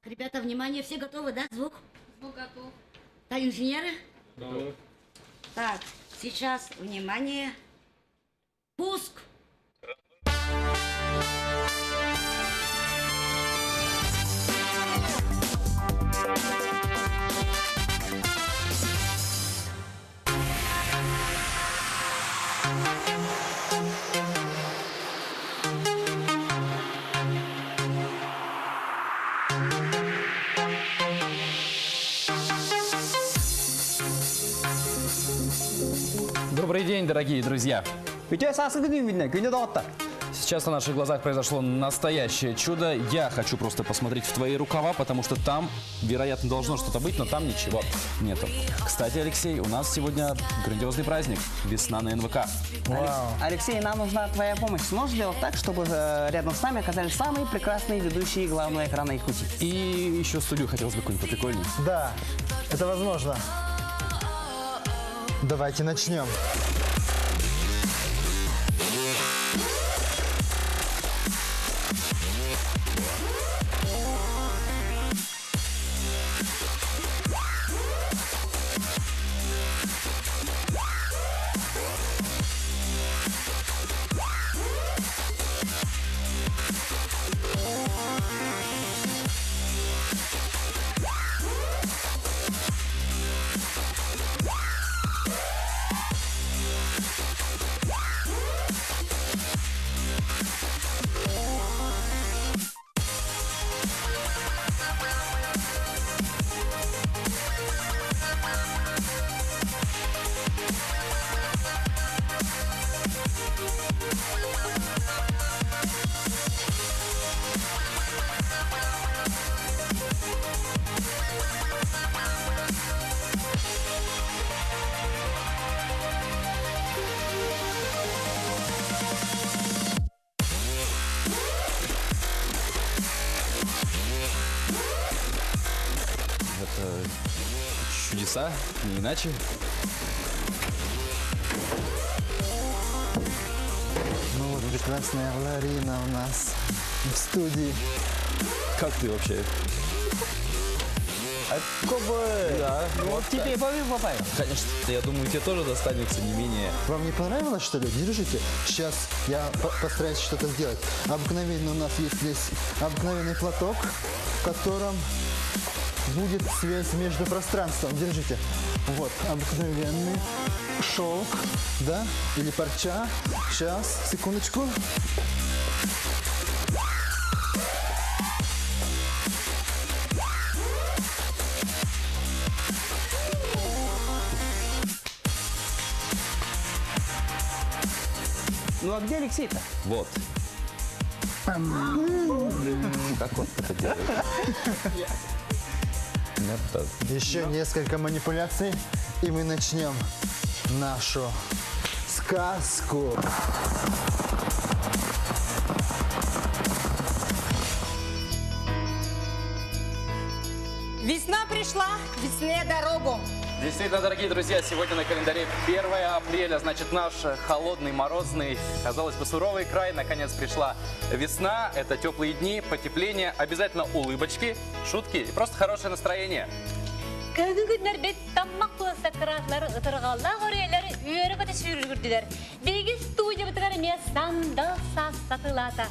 Ребята, внимание, все готовы, да, звук? Звук готов. Да, инженеры? Готовы. Так, сейчас, внимание, пуск! Добрый день, дорогие друзья. Үтүө сааскы күн үүммүтүнэн, күндү доҕоттор. Сейчас на наших глазах произошло настоящее чудо. Я хочу просто посмотреть в твои рукава, потому что там, вероятно, должно что-то быть, но там ничего нету. Кстати, Алексей, у нас сегодня грандиозный праздник. Весна на НВК. Вау. Алексей, нам нужна твоя помощь. Сможешь сделать так, чтобы рядом с нами оказались самые прекрасные ведущие главного экрана Якутии? И еще студию хотелось бы какую-нибудь поприкольнее. Да, это возможно. Давайте начнем. Это чудеса, не иначе. Ну вот прекрасная Ларина у нас в студии. Как ты вообще? Кобы! Да, Вот тебе попаю. Конечно, я думаю, тебе тоже достанется не менее. Вам не понравилось, что ли? Держите. Сейчас я постараюсь что-то сделать. Обыкновенно у нас есть здесь обыкновенный платок, в котором будет связь между пространством. Держите. Вот, обыкновенный шелк, да, или парча. Сейчас, секундочку. Ну а где Алексей-то? Вот. Как он это делает? Это Еще несколько манипуляций, и мы начнем нашу сказку. Весна пришла, весне дорогу. Действительно, дорогие друзья, сегодня на календаре 1 апреля, значит, наш холодный, морозный, казалось бы, суровый край, наконец пришла весна. Это теплые дни, потепление, обязательно улыбочки, шутки и просто хорошее настроение. Кыһыҥҥы күннэрбит таммах тула сакыраатылар, ытырҕаллаах үрүйэлэр үөрэ-көтө сүүрүгүрдүлэр. Биһиги студиябытыгар эмиэ сандал саас сатыылаата.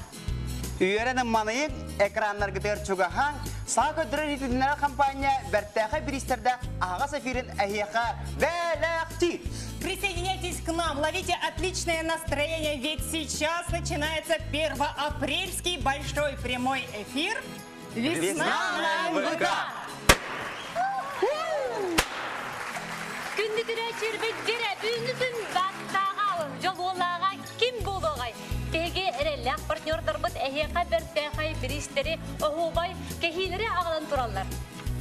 Үөрэн ымманыйыҥ, экраннаргытыгар чугаһааҥ, саҥа көрдөрөр иһитиннэрэр хампаанньа бэртээхэй бириистэрдээх аһаҕас эфирин эһиэхэ бэлэхтиир! Присоединяйтесь к нам, ловите отличное настроение, ведь сейчас начинается первоапрельский большой прямой эфир «Весна на НВК». Күндү көрөөччүлэрбит дьэрэ бүгүҥҥү күн бааттааҕа, дьолуолааҕа ким буолуоҕай? Биһиги эрэллээх партнердарбыт эһиэхэ бэртээхэй бириистэри, оһуобай кэһиилэри аҕалан тураллар.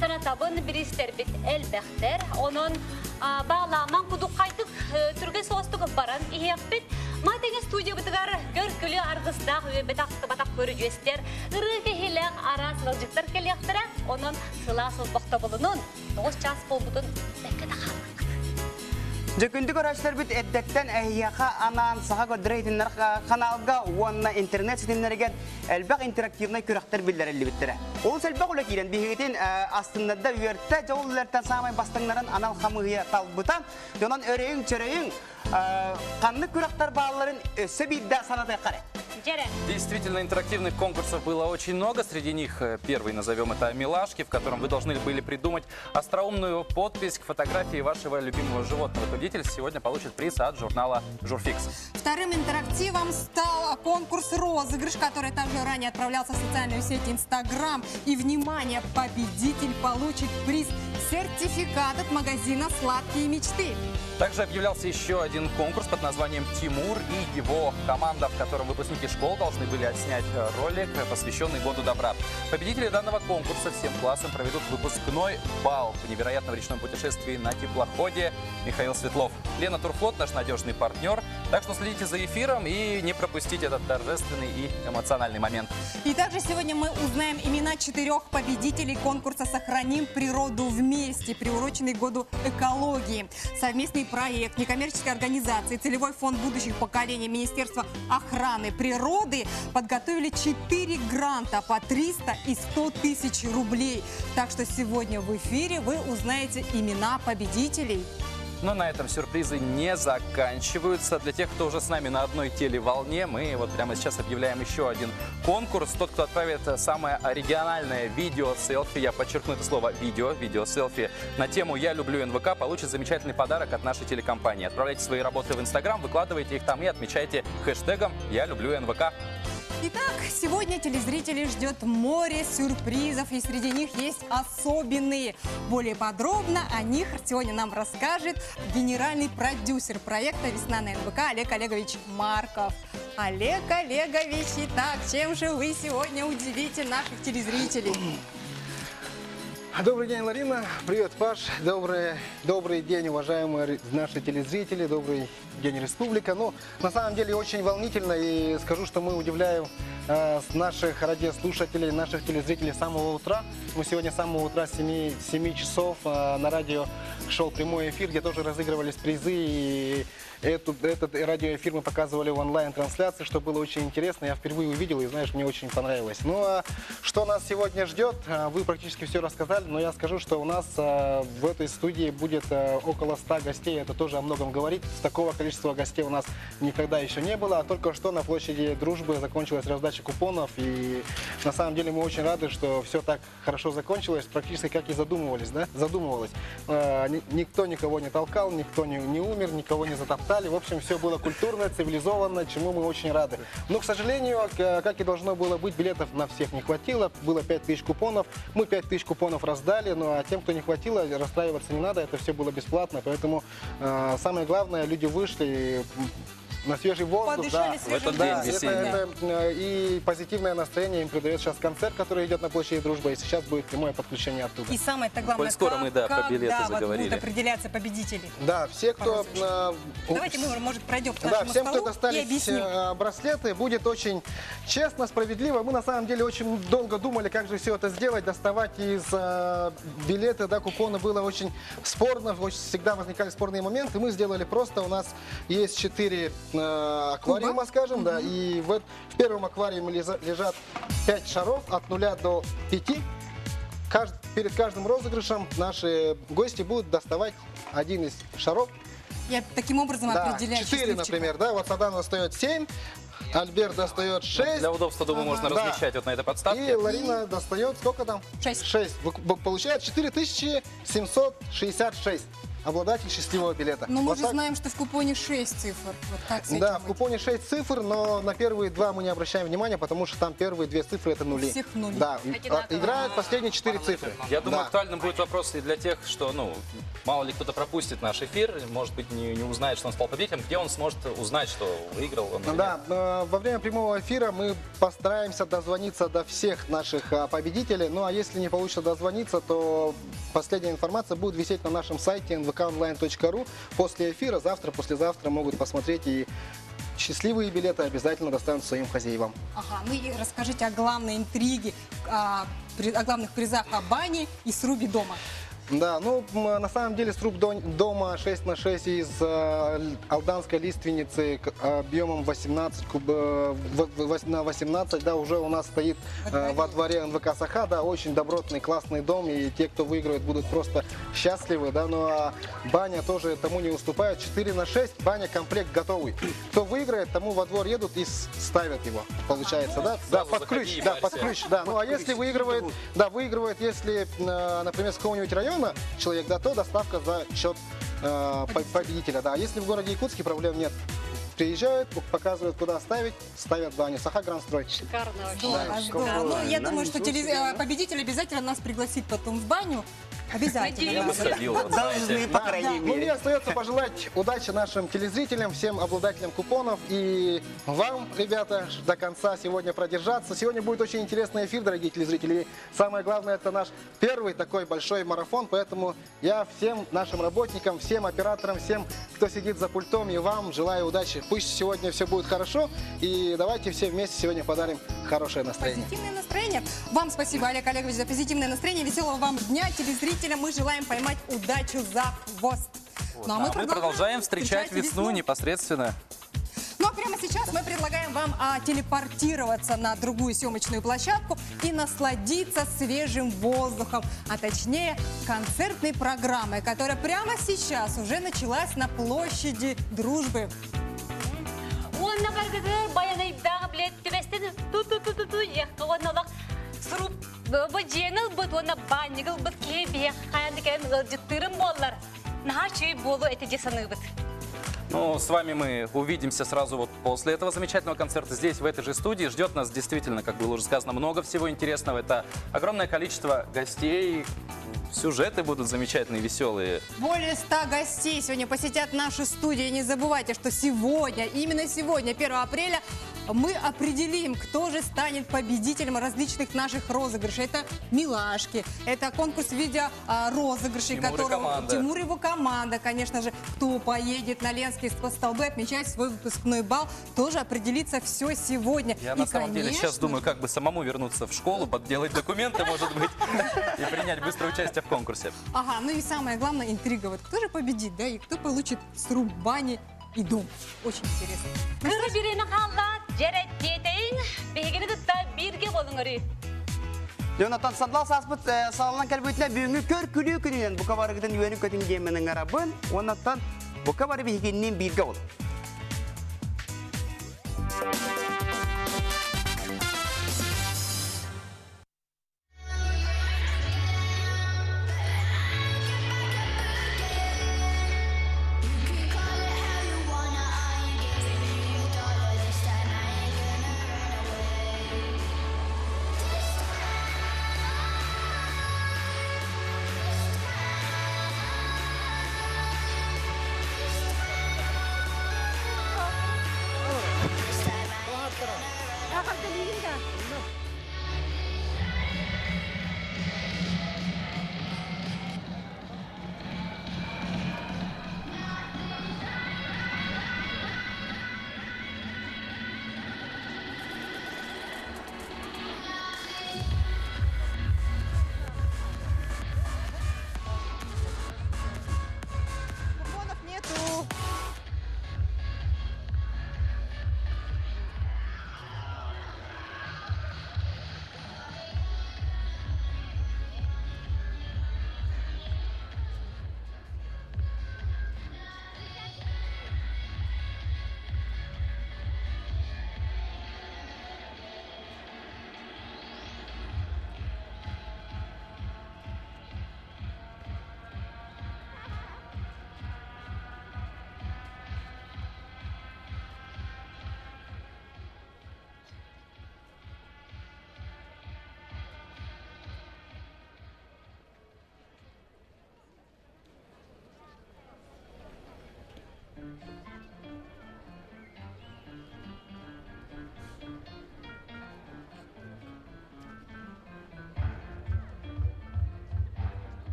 Санатабын бириистэрбит элбэхтэр, онон баалаамаҥ кудуххайдык түргэн соҕустук баран иһиэхпит. Маны тэҥэ студиябытыгар көр-күлүү аргыстаах үөбэтэх-тыбатах көрүдьүөстэр, ырыа кэһиилээх араас ыалдьыттар кэлиэхтэрэ, онон сылаас олбохтобулунун тоҕус чаас буолбутун бэккэ да хааллаххыт. Дьэ күндү көрөөччүлэрбит эрдэттэн эһиэхэ анаан Саха көрдөрөр-иһитиннэрэр ханаалга уонна интернет ситимнэригэр элбэх интерактивнай күрэхтэр биллэриллибиттэрэ. Олус элбэх үлэ киирэн биһигитин астыннарда, үөртэ, дьэ ол үлэлэртэн саамай бастыҥнарын анал хамыыһыйа талбыта. Дьонон өрөйүҥ-чөрөйүҥ, ханнык күрэхтэр баалларын өссө биирдэ санатыахха эрэ. Действительно, интерактивных конкурсов было очень много. Среди них первый, назовем это «Милашки», в котором вы должны были придумать остроумную подпись к фотографии вашего любимого животного. Победитель сегодня получит приз от журнала «Журфикс». Вторым интерактивом стал конкурс «Розыгрыш», который также ранее отправлялся в социальную сеть «Инстаграм». И, внимание, победитель получит приз сертификат от магазина «Сладкие мечты». Также объявлялся еще один конкурс под названием «Тимур и его команда», в котором выпускники школ должны были отснять ролик, посвященный Году добра. Победители данного конкурса всем классом проведут выпускной бал в невероятном речном путешествии на теплоходе Михаил Светлов. Лена Турфлот наш надежный партнер, так что следите за эфиром и не пропустите этот торжественный и эмоциональный момент. И также сегодня мы узнаем имена 4 победителей конкурса «Сохраним природу вместе», приуроченный Году экологии. Совместный проект некоммерческой организации «Целевой фонд будущих поколений» Министерства охраны природы подготовили 4 гранта по 300 и 100 тысяч рублей. Так что сегодня в эфире вы узнаете имена победителей. Но на этом сюрпризы не заканчиваются. Для тех, кто уже с нами на одной телеволне, мы вот прямо сейчас объявляем еще один конкурс. Тот, кто отправит самое оригинальное видео-селфи, я подчеркну это слово видео, видео-селфи, на тему «Я люблю НВК», получит замечательный подарок от нашей телекомпании. Отправляйте свои работы в Инстаграм, выкладывайте их там и отмечайте хэштегом «Я люблю НВК». Итак, сегодня телезрителей ждет море сюрпризов, и среди них есть особенные. Более подробно о них сегодня нам расскажет генеральный продюсер проекта «Весна на НВК» Олег Олегович Марков. Олег Олегович, итак, чем же вы сегодня удивите наших телезрителей? Добрый день, Ларина. Привет, Паш. Добрый день, уважаемые наши телезрители. Добрый день, республика. Ну, на самом деле, очень волнительно. И скажу, что мы удивляем наших радиослушателей, наших телезрителей с самого утра. Мы сегодня с самого утра с 7 часов на радио шел прямой эфир, где тоже разыгрывались призы. И этот радиоэфир мы показывали в онлайн-трансляции, что было очень интересно. Я впервые увидел и, знаешь, мне очень понравилось. Ну, а что нас сегодня ждет, вы практически все рассказали, но я скажу, что у нас в этой студии будет около 100 гостей. Это тоже о многом говорит. Такого количества гостей у нас никогда еще не было. А только что на площади Дружбы закончилась раздача купонов. И на самом деле мы очень рады, что все так хорошо закончилось, практически как и задумывались, да? Задумывалось. Никто никого не толкал, никто не умер, никого не затоптал. В общем, все было культурно, цивилизованно, чему мы очень рады. Но, к сожалению, как и должно было быть, билетов на всех не хватило. Было 5000 купонов. Мы 5000 купонов раздали, ну а тем, кто не хватило, расстраиваться не надо. Это все было бесплатно. Поэтому самое главное, люди вышли на свежий воздух. Подышали Да. свежим В этот Да, день весенний. это и позитивное настроение им придает сейчас концерт, который идет на площади Дружбы, и сейчас будет прямое подключение оттуда. И самое-то главное, Коль скоро мы, да, про билеты вот заговорили. будут определяться победители. Да, все, кто... Давайте мы, может, пройдем к Да, нашему всем, кто столу и достались объясним. браслеты, будет очень честно, справедливо. Мы на самом деле очень долго думали, как же все это сделать, доставать из билеты, да, купоны было очень спорно, очень, всегда возникали спорные моменты. Мы сделали просто, у нас есть 4 аквариума, скажем, да, и в первом аквариуме лежат 5 шаров от 0 до 5. Перед каждым розыгрышем наши гости будут доставать один из шаров. Я таким образом Да, определяю 4, счастливчика. например, да, вот Садан достает 7, Альберт достает 6. Для удобства, думаю, можно Да. размещать вот на этой подставке. И Ларина достает сколько там? 6. 6. Получает 4766. Обладатель счастливого билета. Но мы Вот же так. знаем, что в купоне 6 цифр. Вот как с этим Да, в быть? купоне 6 цифр, но на первые 2 мы не обращаем внимания, потому что там первые 2 цифры это нули. У всех нули. Да, играют последние 4 цифры. Я думаю, Да. актуальным будет вопрос и для тех, что, ну, мало ли кто-то пропустит наш эфир, может быть, не узнает, что он стал победителем, где он сможет узнать, что выиграл он или Да, нет? во время прямого эфира мы постараемся дозвониться до всех наших победителей. Ну а если не получится дозвониться, то последняя информация будет висеть на нашем сайте эн вэ ка онлайн точка ру. После эфира, завтра, послезавтра могут посмотреть, и счастливые билеты обязательно достанутся своим хозяевам. Ага, ну и расскажите о главной интриге, о главных призах о бане и срубе дома. Да, ну, на самом деле сруб дома 6 на 6 из алданской лиственницы объемом 18 куб, на 18, да, уже у нас стоит во дворе НВК Саха, да, очень добротный, классный дом, и те, кто выигрывает, будут просто счастливы, да, ну а баня тоже тому не уступает, 4 на 6, баня комплект готовый. Кто выиграет, тому во двор едут и ставят его, получается, да? Да, под ключ, да, под ключ, да. Ну а если выигрывает, да, выигрывает, если, например, с какого-нибудь района человек, да, то доставка за счет победителя, да. А если в городе Якутске, проблем нет. Приезжают, показывают, куда ставить, ставят баню. Саха Грандстрой. Шикарно вообще. Здорово, здорово. Ну, я думаю, что победитель обязательно нас пригласит потом в баню. Обязательно. Я бы сходил, вот, Должны, по крайней Ну, мере. мне остается пожелать удачи нашим телезрителям, всем обладателям купонов и вам, ребята, до конца сегодня продержаться. Сегодня будет очень интересный эфир, дорогие телезрители. И самое главное, это наш первый такой большой марафон, поэтому я всем нашим работникам, всем операторам, всем, кто сидит за пультом, и вам желаю удачи. Пусть сегодня все будет хорошо, и давайте все вместе сегодня подарим хорошее настроение. Позитивное настроение. Вам спасибо, Олег Олегович, за позитивное настроение. Веселого вам дня, телезрителям. Мы желаем поймать удачу за хвост. Ну, а мы продолжаем встречать весну непосредственно. Ну а прямо сейчас мы предлагаем вам телепортироваться на другую съемочную площадку и насладиться свежим воздухом, а точнее концертной программой, которая прямо сейчас уже началась на площади Дружбы. Онна баргыгы баянайдағы білет төбестен ту-ту-ту-ту-ту яққы сруб бу жеңіл бұт, онна баннигыл бұт кей бияқ қаянды кәм ылжыттырым боллар. Наха чүй болу эти жесаны бұт. Ну, с вами мы увидимся сразу вот после этого замечательного концерта здесь, в этой же студии. Ждет нас действительно, как было уже сказано, много всего интересного. Это огромное количество гостей, сюжеты будут замечательные, веселые. Более 100 гостей сегодня посетят нашу студию. Не забывайте, что сегодня, именно сегодня, 1 апреля, мы определим, кто же станет победителем различных наших розыгрышей. Это милашки, это конкурс видео-розыгрышей, Тимур и которого команда. Тимур и его команда, конечно же, кто поедет на Ленские столбы отмечать свой выпускной бал, тоже определится все сегодня. Я И, на самом деле сейчас конечно думаю, как бы самому вернуться в школу, подделать документы, может быть, и принять быстрое участие в конкурсе. Ага, ну и самое главное, интрига. Вот кто же победит, да, и кто получит сруб бани и дом. Очень интересно. Кыры бирени қалла, жерет кетейін, бегені тұтта бірге болыңыры. Леонатан сандал саспыт салынан кәлбүтіне бүгінгі көр күлі күнінен бұқа барығыдан үйені көтін деменің арабын, онаттан бұқа бары бейгеннен бірге ол. Купонов нету.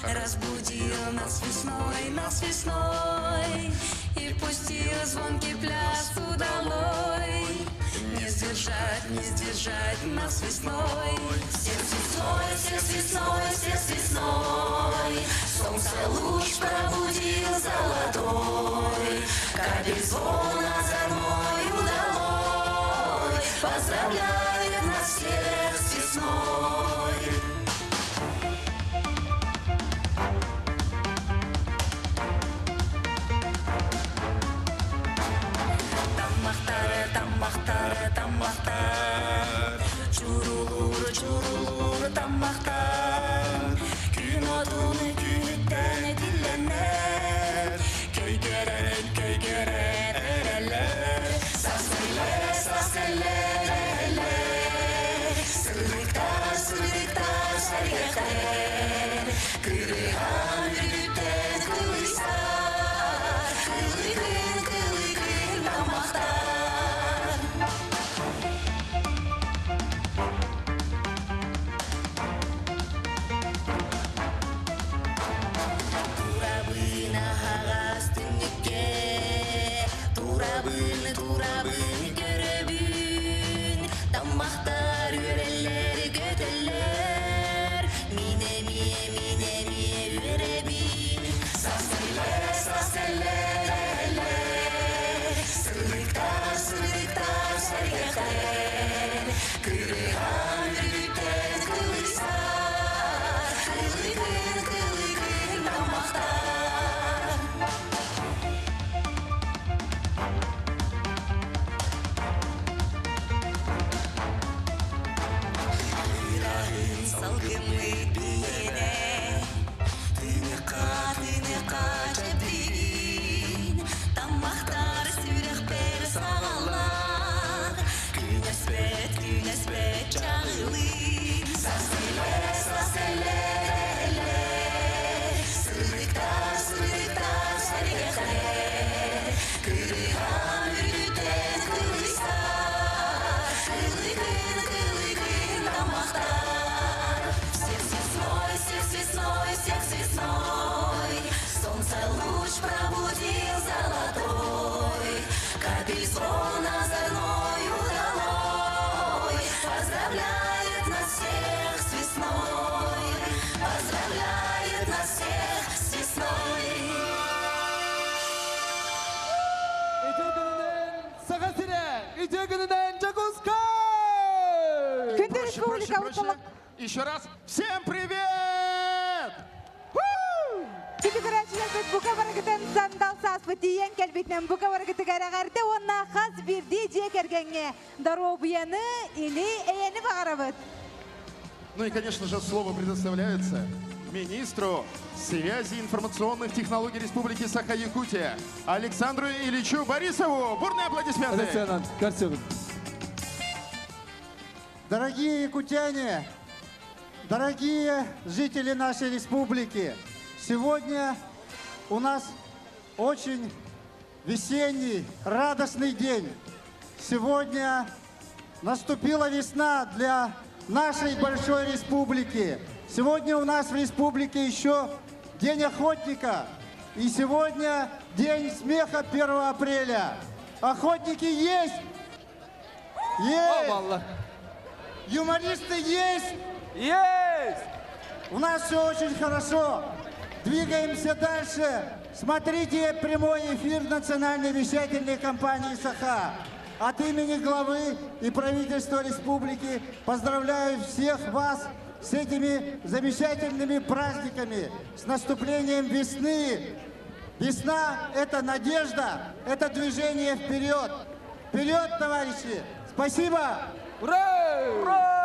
Разбудил нас весной, нас весной И пустил звонкий пляс удалой. Не сдержать, не сдержать нас весной. Всех с весной, всех с весной, всех с весной. Солнце луч пробудил золотой. Капель звон озорной удалой. Поздравляет нас всех с весной. Таммахтар, таммахтар, таммахтар. Чурулур, чурулур, таммахтар. Күн отун күнүттэн этилленнер. Көйгөрен, көйгөрен эрелер. Сас кэллэ, сас кэллэ, эрэллэр. Сырдыктар, сырдыктар, сэргэхтэр. Кырыган үрдүттэн кылыйсар. Кылыйгын, кылыйгын таммахтар. Турабын аһаҕас түннүккэ, турабын, турабын көрөбүн. Таммахтар үөрэллэр, көтөллөр. Мин эмиэ, мин эмиэ үөрэбин. Сас кэллэ, сас кэллэ, эрэллэр. Сырдыктар, сырдыктар, сэргэхтэр. Кырыган үрдүттэн кылыйсар. Кылыйгын, кылыйгын таммахтар. Ыраһын салгыммыт биэнэ, тыыныка, тыыныка чэбдигин. Таммахтар сүрэхпэр саҕаллар. Күнэспэт, күнэспэт чаҕылыы. Сас кэллэ, сас кэллэ, эрэллэр. Сырдыктар, сырдыктар, сэргэхтэр. Кырыган үрдүттэн кылыйсар. Кылыйгын, кылыйгын таммахтар. Всех с весной, всех с весной, всех с весной. Солнце луч пробудил золотой. Капель звон озорной удалой. Поздравляет нас всех с весной. Поздравляет нас всех с весной. Үтүө күнүнэн Саха сирэ, үтүө күнүнэн Дьокуускай! Күндү Проще, республика проще, проще. Еще раз. Всем привет! Күндү көрөөччүлэрбит бука барыгытын сандал сааспыт тиийэн кэлбитинэн бука барыгытыгар эҕэрдэ уонна хас биирдии дьиэ кэргэҥҥэ доруобуйаны или эйэни баҕарабыт. Ну и, конечно же, слово предоставляется министру связи и информационных технологий Республики Саха-Якутия Александру Ильичу Борисову. Бурные аплодисменты! Александр, Дорогие якутяне, дорогие жители нашей республики, сегодня у нас очень весенний, радостный день. Сегодня наступила весна для нашей большой республики. Сегодня у нас в республике еще День охотника. И сегодня день смеха 1 апреля. Охотники есть! Есть! Юмористы есть! Есть! У нас все очень хорошо. Двигаемся дальше. Смотрите прямой эфир национальной вещательной компании «Саха». От имени главы и правительства республики поздравляю всех вас с этими замечательными праздниками, с наступлением весны. Весна – это надежда, это движение вперед. Вперед, товарищи! Спасибо! Ура! Ура!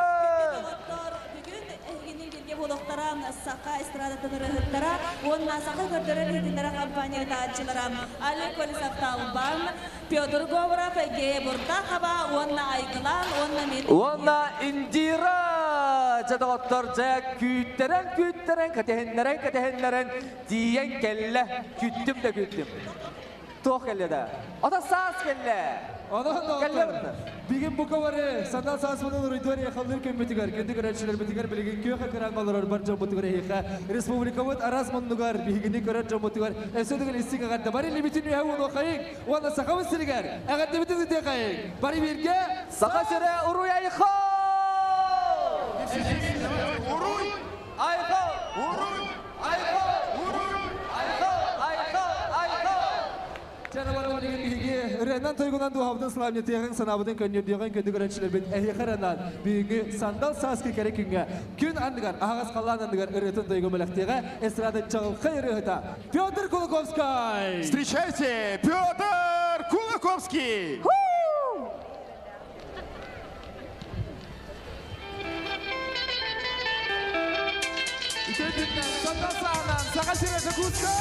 Буолуохтара саха эстрадатын ырыаһыттара, уонна Саха көрдөрөр-иһитиннэрэр компания ыытааччылара Олег Колесов-Талбан, Петр Говоров, Гея Буртахова, уонна Айгылан, уонна мин. Уонна Индира! Дьэ доҕоттор, дьэ күүттэрэн, күүттэрэн, кэтэһиннэрэн, кэтэһиннэрэн, тиийэн кэллэ. Күүттүм да күүттүм. Туох кэллэ да? Ото саас кэллэ. Онон Бигин букавары сандал саасманын уруйдуар яхаллыр көммүтүгэр, күндү көрөөччүлэрбитигэр билигин күөх экран олорор бар дьоммутугар эһиэхэ республикабыт араас муннугар биһигини көрөр дьоммутугар өссө төгүл истиҥ эҕэрдэ бары илиибитин үөһэ уунуохайыҥ уонна Сахабыт сиригэр эҕэрдэбитин ыытыахайыҥ. Бары бииргэ Саха сирэ уруй айхал! Уруй! Айхал! Уруй! Айхал! Уруй! Айхал! Айхал! Айхал! Биһиги ырыанан тойгунан дууһабытын сылаанньытыаҕыҥ, санаабытын көнньүөрдүөҕүҥ күндү көрөөччүлэрбит эһиэхэ ырыанан бүгүҥҥү сандал сааскы кэрэ күҥҥэ күн анныгар аһаҕас халлаан анныгар ырыатын тойгун бэлэхтиэҕэ эстрада чаҕылхай ырыаһыта Петр Кулаковскай! Встречайте, Петр Кулаковский! Үтүө сандал саанан Саха сирэ Дьокуускай!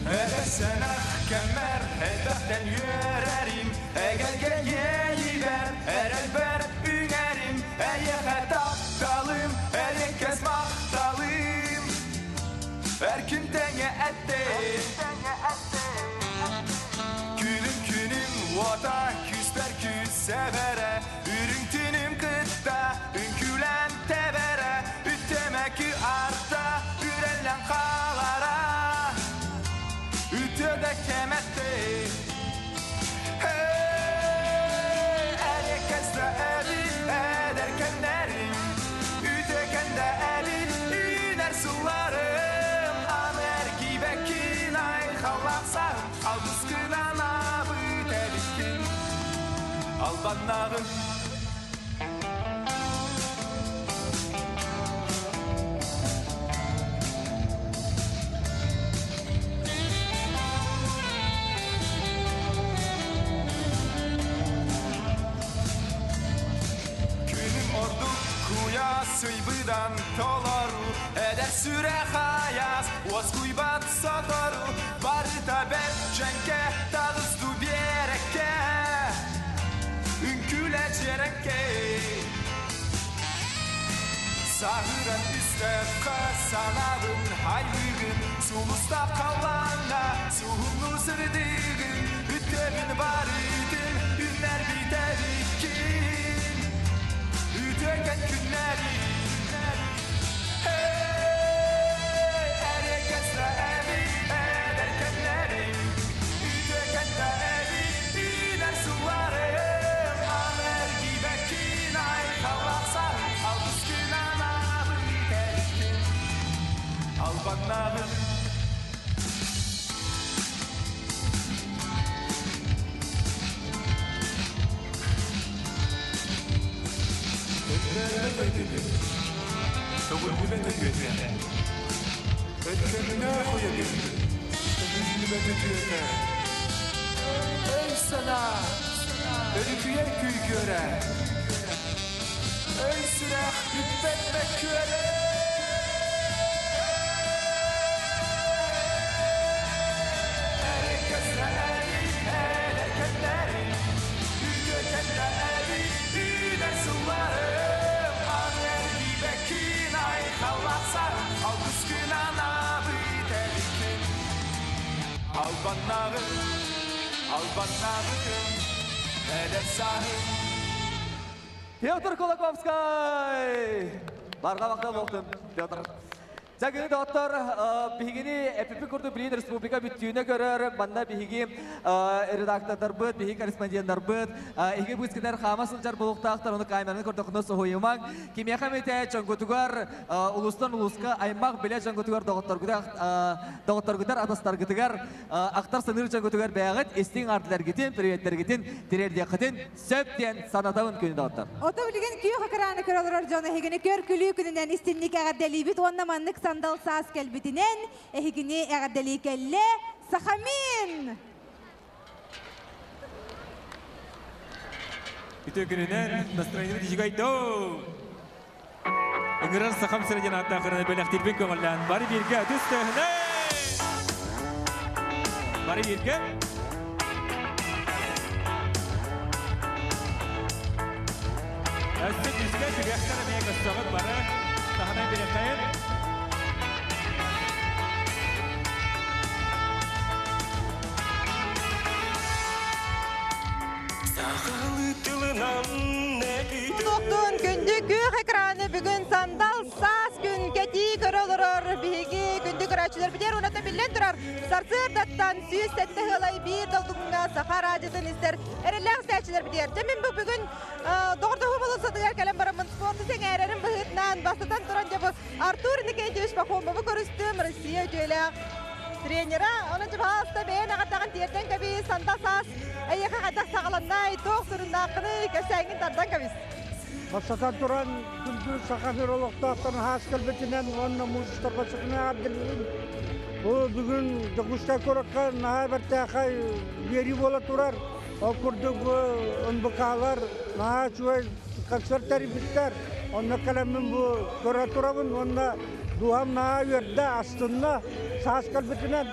Эбэсэнэх кэммэр элбэхтэн үөрэрим, эгэлгэ иэйиибэр эрэлбэр үҥэрим, эйиэхэ тапталым, эриэккэс махталым. Эркин тэҥэ эттим. Күнүм күнүм уота күүспэр күүс сэбэрэ, үрүҥ түнүм кытта үҥкүүлээн тэбэрэ, үттэмэки арта үрэллэн хаалара. Үтүөдэ кэмэтте. Hey, эриэккэстэ эбит эдэр кэмнэрим, үтүөкэндэ эбит үүнэр сылларым. Аны эргийбэккин айхаллахсаһым, алгыскын анаабыт эбиккин. Албаннааҕым. Күнүм ордук куйаас сыйбыдан толору, эдэр сүрэх айаас, уоскуйбат сотору, барыта бэрт дьэҥкэ, таҕысту биэрэккэ. Үҥкүүлэ дьиэрэҥкэй. Саһыран истэххэ санаабын аймыгын, сулуста халлааҥҥа суһумну сырдыгын, үтүөбүн барытын үннэрбит эбиккин. Үтүөкэн күннэрин. Hey, эриэккэстэ эбит эдэр кэмнэрим, үтүөкэндэ эбит үүнэр сылларым. Аны эргийбэккин айхаллахсаһым, алгыскын анаабыт эбиккин. Албаннааҕым. Өй санаа, өрүкүйэр күйгүөрэ, өй сүрэх бүппэт мөккүөрэ. Эриэккэстэ эбит эдэр кэмнэрим, үтүөкэндэ эбит үүнэр сылларым. Аны эргийбэккин айхаллахсаһым, алгыскын анаабыт эбиккин. Албаннааҕым, албаннааҕым, эдэр сааһым. Петр Кулаковскай! Барҕа махтал буолтун, Петр. Дьэ, доҕоттор, биһигини эпипи курдук билин республика бүттүүнэ көрөр, манна биһиги редактордарбыт, биһиги корреспонденттарбыт, иһиги быыскытар хаама сылдьар буолуохтаахтар, ону камераны көрдөххүнэ соһуйумаҥ. Кимиэхэ эмитэ дьоҥҥутугар, улуустан улууска аймах билэ дьоҥҥутугар, доҕотторгутар, атастаргытыгар, ахтар саныыр дьоҥҥутугар бэйэҕит истиҥ ардыларгытын, приветтергитин тириэрдиэххитин сөп диэн санатабын күнү доҕоттор. Ото билигин күөх экраны көрө олорор дьон эһигини көр күлүү күнүнэн истинник эҕэрдэлиибит уонна маннык сандал саас кэлбитинэн эһигини эҕэрдэлии кэллэ Сахамин! Үтүө күнүнэн, настроениебыт үчүгэй доо! Ыҥырар Сахам сирэ диэн ааттаах бэлэхтиирбин көҥүллээн бары бииргэ ытыс тыаһынан! Бары бииргэ! Өссө күүскэ түгэхтэр эмиэ көстөҕүт бары. Таһынан бириэххэйин. Тохтун күндү күөх экраны бүгүн сандал саас күн кэтии көрө олорор биһиги күндү көрөөччүлэр битер уната биллэн турар сарсыардаттан 107 ыалай биир долдугуҥҥа саха радиотын истэр эрэллээх истээччилэр битер. Дьэ мин бу бүгүн доҕордоһуу болуоссатыгар кэлэн бараммын спорду сэҥээрэрим быһыытынан бастатан туран дьэ бу Артур Иннокентьевич Пахомовы көрүстүм Россия үтүөлээх тренера. Онон дьэ баһаалыста бэйэн аҕаттаҕын тиэрдэн кэбис, сандал саас эйиэхэ хайдах саҕаланнай, туох суруннааххыный, кэпсээҥҥин тардан кэбис. Бастатан туран, күндү саха сир олохтоохторун хаас кэлбитинэн уонна муусуктарга сытына аардыллыбын. Бу бүгүн Дьокуускай куоракка наһаа бэртээхэй биэрии буола турар. Ол курдук бу НБК-лар наһаа үчүгэй концерт тэрийбиттэр. Онно кэлэммин бу көрө турабын уонна дууһам наһаа үөрдэ, астынна. Саас кэлбитинэн.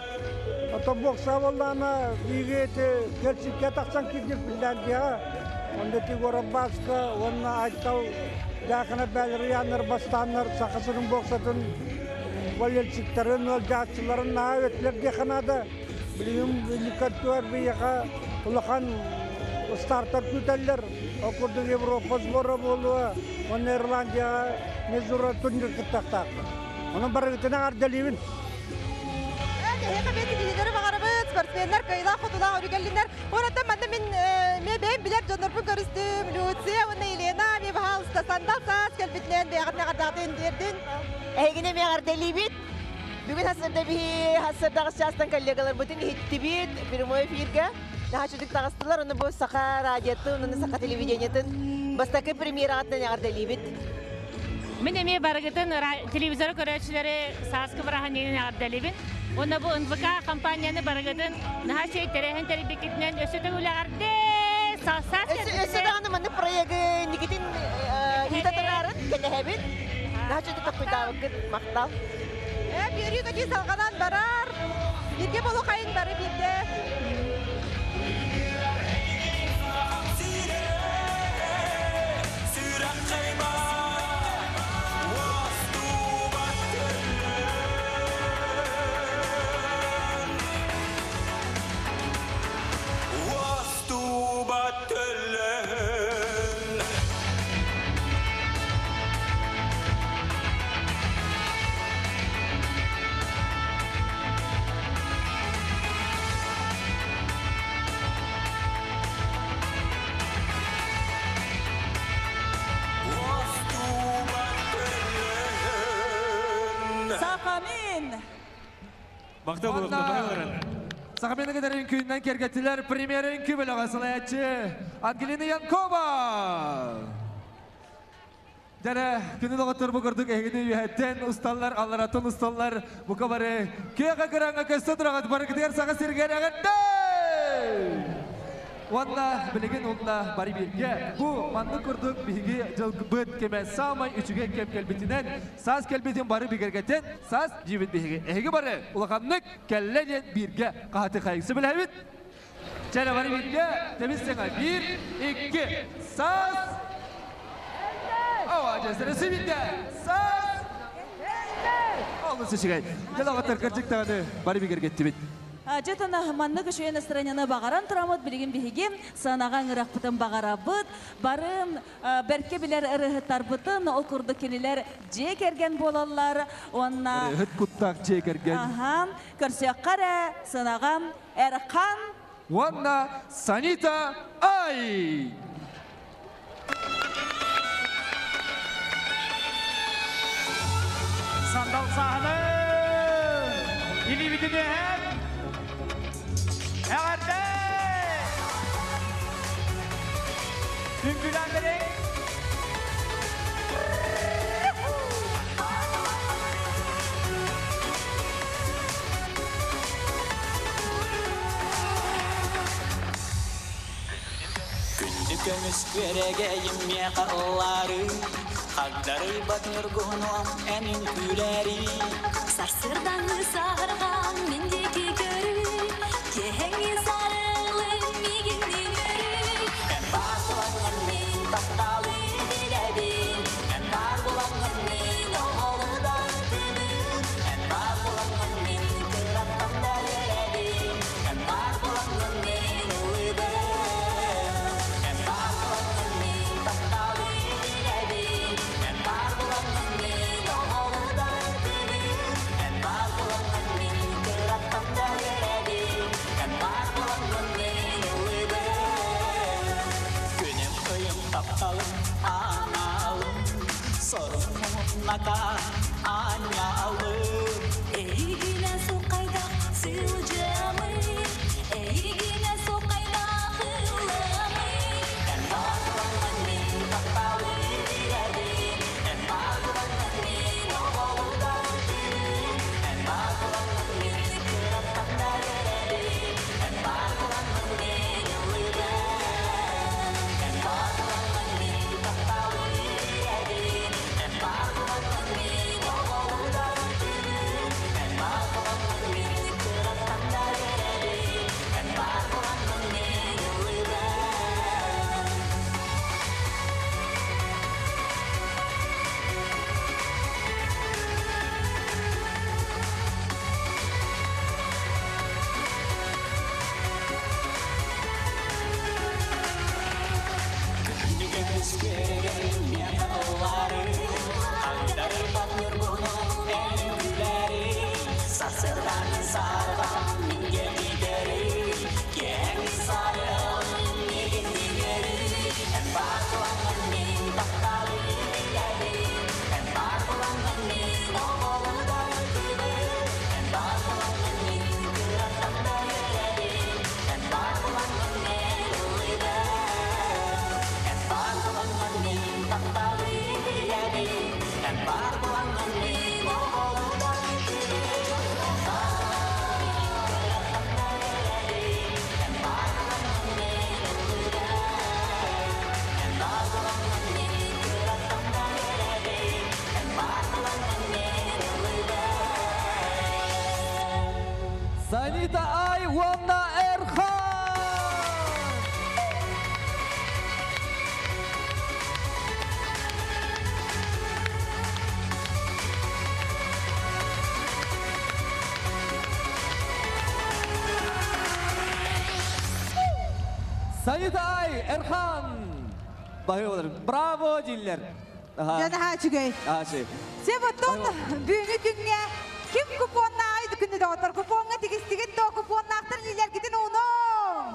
Оттон бокса буоллаҕына биһиги ити Хельсинкигэ тахсан киирдик Финляндияҕа. Онно ити Горобаска уонна Айтал Дьаакынап Бэлэрьяннар бастааннар Саха сирин боксатын болельщиктарын, ыалдьааччыларын наһаа үөттүлэр диэххэ наада. Билигин Никантуар биһиэхэ улахан стартар күүтэллэр. Ол курдук Европа сбора буолуо, уонна Ирландияҕа Мизура турнир кыттыахтаахпыт. Онон барыгытын эҕэрдэлиибин. Эһиэхэ бэйэ ситиһиилэри баҕарабыт, спортсменнар кыайыылаах-хотуулаах өрүү кэллиннэр. Уонаттан манна мин эмиэ бэйэм билэр дьоннорбун көрүстүм. Люция уонна Елена эмиэ баһаалыста сандал саас кэлбитинэн бэйэҕитин эҕэрдэҕитин тиэрдин. Эһигини эмиэ эҕэрдэлиибит. Бүгүн хасырда биһи хасырдаҕыс чаастан коллегаларбытын иһиттибит прямой эфиргэ. Наһаа үчүгдүк таҕыстылар. Ону бу Саха радиотын, уонна Саха телевидениетын бастакы премьераҕытынан эҕэрдэлиибит. Мин эмиэ барыгытын телевизоры көрөөччүлэри сааскы бырааһынньыгынан эҕэрдэлиибин. Уонна бу НВК компанияны барыгытын наһаа үчүгэй тэрээһин тэрийбиккитинэн өссө төгүл эҕэрдэ! Саас Өссө даҕаны маннык проегы инникитин ыыта турарын кэтэһэбит. Наһаа үчүгдүк толкуйдаабыккыт, махтал. Үөрүү көтүү салҕанан барар. Бииргэ болухайын бары биирдэ. Сахамин! Мактал буолуохтун. Сахамины кытары үҥкүүннэн кэргэттилэр премьера үҥкүү бөлөҕө салайааччы Ангелина Янкова. Дьэрэ, күнүн оҕоттор бу курдук эһигини үөһэттэн усталлар, аллараттан усталлар. Бука бары күөх экраҥҥа көстө тураҕыт барыгытыгар саха сиригэр эҕэрдэ! Уонна билигин уонна бары бииргэ бу маннык курдук биһиги дьылбыт кэмэ саамай үчүгэй кэм кэлбитинэн саас кэлбитин бары бигэргэтэн саас дьиибит биһиги. Эһиги бары улаханнык кэллэ диэн бииргэ хаһаты хайыҥсы билэбит. Чэрэ бары бииргэ тэбис саҥа биир, икки, саас! Ова, дьэсэрэ сибилдэ! Саас! Олус үчүгэй. Дьэ, доҕоттор, кырдьык даҕаны бары бигэргэттибит. Дьэ, маннык үчүгэй настроениены баҕаран тураммыт, билигин биһиги сыанаҕа ыҥырахпытын баҕарабыт. Бары бэркэ билэр ырыаһыттарбытын, ол курдук кинилэр дьиэ кэргэн буолаллар. Уонна... Ырыаһыт куттаах дьиэ кэргэн. Аха. Көрсүөххэ эрэ сыанаҕа Эрхан уонна Санита Ай! Сандал саһыны илиибитин үөһэн эҕэрдэ! Үҥкүүлээн бэриҥ! Күндү көмүс күөрэгэйим миэхэ ыллаары, Хагдарыйбат ньургуһунуом эн үҥкүүлээри. Сарсыардааҥҥы саһарҕаан мин диэки көрүй, Киэһэҥҥи сарылын миигинниин өрүй. Эн баасылаҥҥын мин тапталы билэбин. Санита Ай уонна Эрхан! Санита Ай, Эрхан! Баһыылар, браво дииллэр. Дьэ, үчүгэй. Аачы. Сеп оттон бүгүҥҥү күҥҥэ ким купоннааҕый күндү доҕоттор купоҥҥа тигистигит доо купоннаахтар илиилэргитин уунуҥ.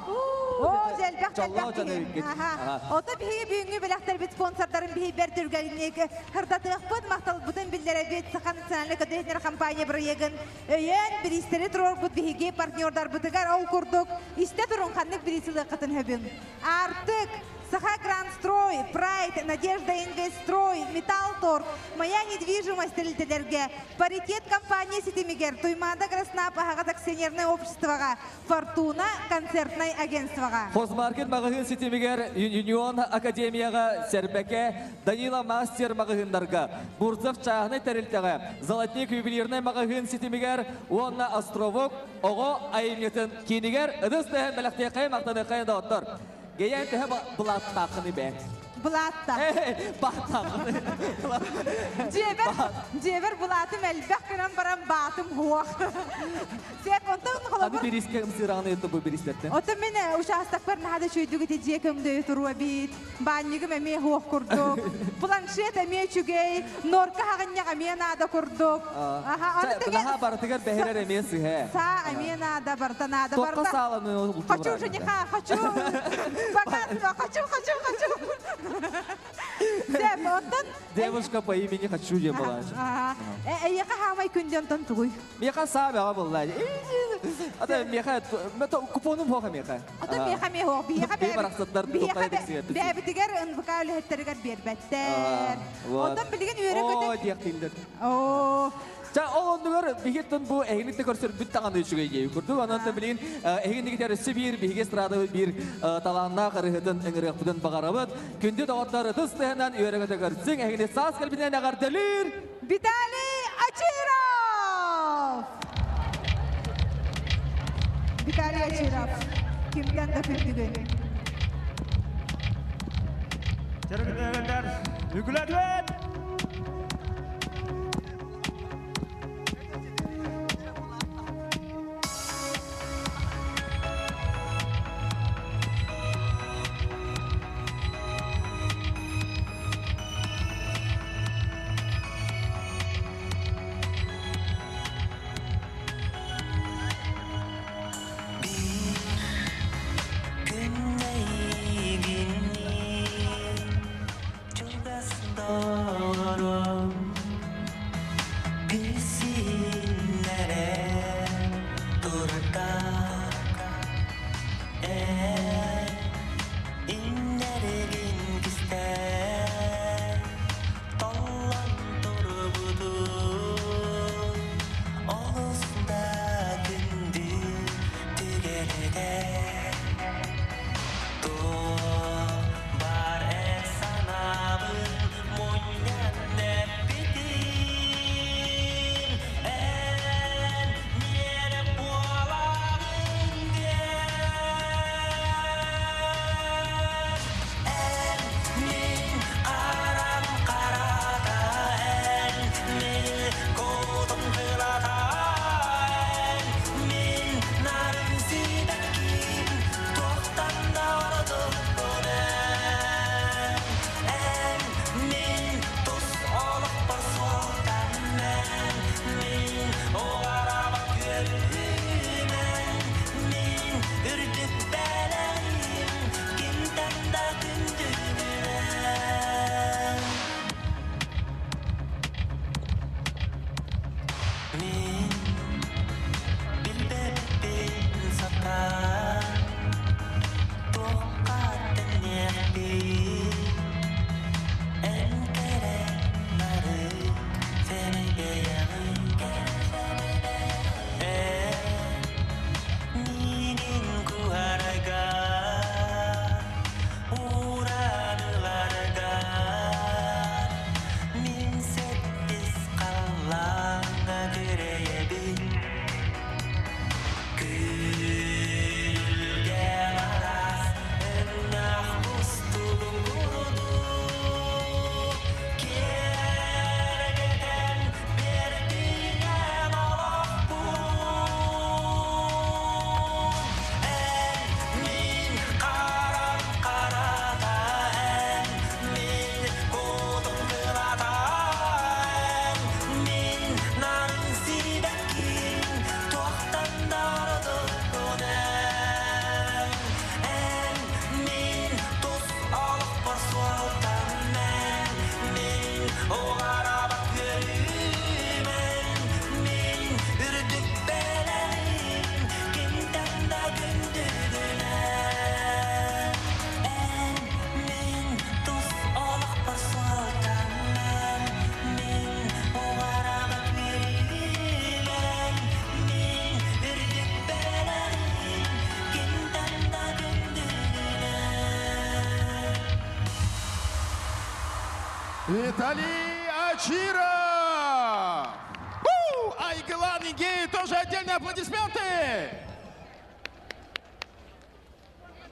Оо, дьэ элбэх Дьоллоох элбэх дьон киһи. эбиккит. Аха. Аха. Ото биһиги бүгүҥҥү бэлэхтэрбит спонсордарын биһи бэрт түргэнник сырдатыахпыт, махталбытын биллэрэбит Саха национальнай көтөһүннэр компания бырайыагын өйөөн бириистэри туруорбут биһиги партнердарбытыгар ол курдук истэ турун ханнык бириис ылыаххытын сөбүн. Артык, Саха Грандстрой, Прайд, Надежда Инвестстрой, Металлторг, Моя недвижимость тэрилтэлэргэ, Паритет компания ситимигэр, Туймаада Гроснап аһаҕас акционернай обществоҕа, Фортуна концертнай агентствоҕа. Хозмаркет маҕаһыын ситимигэр Юнион Академияҕа Сэрбэкэ, Данила Мастер маҕаһыыннарга, Бурцев чааһынай тэрилтэҕэ, Золотник ювелирнай маҕаһыын ситимигэр уонна Островок оҕо айымньытын киинигэр ытыс тыаһын бэлэхтиэххэйин махтаныаххайын доҕоттор. Гейэн төһө былааттааххыный бэйэҥ? Былаатта. Бааттааххыный. Дьиэбэр, дьиэбэр былаатым элбэх гынан баран баатым суох. Сеп, онтон Аны холобур бириискэ ымсыыраҕын ыйытты бу бириистэртэн. Оттон мин учаастакпар наһаа да үчүгэйдик ити дьиэ көҥдөйө туруо эбит. Баанньыгым эмиэ суох курдук. Планшет эмиэ үчүгэй. Норка хаҕынньах эмиэ наада курдук. Аха, аны тэҥэ Наһаа барытыгар бэһирэр эмиэ сыһэ. Саа эмиэ наада, барыта наада. Туохха Барыта сааланы Хочу жениха, хочу богатство, хочу, хочу, хочу. Сеп, оттон Девушка по имени Хочу диэн буолааччы. Эйиэхэ хаамай күндү онтон тугуй? Миэхэ саа бөҕө буолла. Ата миэхэ купоным хоха миэхэ. Ото миэхэ миэ хоох, биһиэхэ Би барахсаттар биһиэхэ туттара тиксигэппит. бэйэбитигэр НВК үлэһиттэригэр биэрбэттэр. Онтон билигин үөрэ Оо, көтө диэхтииллэр. Оо. Ча ол оннугар биһиттэн бу эһигинитте көрсөрбүт таҕаны үчүгэй диэби курдук. Онон да билигин эһигиннигитер өссө биир биһиги эстрада биир талааннаах ырыһытын ыҥырыахпытын баҕарабыт. Күндү доҕоттор ытыс тыһынан үөрэ-көтө көрсүҥ. Эһигини саас кэлбитинэн эҕэрдэлиир Виталий Очиров! Виталий Очиров. Кимтэн да күндүгүн. Чарыгытыгар үгүлэдүөт! Күннейгинни чугас. Виталий Ачиров! У! Айгылан и Гей тоже отдельные аплодисменты!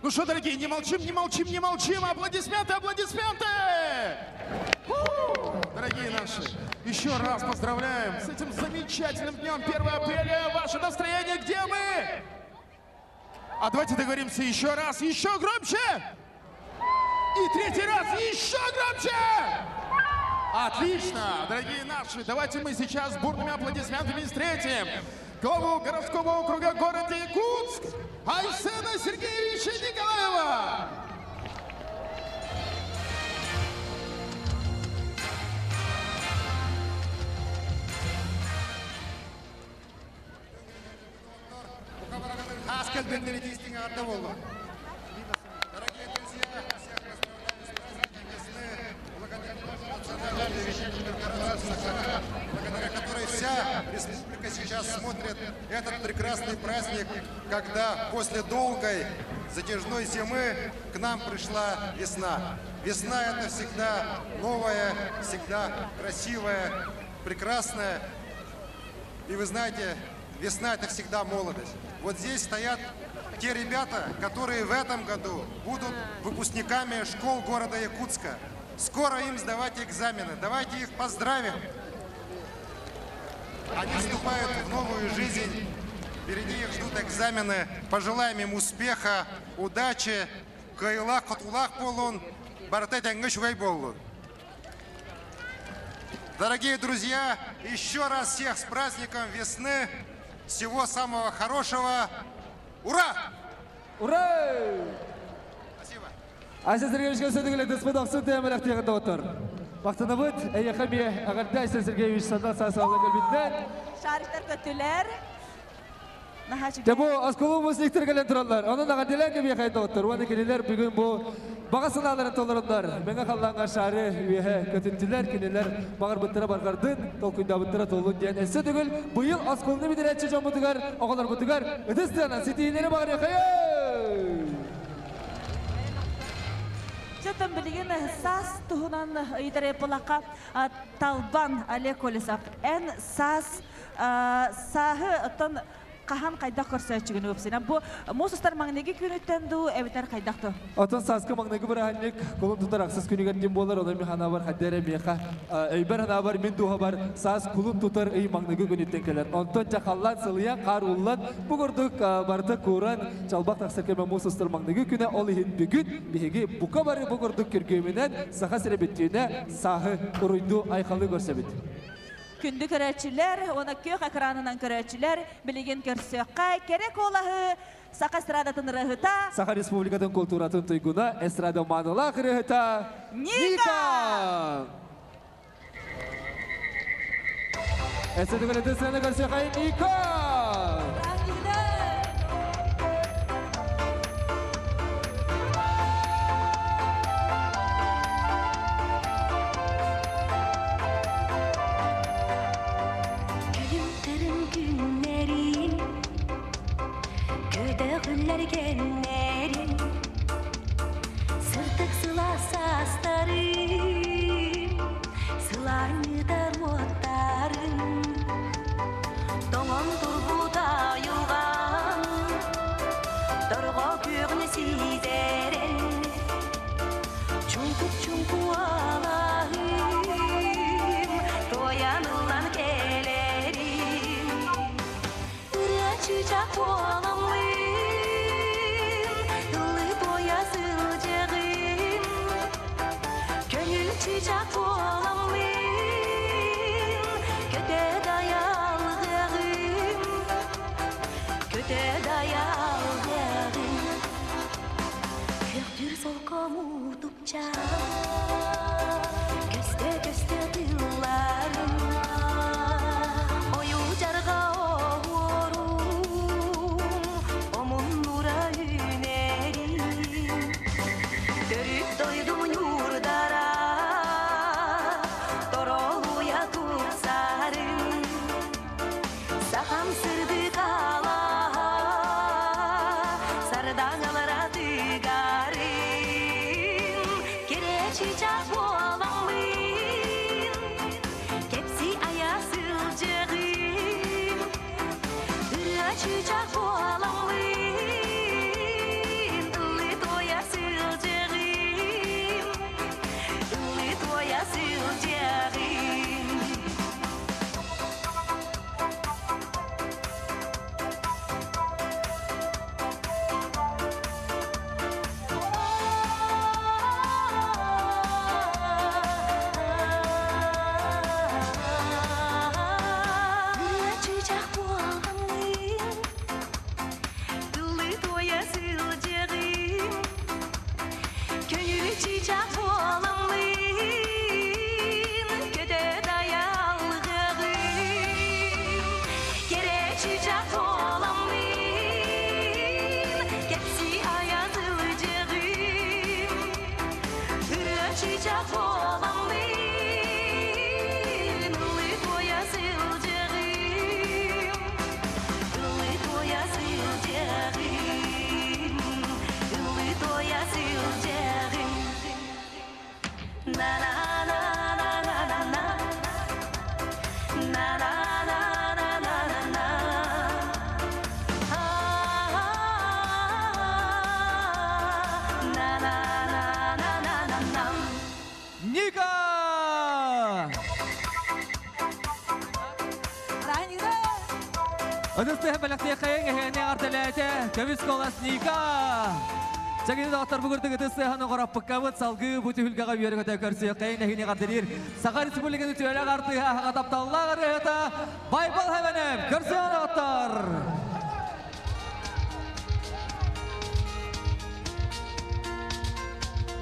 Ну что, дорогие, не молчим, не молчим, не молчим. Аплодисменты, аплодисменты! У! Дорогие наши, еще раз поздравляем с этим замечательным днем 1 апреля. Ваше настроение, где мы? А давайте договоримся еще раз, еще громче! И третий раз еще громче! Отлично! Дорогие наши, давайте мы сейчас бурными аплодисментами встретим главу городского округа города Якутск Айсена Сергеевича Николаева! Дорогие друзья, всех поздравляю с праздником весны, благодаря вещательной корпорации «Саха», благодаря которой вся республика сейчас смотрит этот прекрасный праздник, когда после долгой затяжной зимы к нам пришла весна. Весна – это всегда новая, всегда красивая, прекрасная. И вы знаете, весна – это всегда молодость. Вот здесь стоят те ребята, которые в этом году будут выпускниками школ города Якутска. Скоро им сдавать экзамены. Давайте их поздравим. Они вступают в новую жизнь. Впереди их ждут экзамены. Пожелаем им успеха, удачи. Кыайыылаах-хотуулаах буоллун, барыта этэҥҥэ буоллун. Дорогие друзья, еще раз всех с праздником весны. Всего самого хорошего. Ура! Ура! Спасибо. Айсен Сергеевич көсөдүгүле дөспөд ахсын тәмелек тегенде отыр. Мактанабыт, эйэхэ агарда Айсен Сергеевич сандан сасалы келбиттен. Шариктар көтүлөр. Дә бу осколу музыктер келен тураллар. Онун агарделер кеби хайда отыр. Уаны келелер бүгүн бу бага сынааларын толорундар. Меңе халланга шары үйе көтүттүлер, кинелер багар буттара баргардын, толкуйда буттара толун диэн эссе түгүл. Быйыл осколуну бидиречи жон бутугар, оголор бутугар, ыдыстыянан ситиилери багар якайы. Чөтөн билигин саас туһунан ыйытар эполака Талбан Олег Колесов. Эн саас сааһы оттон хаһан хайдах көрсөөчүгүн өпсүнэ. Бу муус устар маҥнайгы күнүттэн дуу эбэтэр хайдах дуу. Отон сааскы маҥнайгы бырааһынньык кулун тутар ахсыс күнүгэр диэн буолар, онон мин санаабар хайда эрэ миэхэ өйбөр санаабар мин дууһабар саас кулун тутар ый маҥнайгы күнүттэн кэлэр. Онтон дьахаллан сылыйан хаар ууллан бу курдук барыта кууран чалбах тахсар кэмэ муус устар маҥнайгы күнэ ол иһин бүгүн биһиги бука бары бу курдук күргүөмүнэн Саха сирэ бүттүүнэ сааһы уруйдуу айхаллыы көрсөбүт. Күндү көрөөччүлэр, уонна күөх экранынан көрөөччүлэр, билигин көрсүөххэ, кэрэ куолаһы, Саха эстрадатын ырыаһыта, Саха Республикатын култууратын туйгуна, эстрада маанылаах ырыаһыта Ника! Эссе сцена көрсүөххэ Ника! Күлүм күннэрин, көтөҕүллэр кэннэрин, сырдык сылаас саастарым, сылаанньытар уоттарын, тоҥон турбут айылҕан, торҕо күөҕүнэ сиидэрэн, чуҥкук чуҥку алаһым, туойан ыллан кэлэрим. Ырыа чыычаах буоламмын, ыллыы туойа сылдьыаҕым. Көҥүл чыычаах буоламмын, көтө дайалгыаҕым. Көтө дайалгыаҕым. Күөхтүүр солко мутукча, көстө көстө тылларым. Ойуу дьарҕаа оһуорум, чыычаах буоламмын, ыллыы туойа сылдьыаҕым, ыллыы туойа сылдьыаҕым. Ырыа-чыычаах буоламмын, ыллыы-туойа сылдьыаҕым. Көҥүл чыычаах буоламмын, көтө дайаллыаҕым. Кэрэ чыычаах буоламмын, кэпсии айа сылдьыаҕым. Ырыа чыычаах буоламмын, ыллыы-туойа сылдьыаҕым. Ыллыы-туойа сылдьыаҕым, ыллыы-туойа сылдьыаҕым. На-на-на-на-на-на-на. На-на-на-на-на-на-на. На-на-на-на-на-на-на. Ника! Ытыстыһы бэлэхтиэхэйиҥ эһээни артэлээтэ көмүс колас Ника! Чэгини доҕоттор бүгүрдүк ытыс сыһаны оҕораппыккабыт салгыы бу түһүлгэҕэ үөрэ-көтө көрсүөххэйиҥ эһини қардырир Саха Республикатын үтүөлээх артыыһа аһаҕа тапталлаах ырыаһыта Байбал Хэвенев көрсүөн доҕоттор!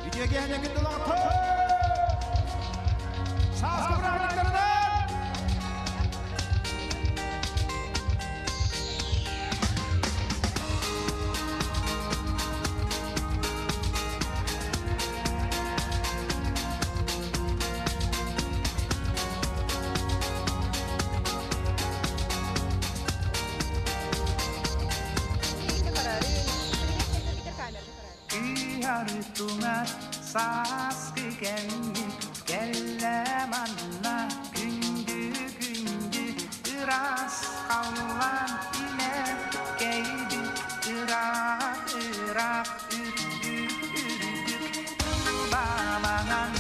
Үтүөгэһинэ күндүлоҕото! Сааскы бырааһынньыктарынан! Кыыһарытымар сааскы кэммит кэллэ манна күндү-күндү ыраас халлаан илэ кэйбит ыраах-ыраах үрдүк-үрдүк кылбааманан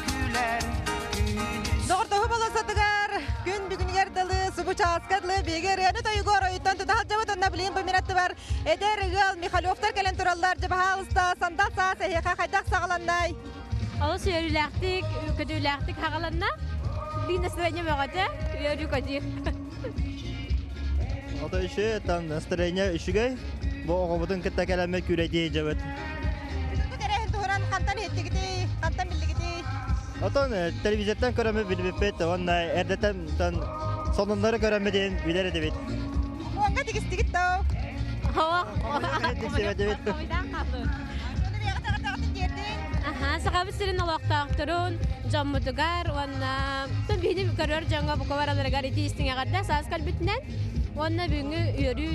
күлэр күнүс Доҕордоһуу болуоссатыгар күн бүгүнүгэр дылы субу чааска дылы биһиги ырыаны тойугу оройуттан тута сылдьабыт уонна билигин бу мин аттыбар эдэр ыал Михалевтар кэлэн тураллар. Дьэ, баһаалыста, сандал саас эһиэхэ хайдах саҕаланнай? Олус үөрүүлээхтик, көтүүлээхтик хаҕаланна. Биир настроение бөҕөтө, үөрүү көтүү. Ото еще там настроение үчүгэй. Бу оҕобутун кытта кэлэммит күрэдии дьабыт. Бу тэрээһин туһунан хантан иһиттигитий, хантан биллигитий? Отон телевизортан көрөммүт билбиппит уонна эрдэтэн сонуннары көрөммүт диэн билэр этибит. Уонга тигистигит тоо. Тиксибэтибит. Аха, Сахабыт сирин олохтоохторун, дьоммутугар уонна биһини көрөр дьоҥҥо бука бараларыгар ити истиҥ эҕэрдэ саас кэлбитинэн уонна бүгүҥҥү үөрүү,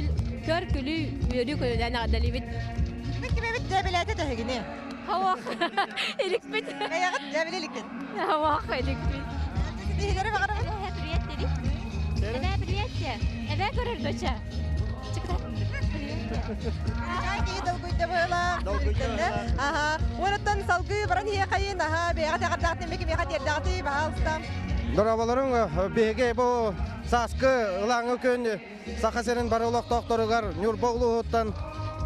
көр-күлүү, үөрүү күнүнэн эҕэрдэлиибит. Бүгүн кимэбит дьэбилээтэ тэһигини? Хавах, иликпит. Бэйэҕит дьэбили иликкин? Хавах, иликпит. Ситиһиилэри баҕарабын. Эбээ, привет, дири. Эбээ, привет, Эбээ көрөр доча. Киһи долгуйда быһыылаах. Аха. Уонуттан салгыы баран иһиэхэйин, аха, бэйэҕит эҕэрдэҕитин эмиэ кимиэхэ тиэрдэҕитий, баһаалыста. Дорооболоруҥ, биһиги бу сааскы ылааҥы күн Саха сирин бары олохтоохторугар Ньурба улууһуттан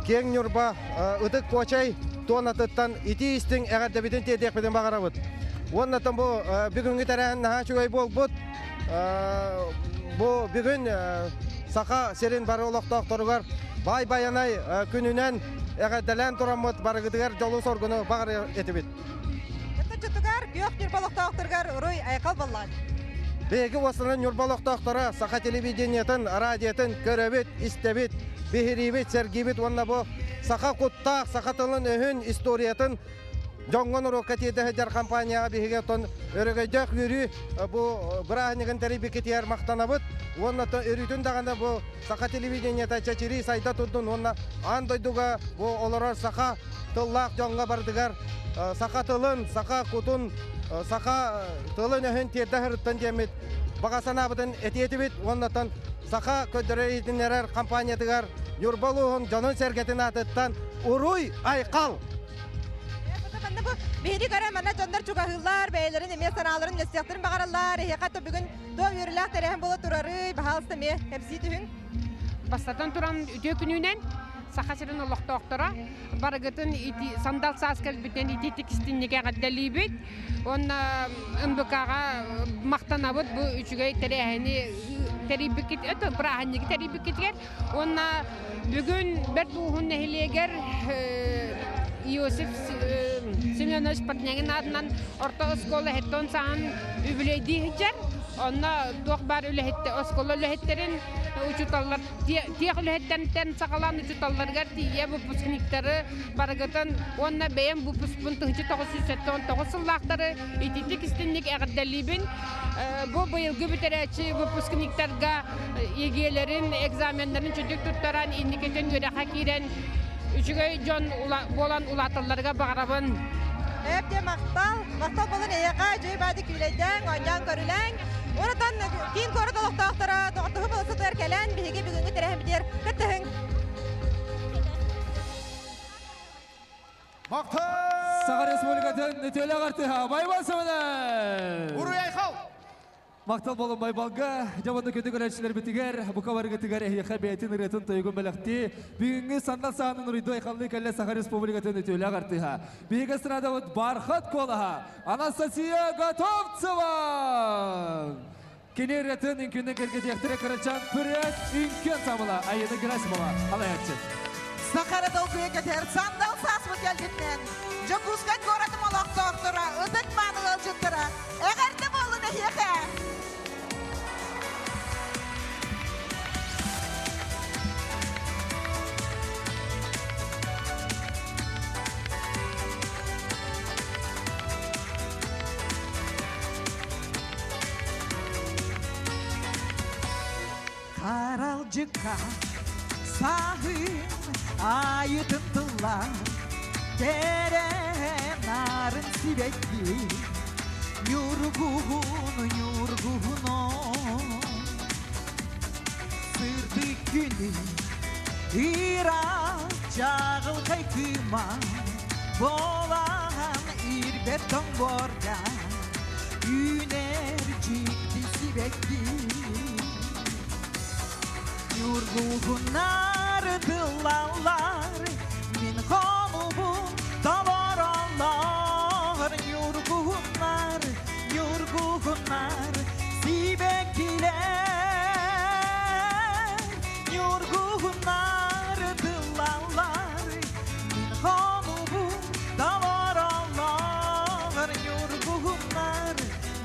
Киэҥ Ньурба Ытык Куочай туонатыттан итии истиҥ эҕэрдэбитин тиэрдиэхпитин баҕарабыт. Уонна бу бүгүҥҥү тэрээһин наһаа үчүгэй буолбут. Бу бүгүн Саха сирин бары олохтоохторугар баай байанай күнүнэн эҕэрдэлээн тураммыт барыгытыгар дьолу-соргуну баҕарар этибит. Чутугар күөх Ньурба олохтоохторугар уруй айхал боллаан. Биһиги уосанан Ньурба олохтоохторо саха телевидениетын, радиотын көрөбүт, истэбит, биһириибит, сэргиибит уонна бу саха куттаах, саха тылын өһүн, историятын дьоҥҥо норуокка тиэрдэ сылдьар компанияҕа биһиги оттон өрөгөйдөөх үөрүү бу бырааһынньыгын тэрийбиккитигэр махтанабыт уонна өрүүтүн даҕаны бу саха телевидениета чэчирии сайда турдун уонна аан дойдуга бу олорор саха тыллаах дьоҥҥо барытыгар саха тылын, саха кутун, саха тылын-өһүн тиэрдэ сырыттан диэммит. Баҕа санаабытын этиэтибит уоннатан Саха көрдөрөр иһитиннэрэр компаниятыгар Ньурба улууһун дьонун-сэргэтин аатыттан уруй айхал! Биһиги көрөн манна дьоннор чугаһыыллар, бэйэлэрин эмиэ санааларын үллэстиэхтэрин баҕараллар. Эһиэхэ то бүгүн туох үөрүүлээх тэрээһин буола турарый, баһаалыста эмиэ кэпсии түһүҥ. Бастатан туран үтүө күнүнэн Саха сирин олохтоохторо барыгытын ити сандал саас кэлбитинэн итиитик истинник эҕэрдэлиибит уонна НБК-ҕа махтанабыт бу үчүгэй тэрээһини тэрийбиккит бырааһынньыгы тэрийбиккитигэр уонна бүгүн Бэрт Ууһун нэһилиэгэр Иосиф Семенович Портнягин аатынан орто оскуола хэттон саҕан үбүлүөйдии сылдьар. Онно туох баар үлэһиттэ оскуола үлэһиттэрин учууталлар тех үлэһиттэртэн саҕалаан учууталларыгар тиийэ выпускниктары барыгытын уонна бэйэм выпускпун 1979 сыллаахтары ититик истинник эҕэрдэлиибин. Бу быйылгы бүтэрээччи выпускниктарга ЕГЭ-лэрин, экзаменнарын чөдүк туттаран, инникитин үөрэххэ киирэн үчүгэй дьон буолан улааталларыгар баҕарабын. Эбде махтал, махтал болун эйэҕэ, дьүй баады күүлэйдээн, оонньоон көрүлээн. Уратан киин куорат олохтоохторо доҕордоһуу болосутугар кэлэн биһиги бүгүҥҥү тэрээһиммитигэр кыттыһыҥ. Саха Республикатын үтүөлээх артыһа Байбал Сэмэнов! Уруй айхал! Махтал болун Байбалга, дьабанды күндү көрөөччүлэрбитигэр, бука барыгытыгар эһиэхэ бэйэтин ырыатын тойугун бэлэхтии, бүгүҥҥү сандал саанын уруйду айхаллыы кэллэ Саха Республикатын үтүөлээх артыһа. Биһиги эстрадабыт бархат куолаһа Анастасия Готовцева! Кини ырыатын үҥкүүнэн кэргэтиэхтэрэ кырачаан Пырыат үҥкүү ансамбла Айына Герасимова алайааччы. Сахара долгуйа кэтэр сандал сааспыт кэлбитинэн Дьокуускай куоратым олохтоохторо, ытык мааны ыалдьыттара, эҕэрдэ буоллун эһиэхэ! Харалдьыкка саһын айытын тылла Кэрэ нарын сибэкки Ньургуһун ньургуһуно Сырдык күнү Ира чаҕылхай кыыма Болан ирбэт тоҥборга Үүнэр дьикти сибэкки Ньургуһуннар тыллаллар Мин хомубун толороллор Ньургуһуннар, ньургуһуннар сибэккилэр Ньургуһуннар тыллаллар Мин хомубун толороллор Ньургуһуннар,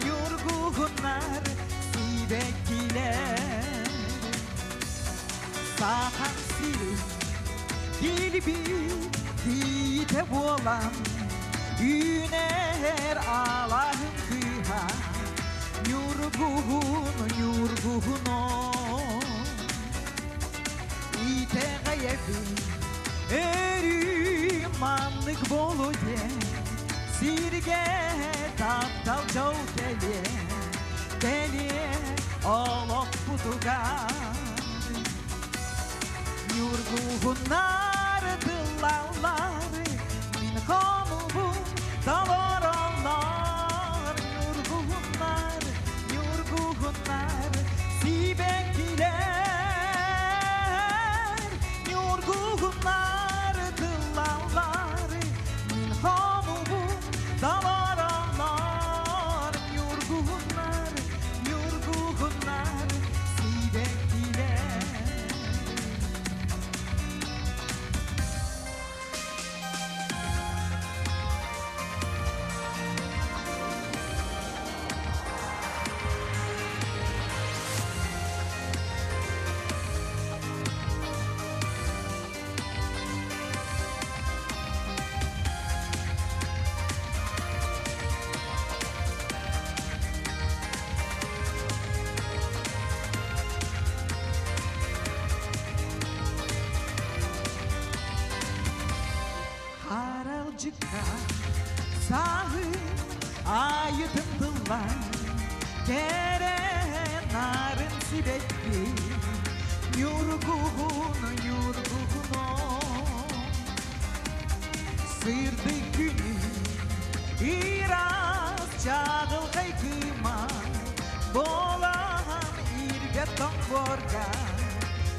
ньургуһуннар сибэккилэр Сахан сирин килбит тиитэ буолан Үүнэр алаһын кыыһа Ньургуһун ньургуһуно Итэҕэйэбин өрүү маннык буолуо диэн Сиргэ таптал дьол кэлиэ Кэлиэ олохпутугар Ньургуһуннар тыллаллар Мин хомубун толороллор Ньургуһуннар, ньургуһуннар сибэккилэр Ньургуһуннар тыллаллар Мин хомубун толороллор Ньургуһуннар, ньургуһуннар сибэккилэр Харалдьыкка саһын айытын тыллар Кэрэ сибэкки Ньургуһун, ньургуһун Сырдык күнү Ирас чағылқай кыма Болан ирге тоңборга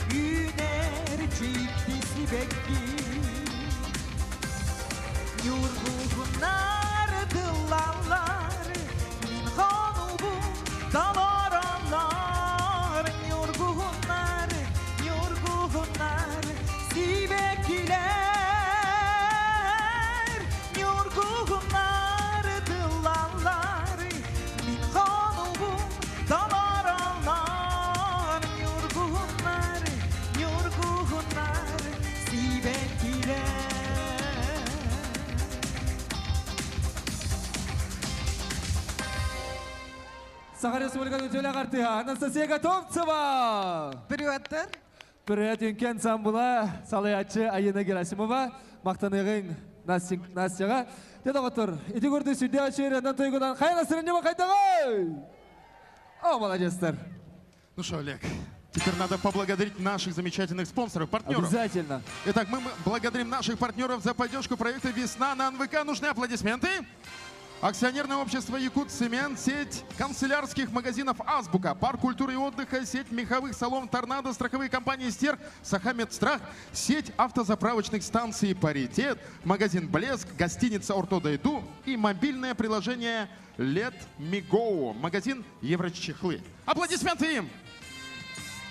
Үнер чикти сибэкки Ньургуһуннар тыллаллар Мин хонубун толороллор Ньургуһуннар, ньургуһуннар сибэккилэр Ньургуһуннар тыллаллар Мин хонубун толороллор Ньургуһуннар, ньургуһуннар сибэккилэр Саха Республикатын үтүөлээх артыыһа Анастасия Готовцева! Приветтер! Привет, Юнкен Самбула, салайааччы Айына Герасимова, мақтаныгың Настяға. Деді оғытыр, ити көрді сүдде ачырынан тойгунан хайна сырыннема қайтағай! О, молодецтер! Ну что, Олег, теперь надо поблагодарить наших замечательных спонсоров, партнеров. Обязательно. Итак, мы благодарим наших партнеров за поддержку проекта «Весна» на НВК. Нужны аплодисменты. Акционерное общество «Якутцемент», сеть канцелярских магазинов «Азбука», парк культуры и отдыха, сеть меховых салонов «Торнадо», страховые компании «Стерх», «Сахамедстрах», сеть автозаправочных станций «Паритет», магазин «Блеск», гостиница «Ортодайду» и мобильное приложение «Let Me Go», магазин «Еврочехлы». Аплодисменты им!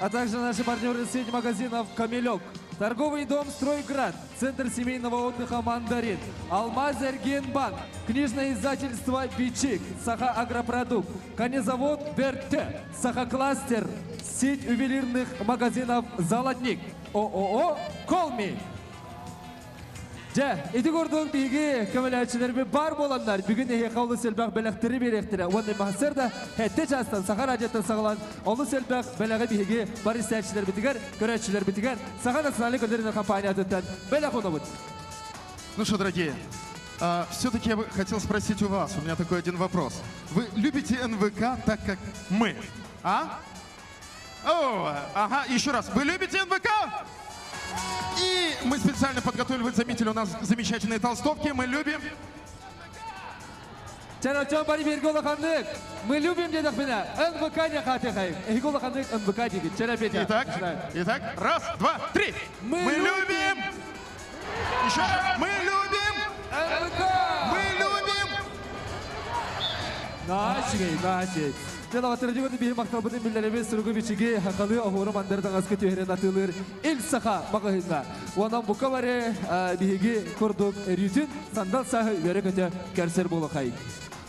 А также наши партнеры сеть магазинов «Камелек», торговый дом «Стройград», Центр семейного отдыха «Мандарин», Алмаз Генбанк, книжное издательство «Бичик», Саха Агропродукт, конезавод «Берте», Саха Кластер, сеть ювелирных магазинов «Золотник», ООО «Колми». Дьэ, ити курдук биһиги көмөлөөччүлэрбит баар буоланнар, бүгүн эһиэхэ олус элбэх бэлэхтэри биэриэхтэрэ. Уонна сарсыарда сэттэ чаастан Саха радиоттан саҕалаан олус элбэх бэлэҕи биһиги бары истээччилэрбитигэр, көрөөччүлэрбитигэр Саха национальнай көрдөрүү компаниятыттан бэлэх уунабыт. Ну что, дорогие, все-таки я бы хотел спросить у вас, у меня такой один вопрос. Вы любите НВК так, как мы? А? О, ага, еще раз. Вы любите НВК? И мы специально подготовили, вы заметили, у нас замечательные толстовки. Мы любим. Чарачан бары бииргэ улаханнык. Мы любим диэтэхпитинэ. НВК диэн хаһыытыаххайыҥ. Эһиги улаханнык НВК диигит. Чэ эрэ Петя. Итак, итак, раз, два, три. Мы, Мы любим. Еще раз. Мы любим. НВК. Мы любим. Начи, начи. Дьэ, биһиги махталбытын биллэрэбит суругу-бичиги сахалыы оһуору-мандары таҥаска түһэрэн атыылыыр Ил Саха маҕаһыыҥҥа. Онон бука бары биһиги курдук өрүүтүн сандал сааһы үөрэ-көтө көрсөр буолуоххайыҥ.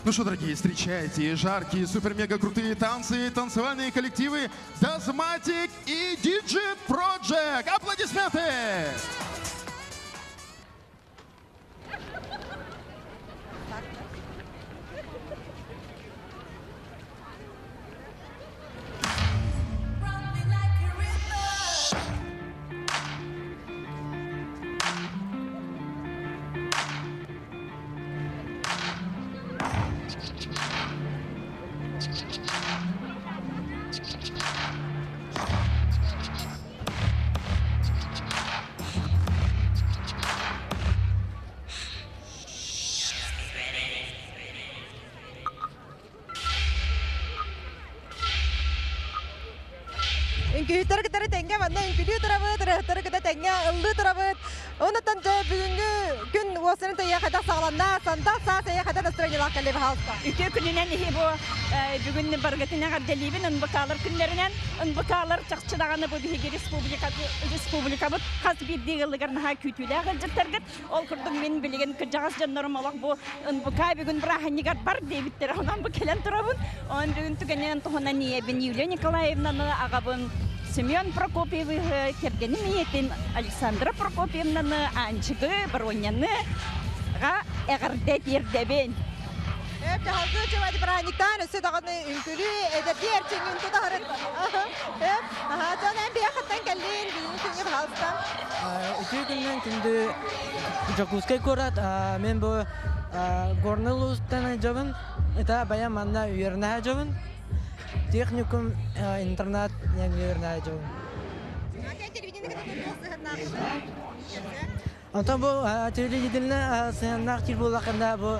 Ну что, дорогие, встречайте жаркие, супер-мега-крутые танцы, танцевальные коллективы Дазматик и Диджи Project. Аплодисменты! Үҥкүүһүттэри кытары тэҥҥэ манна үҥкүүлүү турабыт, ырыаһыттары кытта тэҥҥэ ыллыы турабыт. Онтон дьэ бүгүҥҥү күн уосарын тэйэ хайдах саҕаланна, сандал саас эйэ хайдах настроениелаах кэллэ пожалуйста. Үтүө күнүнэн иһи бу бүгүн барыгытын эҕэрдэлиибин НБКлар күннэринэн. НБКлар чахчы даҕаны бу биһиги республика республикабыт хас биирдии ыалыгар наһаа күүтүүлээх ыалдьыттаргыт. Ол курдук мин билигин кырдьаҕас дьоннорум олох бу НБК бүгүн бырааһынньыгар бар диэбиттэрэ. Онон бу кэлэн турабын. Онон бүгүн түгэнинэн туһунан ийэбин Юлия Николаевнаны, аҕабын Семен Прокопьевиһы, кэргэним ийэтин Александра Прокопьевнаны, Аанчыгы, Бароньяны эҕэрдэ тиэрдэбин. Эп дьаһалгы чымады бырааһынньыктаан өссө даҕаны үҥкүлүү эдэрдии эрчиҥҥин тутаһарын. Эп, аха, дьон эн биһиэхэттэн кэллин, бүгүҥҥү күҥҥэ пожалуйста. Үтүө күнүнэн күндү Дьокуускай куорат. Мен бу Горный улуустан дьобун, это баян манна үөрэнэ дьобун. Техникум интернат үөрэнээччибин. Онтон бу телевидение сыһыаннаах тир буоллахына бу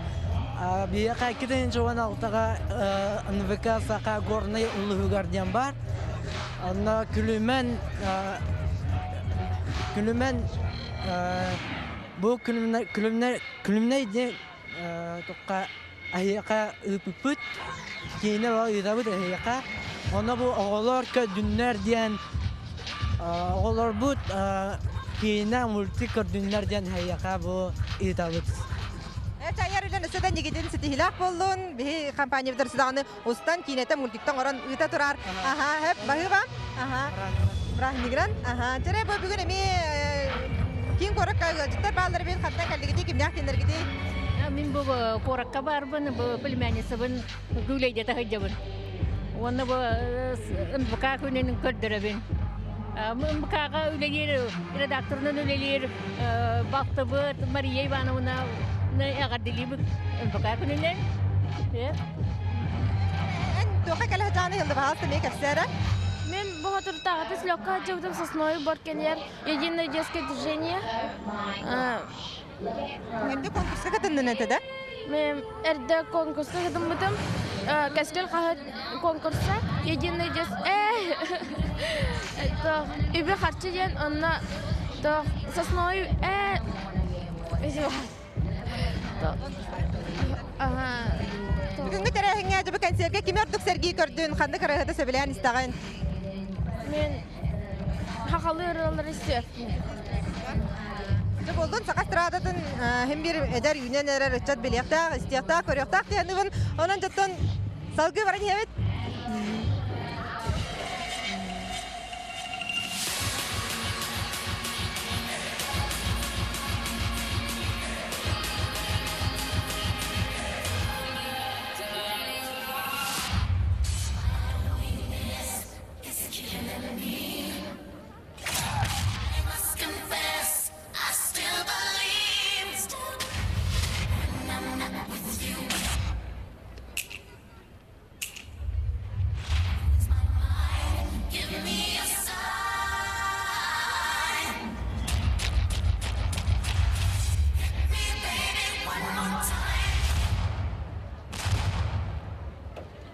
биһиэхэ 2016-га НВК Саха Горнай улууһугар диэн баар. Онно күлүмэн күлүмэн бу күлүмнэр күлүмнэр күлүмнэй диэн тухха эһиэхэ ыыппыппыт. Киинэ ыытабыт эһиэхэ. Онно бу оҕолор көрдүннэр диэн оҕолорбут киинэ мультик көрдүннэр диэн эһиэхэ бу ыытабыт. Чайар үлэн өссө да нигитин ситиһилээх боллун. Биһи компаниябытар сыдаҕаны устан киинэтэ мультиктан орон ыыта турар. Аха, хэп баһыба. Аха. Браһнигран. Аха. Тере бу бүгүн эми киин куоракка ыалдьыттар бааллар бин хантан кэллигити кимнээх кинилэргити? Мин бу куоракка барбын, бу племянницабын күүлэйдэтэ сылдьабын. Уонна бу НБК күнүн көрдөрөбүн. НБК-га үлэлиир, редакторынан үлэлиир балтыбыт Мария Ивановна эҕэрдэлиибит НБК күнүнэн. Эн туохха кэлэ сылдьааны ыһыллыбаһаас эмиэ кэпсээрэ. Мен бу хотуртааҕыта слёкка сылдьыбытым Сосновый бор кэлиэр Единое детское движение. Эрдэ конкурска кытыннын этэ да? Мен эрдэ конкурска кытыммытым. Кэскил хаһыат конкурса Единое детское үбү харчы диэн онно Сосновый Бүгүҥҥү тэрээһиҥҥэ дьэ бу кэнсиэргэ кими ордук сэргии көрдүн, ханнык ырыаһыты сөбүлээн истэҕин? Мен хахалы ырыалары истиэхпин. Дьэ буоллун, саха эстрадатын хим бир эдэр үүнэн эрэр ыччат билиэхтээх, истиэхтээх, көрүөхтээх диэн Онон дьоттон салгыы баран иһэбит.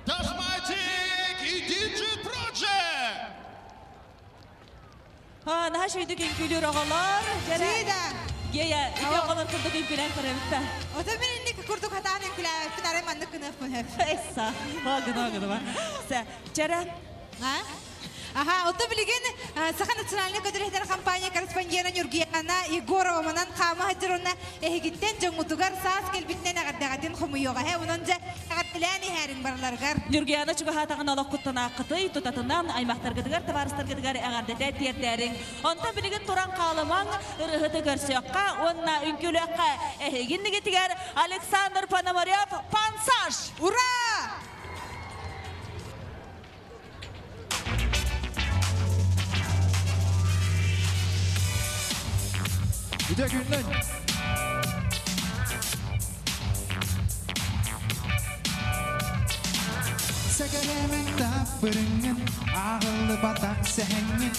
Dashmatic и DJ Project! Наһаа үчүгэйдик үҥкүүлүүр оҕолор. Чида. Гея, ити оҕолор курдук үҥкүүлээн көрөбүт да. Ото мин инник курдук хатаан үҥкүүлээбэппин, арай маннык гыныахпын сөп. Эсса, огын огын Сэ, чэрэ. Аха, ото билигин Саха национальнай көдөрүһэтэр компания корреспондена Нюргияна Егорова манан хаама сылдьар эһигиттэн дьоҥҥутугар саас кэлбитинэн эҕэрдэҕитин хомуйуоҕа. Э, онон дьэ эҕэрдэлээн иһээриҥ барыларыгар. Нюргияна чугаһаатаҕына олоххуттан ааххытый, тутатынан аймахтаргытыгар, табаарыстаргытыгар эҕэрдэтэ тиэрдээриҥ. Онтон билигин туран хаалымаҥ, ырыһыты көрсүөххэ уонна үҥкүүлүөххэ эһигин нигитигэр Александр Пономарев «Пансаж!» Ура! Үтө күннэн! Сэгэрэмен таппырыңын, ағылы батақ сэһэҥҥин,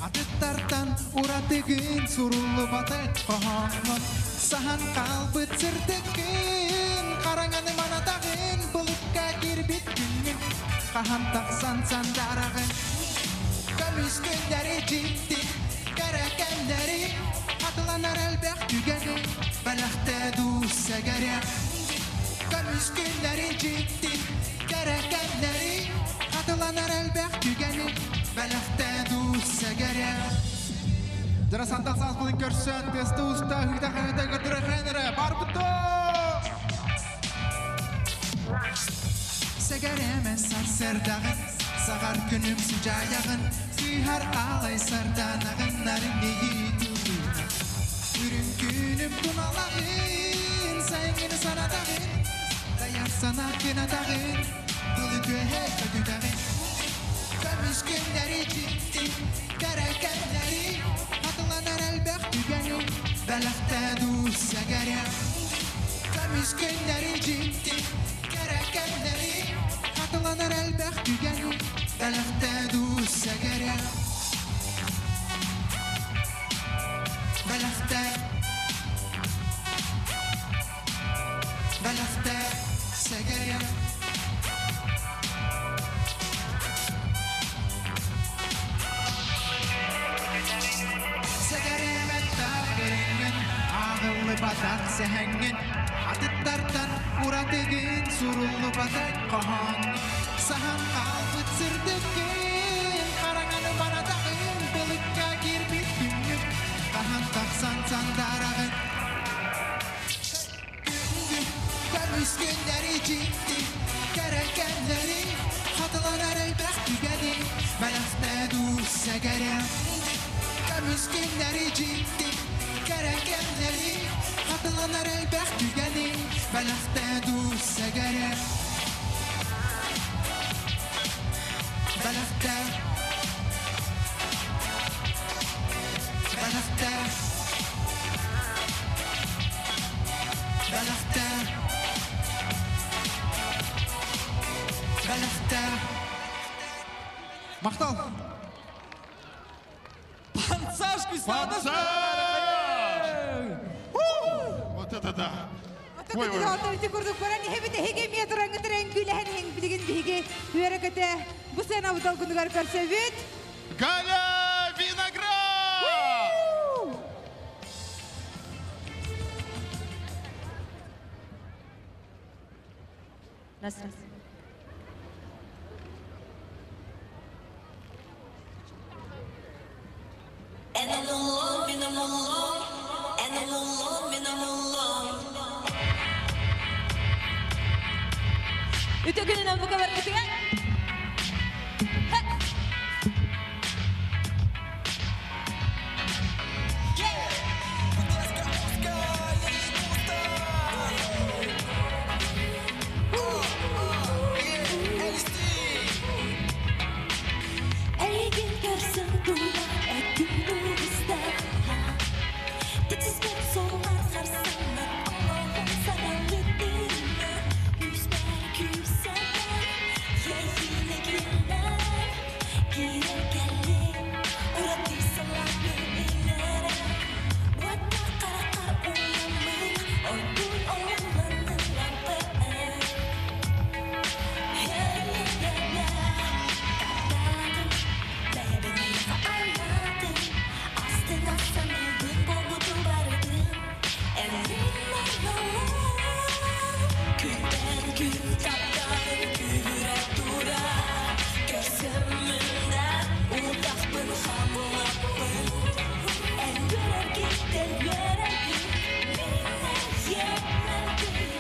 атыттартан уратыгын суруллубатах хоһооҥҥун, саһан хаалбыт сырдыккын, хараҥаны манатаҕын, былыкка киирбит күҥҥүн, хаһан тахсан сандараҕын. Көмүс күннэри дьикти, кэрэ кэмнэри, хатыланар элбэх түгэни, бэлэхтэ дуу сэгэрэ. Көмүс күннэри дьикти, кэрэ кэмнэри, хатыланар элбэх түгэни, бэлэхтэ дуу сэгэрэ. Дара сандал сааспытын көрсөн, тыаста уста, ыыта хаһыта көрдөрө хэнэрэ, барбыто! Сэгэрэмен сарсырдаҕын, саҕар күнүм сыдьаайаҕын, сыыһар аалай сарданаҕын, нарын иитилиина. Үрүҥ күнүм туналаҕын, сайыҥҥыны санатаҕын, дайар санаа кынатаҕын, тылы күөһэ көтүтэҕин. Көмүс күннэри дьикти, кэрэ кэмнэри, хатыланар элбэх түгэни, бэлэхтэ дуу сэгэрэ. Көмүс күннэри дьикти, кэрэ кэмнэри, Хатыланар элбэх түгэни Бэлэхтэ дуу сэгэрэ Бэлэхтэ Бэлэхтэ сэгэрэ Сэгэрэбэттэх көрүҥҥүн Ааҕыллыбатах сэһэҥҥин Атыттартан уратыгын Суруллубатах хоһооҥҥун Саһан хаалбыт сырдыккын Хараҥаны баратаҕын Былыкка киирбит күҥҥүн Хаһан тахсан сандаараҕын Күндү көмүс күннэри дьикти Кэрэ кэмнэри Хатыланар элбэх түгэни Бэлэхтэ дуу сэгэрэ Көмүс күннэри дьикти Кэрэ кэмнэри Хатыланар элбэх түгэни Бэлэхтэ дуу сэгэрэ Бэлэхтэ Бэлэхтэ Бэлэхтэ Бэлэхтэ Махтал! Пансаш Пансаш! Вот это да! Ой, ой. Ити курдук баран иһэбит эһиги эмиэ тураҥҥытыр эҥкүүлэһэн иһиҥ билигин биһиги үөрэ-көтө бу сыана долгунугар көрсөбүт. Галя Виноград! Раз, раз. Үтө күнүнэн бука баргытыгар. Эйигин көрсөн тула өтүн угуста Тиксиспет солар харсаннар олоҕун саралытынна Күүспэр күүсэтэр иэйиини киллэр Киирэн кэллиҥ ураты салааны иҥэрэр Уотта хараххар уйаммын ордук оҕолонун лампын Таптаатым бэйэбин эйиэхэ анаатым Астына саныыбын буолбуту барытын Эн Күнтэн күн тапталым күүһүрэ турар Көрсөммүн да утахпын хаммаппын Эн үөрэргиттэн үөрэбин Мин эйиэнэбин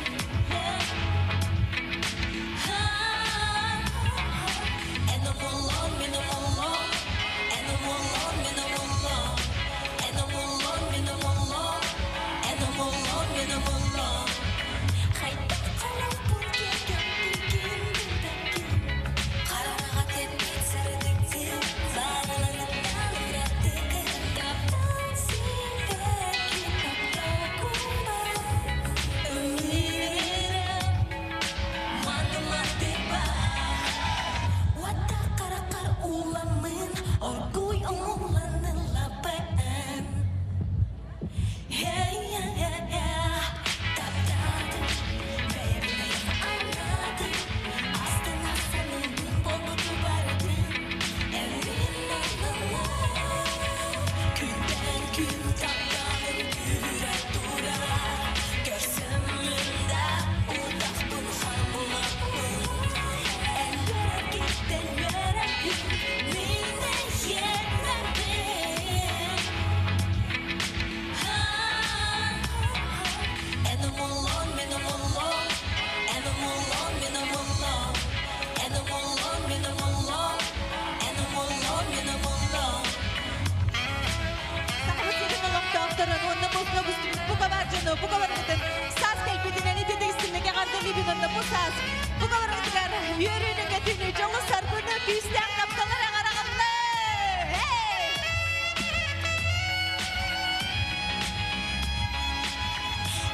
Эн омоллон, мин омоллон, эн омоллон, мин омоллон, эн омоллон, мин омоллон, эн омоллон, мин омоллон. Хайдах харахпын киэргэппиккин билбэккин, хараҥаҕа тэппит сырдыккын, баҕаларыттан уратыгын. Таптал сиппэккин, таптал куба, ымыырыра, маны-маты Уотта хараххар ууламмын, оргууй омулланыллабын. Таптаатым, бэйэбин эйиэхэ анаатым, астына саныыбын буолбуту барытын. Эн Күнтэн күн тапталым күүһүрэ турар, көрсөммүн да утахпын хаммаппын. Эн үөрэргиттэн үөрэбин, мин эйиэнэбин. Эн омоллон, мин омоллон, эн омоллон, мин омоллон, эн омоллон, мин омоллон, эн омоллон, мин омоллон. Сахабыт сирин олохтоохторун уонна бу бука бар дьону, бука барыгытын саас кэлбитинэн ититик истинник эҕэрдэлиибин уонна бу саас бука барыгытыгар үөрүүнү көтүүнү, дьолу саргыны, күүстээх тапталар эҕараҕынны!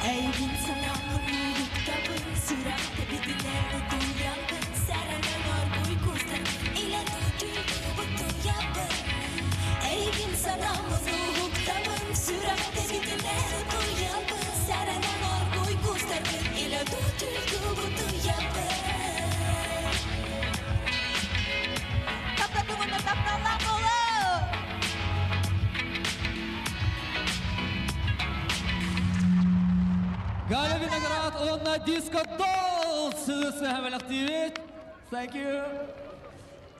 Эйигин санааммын уһуктабын, сүрэхтэ битинэн утуйабын, сэрэнэн Илэ түлкү бутуйабын Эйигин санааммын уһуктабын Сүрэх тэбиитинэн утуйабын Сэрэнэн оргууй куустаргын Илэ түлкү бутуйабын Таптатымына тапталлаах буолуҥ! Галя Виноград, онна Диско Долл сыыс Thank you.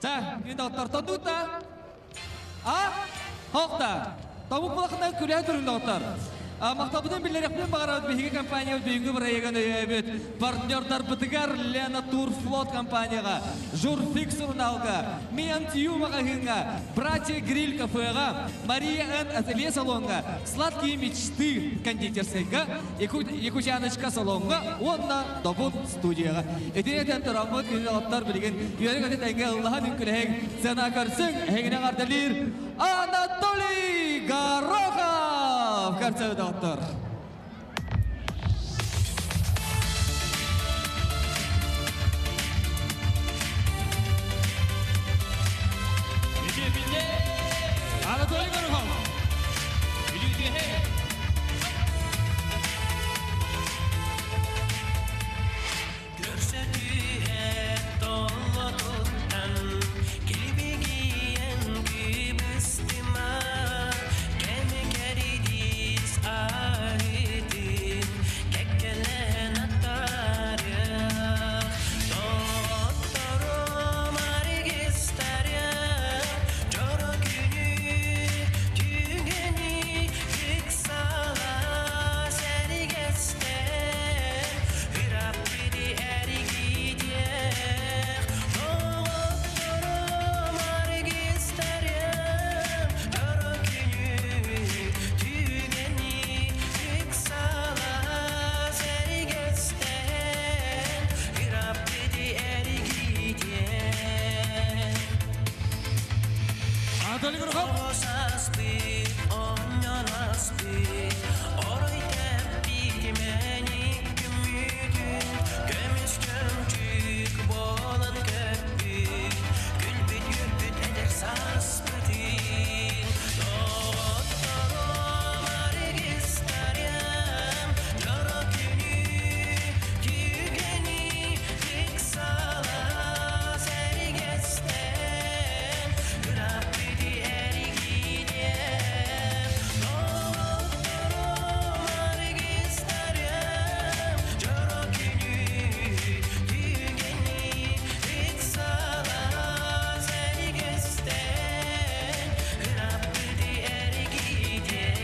За, энэ доктор тотута. А? Хохта. Табук булахына күлэ турун доктор. Мактабытын биллэриэхпин баҕарабыт биһиги компания бүгүҥҥү бырайыагын өйөөбүт партнердарбытыгар Лена Турфлот компанияҕа, Журфикс сурунаалга, Миантью маҕаһыыҥҥа, Братья Гриль кафеҕа, Мария Н ателье салоҥҥа, Сладкие мечты кондитерскайга, Якутяночка салоҥҥа уонна Добун студияҕа. Итини этэн тураммыт күнү билигин үөрэ-көтө тэҥҥэ ыллаһан үҥкүлэһиҥ, сцена көрсүҥ, эһигини эҕэрдэлиир Анатолий Горохов! Көрсөбүт доҕоттор! Анатолий Горохов! Көрсө түһэн толлотуттан Килбигийэн кыбыстыма Кэми кэридиис аһытын Кэккэлээн аттарыах Доҕотторум аргыстарым Дьоро күнү түгэни Ыксала сэргэстэн Ырааппыты эргитиэх Доҕотторум аргыстарым Дьоро күнү түгэни Ыксала сэргэстэн Ырааппыты эргитиэх Анатолий Горохов! Оҕо сааспыт, оонньоон Орой тэппит мэник күммүтүн Көмүс чөмчүүк буолан көппүт Күлбүт үөрбүт эдэр сааспытын Доҕотторум аргыстарым Дьоро күнү түгэни Ыксала сэргэстэн Ырааппыты эргитиэх Доҕотторум аргыстарым Дьоро күнү түгэни Ыксала сэргэстэн Ырааппыты эргитиэх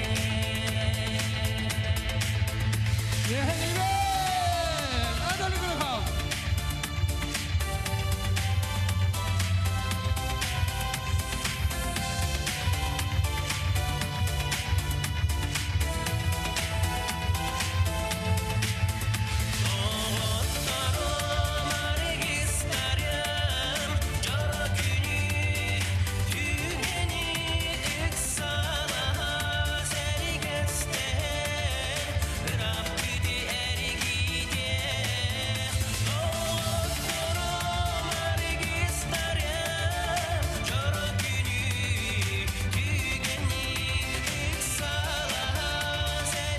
Анатолий Горохов! Доҕотторум аргыстарым Дьоро күнү түгэни Ыксала сэргэстэн Ырааппыты эргитиэх Доҕотторум аргыстарым Дьоро күнү түгэни Ыксала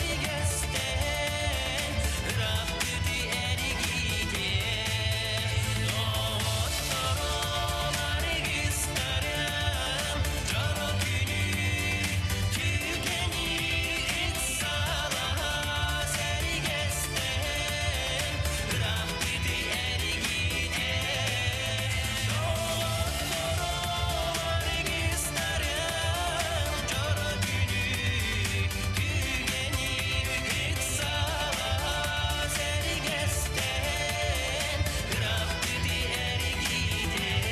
сэргэстэн Ырааппыты эргитиэх Доҕотторум аргыстарым Дьоро күнү түгэни Ыксала сэргэстэн Ырааппыты эргитиэх Доҕотторум аргыстарым Дьоро күнү түгэни Ыксала сэргэстэн Ырааппыты эргитиэх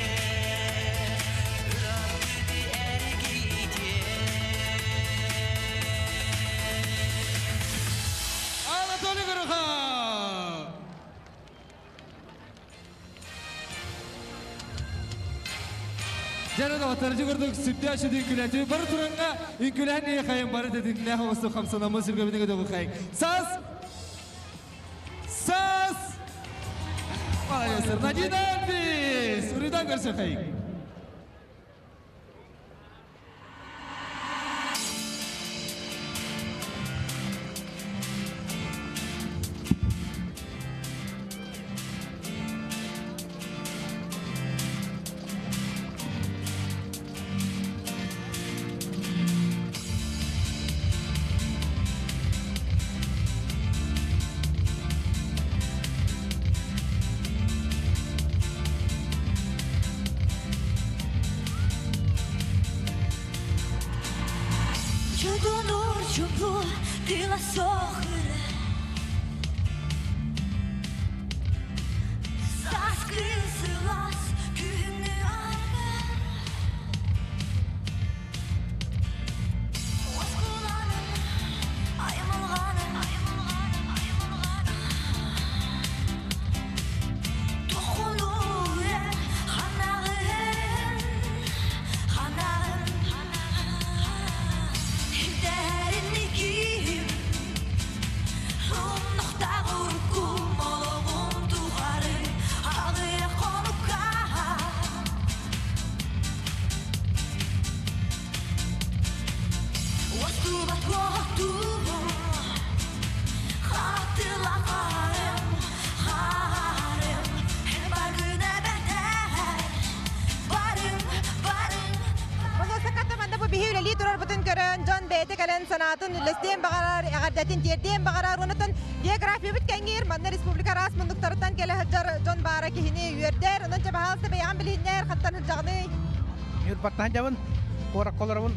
Ырааппыты эргитиэх Анатолий Горохов! Дьэ доҕоттор, курдук сүрдээх үчүгэй үҥкүүлээтибит. Бары тураҥҥа үҥкүүлээн хайын бары тэтимнээх оҕустук хамсанаммыт сүргэбитин көтөҕүөххэйиҥ. Саас! Саас! Маладьыастар. Надина Эльфис! Уруйдан көрсөхөйүк. Чудунур чупу тыла сохыры Саскы сылас күнү аргар Оскуланым аймылғаным Тохунуен ханағын ханағын Хилдәрин киім Умнохтағуркум ологум тухары Ағыя конукка Уастубат уотуум Хатыла харым харым Баргына бәтәр Барым барым Болуосакка манна бу биһи үлэлии турарбытын көрөн, дьон бэйэтэ кэлэн санаатын үллэстиэн баҕарар, эҕэрдэтин тиэрдиэн баҕарар. Онутун географиябыт кэҥиир, манна республика араас муннуктарыттан кэлэ сылдьар дьон баара киһини үөрдэр. Онон дьэ баһаалыста бэйэҕин билиһиннэр, хантан сылдьаҕыный? Ньурбаттан дьабын, куоракка олоробун,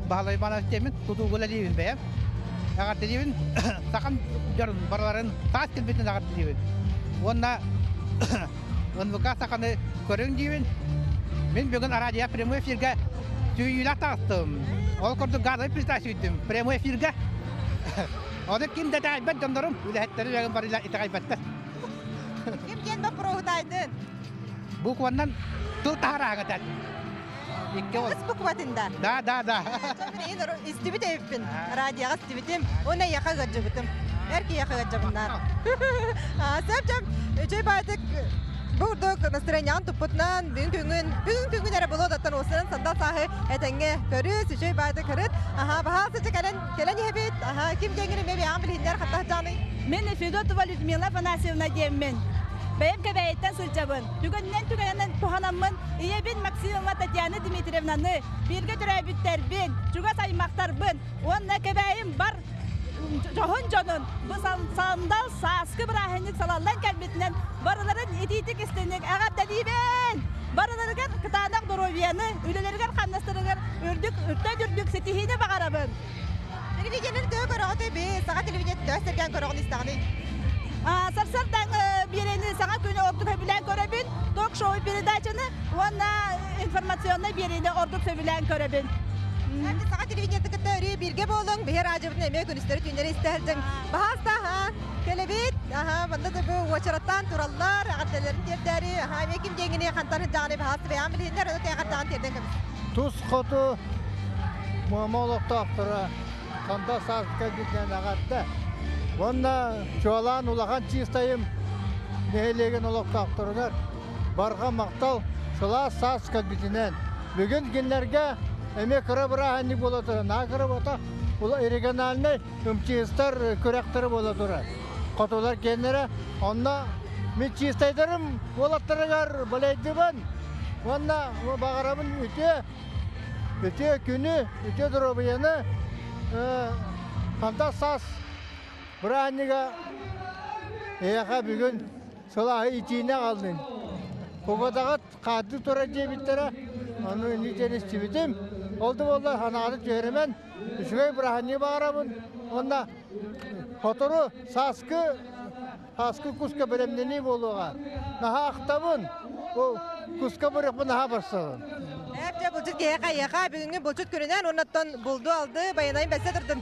Баһылай Иванович диэммин, тутууга үлэлиибин бэйэм. Эҕэрдэлиибин, сахам дьонун барыларын таас кэлбитин эҕэрдэлиибин. Уонна НВК саханы көрүҥ диибин. Мин бүгүн араадьыйа прямой эфиргэ сүүйүүлээх таҕыстым. Ол курдук газовый плита сүүйдүм прямой эфиргэ. Ону ким да итэҕэйбэт дьоннорум, үлэһиттэри бэйэм барыла итэҕэйбэттэр. Ким диэн боппуруоһу таайдын? Букваннан тыл таһарааҥ этэн. Икки ол. Кыс букватын да? Да, да, да. Мин истибит эбиппин. Радиоҕа истибитим. Уонна эйиэхэ ыалдьыбытым. Эр киһиэхэ ыалдьабыннар. Сөп сөп. Үчүгэй баайдык бу курдук настроениеҕын туппутунан бүгүн күҥүн бүгүн күҥүн эрэ болуодаттан уостанан сандал сааһы этэҥҥэ көрүс үчүгэй баайдык ырыт аха баһаалысыча кэлэн кэлэн иһэбит аха ким диэҥҥин эмиэ бэйэҕин билиһиннэр хаттаһыдьаҕыный Мин Федотова Людмила Афанасьевна диэммин. Бэйэм Кэбээйиттэн сылдьабын. Түгэнинэн түгэнинэн туһанаммын ийэбин Максимова Татьяна Дмитриевнаны, бииргэ төрөөбүттэрбин, чугас аймахтарбын уонна Кэбээйим бар дьоһун дьонун бу сандал сааскы бырааһынньык салаллан кэлбитинэн барыларын итиитик истиҥник эҕэрдэлиибин! Барыларыгар кытаанах доруобуйаны, үлэлэригэр хамнастарыгар үрдүк үрдүк үрдүк ситиһиини баҕарабын! Телевидениени төһө көрөҕүтүй би? Саха телевидениетин төһө сэргээн көрөҕүн истэҕиний? Сарсыардаҥ биэрэни саҥа күнү ордук сөбүлээн көрөбүн. Ток-шоу передачаны уонна информационнай биэриини ордук сөбүлээн көрөбүн. Саха телевидениетин кытта өрүү бииргэ буолуҥ. Биһи радиобытын эмиэ күнүстэри түүннэри истэ сылдьыҥ. Баһааста, аха, кэлэбит. Аха, манна да бу уочараттаан тураллар, эҕэрдэлэрин тиэрдээри. Аха, эмиэ ким диэҥҥини хантан сылдьаҕыный баһааста бэйэҕин билиһиннэр, ону тэҕэрдэҕин тиэрдэн көмүс. Тус хоту Муома олохтоохторо Сандал саас кэлбитинэн эҕэрдэ! Уонна чуолаан Улахан Чыыстайым нэһилиэгин олохтоохторугар барҕа махтал сылаас саас кэлбитинэн. Бүгүн кинилэргэ эмиэ кыра бырааһынньык буола турар. Наһаа кыра буолбатах, региональнай МЧСтар күрэхтэрэ буола турар. Хотулар киэннэрэ онно мин чыыстайдарым уолаттарыгар балайдыбын уонна баҕарабын үтүө үтүө күнү, үтүө доруобуйаны хантан саас бырааһынньыга эйиэхэ бүгүн сылааһы итиини аҕаллын. Кубадаҕыт хаардыы турар диэбиттэрэ, ону инники истибитим. Ол да буоллар санааны түһэримэн, үчүгэй бырааһынньыгы баҕарабын уонна сотору сааскы сааскы куска бэлэмнэнии буолуоҕа. Наһаа ахтабын. Ол куска барыахпын наһаа барсабын. Эп дьэ булчут киһиэхэ эйиэхэ бүгүҥҥү булчут күнүнэн уоннаттан булду алды байанайын бэссе турдун.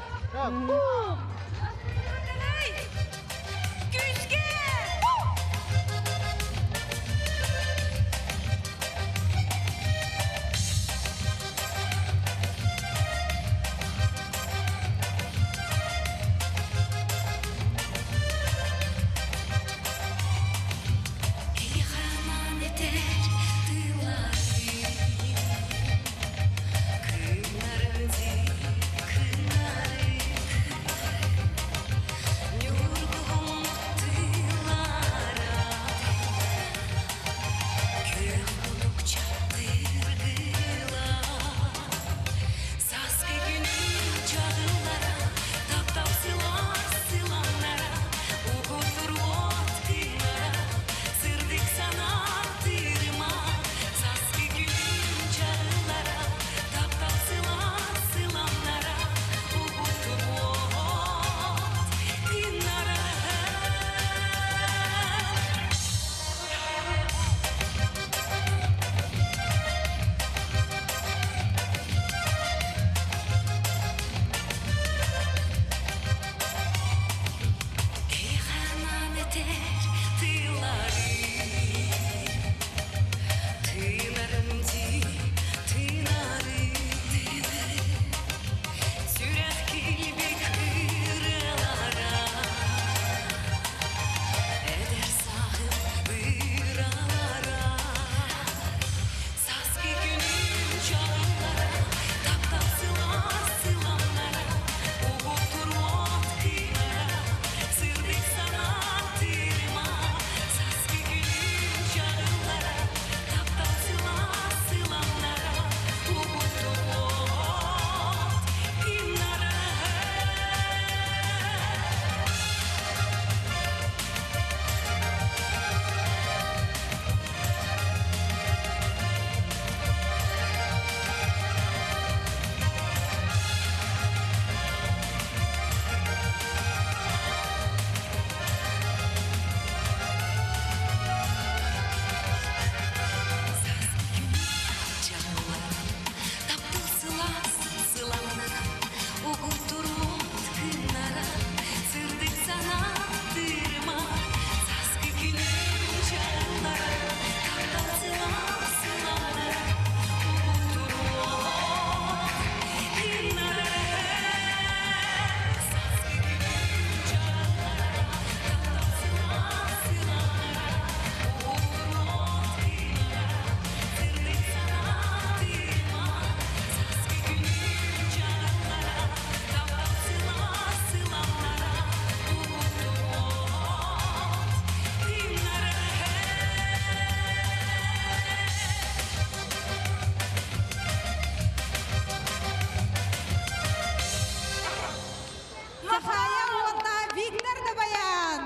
Сахая уонна Виктор Дабаян.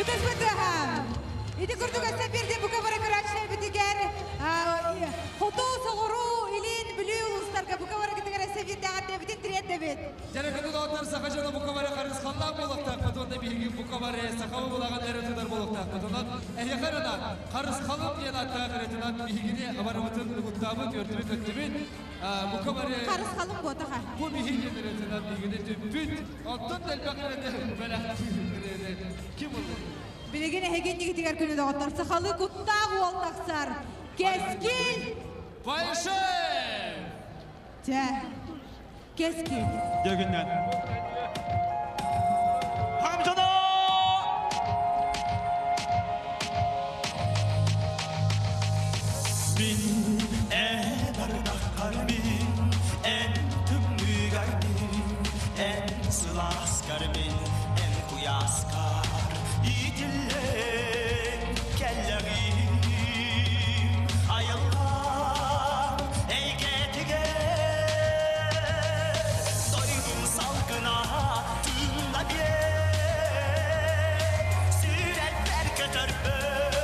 Ытыс бытыаха. Ити курдук өссө биирдэ бука бары көрөөччүлэрбитигэр хоту, соҕуруу, илин, бүлүү улуустарга бука барыгытыгар өссө биирдэ эҕэрдэбитин тириэрдэбит. Дьэ, доҕоттор, саха дьоно бука бары харысхаллаах буолуохтаахпыт уонна биһиги бука бары сахабы булаҕын эрэ тутар буолуохтаахпыт. Онон эһиэхэ эрэ харысхалым диэн ааттаах ырыатынан биһигини барыбытын угуттаабыт, үөрдүбүт, өттүбүт. Бука бары Харысхалым буотаха. Бу биһиги ырыатынан биһигини түмпүт. Онтон да элбэх ырыаны бэлэхтиир ким ол? Билигин эһиги иннигитигэр күнү доҕоттор сахалыы куттаах уол тахсар. Кэскил! Баишев! Чэ, кэскил. Дөгүннэн. Хамжано! Мин эн ардаххар мин, эн тымныыгар мин, эн сылааскар мин, эн куйааскар иитиллэн кэллэҕим. Айылҕам эйгэтигэр дойдум салгына тыынна биэр. Сүрэхпэр көтөрбөр,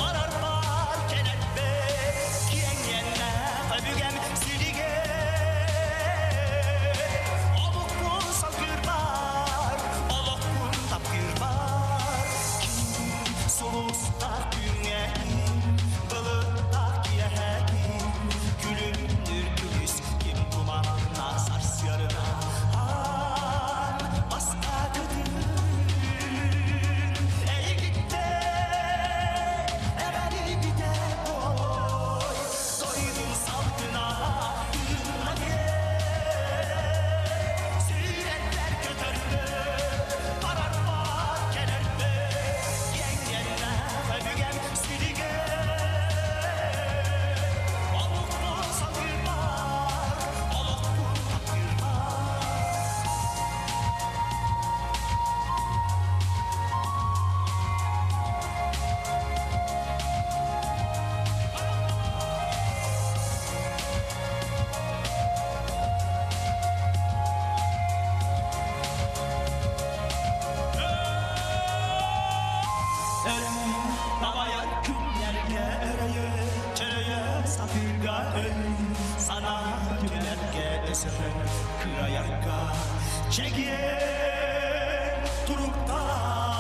барарбар кэлэрбэр, киэҥ иэннээх өбүгэм сиригэр. Омукпун салгыырбар, олохпун таптыырбар, ким сулустаах күҥҥэһин, былыттаах киэһэкин, күлүмнүүр күнүс ким туманнаах сарсыарда аан бастакытын эйигиттэн эҕэрийбитэ буолуой, дойдум салгына тыынна биэр. Сүрэхпэр көтөрбөр, барарбар кэлэрбэр, киэҥ иэннээх өбүгэм сиригэр. Омукпун салгыырбар, олохпун таптыырбар. Өрө дабайар күннэргэ өрөйө, чөрөйө сатыырга өй, санаа түмэргэ өсөһөн кыайарга чэгиэн туруктаах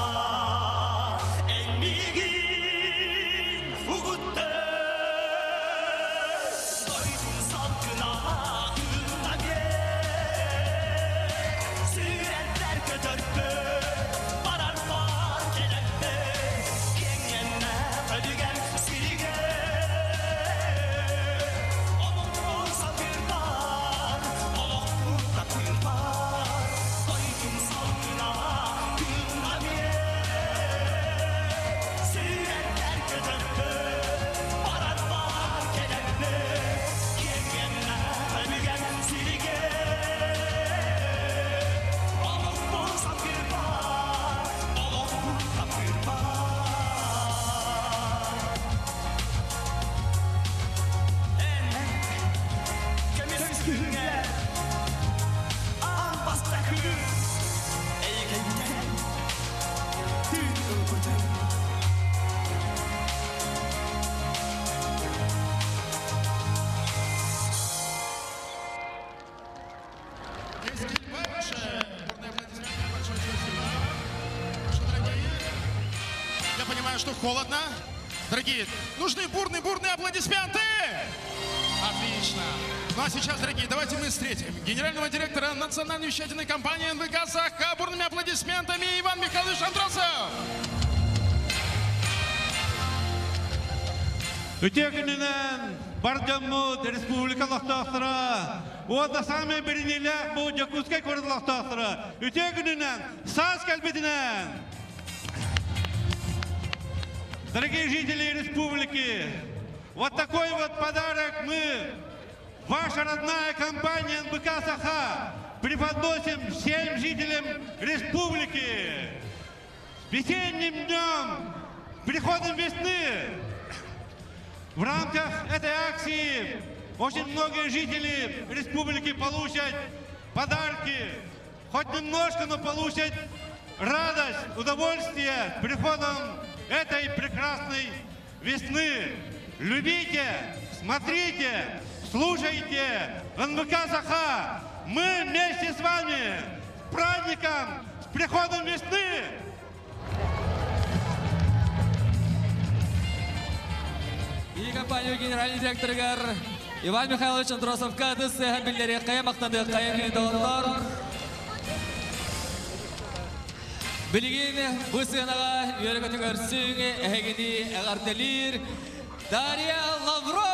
эн миигин угуттар. Дойдум салгына тыынна биэр. Сүрэхпэр көтөрбөр, барарбар кэлэрбэр, киэҥ иэннээх өбүгэм сиригэр. Омукпун салгыырбар, олохпун таптыырбар, дойдум салгына тыынна биэр. Сүрэхпэр көтөрбөр, барарбар кэлэрбэр, киэҥ иэннээх өбүгэм сиригэр. Омукпун салгыырбар, олохпун таптыырбар. Эн көмүс күһүҥҥэ аан бастакы эйигиттэн тыын ылбытым. Кэскил Баишев. Бурные аплодисменты. Большое спасибо. Что, дорогие, я понимаю, что холодно. Дорогие, нужны бурные-бурные аплодисменты! Отлично. Ну а сейчас, дорогие, давайте мы встретим генерального директора национальной вещательной компании НВК «Саха» бурными аплодисментами Иван Михайлович Андросов. Үтүө күнүнэн бар дьоммут республика олохтоохторо, уонна саамай бэриниилээх бу Дьокуускай куорат олохтоохторо, үтүө күнүнэн, саас кэлбитинэн! Дорогие жители республики, вот такой вот подарок мы, ваша родная компания НБК «Саха», преподносим всем жителям республики. С весенним днем, приходом весны! В рамках этой акции очень многие жители республики получат подарки, хоть немножко, но получат радость, удовольствие с приходом этой прекрасной весны. Любите, смотрите, слушайте НВК «Саха». Мы вместе с вами с праздником, с приходом весны! И компания генеральный директорыгар Иван Михайлович Андросовка тыс сыһан биллери кая мактанды кая доктор. Билигин бу сыанаҕа үөрэ-көтө көрсүҥ эһигини эҕэрдэлиир Дарья Лаврова!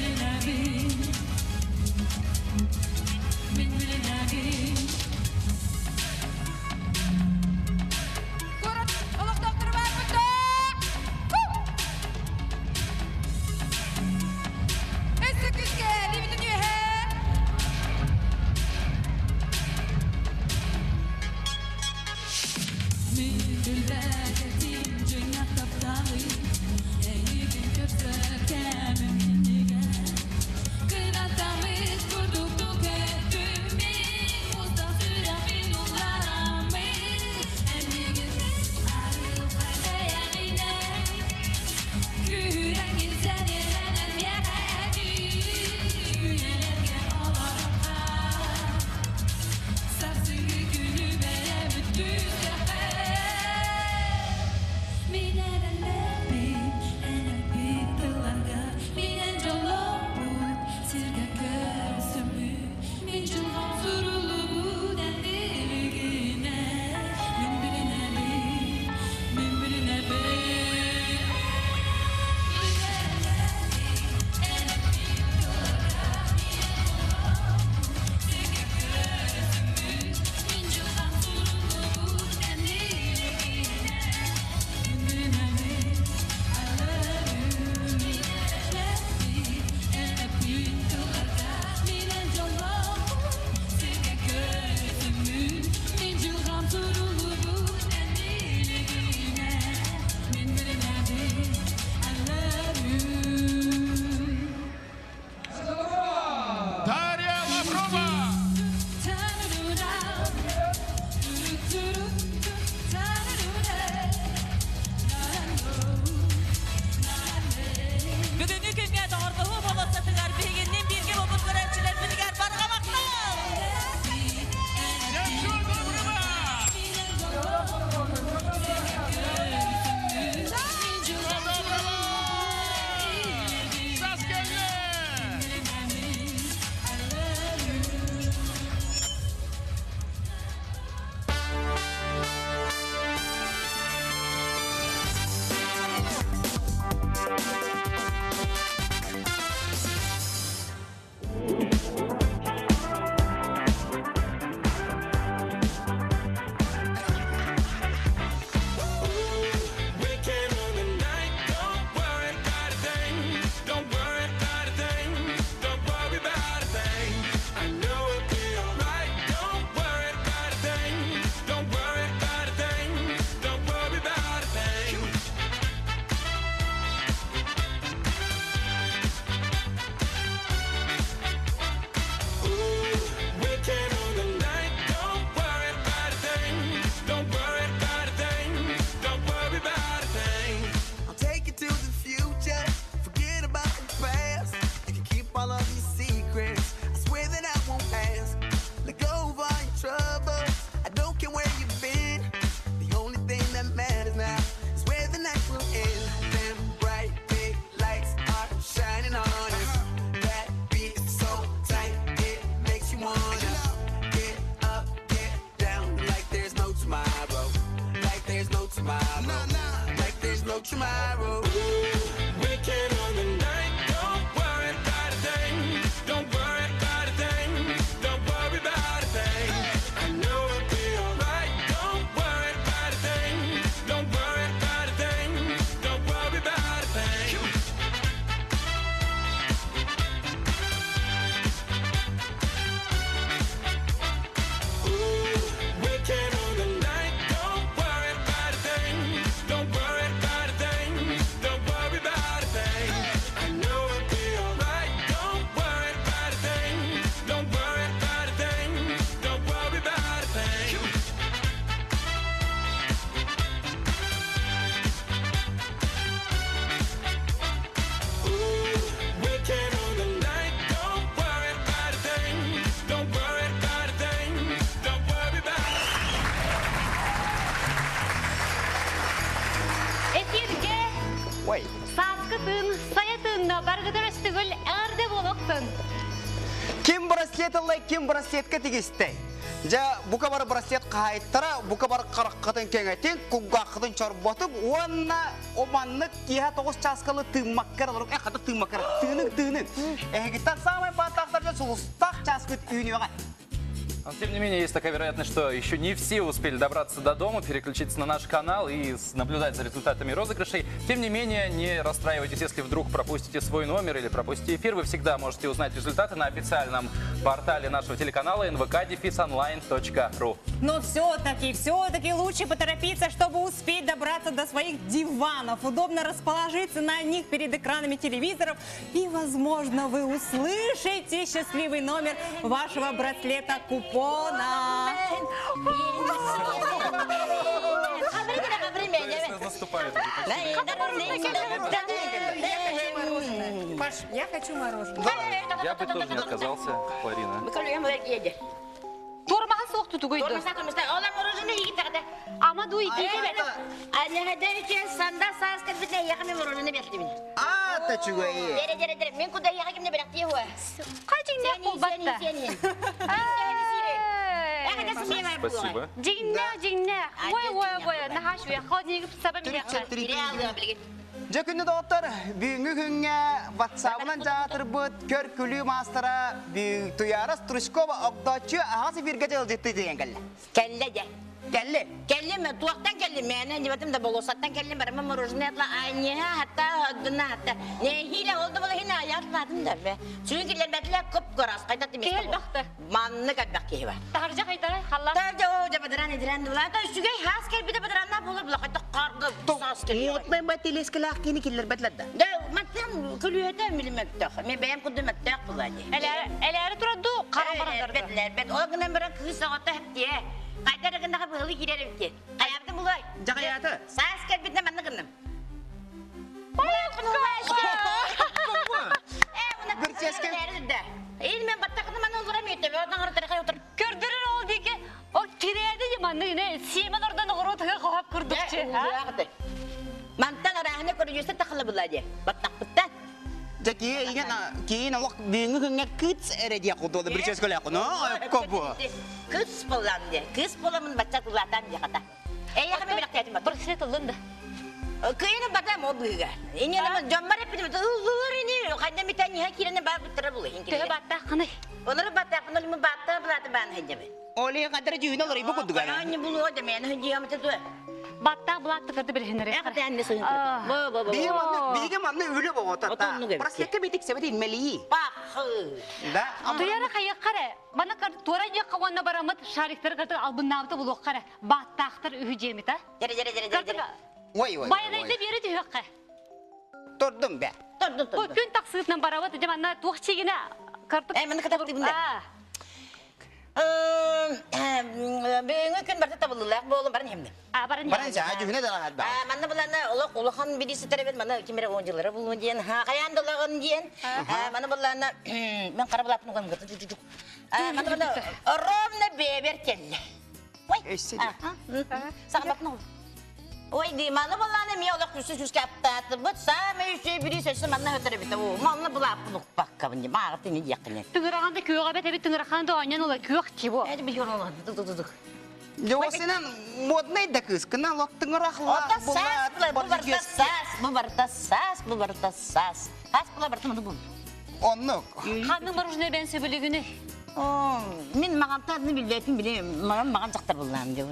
I love you. Tomorrow. Ooh, waking on the night. Don't worry about a thing. Don't worry about a thing. Don't worry about a thing. I know it'll be alright. Don't worry about a thing. Don't worry about a thing. Don't worry about a thing. Ooh, waking on the night. Don't worry about a thing. Don't worry about a thing. Don't worry about a thing. I know it'll be alright. Don't worry about a thing. Don't worry about a thing. Don't worry about a thing. Ooh, waking on the night. Don't worry about a thing. Don't worry about a thing. Don't worry about Эфирге Ой. сааскы тыын, сайа тыынна баргытыр өстүгүл ээрде болуктун. Ким браслет ыллай, ким браслетка тигистэй. Жа бука бар браслет қайттара, бука бар қараққатын кеңетин, кугаққытын чорботуп, уонна оманнык киһа тоғыз часкалы тыыммаккар олорук, э хата тыыммаккар, тыының тыының. Эхигиттан самай баатаахтаржа сулустаах часкыт үүнүөҕэ. Но, тем не менее, есть такая вероятность, что еще не все успели добраться до дома, переключиться на наш канал и наблюдать за результатами розыгрышей. Тем не менее, не расстраивайтесь, если вдруг пропустите свой номер или пропустите эфир. Вы всегда можете узнать результаты на официальном портале нашего телеканала nvk-online.ru. Но все-таки, все-таки лучше поторопиться, чтобы успеть добраться до своих диванов, удобно расположиться на них перед экранами телевизоров. И, возможно, вы услышите счастливый номер вашего браслета купона. Наступает. Паш, я хочу мороженое. Я бы тоже не отказался, Ларина. Тормаһа суох тутугуйду. Тормаһа тормаһа. Ола мороженое ийгит тагыда. Ама ду итиге бет. Аннахада санда саас кэлбитне яхами мороженое бертибин. А, та чугай. Дере дере дере. Мен куда яха кимне берактие хуа. Кайчиңне кулбатта. Спасибо. Жиңне, жиңне. Ой, ой, ой, нахаш уя. Ходнигип саба мияка. Жа күнді доғыттар, бүгінгі күнге WhatsApp-ынан жатырбыт, көр күлі мастера Туяра Стручкова Огдочу ағасы эфирге жылжытты деген кәлі. Кәлле де. Кәлі. Кәлле ме туақтан кәлле мен дебатым да болосаттан кәлле барма мороженое атла айнеха хатта одна хатта. Не хиле олды була хина аятладым да бе. Çünkü бәтле көп көрас кайта тимес. Кел бакты. Манны кәтбәк кеһе Таржа кайтара халла. Таржа о жабадран идран була. Та үсүгә хас кел бите бадранна булыр була кайта каргы сас кел. Отмай ба телескалақ кені келлер бәтләді. Да маттан күлүәтә милмәктә. Мен бәям кудым мәттәк була ди. Әләре тураду кара барандар. Бәтләр бәт. О гына бер кыз сагата хәптие. Кайта гына быгылы кирәр бит. Каябдым булай. Жагаяты. Сас кел битне манны гынным. Бір ческе. Мен баттақыны маны олдырам өтіп, одан қаратар отырып. Көрдірір ол деке, о кирәде жаманны генә, семен ордан оғыру тыгы қоғап күрдікчі. Мантан арағына көрі тақылы бұла де. Баттақ бұттан. Жа кейін олақ бүгінгі күнге кыц әрі дия құдылы бір ческе ләқі, но? Көпі. Кыз болам де. Кыз боламын баттақ ұлатам де қата. Әй, яқы мен бірақ тәтім Бір сілет ұлын да. Кыйны батам о быга. Ине нама жаммар эпи ыллыр ини кайда митан ниха кирене бар буттара булы. Төһө баттақ қыны. Онары баттақ нол батта булаты бан хеджебе. Оли қадыр жүйін олар ибі күдді гана. Ани булу да мен хеджиям тету. Баттақ булатты кырды бір хенере. Э ката анне сыйын. Бо бо бо. Биге манны өлі боғыта. Браслетке битик себет инмелии. Бах. Да. Туяра хайы қара. Бана кар тура жақ қауанна барамыт шариктер кырды албыннабыты булуқ қара. Баттақтыр үхі жемит, а? Дере дере дере дере. Ой, ой, Байрайды бері түйөкке. Тұрдым бә. Тұрдым, тұрдым. Күн тақсығытынан барабыт, жаманна туқ чегіне картып... Ә, мені кітап деймін Бүгінгі күн барта табылылақ болым барын хемді. А, барын Барын жа, жүхіне де лағат ба. Манна бұланы олық улахан бірisi теребет, мана кемере онжылары болуын дейін, ха, қаяндылығын дейін. Мана бұланы, мен қара бұлапын қойым кірді. Мана бұланы ровно бебер келді. Ой, саған бақын ол. Ой, ди, маны бұланы мен олық күсі күске аптаты, бұт самый үші бірі сөзі манна өтірі біті. О, маны бұлапын ұқпаққа бұны, мағыты не дейқіне. Түңірағанда күйеға бәт әбет түңірағанда ойнан ола күйеқ тибо. Әді бір yorолған, дық дық дық. Жосынан модный да кыз, кына лоттыңырахла. Ота саас була, бу барта саас, бу барта саас, бу барта саас. Саас була барта маны бу. Оннук. Ханның мороженое бен сөбүлүгүнү? Мин мағантадны билбетин билем, маған маған жақтар буллам деп.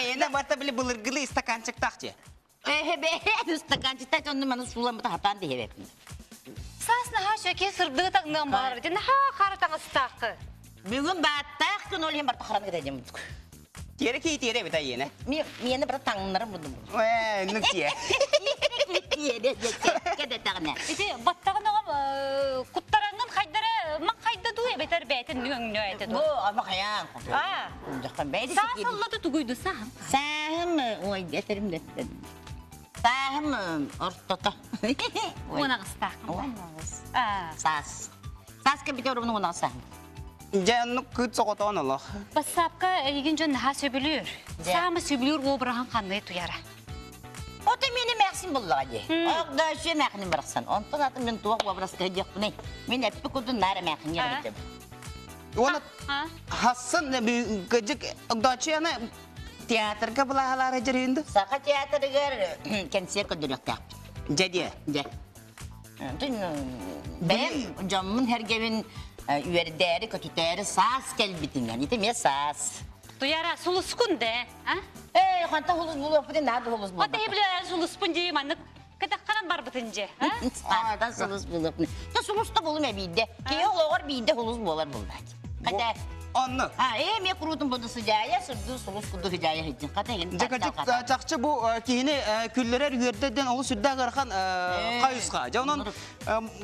Эне барта биле былыргылы стаканчык тахчы. Эхе, стаканчык так онны маны суламы хатан дехебепин. Саас наха шөке сырдыы таңнан бар. Наха қара таңыстақы. Бүгін баттақ күн олен барта қараны кетедем. Тиere ki тиere бит айене. Мені бір таңнарым бұдым. Э, нүк тие. Тиere, кеде тағына. Ити баттағын оғам куттараңын хайдары ман хайда дуе бетер бәтін нүңнө әті. Бу, ама қаян. А. Жаққан бәйді. Саас аллады тугуйду саам. Сағым, ой, етерім деттім. Сағым ортота. Онағыстақ. Онағыс. Саас. Саас кебите орумун онағыс сағым. Жанны кыт соғытан олақ. Бассапка егин жон наха сөбүлүр. Саамы сөбүлүр обрахан қандай туяра. Ота мени мәхсин буллага ди. Ак да шө мәхнин бараксан. Онтон атын мен туак образ кыдык буны. Мен әппи кудун нара мәхин ярдым. Оны Хасан гыжык дачы ана театрга булахалары жүрүндү. Сака театрыгар кенсе көдүрөк Жеде. Же. Тун бәм жаммын хергебин үердәри көтүтәри саас келбитингән. Ите ме саас. Туяра сулускун де, а? Эй, ханта хулус булып бит, нады хулус булып. Ота хебле сулуспун же маннык катакканан бар бытын же, а? Ханта сулус булып. Та сулус та булым әбидде. Кие олар бидде хулус болар булды. Хата Онны. А, э, ме курутун буду сыжая, сырды сулус куду хыжая хыджин. Хата ген. Жакачык чакчы бу кихини күллерер үердеден олу сүрдә гархан кайыска. Жа онон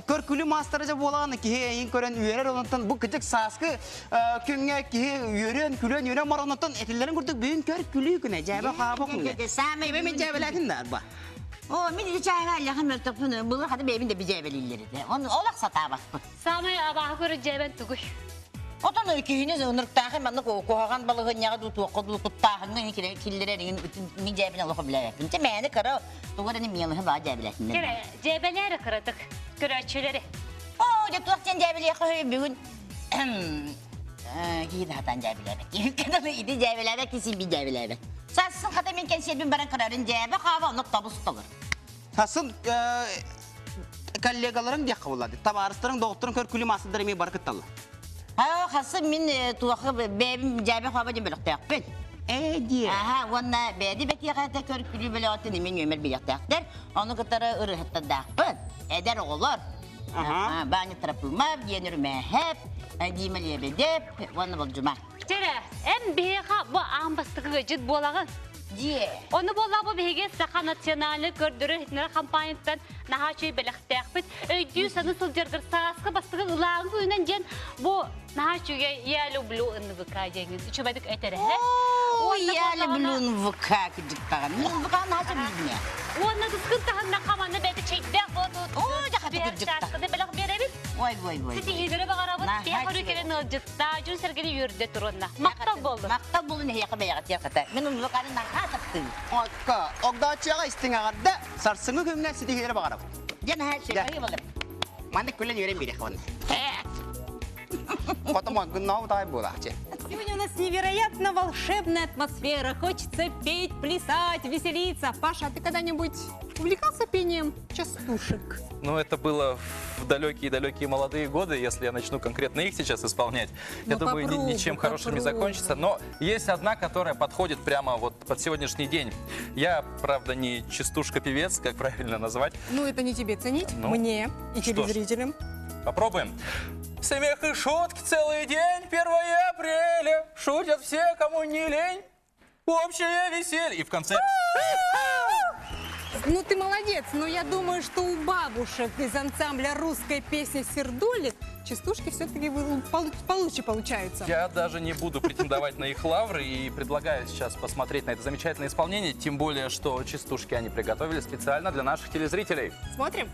көр күлү мастары жа болаган кихи эйин көрөн үерер онтон бу кичик сааскы күнгө кихи үерен күлөн үерен маронотон этилерин күрдүк бүгүн көр күлүү күнө жаба хаба күнгө. Самый мен жабелатин да ба. О, мен де чайга аллахым өлтөпүн. Булар хаты бебин де бижебелилери. Он олак сатабак. Самый абаһы көрө жебен тугуй. Отон өкүйүнү ынырктаахы маннык куһаҕан балыгынньаҕа дуу туохха дуу куттааһыҥҥа киллерер мин дьээбин олохо билээбэппин. Те мээни кыра тугар эни миэлыһы баа дьээбилэтиннэр. Кере, жебелери кыратык, көрөчүлери. О, дьэ туох дьэн дьээбилиэхэ хөй бүгүн киһи хатан дьээбилээбэт. Киһи иди дьээбилээбэт, киси би дьээбилээбэт. Сассын хата мен кэнсиэрбин баран кырарын дьээбэ хаава оннук табыс толор. Хасын коллегаларың дияққа болады. Табарыстарың, доғыттарың көр күлі масыдыр еме бар кытталла. Ха, хасы мин туахы бэбим жабе хаба дем бөлөктөкпүн. Э, дие. Аха, уонна бэди бэтиэхэ көр күлү бөлөтүн мен өмөр билектөктөр. Ону кытары ырыхыттадаакпын. Эдер оҕолор. Аха, бааны трапылмап, диэнер мэхэп, диимэлиэбедеп, уонна болжума. Тере, эм биһиэхэ бу аан бастыкы жыт буолагын. Дие. Оны болла бу биһиги Саха национальный көрдөрөр хитнер компанияттан наһаа чөй бэлэхтээхпит. Өйдүү саны сылдьаргар сааскы бастыгы ылааҥы күнүнэн диэн бу наһаа чүгэ я люблю НВК диэҥин үчүбэдик этерэһэ. Ой, я люблю НВК кыдьыктаҕан. НВК наһаа билбине. Уонна тыскын таһынна хаманы бэти чэйдээх буоту. Ой, жаха кыдьыкта. Сааскыны бэлэх биэрэбит. Ой, ой, ой. Ситиһиилэри баҕарабыт, тиэх өрүү кэлэн ыалдьытта, дьон сэргэни үөрдэ туруонна. Мактал болду. Мактал болду нэһиэхэ бэйэҕэ тиэх хата. Мин НВК-ны наһаа таптыыбын. Окка, огдаачыга истиң агарда сарсыңы күнгә ситиһиилэри баҕарабыт. Дьэ наһаа сүрэй болар. Маннык күлэн үөрэн биэриэх буолла. Потом гыннау тай буолаачы. Сегодня у нас невероятно волшебная атмосфера. Хочется петь, плясать, веселиться. Паша, а ты когда-нибудь увлекался пением частушек? Это было в далекие-далекие молодые годы. Если я начну конкретно их сейчас исполнять, я Ну, думаю, попробуй, ничем хорошим не попробуй. закончится. Но есть одна, которая подходит прямо вот под сегодняшний день. Я, правда, не частушка-певец, как правильно назвать. Это не тебе ценить, Ну, мне и что ж. телезрителям. Попробуем. Смех и шутки целый день, 1 апреля. Шутят все, кому не лень. Общее веселье. И в конце... Ну, ты молодец, но я думаю, что у бабушек из ансамбля русской песни «Сердолик» частушки все-таки получше получаются. Я даже не буду претендовать на их лавры и предлагаю сейчас посмотреть на это замечательное исполнение, тем более, что частушки они приготовили специально для наших телезрителей. Смотрим.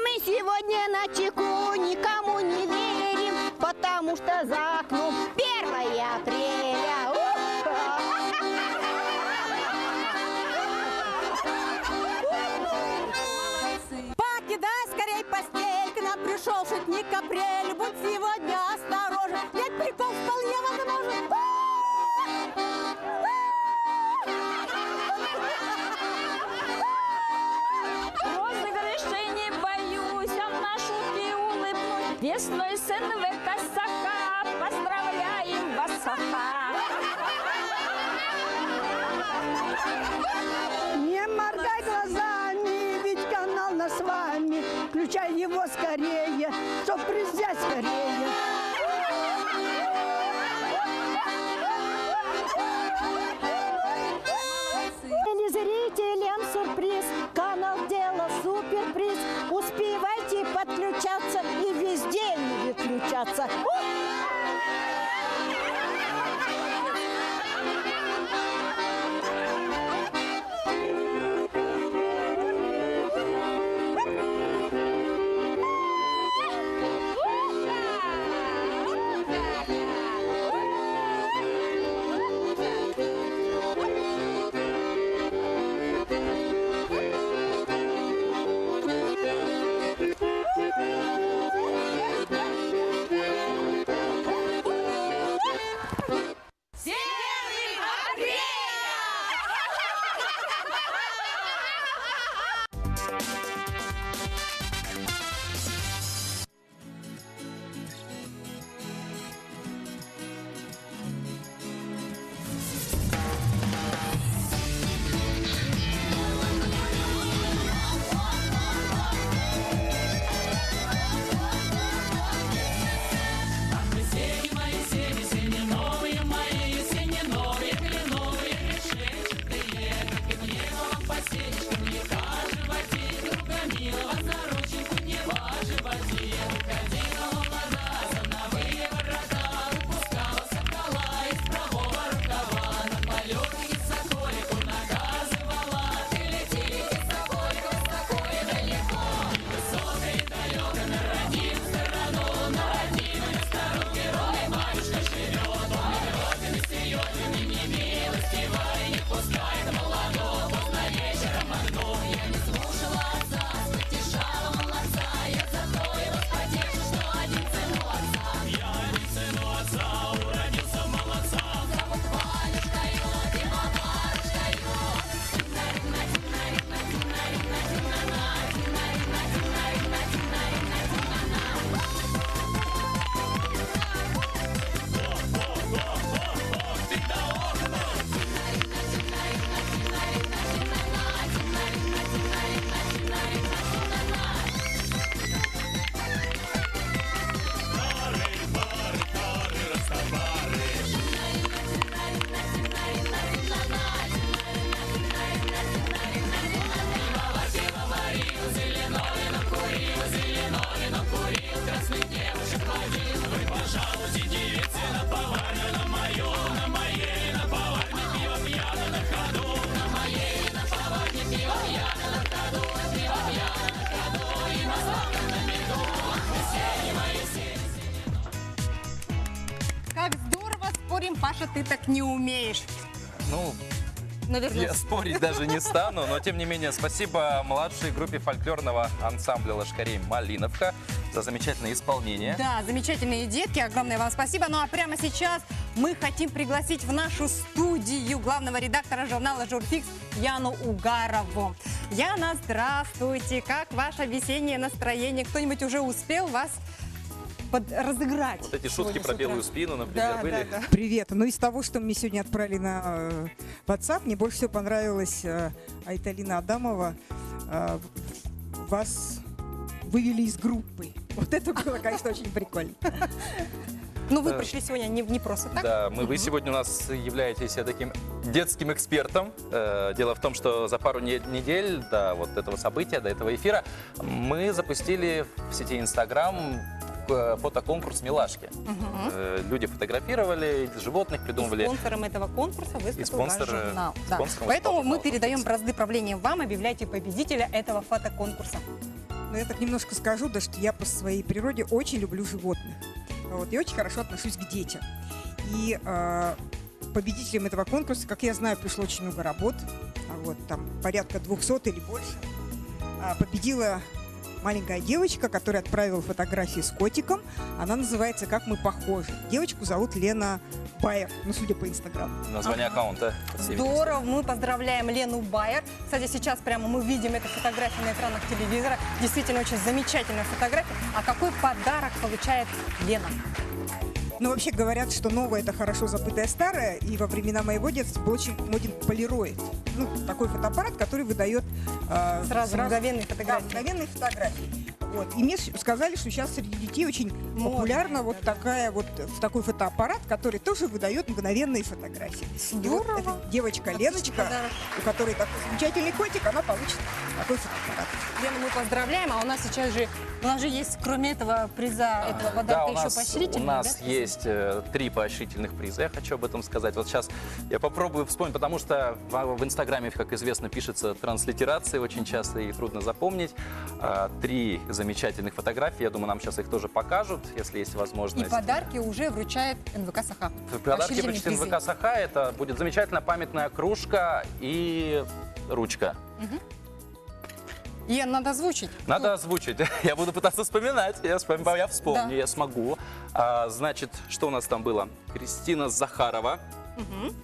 Мы сегодня на чеку никому не верим, потому что за окном 1 апреля. Пришел шутник апрель, будь сегодня осторожен, ведь прикол вполне возможен. Розыгрышей не боюсь, а на шутки улыбнусь. Весной сын ВК Саха, поздравляем вас, Саха. Не моргай глазами, ведь канал наш с вами. Включай его скорее, чтоб приз взять скорее. Телезрителям сюрприз, канал делал суперприз. Успевайте подключаться и везде не выключаться. Сени мои, сени, сени новые мои, сени новые, кленовые, решетчатые, как и мне вам по сенечкам не хаживать, друга милого за рученьку не важивать. Уходила молода за новые ворота, выпускала сокола из правого рукава, на полете соколику наказывала, ты лети, лети, соколик, высоко и далеко, высоко и далеко, на родимую сторону, на родимую сторону, герой батюшка живет, он родины серьезными, не милостивой, не пускает молодого, поздно вечером одну. Я не слушала отца, потешала молодца, я зато его потешу, что один сын у отца. Я один сын у отца, уродился молодца. Зовут Ванюшкою, пивоварушкою. Как здорово спорим, Паша, ты так не умеешь. Ну, Наверное. я спорить даже не стану, но тем не менее спасибо младшей группе фольклорного ансамбля «Лошкарей Малиновка» за замечательное исполнение. Да, замечательные детки, огромное вам спасибо. Ну а прямо сейчас мы хотим пригласить в нашу студию главного редактора журнала «Журфикс» Яну Угарову. Яна, здравствуйте! Как ваше весеннее настроение? Кто-нибудь уже успел вас разыграть? Вот эти шутки сегодня про с утра? белую спину, например, Да, были. да, да. Привет. Ну, из того, что мне сегодня отправили на WhatsApp, мне больше всего понравилась Айталина Адамова. Вас вывели из группы. Вот это было, конечно, очень прикольно. Ну, вы Да. пришли сегодня не просто так. Да, вы сегодня у нас являетесь таким детским экспертом. Дело в том, что за пару недель до вот этого события, до этого эфира, мы запустили в сети Инстаграм фотоконкурс «Милашки». Люди фотографировали животных, придумывали. Спонсором этого конкурса выступил И спонсор, наш журнал. Да. спонсором Поэтому выступал мы журнал передаем бразды правления вам, объявляйте победителя этого фотоконкурса. Ну, я так немножко скажу, да, что я по своей природе очень люблю животных. Вот, и очень хорошо отношусь к детям. И победителем этого конкурса, как я знаю, пришло очень много работ. Вот, там порядка 200 или больше. Победила Маленькая девочка, которая отправила фотографии с котиком. Она называется «Как мы похожи». Девочку зовут Лена Байер, ну, судя по Инстаграму. Название аккаунта. по всей видимости. Здорово, мы поздравляем Лену Байер. Кстати, сейчас прямо мы видим эту фотографию на экранах телевизора. Действительно, очень замечательная фотография. А какой подарок получает Лена? Ну, вообще говорят, что новое – это хорошо забытое старое, и во времена моего детства был очень моден полироид. Ну, такой фотоаппарат, который выдает... Сразу мгновенные фотографии. Да, мгновенные фотографии. Вот. И мне сказали, что сейчас среди детей очень популярна вот такая вот, такой фотоаппарат, который тоже выдает мгновенные фотографии. И вот Здорово. эта девочка Отличный Леночка, подарок. у которой такой замечательный котик, она получит такой фотоаппарат. Лену мы поздравляем, а у нас сейчас же, у нас же есть, кроме этого приза, этого Да, подарка у еще нас, поощрительный, у нас да? есть три поощрительных приза. Я хочу об этом сказать. Вот сейчас я попробую вспомнить, потому что в Инстаграме, как известно, пишется транслитерация очень часто и трудно запомнить. Три замечательных фотографии. Я думаю, нам сейчас их тоже покажут, если есть И возможность. подарки уже вручает НВК «Саха». Подарки Поощрительные вручит призы. НВК «Саха». Это будет замечательная памятная кружка и ручка. Мгм. И надо озвучить. Надо озвучить. Я буду пытаться вспоминать. Я вспомню, Да. я смогу. Значит, что у нас там было? Кристина Захарова. Мгм.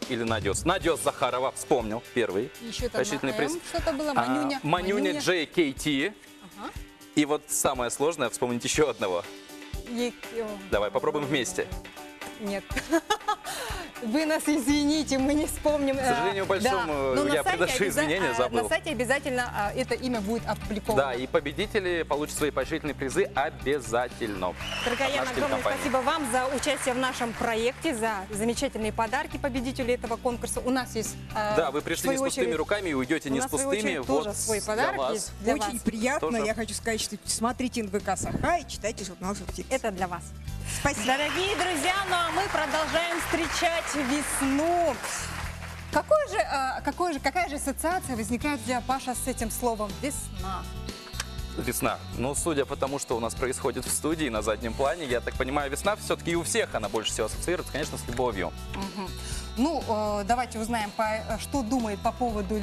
Или Надёс. Надёс Захарова, вспомнил, первый. Еще там на Поощрительный приз. М что-то было. Манюня. Манюня JKT. Ага. И вот самое сложное, вспомнить еще одного. Давай, попробуем вместе. Нет. Вы нас извините, мы не вспомним. К сожалению, большому, Но на я сайте приношу извинения, забыл. На сайте обязательно это имя будет опубликовано. Да, и победители получат свои поощрительные призы обязательно. Дорогая От Яна, нашей огромное телекомпании. спасибо вам за участие в нашем проекте, за замечательные подарки победителю этого конкурса. У нас есть Да, вы пришли в не с свою пустыми очередь- руками и уйдете у не с нас, в свою пустыми. очередь, Вот тоже свой для подарок вас. есть для Очень вас. приятно. Тоже. Я хочу сказать, что смотрите НВК «Саха» и читайте журнал «Журфикс». Это для вас. Спасибо. Дорогие друзья, ну а мы продолжаем встречать весну. Какая же ассоциация возникает для Паша с этим словом «весна»? Весна. Ну, судя по тому, что у нас происходит в студии на заднем плане, я так понимаю, весна все-таки и у всех она больше всего ассоциируется, конечно, с любовью. Мгм. Ну, давайте узнаем, что думает по поводу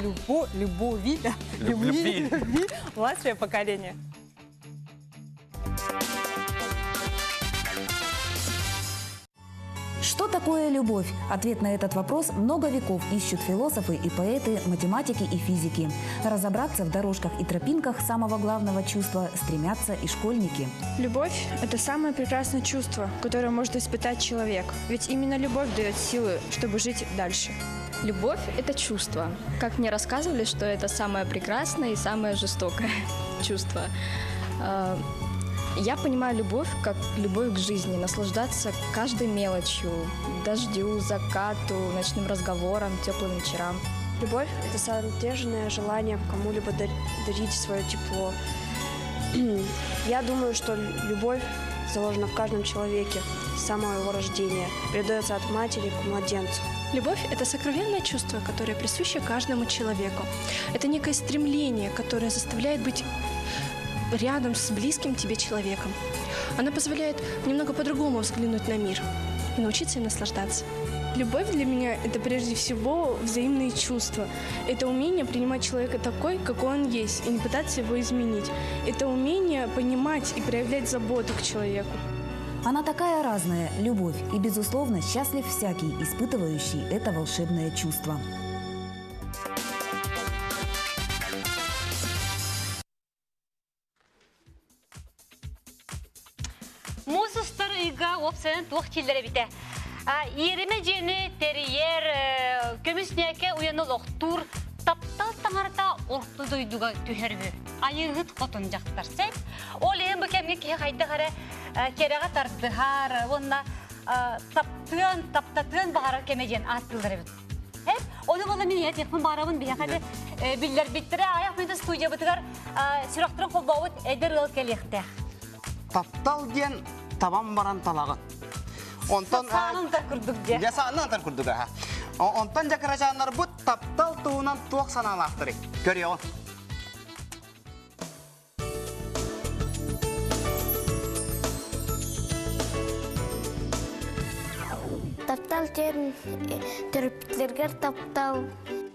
любови, да, Любви. любви младшее поколение. Что такое любовь? Ответ на этот вопрос много веков ищут философы и поэты, математики и физики. Разобраться в дорожках и тропинках самого главного чувства стремятся и школьники. Любовь – это самое прекрасное чувство, которое может испытать человек. Ведь именно любовь дает силы, чтобы жить дальше. Любовь – это чувство. Как мне рассказывали, что это самое прекрасное и самое жестокое чувство. Я понимаю любовь как любовь к жизни, наслаждаться каждой мелочью, дождю, закату, ночным разговорам, теплым вечерам. Любовь – это самоотверженное желание кому-либо дарить свое тепло. Я думаю, что любовь заложена в каждом человеке с самого его рождения, передается от матери к младенцу. Любовь – это сокровенное чувство, которое присуще каждому человеку. Это некое стремление, которое заставляет быть рядом с близким тебе человеком. Она позволяет немного по-другому взглянуть на мир и научиться им наслаждаться. Любовь для меня – это прежде всего взаимные чувства. Это умение принимать человека такой, какой он есть, и не пытаться его изменить. Это умение понимать и проявлять заботу к человеку. Она такая разная, любовь, и, безусловно, счастлив всякий, испытывающий это волшебное чувство. Мусустар ыйга опсанын туох тиллere бите. Иереме жени терьер, көмүс нәке уяны лохтур, таптал таңарта орту дойдуга түһәрбү. Айыгыт хотун жактар сеп. Ол эм бу кемге ке хайда харе керега тардыхар, онна таптыан, таптатыан багара кемежен аттылар бит. Хеп, оны бола мин ятыхмын барабын бияхады биллер биттире аяк менде студия бытыгар сүрөктөрүн колбообут эдер ыл келихте. Таптал диэн табан баран талагын. Онтон Саанын да курдук же. Я саанын да курдук аха. Онтон жакырачааннар бу таптал туунан туох санаалаахтары. Көрүөҕүн. Таптал ден төрөптүлергер таптал.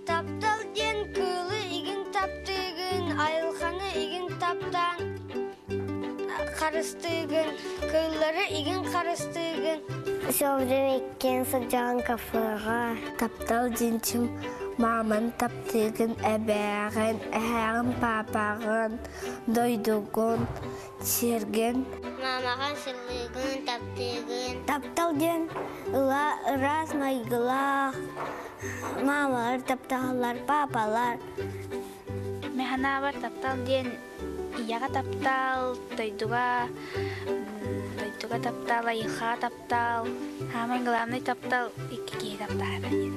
Таптал ден кылы игин таптыгын, айылханы игин таптыгын. харыстыыгын, кыыллары игин харыстыыгын. Все время иккиэн сылдьаҕын кафеҕа. Таптал дьинчим мааман таптыыгын, эбээҕин, эһээҕин, паапаҕын, дойдугун, сиргин. Маамаҕын сыллыыгын, таптыыгын. Таптал диэн ыла ыраас майгылаах маамалар таптаһаллар, паапалар. Механаабар таптал диэн ийэҕэ таптал, дойдуга дойдуга таптал, айылҕаҕа таптал, самый главный таптал икки киһи таптаһара диэн.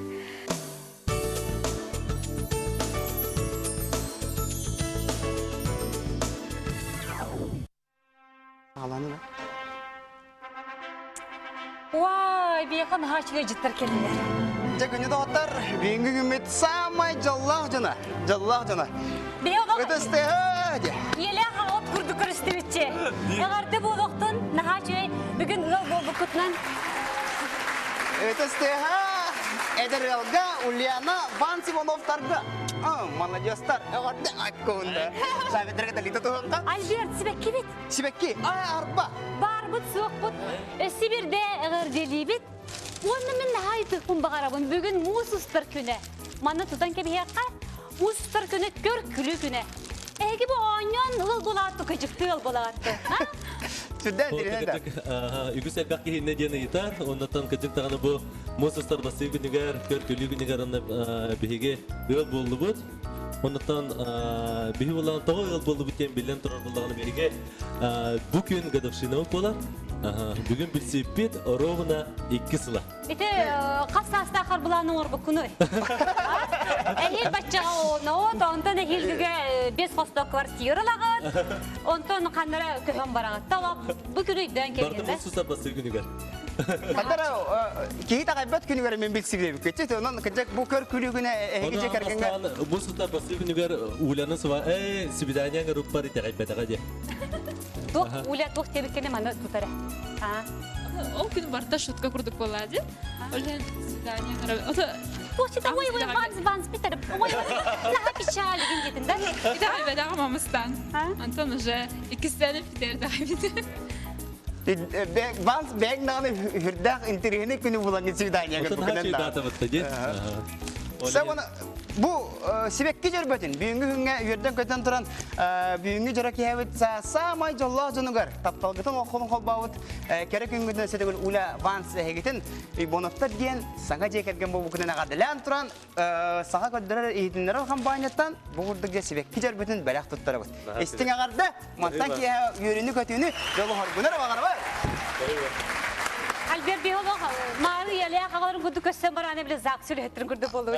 Уай, биэхэн хаачыга жыттар келилер. Дьэ күнү доҕоттор, бүгүҥҥү күммүт саамай дьоллоох дьоно, дьоллоох дьоно. Ытыстыһа дьэ. Иэлээх аҕат курдук көрүстүбүтчэ. Эҕэрдэ буолуохтун, наһаа үчүгэй. Бүгүн ыал буолбуккутунан. Ытыстыһа эдэр ыалга Ульяна Ван Симоновтарга. Молодецтар, эҕэрдэ аккуунда. Саветрга талита туһунка. Альберт, сибэккибит. Сибэкки, арба. Барбыт суохпут. Өссө бирде эҕэрдэлиибит. Уонна мин наһаа ыйытыахпын баҕарабын. Бүгүн муус устар күнэ. Манна тутан кэбиһиэххэ, муус устар күнэ көр күлүү күнэ. Эһиги бу оонньоон ыл булаатту кыдьыкты ыл булаатту. Сүрдээн тириһэ да. Үгүс элбэх киһинне диэн ыйытар. Оннотон кыдьык даҕаны бу муус устар басыы күнүгэр, көр күлүү күнүгэр онно биһиги ыал буоллубут. Оннотон биһи булан тоҕо ыал буоллубут диэн биллэн турар буллаҕына биһиги бу күн годовщина буолар. Бүгүн билсиппит ровно 2 сыла. Ити хас саастаах харбылааны оҥорбуккунуй? Эһиил баччаҕа оонноот, онтон эһиилгигэ бес хосток квартира ылаҕыт, онтон ханнара көһөн бараҕыт. Талап бу күн өйдөөн Барты кэлгин муссуса басы күнүгэр. Хатара киһи таҕайбат күнүгэр мен билсибиэбит. Онон кыдьак бу көр күлүгүнэ эһиги же кэргэҥҥэ Бу сута басы күнүгэр Уляны сыва э свидание руппар итэҕэйбэтэҕэ диэ. Туох Уля туох диэбиккини маны тутара. Ол күн барта шутка курдук буолла дии. Ол иһин свидание Туох сита ой ой ванс ванс питер. Ой наха печаль диэтин да. Итэҕэйбэтэҕим мамыстан. Антон уже иккистээн питер даҕайбит. Ванс бэйэҥ даҕаны үрдээх интэриэһинэй күнү булан свидание көрбүкүнэн да. Сэ бу сибэкки дьөрбөтүн бүгүҥҥү күҥҥэ үөрдэн көтөн туран бүгүҥҥү дьоро киһэбит саамай дьоллоох дьонугар тапталгытын олоххун холбообут кэрэ күҥҥүтүн сэтигил Уля Ванс эһигитин Ибоновтар диэн саҥа дьиэ кэргэн буолбуккутун эҕэрдэлээн туран саха көрдөрөр иһитиннэрэр хампаанньаттан бу курдук дьэ сибэкки дьөрбөтүн бэлэх туттарабыт. Истиҥ эҕэрдэ, мантан киэһэ үөрүүнү-көтүүнү дьолуһоргунар баҕарабар! Альберт Бихолох маары ийэлээх аҕаларын курдук көссөн барааны биле ЗАГС үлэһиттэрин курдук болду.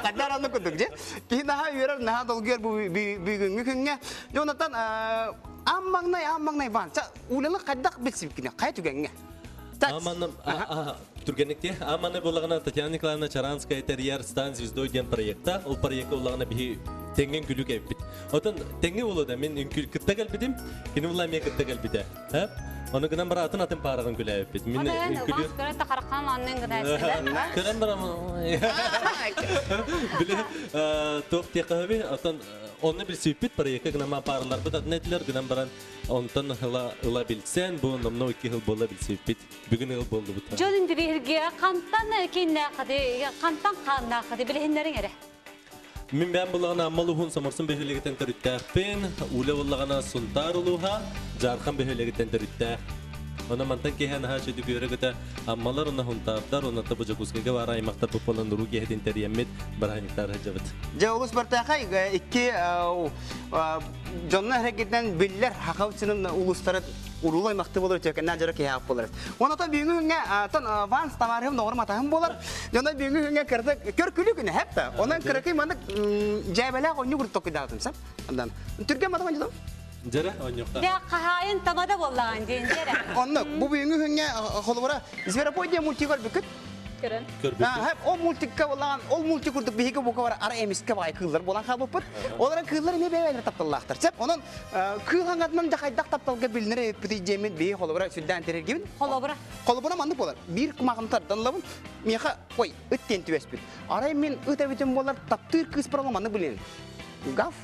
Хаддар анны курдук же. Киһи наһаа үөрэр, наһаа долгуйар бу бүгүҥҥү күҥҥэ. Дьэ онтон аан маҥнай, аан маҥнай Ван, уланы хайдах билсибиккини, хайа түгэҥҥэ? Аманны түргэнник те. Аманны булагана Татьяна Николаевна Чаранская тэрийэр Стан звездой диэн проекта. Ол проекка булагана биһи тэҥҥин күлүк эппит. Отон тэҥҥи болуда мен үҥкүл кытта кэлбитим. Кини була эмиэ кытта кэлбитэ. Оны гынан бара атын атын парагын күлээбиппит. Мин үҥкүлү Көрө тахаракхан аннын гына Көрөн барам. Биле туох тиэхэ отон онно билсиппит проекка гынан параларбыт атын этилер гынан баран онтон ыла ыла билсен бу номно 2 жыл буола билсиппит. Бүгүн ыл болдубут. Дьон интириһирге хантан киннээхати, хантан хааннаахати билиһиннэриҥ эрэ. Мин бэйэм буллаҕына Амма улууһун Соморсун бөһүөлэгиттэн төрүттээхпин. Улэ буллаҕына Сунтаар улууһа, Дьаархан бөһүөлэгиттэн төрүттээх. Онон мантан киэһэ наһаа үчүгэй үөрэ-көтө Аммалар уонна Сунтаардар уонна бу Дьокуускайга баар аймахтар бу буолан уруу киэһэтин тэрийэммит бырааһынньыктаары сылдьабыт. Дьэ олус бэртээхэй икки дьонно эрэгитинэн биллэр Хахау синын улуустары уруулай махты болар өтөкеннән жара киһи болар. Онотон бүгүҥҥү күҥҥэ тон Ванс тамарыһым доҕорум атаһым болар. Дьоно бүгүҥҥү күҥҥэ кырды көр күлүү күнэ хепта. Онон кыракый маннык дьээбэлээх онньу курдук токуйдаатым сап. Андан. Түргэн матам онньу Дьэрэ онньуктар. Дэ хаһаайын тамада буоллаҕын диэн дьэрэ. Онно бу бүгүҥҥү күҥҥэ холобура Зверопой диэн мультик көрбүккүт? Көрөн. Ол мультикка боллаҕан, ол мультик курдук биһиги бука бар ара эмискэ баай кыыллар буолан хаалбыппыт. Олорон кыыллар эмиэ бэйэлэрэ тапталлаахтар. Сеп, онон кыыл хаҥатынан да хайдах тапталга билинэр эбиппитий диэммин биһи холобура сүрдээн тэриргибин. Холобура? Холобура маннык буолар. Биир кумаҕын тардан ылабын, миэхэ ой, ыт диэн түбэспит. Арай мин ыт эбитим буолар таптыыр кыыс барала маннык билинэн. Гав,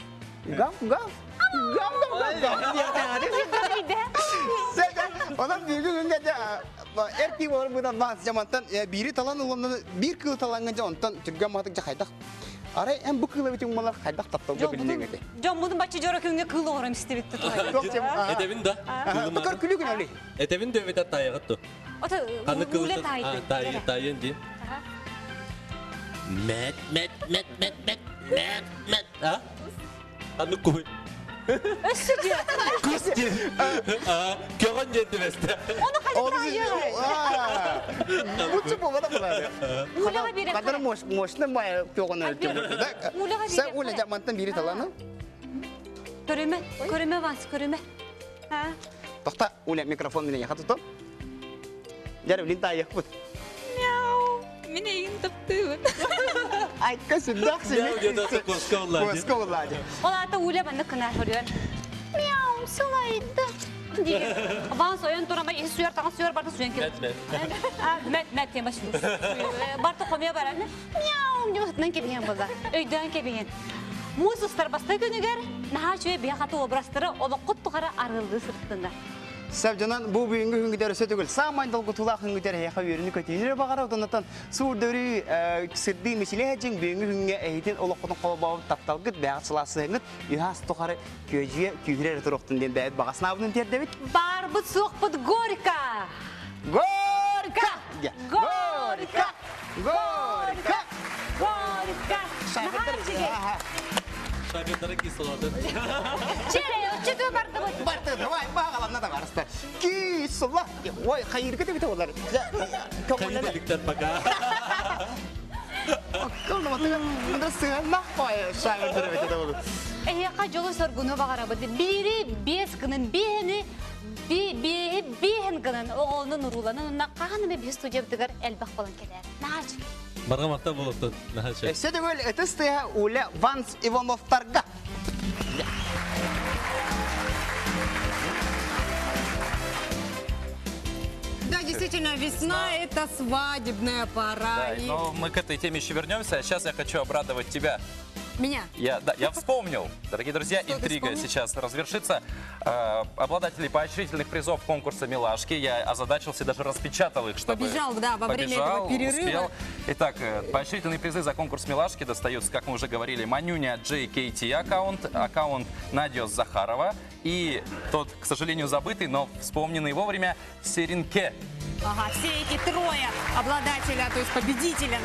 гав, гав. Гав, гав, гав, гав. Эр кии болар быдан баас жамантан бири талан уланна бир кыл таланган жа онтон түргөн махтык жа хайдах. Арай эн бу кыла битин малар хайдах тапталга билинен эте. Жон мудун бачы жора күнгө кыл оңором истебитти тугай. Этебин да. Бакар күлү күн али. Этебин дөбөтө тайыгытту. Ото Каны уле кылы тайды. тай тайын ди. Мет мет мет мет мет мет мет. А? Аны кой. Өссү дия. Кус ди. А, көгөн жети бесте. Оны хайда Бутчу болда булар. Улега берет. Кадар мощно май көгөн өлтү. Улега Сен берет. уле жамантан бири таланы. Көрөмө, көрөмө вас, көрөмө. Ha. Тохта уле микрофон менен яха тутуп. Жары билин тайык бут. Мяу. Мен эйин таптыбын. Ай, кысындак сен. Мяу деді коска олар. Коска олар. Ол ата уле банны кына көрүөн. Мяу, сылайды. Деген. Ван соян турама ис суяр таган суяр барды суян кел. Мет мет. А, мет мет тема шу. Барты комия баран. Мяу, деп сытынан кебеген болда. Өйдөн кебеген. Муз устар баста күнүгер, наха чуе бияхаты образтары олоққут тухара арылды сырттында. Сәп жанан бу бүгүнкү хүнгүдер өсө түгүл. Самай долгу тулак хүнгүдер хеха үйрүнү көтүнүрө багара отоннотон суурдөрү сырды мисиле жиң бүгүнкү хүнгө эйтин олоккотун колбоо тапталгыт бәгат сыласыгыт юхас тухары көжүе күйүрер туруктун ден бәйт багасына абынын тердебит. Барбыт суқпыт горько! Горько! Горько! Горько! Горько! Шагырдары кисолады. Чере, өчүтү барды бу. Барды, давай, багаланна да барысты. Кисола. Ой, хайыргы деп олар. Кайдаликтер пока. Эхе жолу соргуну багарабыт. Бири бес гынын бихени бихи бихин гынын оғолунун уруланын онна кааныбы биз студия битигер элбах болон келер. Наач. Барга макта болуптун. Нахачы. Эсе дегел этистия уле Ванс Ивановтарга. Да, действительно, весна – это свадебная пора. Да, И но мы к этой теме еще вернемся. А сейчас я хочу обрадовать тебя. Меня. Я, да, я вспомнил. Дорогие друзья, Что ты интрига вспомнил? сейчас развершится. Обладателей поощрительных призов конкурса «Милашки» я озадачился, даже распечатал их, чтобы... Побежал, да, во время Побежал, этого перерыва. успел. Итак, поощрительные призы за конкурс «Милашки» достаются, как мы уже говорили, Манюня JKT аккаунт, аккаунт Надиос Захарова и тот, к сожалению, забытый, но вспомненный вовремя Серенке. Ага, все эти трое обладателя, то есть победителя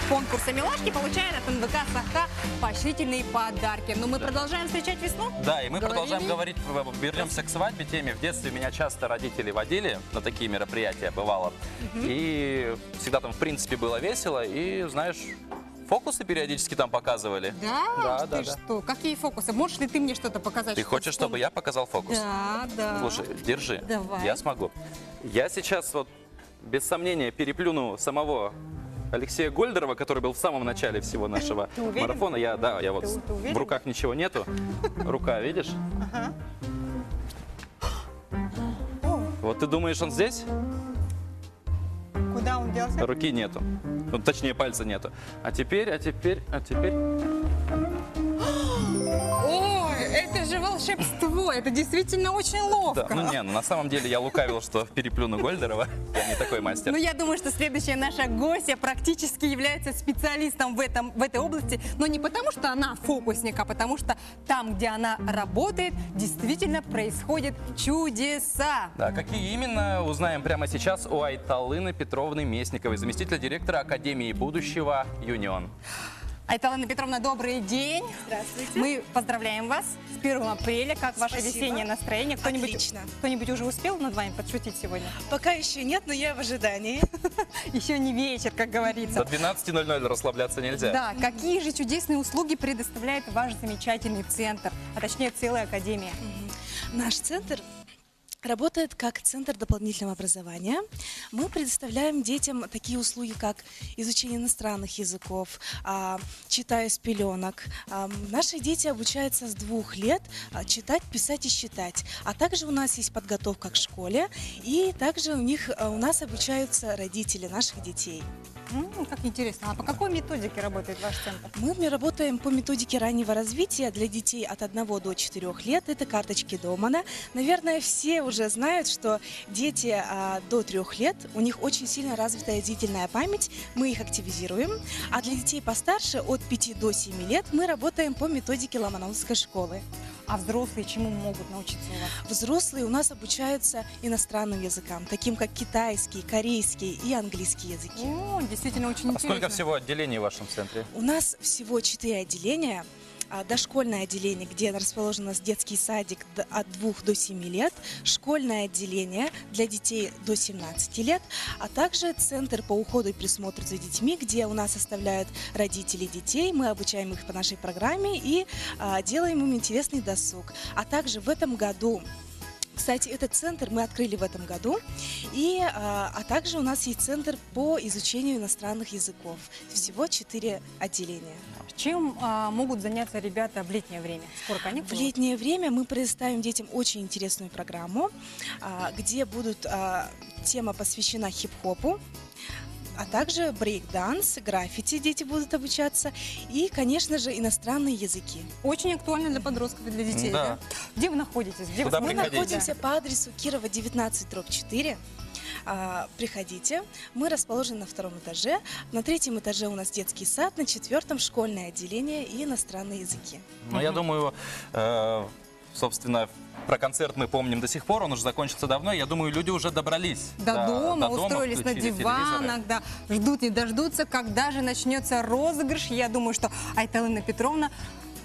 конкурса «Милашки» получают от НВК «Саха» поощрительные подарки. Но мы продолжаем встречать весну. Да, и мы Говорили. продолжаем говорить, вернемся к свадьбе теме. В детстве меня часто родители водили на такие мероприятия, бывало. И всегда там, в принципе, было весело. И, знаешь, фокусы периодически там показывали. Да? Да, да, ты да. что? Какие фокусы? Можешь ли ты мне что-то показать? Ты что хочешь, чтобы я показал фокус? Да, да. Слушай, держи. Давай. Я смогу. Я сейчас вот, без сомнения, переплюну самого Алексея Гольдерова, который был в самом начале всего нашего Ты уверен? марафона. Я, да, я вот Ты уверен? в руках ничего нету. Рука, видишь? Ага. Вот ты думаешь, он здесь? Куда он делся? Руки нету. Ну, точнее, пальца нету. А теперь, а теперь, а теперь... Ой, это же волшебство! Это действительно очень ловко. Да, ну не, ну на самом деле я лукавил, что переплюну Гольдерова. Я не такой мастер. Ну, я думаю, что следующая наша гостья практически является специалистом в этой области, но не потому, что она фокусник, а потому что там, где она работает, действительно происходят чудеса. Да, какие именно, узнаем прямо сейчас у Айталыны Петровны Местниковой, заместителя директора Академии будущего «Юнион». Айталына Петровна, добрый день. Здравствуйте. Мы поздравляем вас с 1 апреля. Как ваше Спасибо. весеннее настроение? Кто-нибудь, Отлично. Кто-нибудь уже успел над вами подшутить сегодня? Пока еще нет, но я в ожидании. Еще не вечер, как говорится. До 12:00 расслабляться нельзя. Да, какие же чудесные услуги предоставляет ваш замечательный центр, а точнее целая академия. Наш центр работает как центр дополнительного образования. Мы предоставляем детям такие услуги, как изучение иностранных языков, читая с пеленок. Наши дети обучаются с 2 лет читать, писать и считать. А также у нас есть подготовка к школе, и также у нас обучаются родители наших детей. Как интересно. А по какой методике работает ваш центр? Мы работаем по методике раннего развития для детей от 1 до 4 лет. Это карточки Домана. Наверное, все уже уже знают, что дети до 3 лет, у них очень сильно развитая зрительная память, мы их активизируем. А для детей постарше, от 5 до 7 лет, мы работаем по методике Ломоносовской школы. А взрослые чему могут научиться у вас? Взрослые у нас обучаются иностранным языкам, таким как китайский, корейский и английский языки. О, действительно очень А сколько всего отделений в вашем центре? У нас всего четыре отделения. Дошкольное отделение, где расположен у нас детский садик от 2 до 7 лет, школьное отделение для детей до 17 лет, а также центр по уходу и присмотру за детьми, где у нас оставляют родители детей, мы обучаем их по нашей программе и делаем им интересный досуг. А также в этом году. Кстати, этот центр мы открыли в этом году. А также у нас есть центр по изучению иностранных языков. Всего четыре отделения. Чем могут заняться ребята в летнее время? Скоро каникулы? В летнее время мы предоставим детям очень интересную программу, где будут тема посвящена хип-хопу, а также брейк-данс, граффити дети будут обучаться и, конечно же, иностранные языки. Очень актуально для подростков и для детей, Да. да? Где вы находитесь? Где вы Мы смотрите? находимся по адресу Кирова 19 дробь 4. Приходите. Мы расположены на втором этаже. На третьем этаже у нас детский сад, на четвертом школьное отделение и иностранные языки. Ну, я думаю, собственно, про концерт мы помним до сих пор, он уже закончился давно. Я думаю, люди уже добрались До дома, устроились на включили телевизоры. диванах, да, ждут не дождутся, когда же начнется розыгрыш. Я думаю, что Айталина Петровна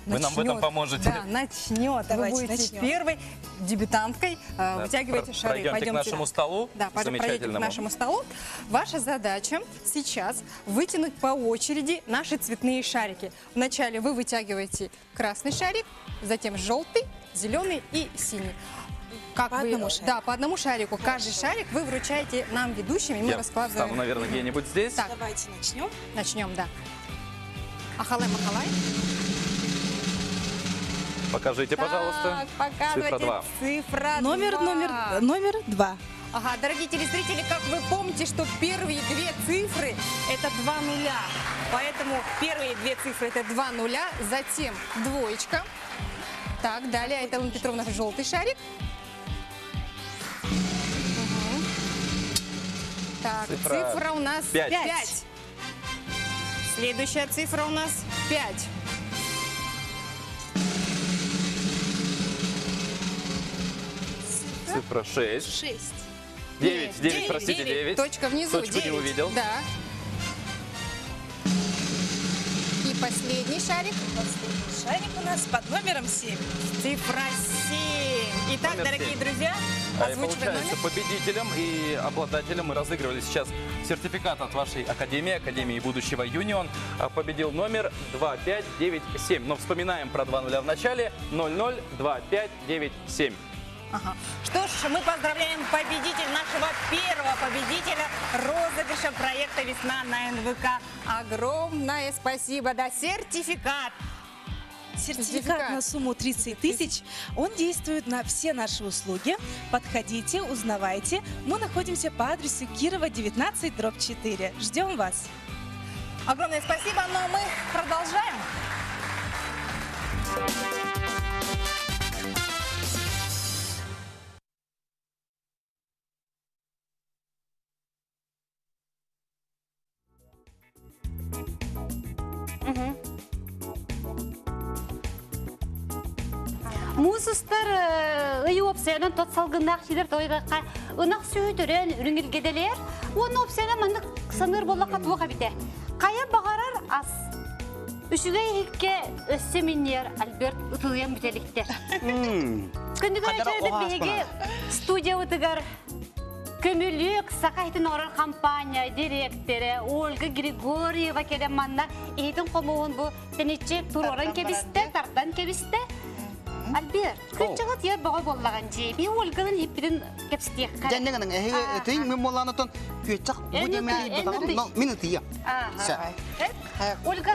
Вы нам в этом начнет. поможете. Да, начнет. Давайте Вы будете начнем. первой дебютанткой. Да, Вытягивайте шары. Пройдемте к Пойдемте. нашему столу Да, пройдете к замечательному. нашему столу. Ваша задача сейчас вытянуть по очереди наши цветные шарики. Вначале вы вытягиваете красный шарик, затем желтый, зеленый и синий. Как По вы- одному шарику. Да, по одному шарику. Каждый шарик вы вручаете нам, ведущим, и мы Я раскладываем. встану, наверное, где-нибудь здесь. Так. Давайте начнем. Начнем, да. Ахалай махалай. Покажите, пожалуйста. Так, показывайте. Цифра 2. Цифра Номер, два. номер, номер 2. Ага, дорогие телезрители, как вы помните, что первые две цифры это два нуля. Поэтому первые две цифры это два нуля, затем двоечка. Так, далее Айталина Петровна желтый шарик. Мгм. Так, Цифра цифра, у нас пять. 5. Следующая цифра у нас 5. Цифра 6. 6. 9, 9, простите, 9. Точка внизу. Точку не девять. увидел. Да. И последний шарик. Последний шарик у нас под номером 7. Цифра 7. Итак, Номер дорогие семь. друзья, И озвучивай получается, номер. победителем и обладателем мы разыгрывали сейчас сертификат от вашей академии, Академии будущего Юнион. Победил номер 2597. Но вспоминаем про 2 нуля в начале. 002597. Ага. Что ж, мы поздравляем победителя, нашего первого победителя розыгрыша проекта «Весна» на НВК. Огромное спасибо. Да, сертификат. Сертификат на сумму 30 тысяч. Он действует на все наши услуги. Подходите, узнавайте. Мы находимся по адресу Кирова, 19, дробь 4. Ждем вас. Огромное спасибо, но мы продолжаем. Муус устар ый уопсайынан тот салгыннаах сиилэр тойдахха ынах сүөһү төрөөн үрүҥ илгэ дэлэйэр. Уонна уопсайынан маннык саныыр буоллахха туох эбитэ. Хайа баҕарар ас. Үчүгэй иһиккэ өссө минньийэр Альберт ытылыйан бүтэ иликтэр. Күндү көрөөччүлэрбит биһиги студиябытыгар Көмүлүөк саха иһитин оҥорор компания дириэктэрэ Ольга Григорьева кэлэн манна иһитин хомуһун бу тэниччи туруоран кэбистэ, тардан кэбистэ. Альберт, күн тиэр бөҕө буоллаҕын дии. Би Ольганын иһиппитин кэпсэтиэххэ. Дьэ, гынан, эһиги ытыйыҥ, мин буоллаанатон күөччэх бу диэмэни мин ытыйа. Ольга,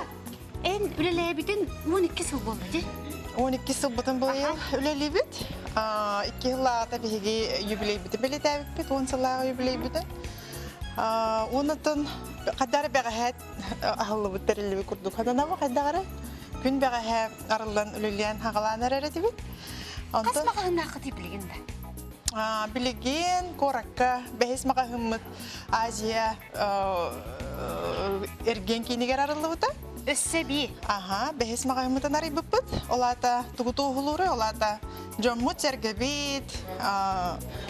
эн үлэлээбитин 12 сыл буолла дии. 12 сылбытын быйыл үлэлиибит. Икки сыллааҕыта биһиги юбилейбитин бэлиэтээбиппит, 10 сыллааҕы юбилейбитин. Оннуттан хайдах эрэ бэҕэһээ аһыллыбыт тэриллибит курдук хатанабы хайдах эрэ күн бэҕэһээ арыллан үлэлээн хаҕалаан эрэр этибит. Хас маҕаһыыннааххытый билигин да? Билигин куоракка бэһис маҕаһыыммыт Азия эргиэн киинигэр арыллыбыта. Өссө би. Аха, бэһис маҕаһыыммытын арыйбыппыт. Ол аата тугу туоһулууруй, ол аата дьоммут сэргэбит,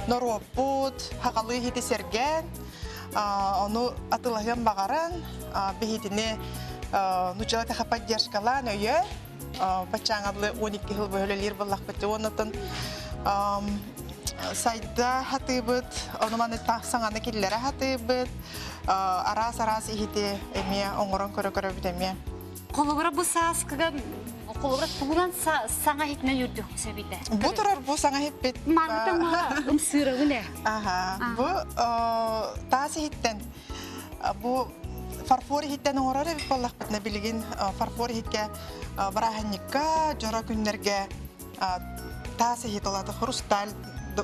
норуоппут, хахалыы иһити сэргээн, ону атылаһыан баҕаран, биһитини нуччала тэхэ поддержкалаан өйөөн, баччааҥаллы 12 жыл бөһөлөлиир буоллахпыт. Оннотон сайда хатыыбыт, ону маны саҥаны киллэрэ хатыыбыт, араас-араас иһити эмиэ оҥорон көрө-көрөбүт эмиэ. Холобура бу сааскыга холобура тугунан саҥа иһитинэн үрдүк сөбүтэ? Бу турар бу саҥа иһиппит. Маныта маа ымсыырабын э. Аха, бу таас иһиттэн бу фарфор иһиттэн оҥорор эбит буоллахпытына билигин фарфор иһиккэ бырааһынньыкка, дьоро күннэргэ таас иһит олата хрусталь,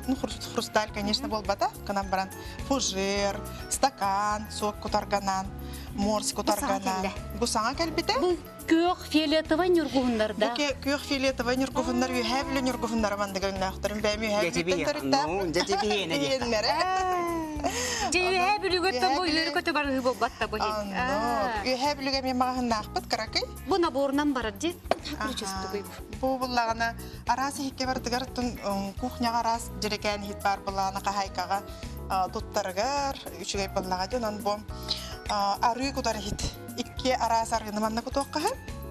ну хрусталь, конечно, буолбата, кынан баран фужер, стакан, суок кутарганан, морс кутарганан. Бу саҥа кэлбитэ. Бу күөх фиолетовай ньургуһуннарда. Бу күөх фиолетовай ньургуһуннар үөһээ бүлүү ньургуһуннара манныгы өҥнөөхтөрүн бэйэм үөһээ бүлүүттэн төрүттээх. Дьэтибиһиэнэ Дьэ үөһээ бүлүүгөттөн бу үөрү көтө барыһы буолбатта бу. Үөһээ бүлүүгэ мен маҕаһыннаахпыт кыракый. Бу наборунан барар дии. Бу буллаҕына араас иһикке барытыгар кухняҕа араас дьэрэкээн иһит баар буллаҕына хаһаайкаҕа туттарыгар үчүгэй буоллаҕа дии. Онон бу арыы кутар иһит. Икки араас арыыны манна кутуохха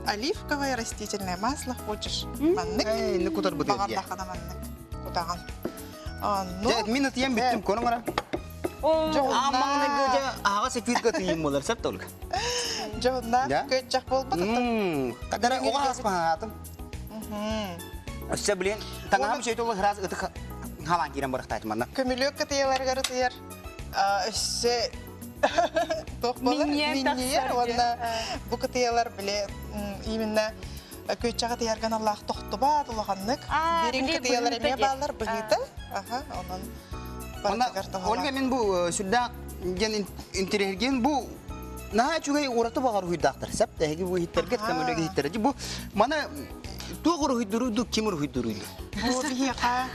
оливковое растительное масло хочешь маннык. Ны кутар бу Баҕардаххына маннык кутаҕын. Дьэ, мин ытыйан бүттүм, көрүҥ ара. Аммаҥнайгы дьэ аһаҕас эфиргэ ытыйым болар, сөп толук. Дьоһуннаах көччөх буолбат. Кадара оҕо аспаһаатым. Өссө билен таҥаһым сөйтө ол ыраас ытык халаан киирэн барахтаатым манна. Көмүлүөк кытыйаларыгар ытыйар өссө туох буолар? Минньиэр уонна бу кытыйалар биле именно көччөх ытыйарган аллаах тохтубаат улаханнык. Дириҥ кытыйалар эмиэ бааллар быһыыта. Аха, онон Ольга мен бу сүрдээх диэн интириэһиргиэн бу наһаа үчүгэй ураты баҕар уһуйдаахтар. Сеп тэһиги бу иһиттэргет көмөлөг иһиттэр. Бу мана туох уруһуйдуруйду, ким уруһуйдуруйду? Бу биһиэхэ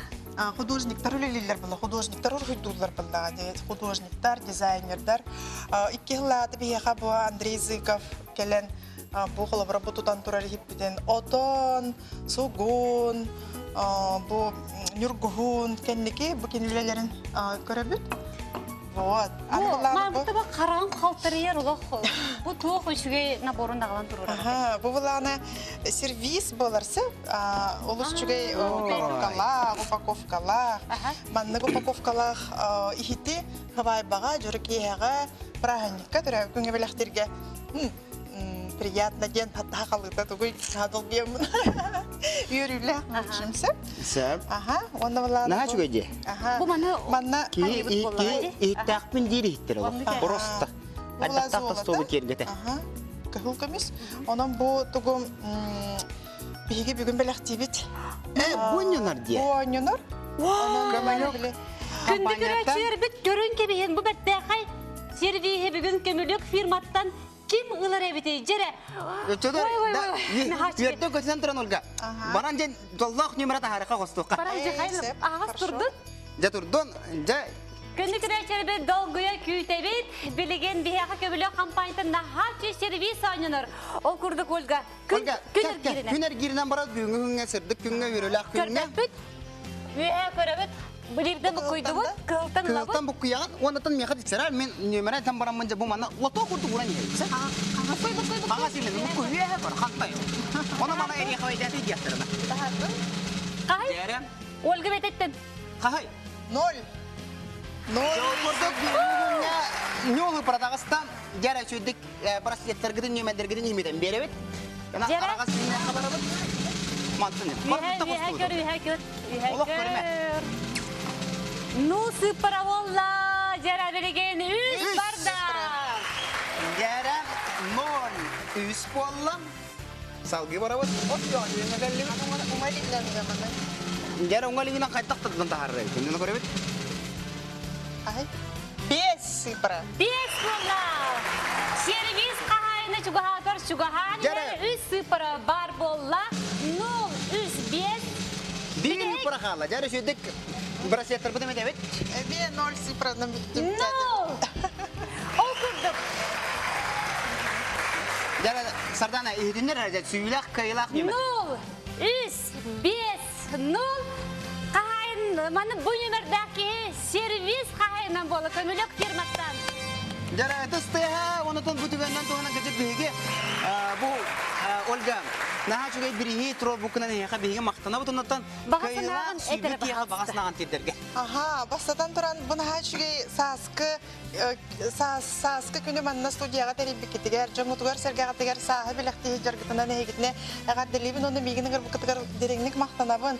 художниктар үлэлииллэр була, художниктар уруһуйдууллар буоллаҕа художниктар, дизайнердар. Икки сыллааты биһиэхэ бу Андрей Зыков кэлэн бу холобура бу тутан турар иһиппитин отон, сугун, бу ньургуһун кэнники бу кинилэлэрин көрөбүт. Вот. Маамыта хараҕын халтарыйар олох бу туох үчүгэй наборун аҕалан турар. Аха, бу булаана сервис боларсы, олус үчүгэй коробкалаах, упаковкалаах, маннык упаковкалаах иһити хабайбаҕа, дьөрү киэһэҕэ, праздникка төрөөбүт күҥҥэ бэлэхтиргэ приятно диэн хаттаха халыыта тугуй долгуйаммын үөрүүлээх муччумса. Сөп. Аха, уонна булаана Наһаа үчүгэй дии. Аха. Бу маны манна Киһи иһиттээхпин диир иһиттэр олох. Просто. Ардахтаах тостуолу киэргэтэ. Аха. Кыһыл көмүс. Онон бу тугу биһиги бүгүн бэлэхтиибит. Э, бу ойнонор дии. Бу ойнонор. Көмөлөк. Күндү көрөөччүлэрбит көрүн кэбиһин бу бэртээхэй сервиһи бүгүн көмүлүк фирматтан ким ылар эбитий дьэрэ. Үөрдө көтүнэн туран Ольга. Баран дьэн доллоох нөмөрө таһаарыха хостуохха. Баран дьэ хайны аҕас турдун. Дьэ турдун. Дьэ Күндү көрөөччүлэрбит долгуйа күүтэбит. Билигин биһиэхэ көмүлүөк компаниятын наһаа сервис оонньонор. Ол курдук Ольга күн күн эргииринэн. Күн эргииринэн барар бүгүҥҥү күҥҥэ сырдык күҥҥэ үөрүүлээх күҥҥэ. Көрбөппүт. Үөһэ көрөбүт. Билирден буккуйдубут, кыһылтан ылабыт. Кыһылтан буккуйаҕын, уоннаттан миэхэ тиксэрэр, мин нүөмэрэ этэн бараммын дьэ бу манна лото курдук уран иһэбит. Буккуй, буккуй, буккуй. Хаҥас именно буккуй үөһэ көр, хантай. Ону мана эриэхэ өйдөөтүй диэхтэринэ. Хаһай? Дьэрэ. Ольга бэтеттен. Хаһай? Ноль. Ноль. Дьол курдук бүгүҥҥү күҥҥэ ньуолу протаҕыстан дьэрэ үчүгдүк браслеттаргытын нүөмэрдэргитин иһимитэн биэрэбит. Дьэрэ. Араҕас күннээххэ барабыт. Мантын. Үөһэ, үөһэ көр, үөһэ көр, үөһэ Олох көрүмэ. көр. Ну, сыппара буолла, дьэрэ билигин үс барда. Дьэрэ ноль үс буолла. Салгыы барабыт. От yoo, үөмэгэллибит уҥа илиилэргэ маны. Дьэрэ уҥа илиинэн хайдах тырдан таһаарар эбит. Иннин көрөбүт. Ай. Бес цифра. Бес буолла. Сервис хаһаайына чугаһаатар чугаһаан үс цифра бар буолла. 0 3 5 Биир цифра хаалла. Дьэрэ сүдүк Браслеттар быт эбит. Эбие 0 цифранан бүттүм. Нол! Ол курдук. Дьэ, Сардана, иһитиннэр эрэ, сүүлэх, кыайылаах ньүмэр. Нол, үс, биэс, нол. Хаһайын, маны бу нөмердээх киһи сервис хаһайынан буола көмөлөк фирматтан. Дьэ, ытыс тыаһа, онутун бу түгэннэн туһанан кыдьык биһиги бу Ольга, наһаа үчүгэй бириһи туруорбуккунан эһиэхэ биһиги махтанабыт оннуттан Баҕа кыайыылаах санааҕын сүүрбүт этэрэ киһиэхэ баҕа баҕаста. санааҕын тиэрдэргэ. Аха, бастатан туран, бу наһаа үчүгэй сааскы сааскы күнү манна студияҕа тэрийбиккитигэр, дьоҥҥутугар сэргэҕитигэр сааһы бэлэхтии дьаргытынан эһигитинэ эҕэрдэлиибин уонна миигин ыҥырбыккытыгар дириҥник махтанабын.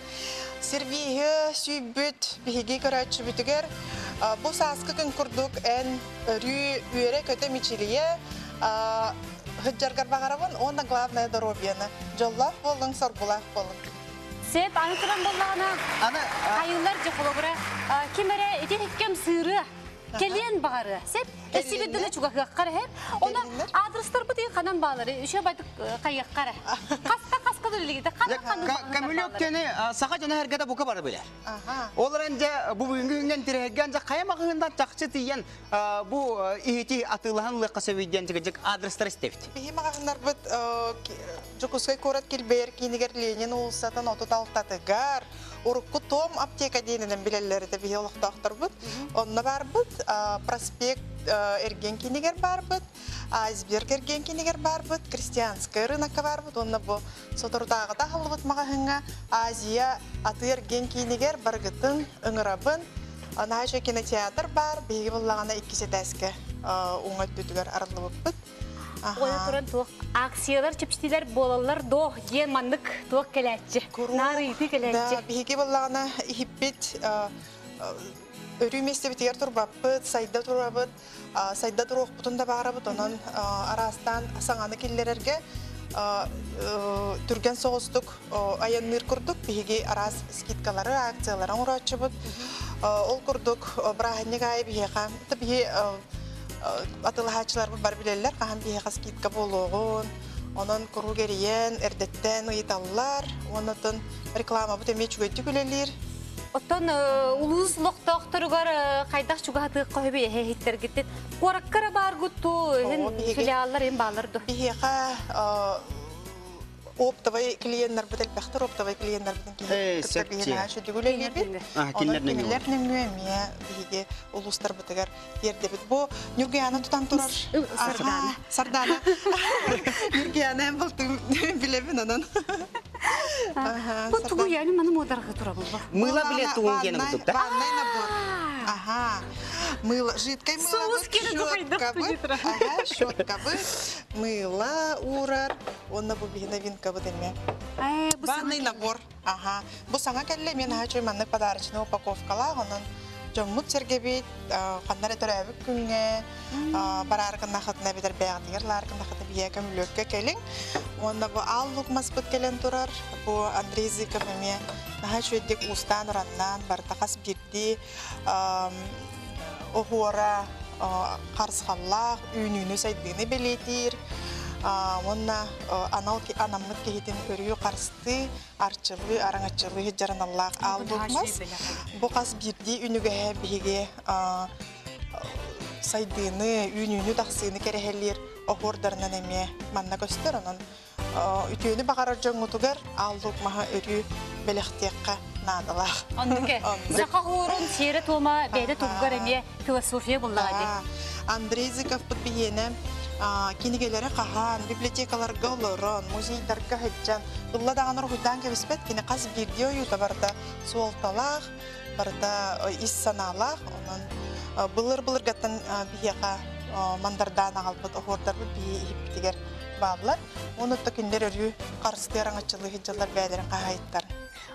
Сервиһы сүүйбүт биһиги көрөөччүбүтүгэр бу сааскы күн курдук эн өрүү үөрэ-көтө мичилийэ сылдьаргар баҕарабын уонна главное доруобуйаны. Дьоллоох буоллуҥ, соргулаах буоллуҥ. Сеп, аны туран буоллаҕына, хайыылар дьэ холобура, ким эрэ ити кэм сыырыа, кэлиэн баҕарыа. Сеп, эсибит дыны чугаһыаххар эһэ. Она адрестарбыт и ханан баалары, үчө байтык хайыаххар. Хаста хаска дыллигите, ханан ханан Көмүлүөк кени саха дьоно эргете бука бары билэр. Ол эрэн дьэ бу бүгүҥҥү күҥҥэ интириэһиргээн дьэ хайа маҕаһыынтан чахчы тиийэн бу иһити атыылаһан ылыахха сөбүй диэн чыгыдьык адрестар истэбит. Биһи маҕаһыннарбыт Дьокуускай куорат килбэйэр киинигэр Ленин уулуссатын 36-тыгар урукку Том аптека диэнинэн билэллэр этэ биһи олохтоохторбут. Онно барбыт, проспект эргиэн киинигэр барбыт, Айсберг эргиэн киинигэр барбыт, Крестьянская рынокка барбыт уонна бу соторутааҕыта аһыллыбыт маҕаһыыҥҥа Азия атыы эргиэн киинигэр барыгытын ыҥырабын. Наһаа үчүгэй кинотеатр баар, биһиги буллаҕына иккис этээскэ уҥа өттүтүгэр арыллыбыппыт. Ону туран туох акциялар чэпчэтиилэр буолаллар доо диэн маннык туох кэлээччи, наарыйытыы кэлээччи. Да, биһиги буоллаҕына иһиппит өрүү миэстэбитигэр турбаппыт, сайда турабыт, сайда туруохпутун да баҕарабыт, онон араастаан саҥаны киллэрэргэ түргэн соҕустук айанныыр курдук биһиги араас скидкалары, акциялары оҥорооччубут. Ол курдук бырааһынньык аайы биһиэхэ, биһи атыылаһааччыларбыт бар билэллэр, хаһан биһиэхэ скидка буолуоҕун, онон куруук эрийэн, эрдэттэн ыйыталлар, уонна рекламабыт эмиэ үчүгэйдик үлэлиир. Оттон улуус олохтоохторугар хайдах чугаһатыахха сөбүй эһиттэргиттин? Куораккара бааргут туу, филиаллар эн баалар ду? Биһиэхэ оптовай клиеннарбыт элбэхтэр, оптовай клиеннарбытын киһи кытта биһиэхэ сүдүг үлэлиибит. Онон кинилэр нөҥүө эмиэ биһиги улуустарбытыгар тиэрдэбит. Бу Ньургуяна тутан турар. Сардана. Сардана. Ньургуяна эн балтым билэбин онон. Бу тугу яны маны муодарга турабын бу. Мыла биле тугун гена курдук да? Ванный набор. Ага. Мыло, жидкое мыло, щетка Ага, щетка мыло уурар, онно бу биһи новинка бу деме. Ванный набор. Ага. Бу саҥа кэллэ, мен аһа маннык подарочный упаковкалаах, онон дьоммут сэргэбит, ханна эрэ төрөөбүт күҥҥэ барааргыннахытына эбэтэр бэйэҕитигэр лааргыннахытына биһиэ көмүлүөккэ кэлиҥ. Уонна бу аал лук маспыт кэлэн турар. Бу Андрей Зыков эмиэ наһаа үчүгэйдик уустаан-ураннаан барыта хас биирдии оһуора харысхаллаах үүнүүнү-сайдыыны бэлиэтиир уонна анал анаммыт киһитин өрүү харыстыы, арчылыы, араҥаччылыы сылдьар аналлаах аал лук мас. Бу хас биирдии үнүгэһэ биһиги сайдыыны, үүнүүнү тахсыыны кэрэһэлиир оһуордарынан эмиэ манна көстөр. Онон үтүөнү баҕарар дьоҥҥутугар аал лук маһы өрүү бэлэхтиэххэ наадалаах. Оннуке. Саха хуурун сиэрэ туома бэйэтэ тугугар эмиэ философия буллаҕа дии. Андрей Зыковпут биһиэнэ кинигэлэри хаһан, библиотекаларга олорон, музейдарга сылдьан, ылла даҕаны уруһуйдаан кэбиспэт, кини хас биирдии ойуута барыта суолталаах, барыта ис санаалаах, онон былыр-былыргаттан биһиэхэ мандардаан аҕалбыт оһуордарбыт биһи иһиппитигэр бааллар. Уонна кинилэр өрүү харыстыар аҥаччылыы сылдьаллар бэйэлэрин хаһаайыттарын.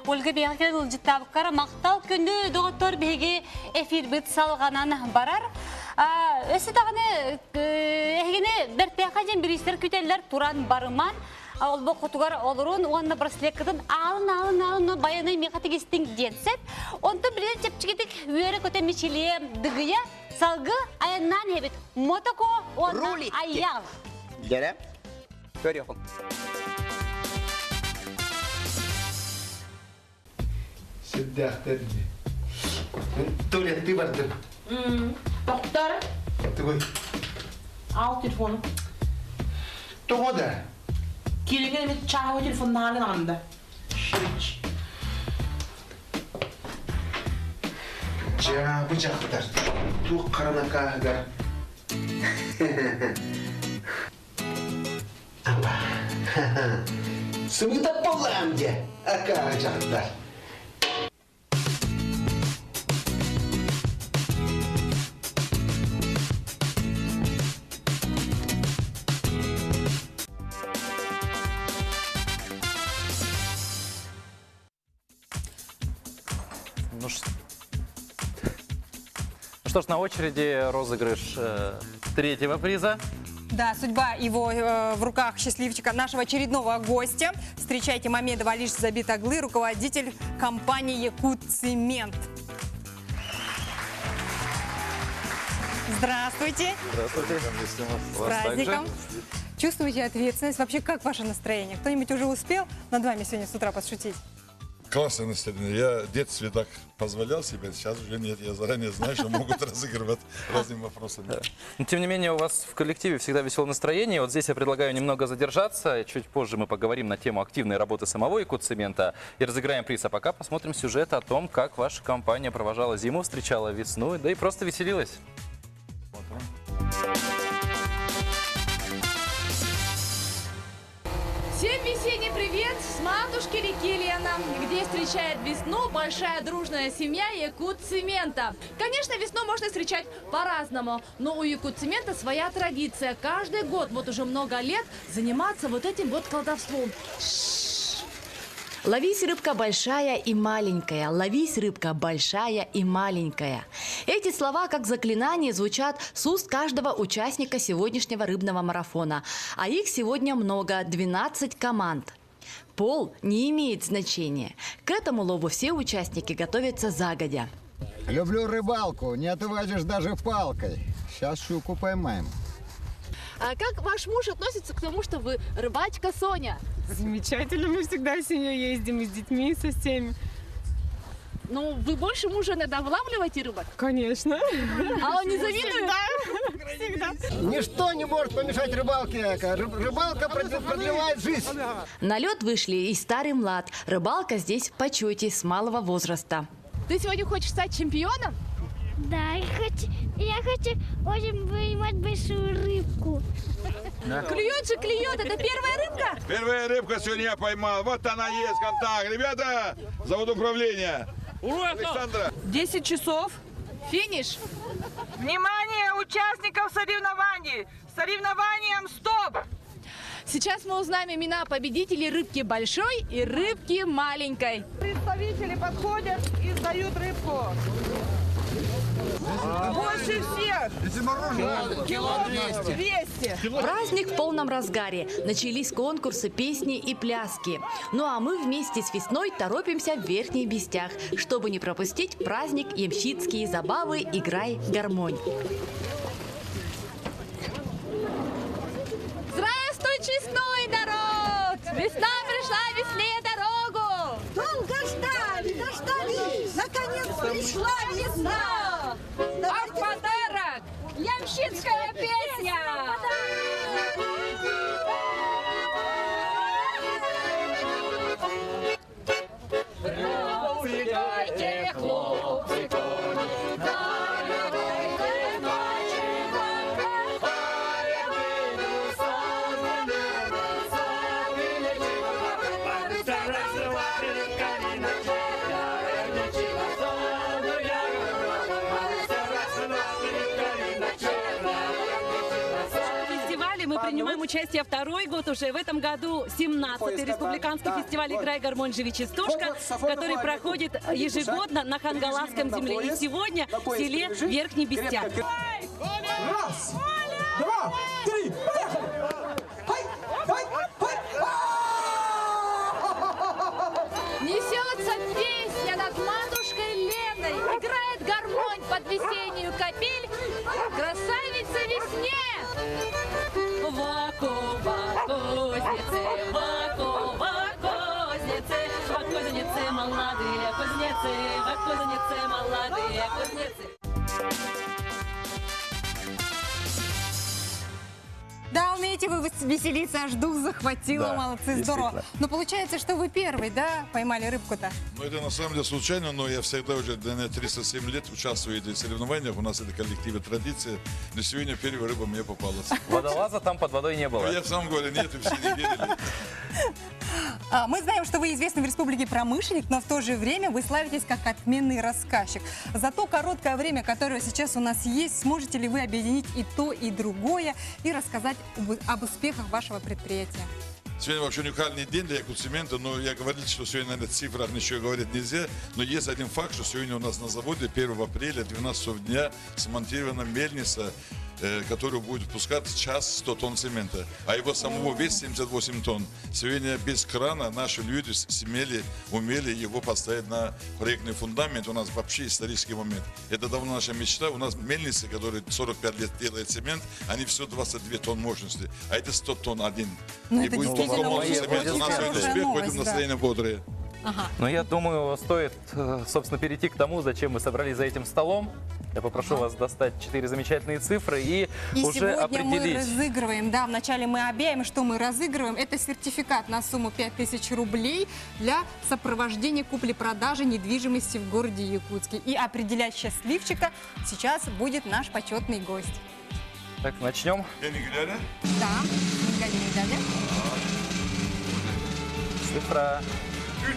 Ольга биһиги ыалдьыттаабыккар махтал күндү доҕоттор биһиги эфирбит салҕанан барар. Өссө даҕаны эһигини бэртээхэ диэн бириистэр күтэллэр туран барыман олбоххутугар олорун уонна браслеткытын аалын аалын аалын байанай миэхэ тигистиҥ диэн сөп. Онтон билигин чэпчэкитик үөрэ-көтө мичилиэ дыгыйа салгы айаннаан иһэбит мотоко уонна айял. Дьэрэ, көрүөхүҥ. Сүрдээхтэр дии. Туалетты бардым. Тоқтар. Тугуй. Ал телефону. Тоҕо да? Кириҥэ эмит чааһы телефоннаһарын аҕанда. Шич. Дьаабы дьахтар. Туох хара накааһыгар. Апа. Сымыта буоллаҕым дьэ, акаары дьахтар. Ну что ж, на очереди розыгрыш третьего приза. Да, судьба его в руках счастливчика, нашего очередного гостя. Встречайте Мамедова Алиш Забитаглы, руководитель компании «Якутцемент». Здравствуйте. Здравствуйте. С праздником. Чувствуете ответственность? Вообще, как ваше настроение? Кто-нибудь уже успел над вами сегодня с утра подшутить? Классное настроение. Я в детстве так позволял себе, сейчас уже нет. Я заранее знаю, что могут разыгрывать разными вопросами. Но, тем не менее, у вас в коллективе всегда веселое настроение. Вот здесь я предлагаю немного задержаться. Чуть позже мы поговорим на тему активной работы самого Якутцемента и разыграем приз. А пока посмотрим сюжет о том, как ваша компания провожала зиму, встречала весну, да и просто веселилась. Всем весенний привет с матушки реки Лена, где встречает весну большая дружная семья Якутцемента. Конечно, весну можно встречать по-разному, но у Якутцемента своя традиция. Каждый год, вот уже много лет, заниматься вот этим вот колдовством. Ловись, рыбка большая и маленькая, ловись, рыбка большая и маленькая. Эти слова, как заклинание, звучат с уст каждого участника сегодняшнего рыбного марафона. А их сегодня много, 12 команд. Пол не имеет значения. К этому лову все участники готовятся загодя. Люблю рыбалку, не отвадишь даже палкой. Сейчас щуку поймаем. А как ваш муж относится к тому, что вы рыбачка Соня? Замечательно, мы всегда с семьей ездим, и с детьми, и со всеми. Ну, вы больше мужа иногда вылавливаете рыбок? Конечно. А он не завидует? Всегда. Всегда. Ничто не может помешать рыбалке. Рыбалка продлевает жизнь. На лед вышли и старый млад. Рыбалка здесь в почете с малого возраста. Ты сегодня хочешь стать чемпионом? Да, я хочу очень поймать большую рыбку. Да. Клюет же, клюет. Это первая рыбка? Первая рыбка сегодня я поймал. Вот она есть, контакт. Ребята, зовут управление. Ура! Александра. 10 часов. Финиш. Внимание участников соревнований! Соревнованиям стоп! Сейчас мы узнаем имена победителей рыбки большой и рыбки маленькой. Представители подходят и сдают рыбку. Больше всех! Кило 200. Праздник в полном разгаре. Начались конкурсы, песни и пляски. Ну а мы вместе с весной торопимся в Верхних Бестях, чтобы не пропустить праздник Ямщицкие забавы «Играй, гармонь». Здравствуй, честной народ! Весна пришла весне дорогу! Долго ждали, дождались! Наконец пришла весна! А в подарок ямщицкая песня! Встречайте, хлопцы, кони, наливайте мальчикам, а я выйду сам, фестивале мы принимаем участие второй год уже. В этом году 17-й республиканский фестиваль «Играй, гармонь, живи, частушка», который проходит ежегодно на Хангаласском земле. И сегодня в селе Верхний Бестяк. Раз, два, три, поехали! Хай, хай, хай! Несется песня над матушкой Леной, играет гармонь под весеннюю капель, красавица весне! Ваку, ваку, кузницы, ваку, ваку, кузницы, во кузнице молодые кузнецы, вот кузнецы, молодые кузнецы. Да, умеете вы веселиться, аж дух захватило, Да, молодцы, здорово. действительно. Но получается, что вы первый, да, поймали рыбку-то? Ну, это на самом деле случайно, но я всегда уже, наверное, 307 лет участвую в этих соревнованиях. У нас это коллективы традиция. Но сегодня первая рыба мне попалась. Водолаза там под водой не было. Ну, я сам говорю, нет, и все не верили. Мы знаем, что вы известный в республике промышленник, но в то же время вы славитесь как отменный рассказчик. За то короткое время, которое сейчас у нас есть, сможете ли вы объединить и то, и другое, и рассказать об успехах вашего предприятия? Сегодня вообще уникальный день для Якутцемента, но я говорил, что сегодня, наверное, в цифрах ничего говорить нельзя, но есть один факт, что сегодня у нас на заводе 1 апреля 12 часов дня смонтирована мельница, которую будет пускать в час 100 тонн цемента, а его самого вес 78 тонн. Сегодня без крана наши люди смели, умели его поставить на проектный фундамент. У нас вообще исторический момент. Это давно наша мечта. У нас мельницы, которые 45 лет делают цемент, они все 22 тонн мощности, а это 100 тонн один. Ну, И это будет действительно только очень цемент. У нас сегодня хорошая успех, новость, пойдем да. настроение бодрое. Ага. Но я думаю, стоит, собственно, перейти к тому, зачем мы собрались за этим столом. Я попрошу вас достать 4 замечательные цифры и, И уже сегодня определить. мы разыгрываем, да, вначале мы объявим, что мы разыгрываем. Это сертификат на сумму 5000 рублей для сопровождения купли-продажи недвижимости в городе Якутске. И определять счастливчика сейчас будет наш почетный гость. Так, начнем. Я не глядя? Да, не глядя, не глядя. Цифра 3.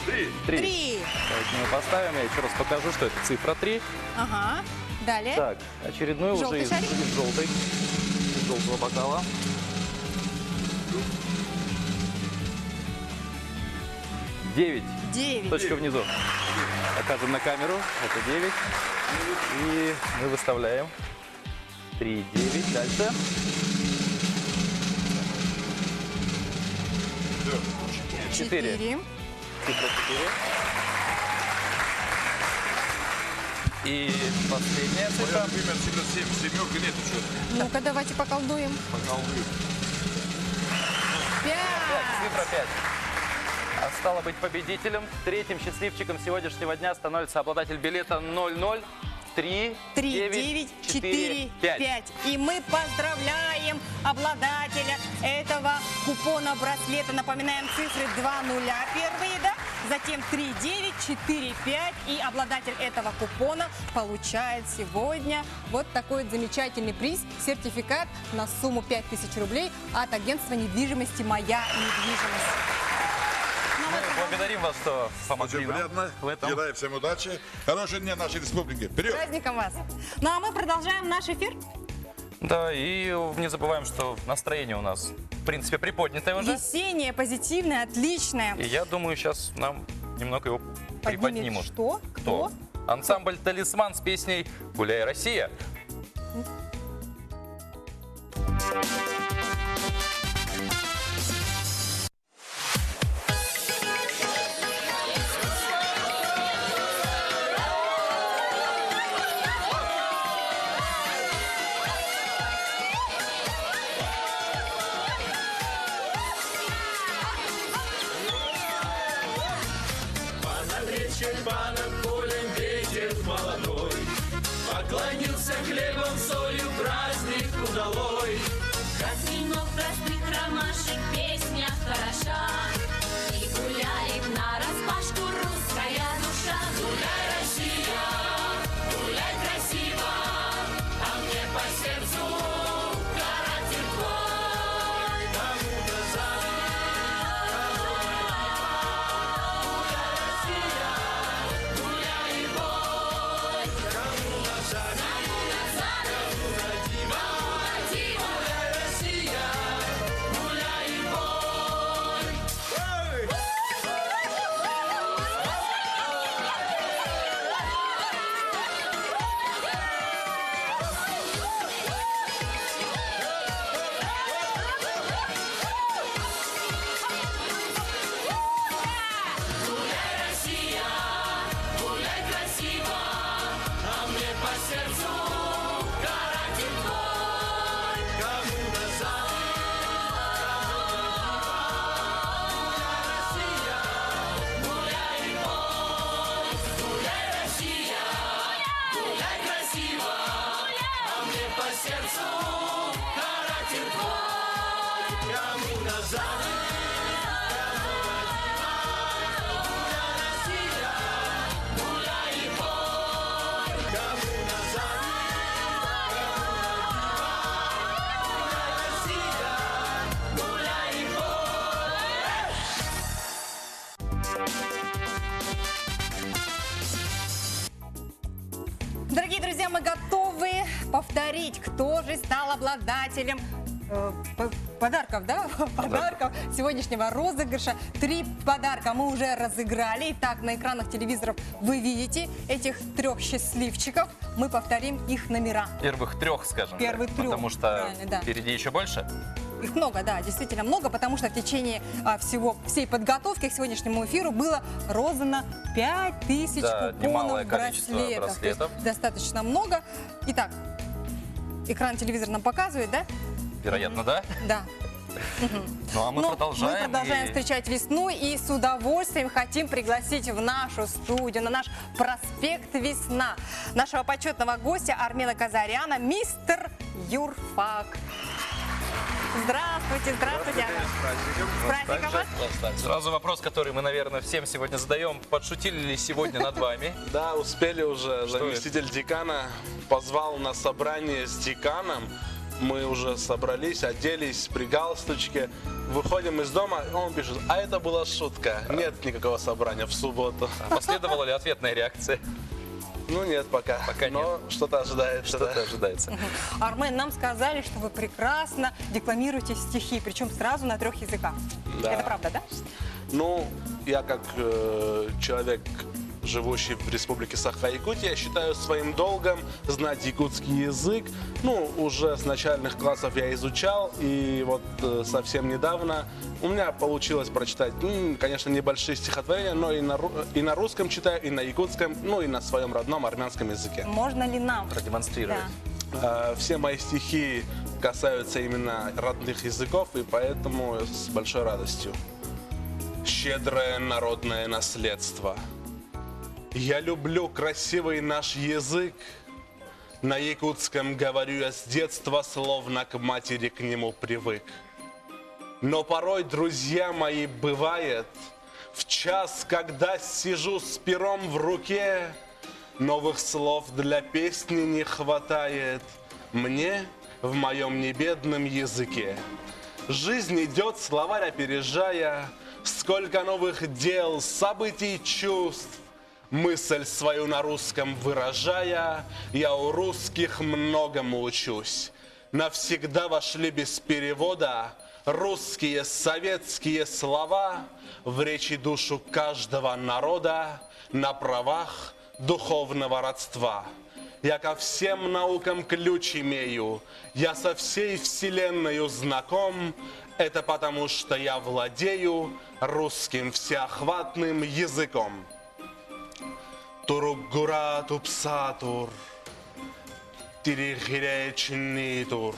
3. Три. Давайте мы поставим, я еще раз покажу, что это цифра 3. Ага, далее. Так, очередной уже Желтый шарик? из желтой, из желтого бокала. 9. 9. Точка внизу. Показываем на камеру. Это 9. И мы выставляем 3, 9. Дальше. 4. 4. Цифра 4. И последняя цифра. Моя любимая цифра 7. Семерки нет еще. Ну-ка, давайте поколдуем. Поколдуем. 5. Цифра 5. А стало быть, победителем, третьим счастливчиком сегодняшнего дня становится обладатель билета 00 3 3, 9, 4, 5. И мы поздравляем обладателя этого купона браслета. Напоминаем цифры 2 нуля первые, да? Затем 3, 9, 4, 5. И обладатель этого купона получает сегодня вот такой вот замечательный приз. Сертификат на сумму 5000 рублей от агентства недвижимости «Моя недвижимость». Мы благодарим вас, что помогли Очень нам приятно. в этом. Желаю всем удачи. Хорошего дня нашей республике. С Вперед! праздником вас! Ну а мы продолжаем наш эфир. Да, и не забываем, что настроение у нас, в принципе, приподнятое уже. Весеннее, позитивное, отличное. И я думаю, сейчас нам немного его Поднимет приподнимут. что? Кто? Ансамбль «Талисман» с песней «Гуляй, Россия». Понад речкой, понад полем ветер молодой Поклонился хлебом, солью, праздник удалой. Как венок простых ромашек песня хороша. И гуляет нараспашку русская душа. Гуляй, Россия, гуляй красиво, а мне по сердцу характер твой. Кому-то завидно, гуляй, Россия, гуляй и бой. Кому на зависть, кому на диво, гуляй, повторить, кто же стал обладателем подарков, да? Подарков сегодняшнего розыгрыша. Три подарка мы уже разыграли. Итак, на экранах телевизоров вы видите этих трех счастливчиков. Мы повторим их номера. Первых трех, скажем Первых так. трех, Потому что правильно, да. впереди еще больше. Их много, да, действительно много, потому что в течение всей подготовки к сегодняшнему эфиру было роздано 5000 Да, немалое купонов количество браслетов. То есть браслетов. достаточно много. Итак, экран телевизора нам показывает, да? Вероятно, да? Да. Ну а мы Но продолжаем. Мы продолжаем и- встречать весну и с удовольствием хотим пригласить в нашу студию, на наш проспект Весна, нашего почетного гостя Армена Казаряна, мистер Юрфак. Здравствуйте, здравствуйте. С праздником вас. Сразу вопрос, который мы, наверное, всем сегодня задаем. Подшутили ли сегодня над вами? Да, успели уже. Что Заместитель декана позвал на собрание с деканом. Мы уже собрались, оделись при галстучке. Выходим из дома, и он пишет, а это была шутка. Нет никакого собрания в субботу. А Последовала ли ответная реакция? Ну нет пока. Пока Но что-то ожидается. Что-то да. ожидается. Армен, нам сказали, что вы прекрасно декламируете стихи, причем сразу на трех языках. Да. Это правда, да? Ну, я как человек, живущий в республике Саха-Якутия, считаю своим долгом знать якутский язык. Ну, уже с начальных классов я изучал, и вот совсем недавно у меня получилось прочитать, конечно, небольшие стихотворения, но и на русском читаю, и на якутском, ну и на своем родном армянском языке. Можно ли нам? Продемонстрировать. Да. Все мои стихи касаются именно родных языков, и поэтому с большой радостью. Щедрое народное наследство. Я люблю красивый наш язык. На якутском говорю я с детства, словно к матери к нему привык. Но порой, друзья мои, бывает, в час, когда сижу с пером в руке, новых слов для песни не хватает мне в моем небедном языке. Жизнь идет, словарь опережая, сколько новых дел, событий, чувств. Мысль свою на русском выражая, я у русских многому учусь. Навсегда вошли без перевода русские советские слова в речи душу каждого народа на правах духовного родства. Я ко всем наукам ключ имею, я со всей вселенною знаком. Это потому, что я владею русским всеохватным языком. Туругура тупсатур, тирихиречнитур,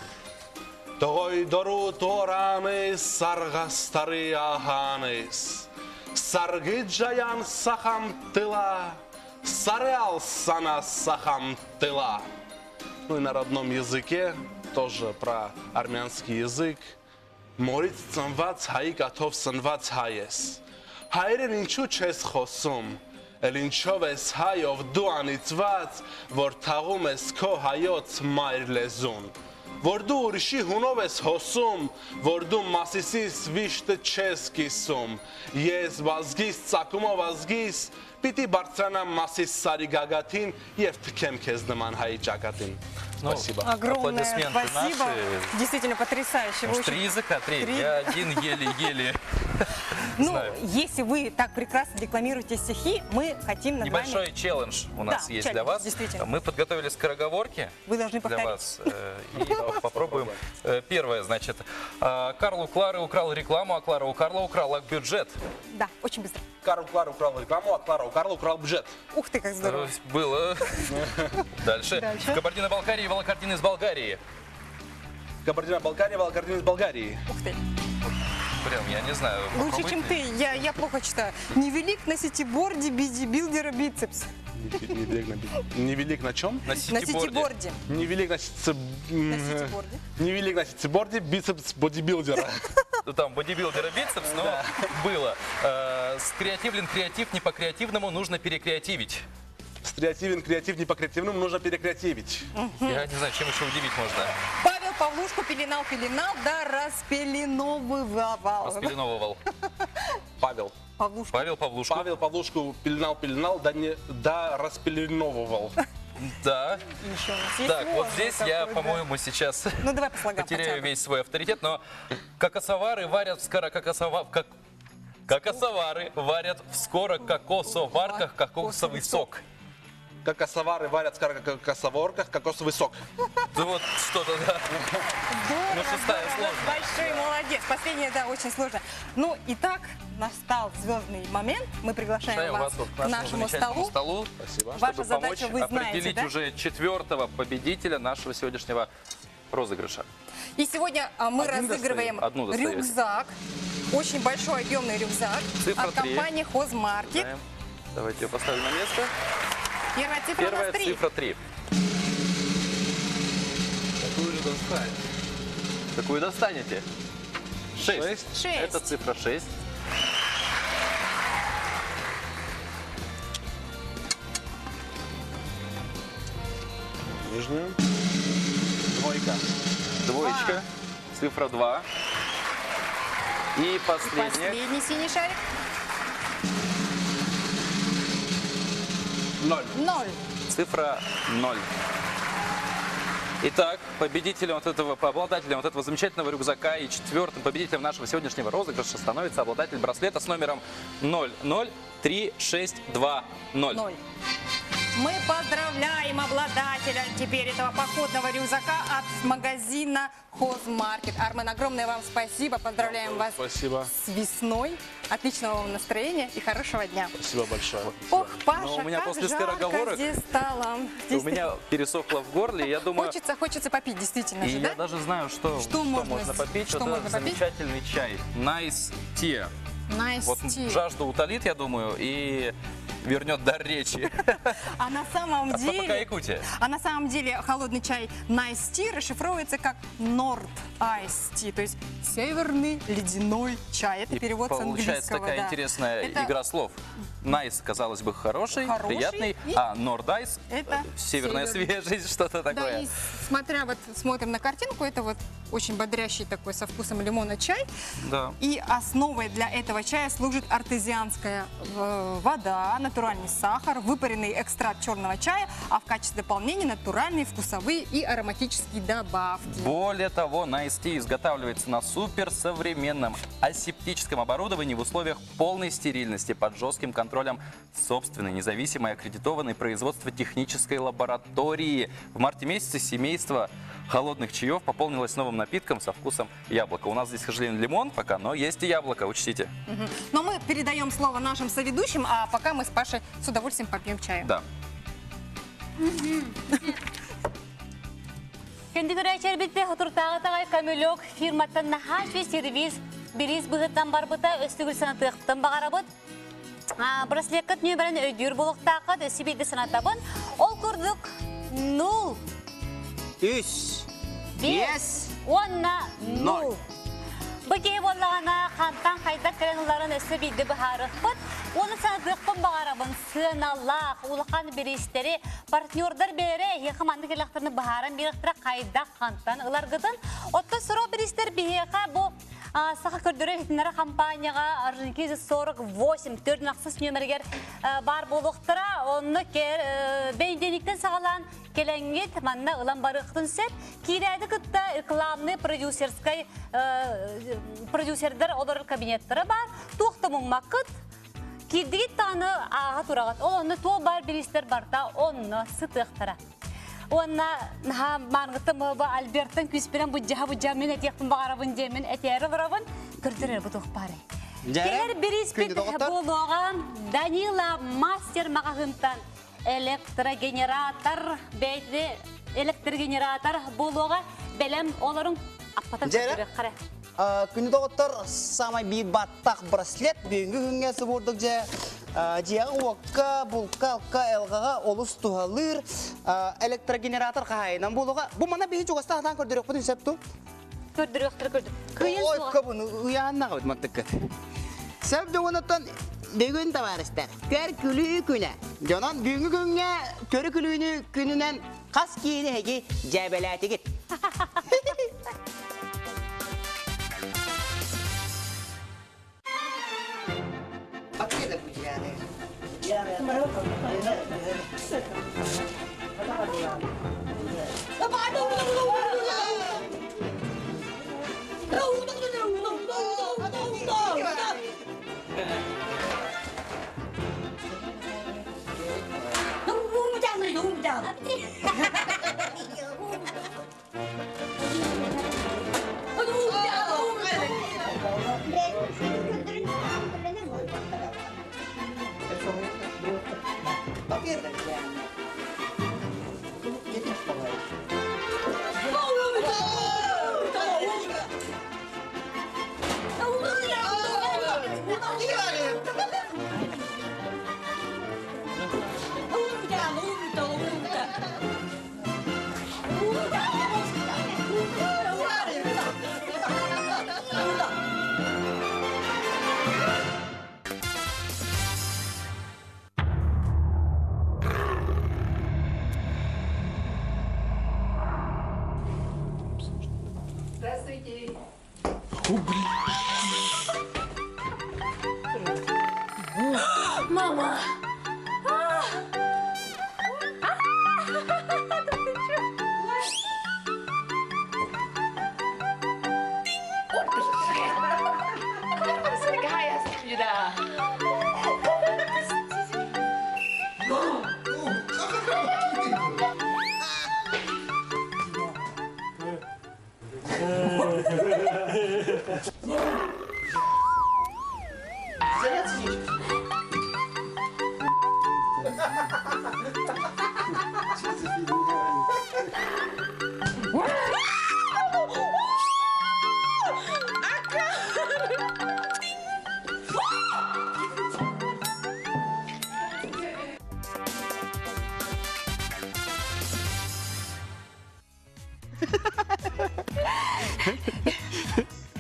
Тогойдору тораны саргастары аганыс, Саргыджаян сахам тыла, сареал сана сахам тыла. Ну и на родном языке, тоже про армянский язык. Մորից ծնված հայի կաթով սնված հայ ես։ Հայերեն ինչու չես խոսում, էլ ինչով ես հայով դու անիծված, որ թաղում ես քո հայոց մայր լեզուն, որ դու ուրիշի հունով ես հոսում, որ դու Մասիսիս վիշտը չես կիսում։ Ես ազգիս ծագումով ազգիս պիտի բարձրանամ Մասիս սարի գագաթին եւ թքեմ քեզ նման հայի ճակատին։ Ну, Спасибо. Огромное Аплодисменты спасибо. наши. Действительно потрясающе. Вы Уж очень- три языка, три. Три. Я один еле-еле Ну, знаю. если вы так прекрасно декламируете стихи, мы хотим над Небольшой вами... челлендж у нас Да, есть челлендж, для вас. действительно. Мы подготовили скороговорки Вы должны для повторить. вас. И попробуем. Первое, значит. Карл у Клары украл рекламу, а Клара у Карла украла бюджет. Да, очень быстро. Карл у Клары украл рекламу, а Клара у Карла украл бюджет. Ух ты, как здорово. Было. Дальше. Дальше. В Кабардино-Балкарии волокордин из Болгарии. Кабардино-Балкария, волокордин из Болгарии. Ух ты. Прям, я не знаю. Лучше, чем попробуйте. ты. Я плохо читаю. Невелик на ситиборде бодибилдера бицепс. Невелик на чем? На На ситиборде. Невелик на ситиборде. Невелик на ситиборде бицепс бодибилдера. Ну, там бодибилдера бицепс, но было. Скреативлен креатив, не по креативному нужно перекреативить. Скреативен креатив, не по креативному нужно перекреативить. Я не знаю, чем еще удивить можно. Павел Павлушку пеленал, пеленал, да распеленовывал. Распеленовывал. Павел. Павлушку. Павел Павлушку. Павел Павлушку пеленал, пеленал, да не, да распеленовывал. Да. Еще у нас есть Так, вот возраст здесь я, такой, да. по-моему, сейчас Ну, давай по слогам потеряю хотя бы. весь свой авторитет, но кокосовары варят в скоро как кокосовары варят в скоро кокосоварках кокосовый сок. Кокосовары варят в кокосоворках кокосовый сок. Да вот что-то, да. Здорово, Ну, шестая здорово. сложная. Большой молодец. Последняя, да, очень сложно. Ну, итак, настал звездный момент. Мы приглашаем Приглашаем вас вас вот к к нашему нашему замечательному столу. столу, Спасибо. Ваша чтобы задача, помочь вы знаете, определить да? уже четвертого победителя нашего сегодняшнего розыгрыша. И сегодня мы Один разыгрываем достаем? Одну достаете. рюкзак. Очень большой объемный рюкзак Цифра от три. компании Хозмаркет. Знаем. Давайте ее поставим на место. Первая цифра у Первая нас три. цифра 3. Какую же достать? Какую достанете? 6. Шесть. Это цифра 6. Нижнюю. Двойка. Двоечка. Цифра 2. И И последняя. последний синий шарик. Ноль. Ноль. Цифра 0. Итак, победителем вот этого, обладателем вот этого замечательного рюкзака и четвертым победителем нашего сегодняшнего розыгрыша становится обладатель браслета с номером 003620. Ноль. Мы поздравляем обладателя теперь этого походного рюкзака от магазина Хозмаркет. Армен, огромное вам спасибо. Поздравляем вас Спасибо. с весной. Отличного вам настроения и хорошего дня. Спасибо большое. Ох, Паша, Но у меня как после жарко скороговорок здесь стало. Здесь У меня пересохло в горле, и я думаю... Хочется, хочется попить, действительно И же, я да? даже знаю, что, Что можно попить. что Вот можно этот попить? замечательный чай. Nice Tea. Nice Вот tea. жажду утолит, я думаю, и вернет дар речи. А на самом От ППК деле... Якутия. А на самом деле холодный чай Nice Tea расшифровывается как Nord Ice Tea, то есть северный ледяной чай. Это И перевод с Получается английского. такая да. интересная Это игра слов. Nice, казалось бы, хороший, Хороший приятный, и а Nord Ice это северная северный. свежесть, что-то Да, такое. и смотря вот смотрим на картинку, это вот очень бодрящий такой со вкусом лимона чай. Да. И основой для этого чая служит артезианская вода, натуральный сахар, выпаренный экстракт черного чая, а в качестве дополнения натуральные вкусовые и ароматические добавки. Более того, Nice Tea изготавливается на суперсовременном асептическом оборудовании в условиях полной стерильности под жестким контролем собственной независимой аккредитованной производство-технической лаборатории. В марте месяце семейство холодных чаев пополнилось новым напитком со вкусом яблока. У нас здесь, к сожалению, лимон пока, но есть и яблоко, учтите. Мгм. Но мы передаем слово нашим соведущим, а пока мы с Пашей с удовольствием попьем чаю. Да. Кенди көрәчер битте хотуртагы тагай Камелек фирматтан нахаш сервис бириз быһыттан барбыта өстүгүл санатыктан багарабыт. Браслетка нөмерин өйдүр болуктакы өсү бирди санатабын. Ол курдук 0 Үс. 5 онна 0. Быке боллагана хантан хайда кренуларын өсү бирди быһарыкпыт. Оны санатыктан багарабын сыналах, улахан биристери партнердар бере яхыманды келактырны баһаран биректра кайда хантан ыларгытын. Отто суро биристер бихеха бу саха көрдөрө хитнера компанияга Орджоникидзе 48 төрт нақсыз нөмергер бар болуқтыра, онны кер бейдениктен сағалан келеңгет манна ылан барықтын сеп, кирәді кытта рекламный продюсерской продюсердер олар кабинеттері бар, туқты мұңмақыт, кирдигит таны аға турағат, ол онны туо бар биристер барта, онны сытықтыра. Онна наха мангыты мыба Альберттен күспирен буджаха буджа мен этияқтын бағарабын демен этияры барабын көрдірер бұтуқ бары. Келер бириспит болуған Данила мастер мағағынтан электрогенератор бәйті электрогенератор болуға бәлем оларын аппатан Жәрі? көрдірер қара. Күні доғыттар самай би баттақ браслет бүгінгі күнге сыбұрдық же жияғы уаққа, бұлқа, алқа, элғаға олыс тухалыр электрогенератор қағайынан болуға. Бұ мана бейі жоғаста атан көрдірек бұдын сәпту? Көрдірек, көрдір. Күйін Ой, суға. көбін ұяғанна қабыт маттыққыт. Сәп жоғынаттан бүгін табарыстар. Көр күлі күні. Жонан бүгінгі күнге көрі күліні күнінен қас кейіні әге жәбәләті кет. Здравствуйте. Мама!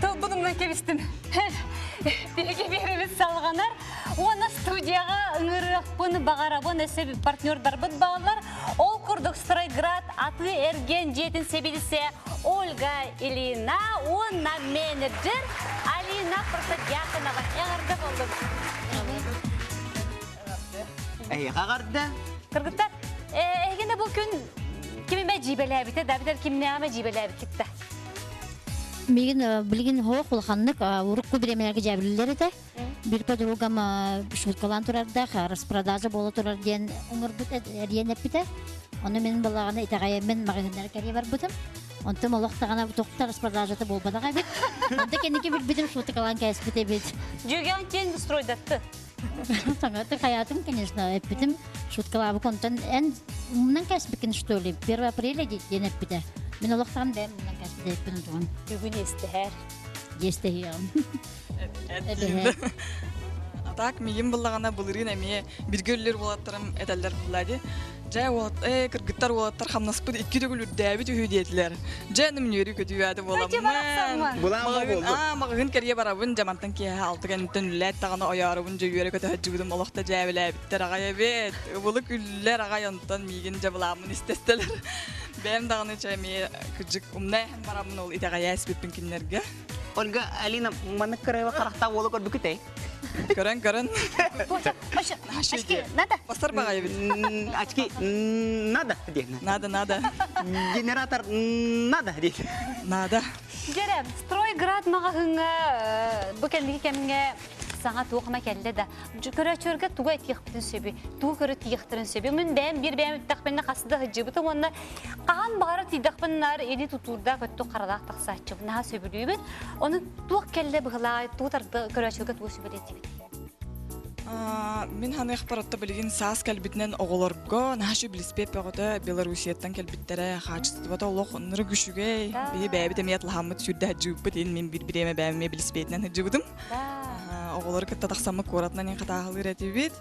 Тылбын кэбистим. Биһиги биэрэбит салҕанар. Уонна студияҕа ыҥырыахпын баҕарабын өссө партнердарбыт бааллар. Ол курдук Стройград атыы эргиэн дьиэтин сэбиэдиссэйэ Ольга Ильина уонна менеджер Алина Протодьяконова. Эҕэрдэ буоллун. Эһиэхэ эҕэрдэ. Кыргыттар, эһигини бу күн кимимэ дьиибэлээбитэ да, эбэтэр кимнээҕимэ дьиибэлээбиккит да? Мигин билигин хоох улаханнык урукку бириэмэлэргэ дьээбилилэр этэ. Бир подругам шуткалаан турардаах распродажа буола турар диэн ыҥырбыт эриэн эппитэ. Ону мин балаҕаны итэҕэйэммин маҕаһыыннары кэрийэ барбытым. Онтум олох даҕаны туохта распродажата буолбатах эбит. Онто кэнники билбитим шуткалаан кээспит эбит. Дьүөгэҥ киэн стройдатты. Саҥаты хайаатым, конечно, эппитим. Шуткалаабык онтон эн умнан кээспиккин, что ли? 1 апреля диэн эппитэ. Мин олохтоон бэйэм умнан кээспит эппин онтугун. Бүгүн истэһэр. Иэстэһиэҕим. А так миигин буллаҕына былырыын эмиэ биргэ үллэр уолаттарым этэллэр булла ди. Дьэ уолат э кыргыттар уолаттар хамнаспыт икки төгүл үрдээбит үһү диэтилэр. Дьэ нүмнүөрү көтүүээти буоламмын. Аа маҕаһыын кэрийэ барабын дьэ мантан киэһэ алты кэнниттэн үллээт даҕаны ойоорубун дьэ үөрэ көтөһөччүбүтүм олох да дьээбэлээбиттэр аҕай эбит. Ыбылы күллэр аҕай онтон миигин дьэ былааммын истэстэлэр. Бэйэм даҕаны чэ эмиэ кырдьык умна эһэн бараммын ол итэҕэйэ испиппин кинилэргэ. Ольга Алина маннык кырайба харахтаах уолу көрбүкүтэй? Көрөн көрөн. Очки надо? Бастар баҕайыбыт. Очки надо диэн. Надо, надо. Генератор надо диэн. Надо. Дьэрэ, Стройград маҕаһыыҥҥа бу кэнники кэмҥэ саҥа туох эмэ кэллэ да, көрөөччүлэргэ тугу этиэхпитин сөбүй, тугу көрө тиийиэхтэрин сөбүй. Мин бэйэм биир бэйэм эттэхпинэ хас да сылдьыбытым уонна хаһан баҕарар тиийдэхпин наар или тутуурдаах өттүк харалаах тахсааччыбын наһаа сөбүлүүбүн. Ону туох кэллэ быһылаай, тугу тарда көрөөччүлэргэ тугу сүбэлэтибит? Мин ханыахпар отто билигин саас кэлбитинэн оҕолорго наһаа үчүгэй билиспиэт бөҕөтө Белоруссияттан кэлбиттэрэ хаачыстыбата олох ынырык үчүгэй. Биһи бэйэбит эмиэ атлаһаммыт сүүрдэ сылдьыбыппыт иһин мин биир бириэмэ бэйэм эмиэ билиспиэтинэн сылдьыбытым. Оҕолору кытта тахсаммыт куоратынан иһин хатааһылыыр этибит.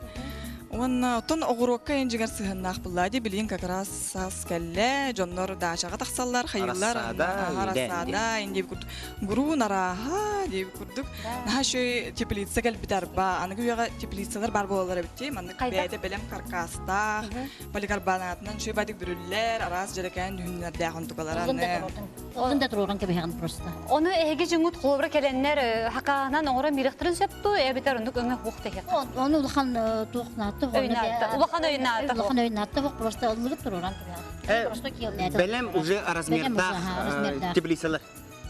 Уонна оттон оҕуруокка эн дьиҥэр сыһыаннаах буолла дии билигин как раз саас кэллэ, дьоннор даачаҕа тахсаллар, хайыыллар, рассада, инди курдук гуруун арааһа диэбит курдук. Наһаа үчүгэй теплица кэлбит арба. Аныгы үйэҕэ теплицалар баар буолаллар эбит дии. Маннык бэйэтэ бэлэм каркастаах, поликарбонатынан үчүгэй бадык бүрүллэр, араас дьэрэкээн дьүһүннэрдээх онтукалар аны. Олун да туруоран кэбиһэҕин просто. Ону эһиги дьоҥҥут холобура кэлэннэр хакаанан оҥорон биэриэхтэрин сөп дуу, эбэтэр оннук өҥө суох да Ону улахан туох наатта Улахан өй наата. Улахан өй наатта просто ыллыгыт туруоран кэбиһэҕин. Бэлэм уже размердаах теплицалар.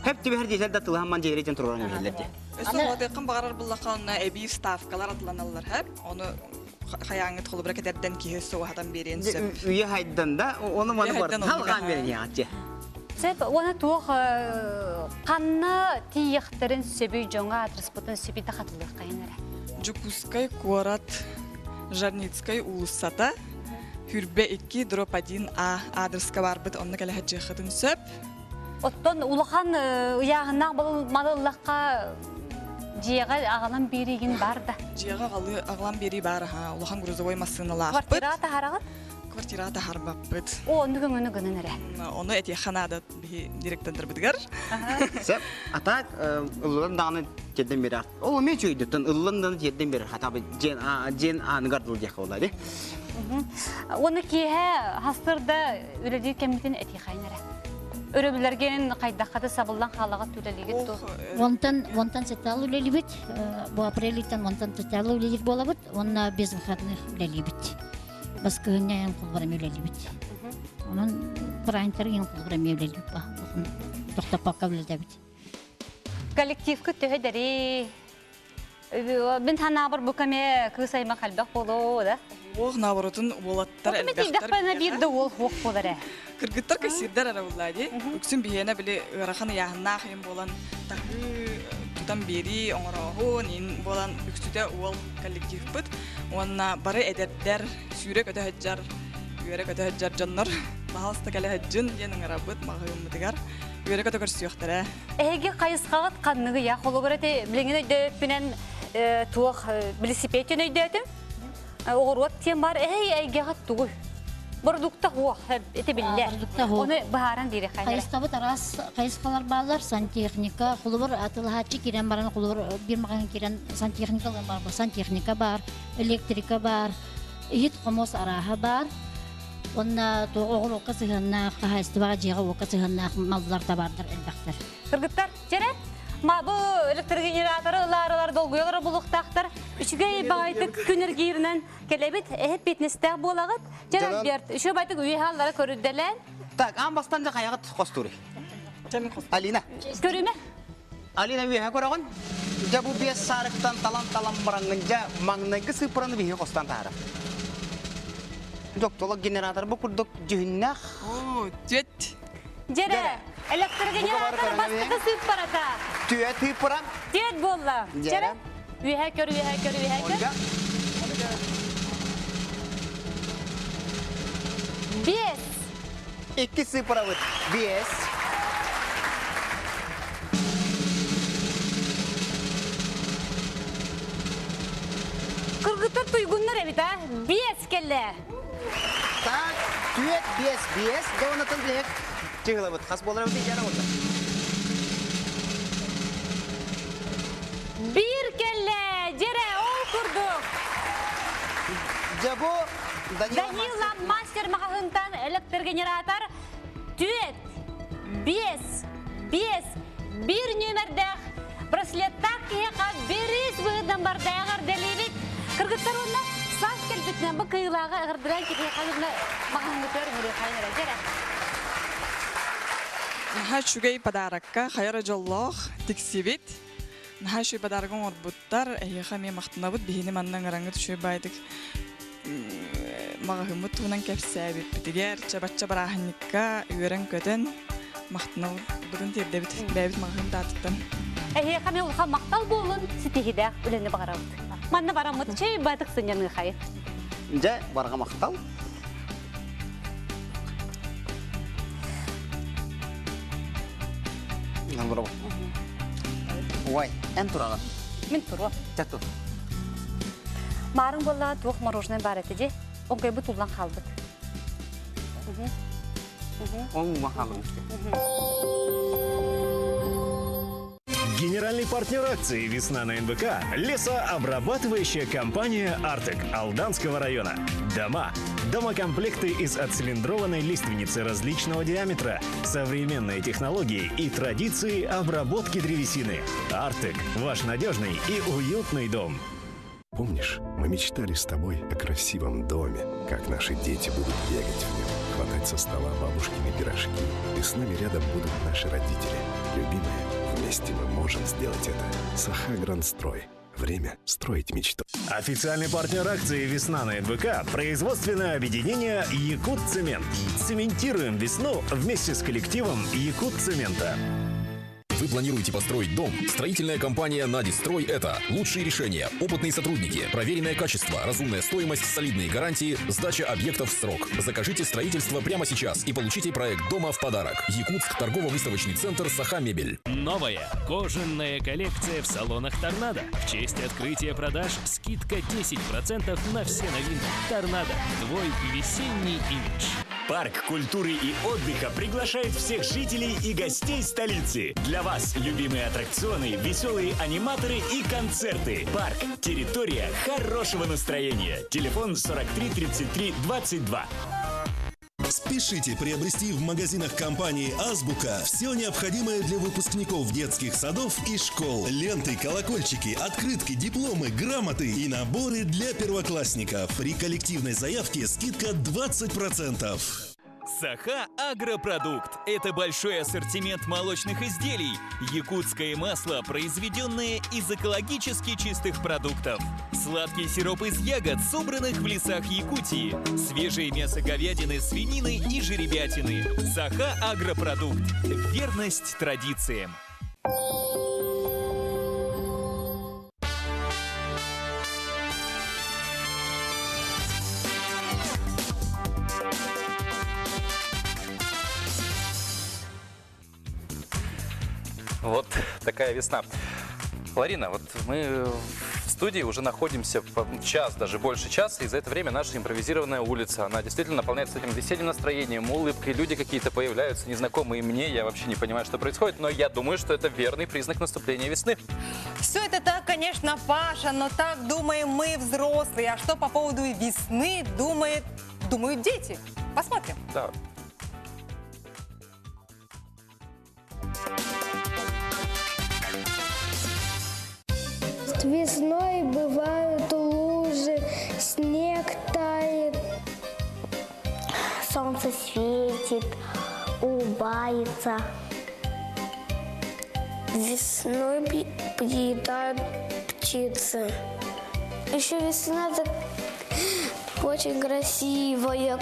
Хеп түбэһэр диэсэр да тылаһамман дьиэритин тураран үһэллэр дии. Өссө уотыаххын баҕарар буллахха онно эбии ставкалар атланаллар хэп. Ону хайааҥҥыт холобура кэтэрдэн киһи өссө уһатан биэриэн сөп. Үйэ хайдан да, ону маны бар. Халҕаан биэрэн яҕатчы. Сөп, уона туох ханна тиийэхтэрин сөбүй дьоҥо аадырыспытын сөбүй да хатылыаххайын эрэ. Дьокуускай куорат Жарницкай уулуссата Хүрбэ 2 дроп 1 А аадырыска барбыт онно кэлэ сылдьыаххытын сөп. Оттон улахан ыйааһыннаах малыллахха дьиэҕэ аҕалан биэриигин бар да? Дьиэҕэ аҕалан биэрии баар аха. Улахан грузовой массыыналаахпыт. Квартираҕа таһараҕыт? Квартираҕа таһарбаппыт. О, оннук өҥөнү гынан эрэ. Ону этиэххэ наада биһи директордарбытыгар. Сөп. А так ыллан даҕаны тиэрдэн биэрэр. Ол эмиэ үчүгэйдиттэн ыллан даҕаны тиэрдэн биэрэр. Хатабы дьиэн дьиэн ааныгар дыл диэххэ буолла дии. Уонна киэһэ хастырда үлэлиир кэммитин этиэхэйин эрэ. Өрөбүлэргин хайдаххата сабыллан хаалаҕыт үлэлиигит ту? Онтон онтон сетал үлэлибит. Бу апрелиттен онтон сетал үлэлиир буолабыт. Уонна без выходных үлэлиибит. Баскыһынньа эн холборам үлэлиибит. Онон праздниктар эн холборам үлэлиибит. Тохтоппокко үлэлэбит. Коллективка төһө дэри Мин санаабар бу кэме кыыс аймах элбэх буолуо да. Уох наоборотун уолаттар элбэхтэр. Биир да уол хуох буолар ээ. Кыргыттар кассирдар эрэ буллаа дии. Үксүн биһиэнэ били ыарахан ыйааһыннаах иһин буолан таһыы тутан биэрии оҥорооһун иһин буолан үксүтэ уол коллективпыт уонна бары эдэрдэр сүүрэ көтө сылдьар үөрэ көтө сылдьар дьоннор баһалыста кэлэ сылдьын диэн ыҥырабыт маҕаһыыммытыгар үөрэ көтө көрсүөхтэрэ. Эһиги хайысхаҕыт ханныгый я холобур эти билиҥин өйдөөппүнэн туох велосипедтен өйдөөтүм оҕуруот диэн бар эһэй эйгэҕит тугуй Бородукта хуох ити биллэр. Ону быһааран биэриэххэ Хайысхабыт араас хайысхалар бааллар. Сантехника, холобур атылаһааччы киирэн баран, холобур биир маҕаһыын киирэн сантехника бар, сантехника бар, электрика бар, иһит хомуос арааһа бар. Уонна оҕуруокка сыһыаннаах, хаһаайыстыбаҕа дьиэҕэ-уокка сыһыаннаах маллар, табаардар элбэхтэр. Кыргыттар, чэрэ, ма бу электрогенераторы ылаарылар долгуйалара булуктаахтар. Үчүгэй баҕайытык күн эргииринэн кэлэбит, эһип фитнестээх буолаҕыт. Чэрэ, Альберт, үчүгэй баҕайытык үйэ хааллара көрүрдэлээн. Так, аан бастан да хайаҕыт хостууруй? Алина. Көрүмэ. Алина үөһэ көрөҕүн. Дьэ бу биэс саарыктан талан-талан бараҥҥын дьэ маҥнайгы сыыппараны биһиги хостон таһаарар. Доктолог генератор бу курдук дьүһүннээх. Оо, түөт. Дьэрэ, электрогенератор бастакы сыыппарата. Түөт сыыппара. Түөт буолла. Дьэрэ. Үөһэ көр, үөһэ көр, үөһэ көр. Ольга. Биэс. Икки сыыппарабыт. Биэс. Кыргыттар туйгуннар эбит а. Биэс кэллэ. Так, түөт, биэс, биэс. Дьэ, оннотон биһик чыһылабыт. Хас буолар эбит дьара болла. Биир кэллэ. Дьэрэ, ол курдук. Дьэ, бу Данила мастер маҕаһыынтан электрогенератор түөт, биэс, биэс, биир нүөмэрдээх браслеттаах киһиэхэ бириис быһыытынан бардайа эҕэрдэлиибит. Кыргыттар уонна саас кэлбитинэн бу кыылааҕы эҕэрдэлээн киһиэхэ маҕаһыыҥҥытыгар ыҥырыахайын эрэ дьэрэ. Наһаа үчүгэй подарокка хайа эрэ дьоллоох тиксибит. Наһаа үчүгэй подарок оҥорбуттар. Эһиэхэ эмиэ махтанабыт. Биһини манна ыҥыраҥҥыт үчүгэй баайдык маҕаһыыммыт туһунан кэпсээбиппитигэр, чабачча бырааһынньыкка үөрэн-көтөн махтанабытын тиэрдэбит бэйэбит маҕаһыын таатыттан. Эһиэхэ эмиэ улахан махтал буоллун, ситиһиилээх үлэни баҕарабыт. Манна бараммыт чэй баатык сынньаныахайы. Дьэ, барҕа махтал. Ой, эн тураҕын. Мин туруом. Чэ тур. Маарыҥ буоллаҕа туох мороженое баар этэ дии. Оҥкойбут уллан хаалбыт. Ол уума хаалбыт. Генеральный партнер акции «Весна на НВК» – лесообрабатывающая компания «Артек» Алданского района. Дома. Домокомплекты из отцилиндрованной лиственницы различного диаметра, современные технологии и традиции обработки древесины. «Артек» – ваш надежный и уютный дом. Помнишь, мы мечтали с тобой о красивом доме, как наши дети будут бегать в нем, хватать Уберут со стола бабушкины пирожки. И с нами рядом будут наши родители. Любимые, вместе мы можем сделать это. Саха-Грандстрой. Время строить мечту. Официальный партнер акции «Весна на НВК» – производственное объединение «Якутцемент». Цементируем весну вместе с коллективом «Якутцемента». Вы планируете построить дом? Строительная компания «Надистрой» — это лучшие решения, опытные сотрудники, проверенное качество, разумная стоимость, солидные гарантии, сдача объектов в срок. Закажите строительство прямо сейчас и получите проект дома в подарок. Якутск, торгово-выставочный центр «Саха Мебель». Новая кожаная коллекция в салонах «Торнадо». В честь открытия продаж скидка 10% на все новинки. «Торнадо» – твой весенний имидж. Парк культуры и отдыха приглашает всех жителей и гостей столицы. Для вас любимые аттракционы, веселые аниматоры и концерты. Парк – территория хорошего настроения. Телефон 43 33 22. Спешите приобрести в магазинах компании «Азбука» все необходимое для выпускников детских садов и школ. Ленты, колокольчики, открытки, дипломы, грамоты и наборы для первоклассников. При коллективной заявке скидка 20%. Саха Агропродукт – это большой ассортимент молочных изделий, якутское масло, произведенное из экологически чистых продуктов, сладкий сироп из ягод, собранных в лесах Якутии, свежее мясо говядины, свинины и жеребятины. Саха Агропродукт – верность традициям. Вот такая весна. Ларина, вот мы в студии уже находимся час, даже больше часа, и за это время наша импровизированная улица, она действительно наполняется этим весенним настроением, улыбкой, люди какие-то появляются, незнакомые мне, я вообще не понимаю, что происходит, но я думаю, что это верный признак наступления весны. Все это так, конечно, Паша, но так думаем мы, взрослые. А что по поводу весны думают дети? Посмотрим. Да. Весной бывают лужи, снег тает, солнце светит, улыбается. Весной прилетают птицы. Еще весна так очень красивая,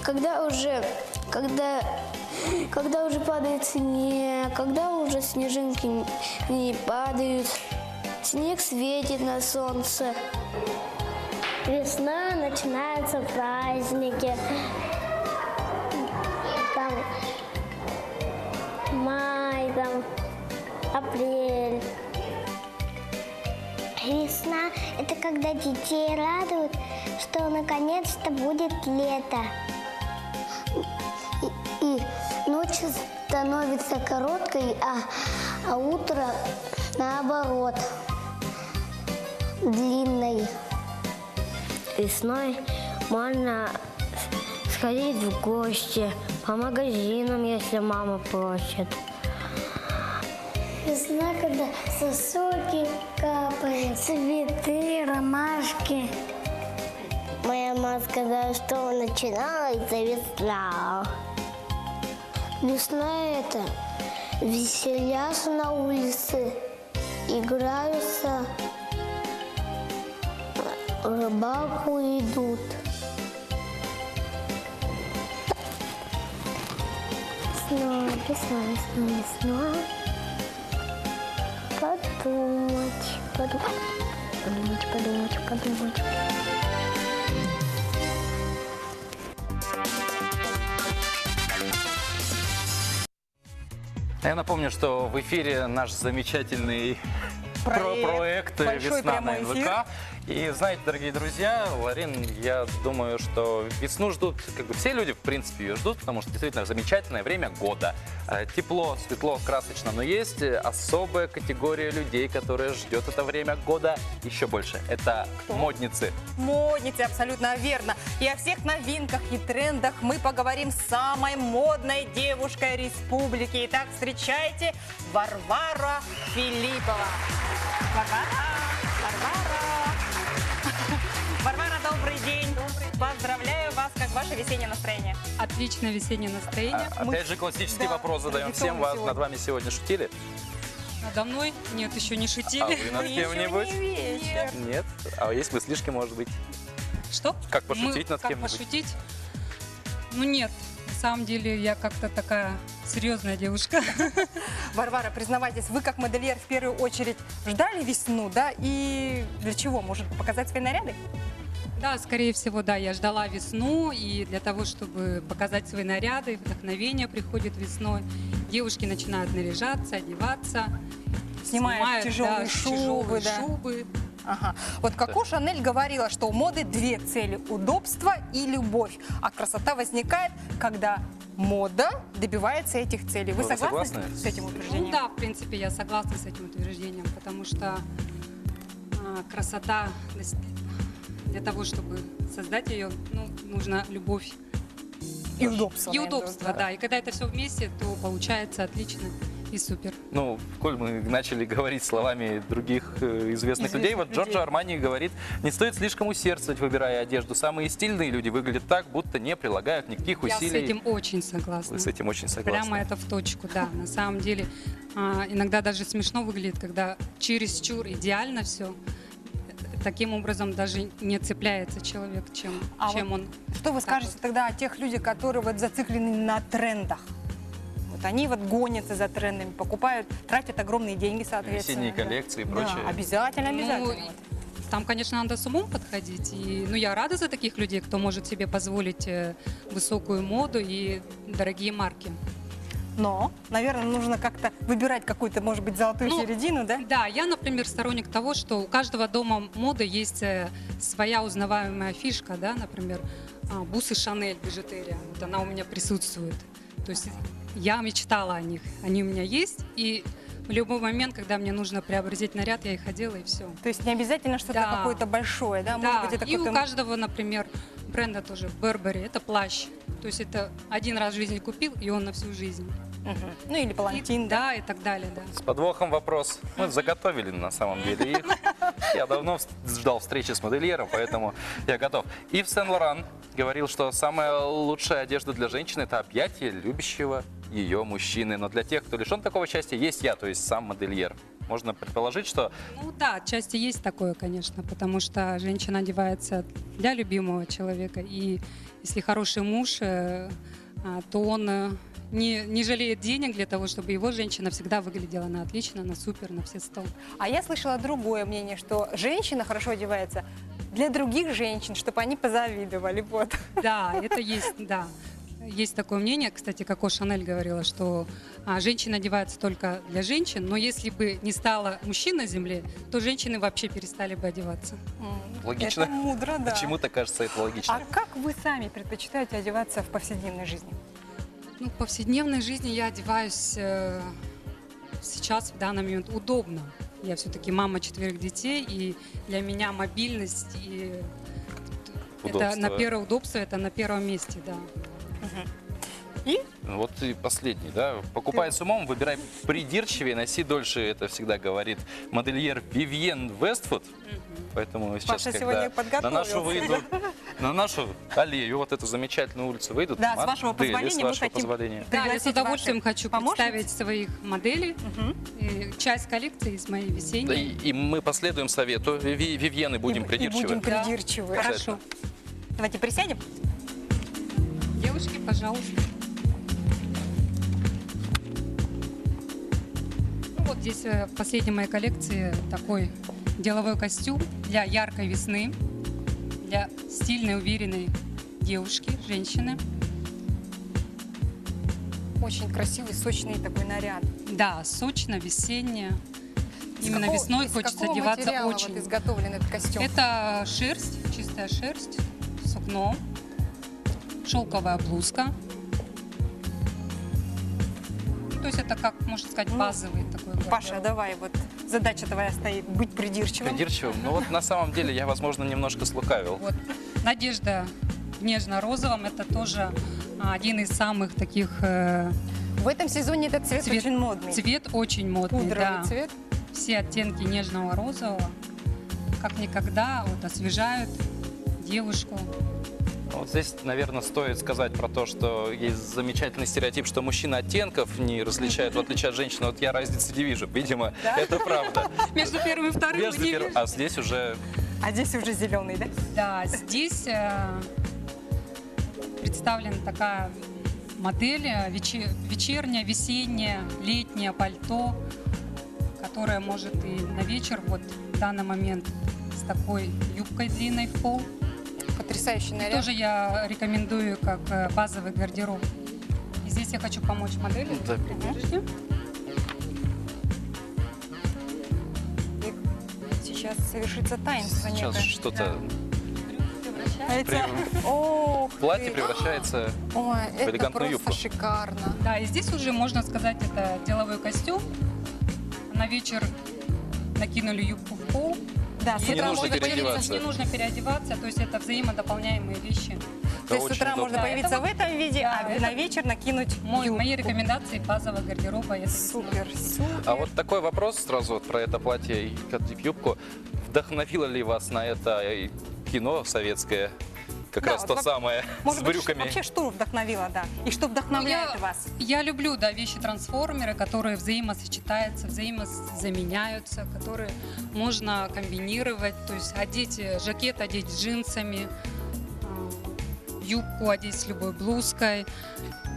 когда уже падает снег, когда уже снежинки не падают. Снег светит на солнце. Весна, начинаются праздники. Там май, там апрель. Весна – это когда детей радуют, что наконец-то будет лето. И ночь становится короткой, а утро наоборот, длинной. Весной можно сходить в гости, по магазинам, если мама просит. Весна, когда сосульки капают, цветы, ромашки. Моя мама сказала, что начиналась весна. Весна – это веселятся на улице, играются, в рыбалку идут. Весна, весна, весна, весна. Подумать, подумать, подумать, подумать, подумать. Я напомню, что в эфире наш замечательный проект «Весна на НВК». И знаете, дорогие друзья, Ларин, я думаю, что весну ждут, как бы все люди, в принципе, ее ждут, потому что действительно замечательное время года. Тепло, светло, красочно, но есть особая категория людей, которая ждет это время года еще больше. Это Кто? Модницы. Модницы, абсолютно верно. И о всех новинках и трендах мы поговорим с самой модной девушкой республики. Итак, встречайте, Варвара Филиппова. Варвара, Варвара. Варвара, добрый день. Добрый. Поздравляю вас, как Как ваше весеннее настроение? Отличное весеннее настроение. А, опять же, классический да, вопрос задаем всем. Вас, над вами сегодня шутили? Надо мной? Нет, еще не шутили. А вы над кем-нибудь? Вечер. Нет? А есть мыслишки, может быть? Что? Как пошутить над как кем-нибудь? пошутить? Ну нет, на самом деле я как-то такая серьезная девушка. Варвара, признавайтесь, вы как модельер в первую очередь ждали весну, да? И для чего? Может, показать свои наряды? Да, скорее всего, да, я ждала весну, и для того, чтобы показать свои наряды, вдохновение приходит весной. Девушки начинают наряжаться, одеваться. Снимают тяжелые да, шубы, тяжелые да. шубы. Ага. Вот Коко Шанель говорила, что у моды две цели – удобство и любовь. А красота возникает, когда мода добивается этих целей. Вы, Вы согласны, согласны? с этим утверждением? Ну да, в принципе, я согласна с этим утверждением, потому что красота для того, чтобы создать ее, ну, нужна любовь. И удобство. И наверное, удобство, да. И когда это все вместе, то получается отлично и супер. Ну, коль мы начали говорить словами других известных людей, вот людей. Джорджо Армани говорит, не стоит слишком усердствовать, выбирая одежду. Самые стильные люди выглядят так, будто не прилагают никаких Я с усилий. этим очень согласна. Вы с этим очень согласны. Прямо это в точку, да. На самом деле, иногда даже смешно выглядит, когда чересчур идеально все. Таким образом даже не цепляется человек, чем, А чем вот он. Что вы скажете тогда о тех людях, которые вот зациклены на трендах? Вот они вот гонятся за трендами, покупают, тратят огромные деньги, соответственно. Весенние коллекции и Да, прочее. обязательно, обязательно. Ну, там, конечно, надо с умом подходить. И, ну, я рада за таких людей, кто может себе позволить высокую моду и дорогие марки. Но, наверное, нужно как-то выбирать какую-то, может быть, золотую Ну, середину, да? Да, я, например, сторонник того, что у каждого дома моды есть своя узнаваемая фишка, да, например, бусы Шанель, бижутерия, вот она у меня присутствует. То есть я мечтала о них, они у меня есть, и в любой момент, когда мне нужно преобразить наряд, я их одела, и все. То есть не обязательно что-то какое-то большое, да? Может Да, быть, это и у какой-то- каждого, например, бренда тоже Burberry, это плащ. То есть это один раз в жизни купил, и он на всю жизнь. Ну или палантин, да? и так далее, да. С подвохом вопрос. Мы заготовили на самом деле их. Я давно ждал встречи с модельером, поэтому я готов. Ив Сен-Лоран говорил, что самая лучшая одежда для женщины – это объятие любящего ее мужчины. Но для тех, кто лишен такого счастья, есть я, то есть сам модельер. Можно предположить, что Ну да, отчасти есть такое, конечно, потому что женщина одевается для любимого человека. И если хороший муж, то он не жалеет денег для того, чтобы его женщина всегда выглядела на отлично, на супер, на все сто. А я слышала другое мнение, что женщина хорошо одевается для других женщин, чтобы они позавидовали. Вот. Да, это есть, да. Есть такое мнение, кстати, Коко Шанель говорила, что женщины одеваются только для женщин, но если бы не стало мужчин на земле, то женщины вообще перестали бы одеваться. логично. Это мудро, да. Почему-то кажется это логично. А как вы сами предпочитаете одеваться в повседневной жизни? Ну, в повседневной жизни я одеваюсь сейчас, в данный момент, удобно. Я все-таки мама 4 детей, и для меня мобильность и это Удобство. на первое удобство, это на первом месте, да. И? Вот и последний, да. Покупай с умом, выбирай придирчивее, носи дольше. Это всегда говорит модельер Вивьен Вествуд. Поэтому сейчас, Паша когда сегодня на нашу подготовился. выйдут, на нашу аллею, вот эту замечательную улицу выйдут. Да, с вашего модели, позволения с мы вашего хотим позволения. Да, я с Пригласить удовольствием ваших хочу помощниц. представить своих моделей. И часть коллекции из моей Да, весенней. и мы последуем совету Вивьен и будем И придирчивы. будем придирчивы. Хорошо. Давайте присядем. Девушки, пожалуйста. Ну, вот здесь в последней моей коллекции такой деловой костюм для яркой весны, для стильной, уверенной девушки, женщины. Очень красивый, сочный такой наряд. Да, сочно, весенне. Из Именно весной из хочется какого одеваться материала очень. Вот изготовлен этот костюм? Это шерсть, чистая шерсть, сукно, шелковая блузка. То есть это, как можно сказать, базовый такой гардероб. Ну, Паша, давай, вот задача твоя стоит быть придирчивым. Придирчивым. Ну вот на самом деле я, возможно, немножко слукавил. Вот. Надежда в нежно-розовом, это тоже один из самых таких... В этом сезоне этот цвет очень модный. Цвет очень модный, Пудровый да. цвет. Все оттенки нежного розового, как никогда, вот, освежают девушку. Ну, вот здесь, наверное, стоит сказать про то, что есть замечательный стереотип, что мужчина оттенков не различает, в отличие от женщины. Вот я разницы не вижу, видимо, Да? это правда. Между первым и вторым Между не первым- вижу. А здесь уже А здесь уже зеленый, да? Да, здесь представлена такая модель вечерняя, весенняя, летнее пальто, которое может и на вечер, вот в данный момент, с такой юбкой длинной в пол. Потрясающий И наряд. тоже я рекомендую как базовый гардероб. И здесь я хочу помочь модели. Да. Придержите. И сейчас совершится таинство сейчас некое. что-то... Это... Ох Платье ты. превращается Ой, в это элегантную просто юбку. шикарно. Да, и здесь уже можно сказать, это деловой костюм. На вечер накинули юбку в пол. Да, И с Не утра нужно можно переодеваться. Не нужно переодеваться, то есть это взаимодополняемые вещи. То есть с утра можно Да, появиться это в этом виде, да, а это на вечер накинуть Мои рекомендации базового гардероба. Это супер, супер. А вот такой вопрос сразу вот про это платье и юбку. Вдохновило ли вас на это кино советское? Как Да, раз вот то самое, Может с быть, брюками. вообще что вдохновило, да? И что вдохновляет вас? Я люблю, да, вещи-трансформеры, которые взаимосочетаются, взаимозаменяются, которые можно комбинировать. То есть одеть жакет, одеть с джинсами, юбку одеть с любой блузкой.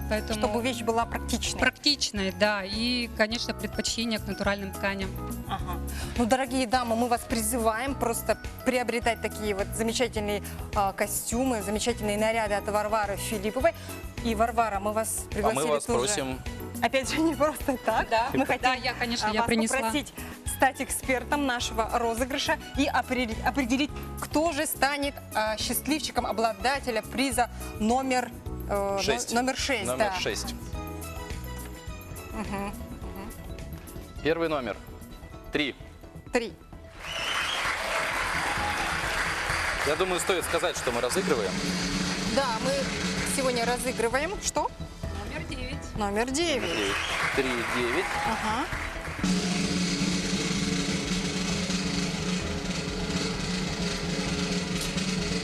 Поэтому Чтобы вещь была практичной. Практичной, да. И, конечно, предпочтение к натуральным тканям. Ага. Ну, дорогие дамы, мы вас призываем просто приобретать такие вот замечательные костюмы, замечательные наряды от Варвары Филипповой. И, Варвара, мы вас А пригласили мы вас тоже. просим Опять же, не просто так. Да. Мы хотим Да, я, конечно, я вас принесла. попросить стать экспертом нашего розыгрыша и определить, кто же станет счастливчиком обладателя приза номер 6. номер 6. Номер да. 6. Мгм. Первый номер. 3. 3. Я думаю, стоит сказать, что мы разыгрываем. Да, мы сегодня разыгрываем что? Номер 9. Номер 9. 3, 9. Ага.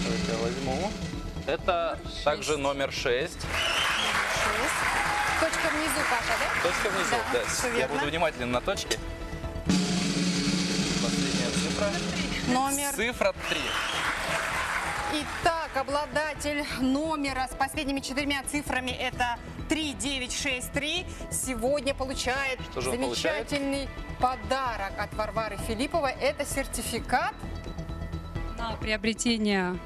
Давайте я возьму. Это также номер 6. 6. Точка внизу, Паша, да? Точка внизу, Да, да. всё Я верно. буду внимателен на точке. Последняя цифра. Номер. Цифра 3. Итак, обладатель номера с последними 4 цифрами это 3963 сегодня получает Что же он получает? замечательный подарок от Варвары Филипповой. Это сертификат На приобретение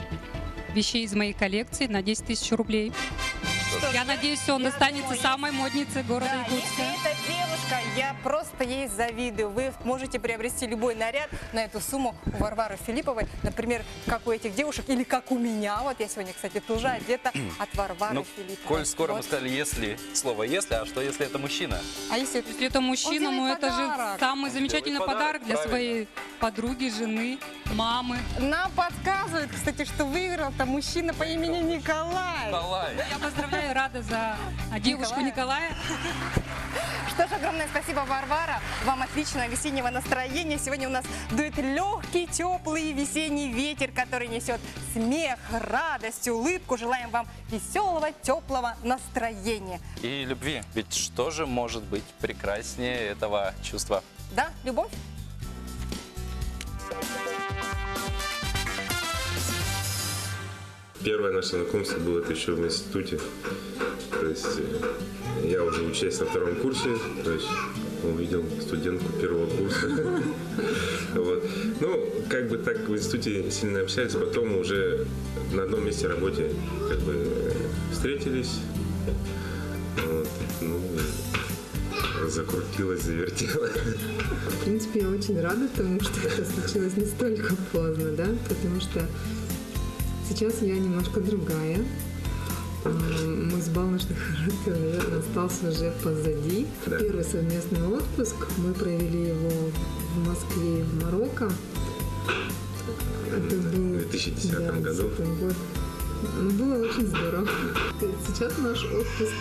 вещей из моей коллекции на 10 тысяч рублей. Я надеюсь, он останется самой модницей города Да, Якутска. если это девушка, я просто ей завидую. Вы можете приобрести любой наряд на эту сумму у Варвары Филипповой. Например, как у этих девушек или как у меня. Вот я сегодня, кстати, тоже одета от Варвары Ну, Филипповой. коль скоро мы Вот. сказали «если», слово «если», а что если это мужчина? А если, Если это мужчина, Он ну делает это же подарок. самый Он замечательный делает подарок, подарок, для правильно. своей подруги, жены, мамы. Нам подсказывают, кстати, что выиграл-то мужчина по имени Николай. Николай. Я поздравляю, рада за девушку Николая. Что ж, огромное спасибо, Варвара. Вам отличного весеннего настроения. Сегодня у нас дует легкий, теплый весенний ветер, который несет смех, радость, улыбку. Желаем вам веселого, теплого настроения. И любви. Ведь что же может быть прекраснее этого чувства? Да, любовь? Первое наше знакомство было это еще в институте. То есть я уже учась на втором курсе, то есть увидел студентку первого курса. Вот. Ну, как бы так в институте сильно общались, потом уже на одном месте работе как бы встретились. Вот. Ну, и закрутилось, завертелось. В принципе, я очень рада тому, что это случилось настолько поздно, да, потому что сейчас я немножко другая. Мой взбалмошный характер, наверное, остался уже позади. Да. Первый совместный отпуск, мы провели его в Москве и в Марокко. Это был В 2010 да, году. 2010 год. Ну, было очень здорово. Сейчас наш отпуск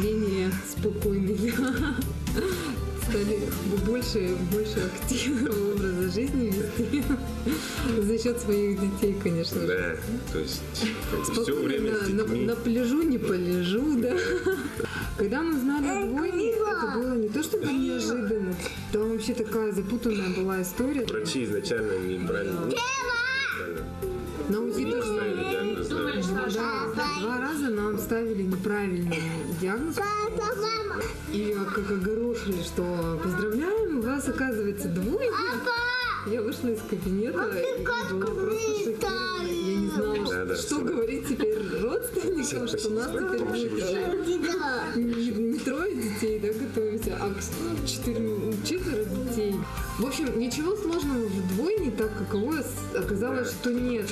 менее спокойный. Стали больше, больше активного образа жизни вести за счет своих детей, конечно же. Да, то есть все Спокойно время с на, на- детьми. на пляжу не полежу, да. Когда мы узнали о двойне, это было не то чтобы неожиданно, там вообще такая запутанная была история. Врачи изначально неправильно. ну, неправильно. На УЗИ тоже Ставили диагноз, да. Да, два раза нам ставили неправильный диагноз. И как огорошили, что поздравляем, у вас оказывается двойня. Я вышла из кабинета и была просто шокирована. Я не знала, Да, да, что всё. говорить теперь родственникам, что у нас теперь будет не, не трое детей, да, готовите, а к- четверо детей. В общем, ничего сложного в двойне так каковое оказалось, что нет.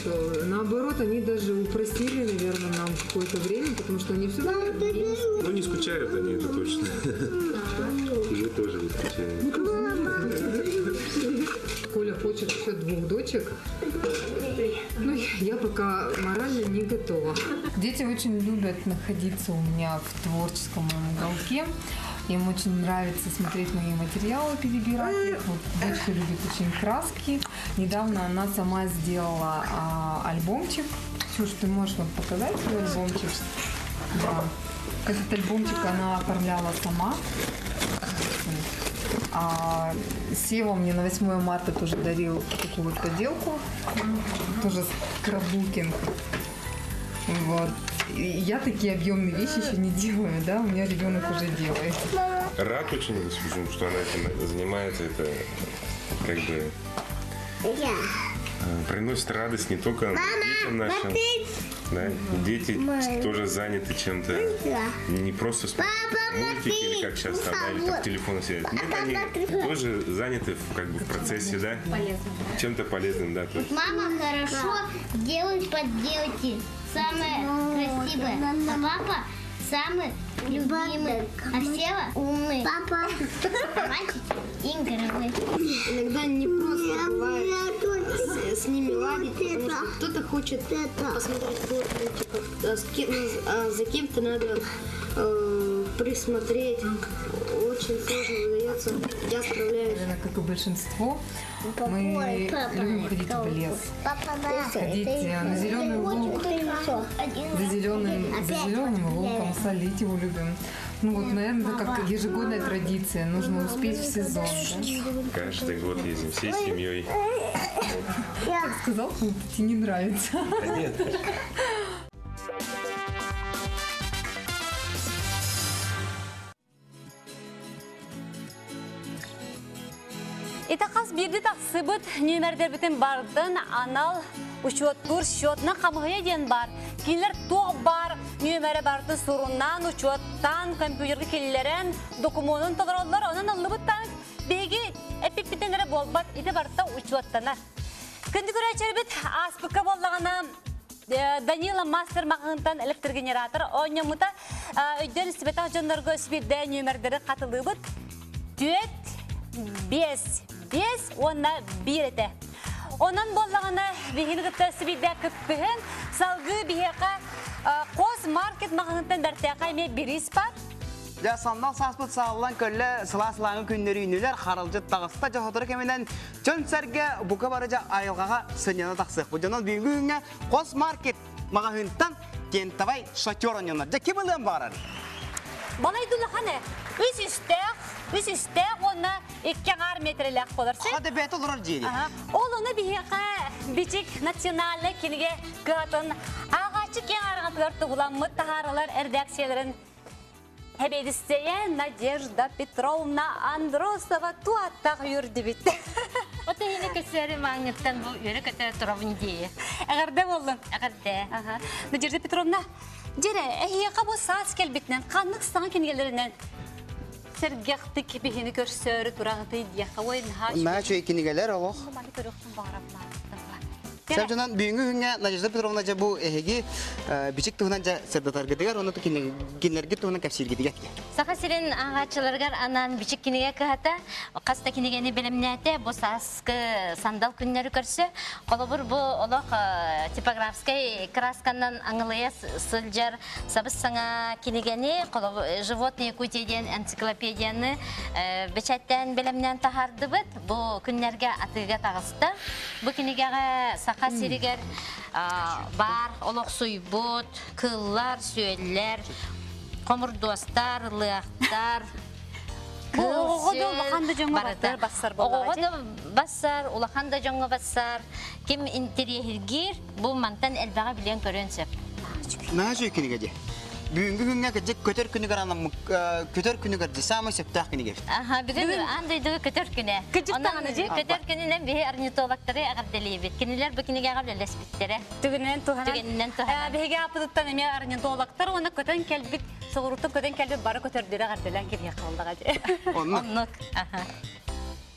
Наоборот, они даже упростили, наверное, нам какое-то время, потому что они все время вместе. Ну, не скучают они, это точно. И мы тоже не скучаем. Коля хочет еще двух дочек. Ну, я пока морально не готова. Дети очень любят находиться у меня в творческом моем уголке. Им очень нравится смотреть мои материалы, перебирать их. Вот дочка любит очень краски. Недавно она сама сделала альбомчик. Ксюш, ты можешь вот показать свой альбомчик? Да. Этот альбомчик она оформляла сама. А Сева мне на 8 марта тоже дарил такую вот поделку, тоже скраббукинг. Вот. И я такие объемные вещи еще не делаю, да, у меня ребенок уже делает. Рад очень, что она этим занимается. Это как бы приносит радость не только детям нашим. Да, дети тоже заняты чем-то. Не просто смотрят мультики или как сейчас там, да, или там в телефоне сидят. Нет, они тоже заняты в, как бы в процессе, да? Полезным. Чем-то полезным, да. То есть. Мама хорошо делает поделки. Самое красивое. А папа самый любимый. А Сева умный. Папа. Мальчик игровый. Иногда не просто бывает с ними ладить, потому что кто-то хочет посмотреть мультиков, а за кем-то надо присмотреть. Очень сложно выдается. Я справляюсь. Наверное, как и большинство, мы любим ходить в лес. Ходить на зеленый луг, за зеленым луком, солить его любим. Ну вот, наверное, это как ежегодная традиция. Нужно успеть в сезон. Да? Каждый год ездим всей семьей. Так сказал, как будто тебе не нравится. Да нет. Ити хас биирдии тахсыбыт нүөмэрдэрбитин барытын анал учуоттуур счетунан хамыһыйа диэн баар. Кинилэр туох баар нүөмэрэ барытын сурунан, учуоттаан, компьютерга киллэрэн, докумуонун толороллор. Онон ыллыбыт таҥас биһиги эппиппитин эрэ буолбат, ити барыта учуоттанар. Күндү көрөөччүлэрбит ааспыкка буоллаҕына Данила мастер маҕаһыынтан электрогенератор оонньоммута. Өйдөөн истибэтэх дьоннорго сибирдэ нүөмэрдэри хатылыыбыт. Түөрт, биэс, биэс уонна биир этэ. Онон буоллаҕына биһини кытта сибирдэ кыттыһын, салгыы биһиэхэ Кос маркет маҕаһыынтан бэртээхэй эмиэ бириис бар. Дьэ, сандал сааспыт сааллан көллө сылаас лааҥы күннэр үүннүлэр, харалдьыт таҕыста дьоһотору кэминэн дьон-сэргэ бука бары дьэ айылҕаҕа сынньана тахсыахпыт. Дьонон бүгүҥҥү күҥҥэ Кос маркет маҕаһыынтан тентовай шатер онньонор. Дьэ, ким ылыан баҕарар? Балай дулахан э. Үс үстээх, үс үстээх уонна икки аҥаар метрэлээх буолар. Хата бэйэтэ олорор дьиэни. Ол ону биһиэхэ Бичик национальнай кинигэ кыһатын ааҕааччы киэҥ араҥатыгар туһуламмыт таһааралар эрэдээксийэлэрин Сэбиэдиссэйэ Надежда Петровна Андросова туаттах үөрдүбүт. От эһини көсөөрү мааҥҥыттан бу үөрэ-көтө турабын дии. Эҕэрдэ буоллун. Эҕэрдэ. Надежда Петровна, дьэрэ, эһиэхэ бу саас кэлбитинэн ханнык саҥа кинигэлэринэн сэргэхтик биһини көрсөөрү тураҕытый диэххэ ой наһаа Наһаа үчүгэй кинигэлэр олох. Маны көрүөхпүн баҕарабын. Сәбжанан бүгүҥҥү күҥҥэ Надежда Петровна дьэ бу эһиги бичик туһунан дьэ сырдатаргытыгар уонна кинилэргит туһунан кэпсииргитигэр. Саха сирин ааҕааччыларыгар анаан бичик кинигэ кыһата хас да кинигэни бэлэмнээтэ. Бу сааскы сандал күннэри көрсө. Холобур, бу олох типографскай красканан аҥылыйа сылдьар сабыс-саҥа кинигэни, холобур, «Животные Якутии» диэн энциклопедияны бэчээттээн бэлэмнээн таһаардыбыт. Бу күннэргэ атыыга таҕыста. Бу кинигэҕэ Саха сиригэр баар олохсуйбут кыыллар, сүөллэр, хомурдуостар, лыахтар, Бу оҕоҕо да улахан да дьоҥҥо барыта бассар Оҕоҕо да бассар, улахан да дьоҥҥо бассар. Ким интэриэһиргиир, бу мантан элбэҕи билиэн көрүөн сөп. Наһаа үчүгэй кинигэ дии. Бүгүҥҥү күҥҥэ кырдьык көтөр күнүгэр анаммыт көтөр күнүгэр дии саамай сөптөөх кинигэ эбит. Аха, бүгүн аан дойдуга көтөр күнэ. Кырдьык даҕаны дии. Көтөр күнүнэн биһи орнитологтары эҕэрдэлиибит. Кинилэр бу кинигэҕэ үлэлэспиттэрэ. Түгэнинэн туһанан. Түгэнинэн туһанан. Биһиги ааппытыттан эмиэ орнитологтар уонна көтөн кэлбит, соҕурууттан көтөн кэлбит бары көтөрдөрү эҕэрдэлээн кириэх буоллаҕа дии. Оннук. Оннук. Аха.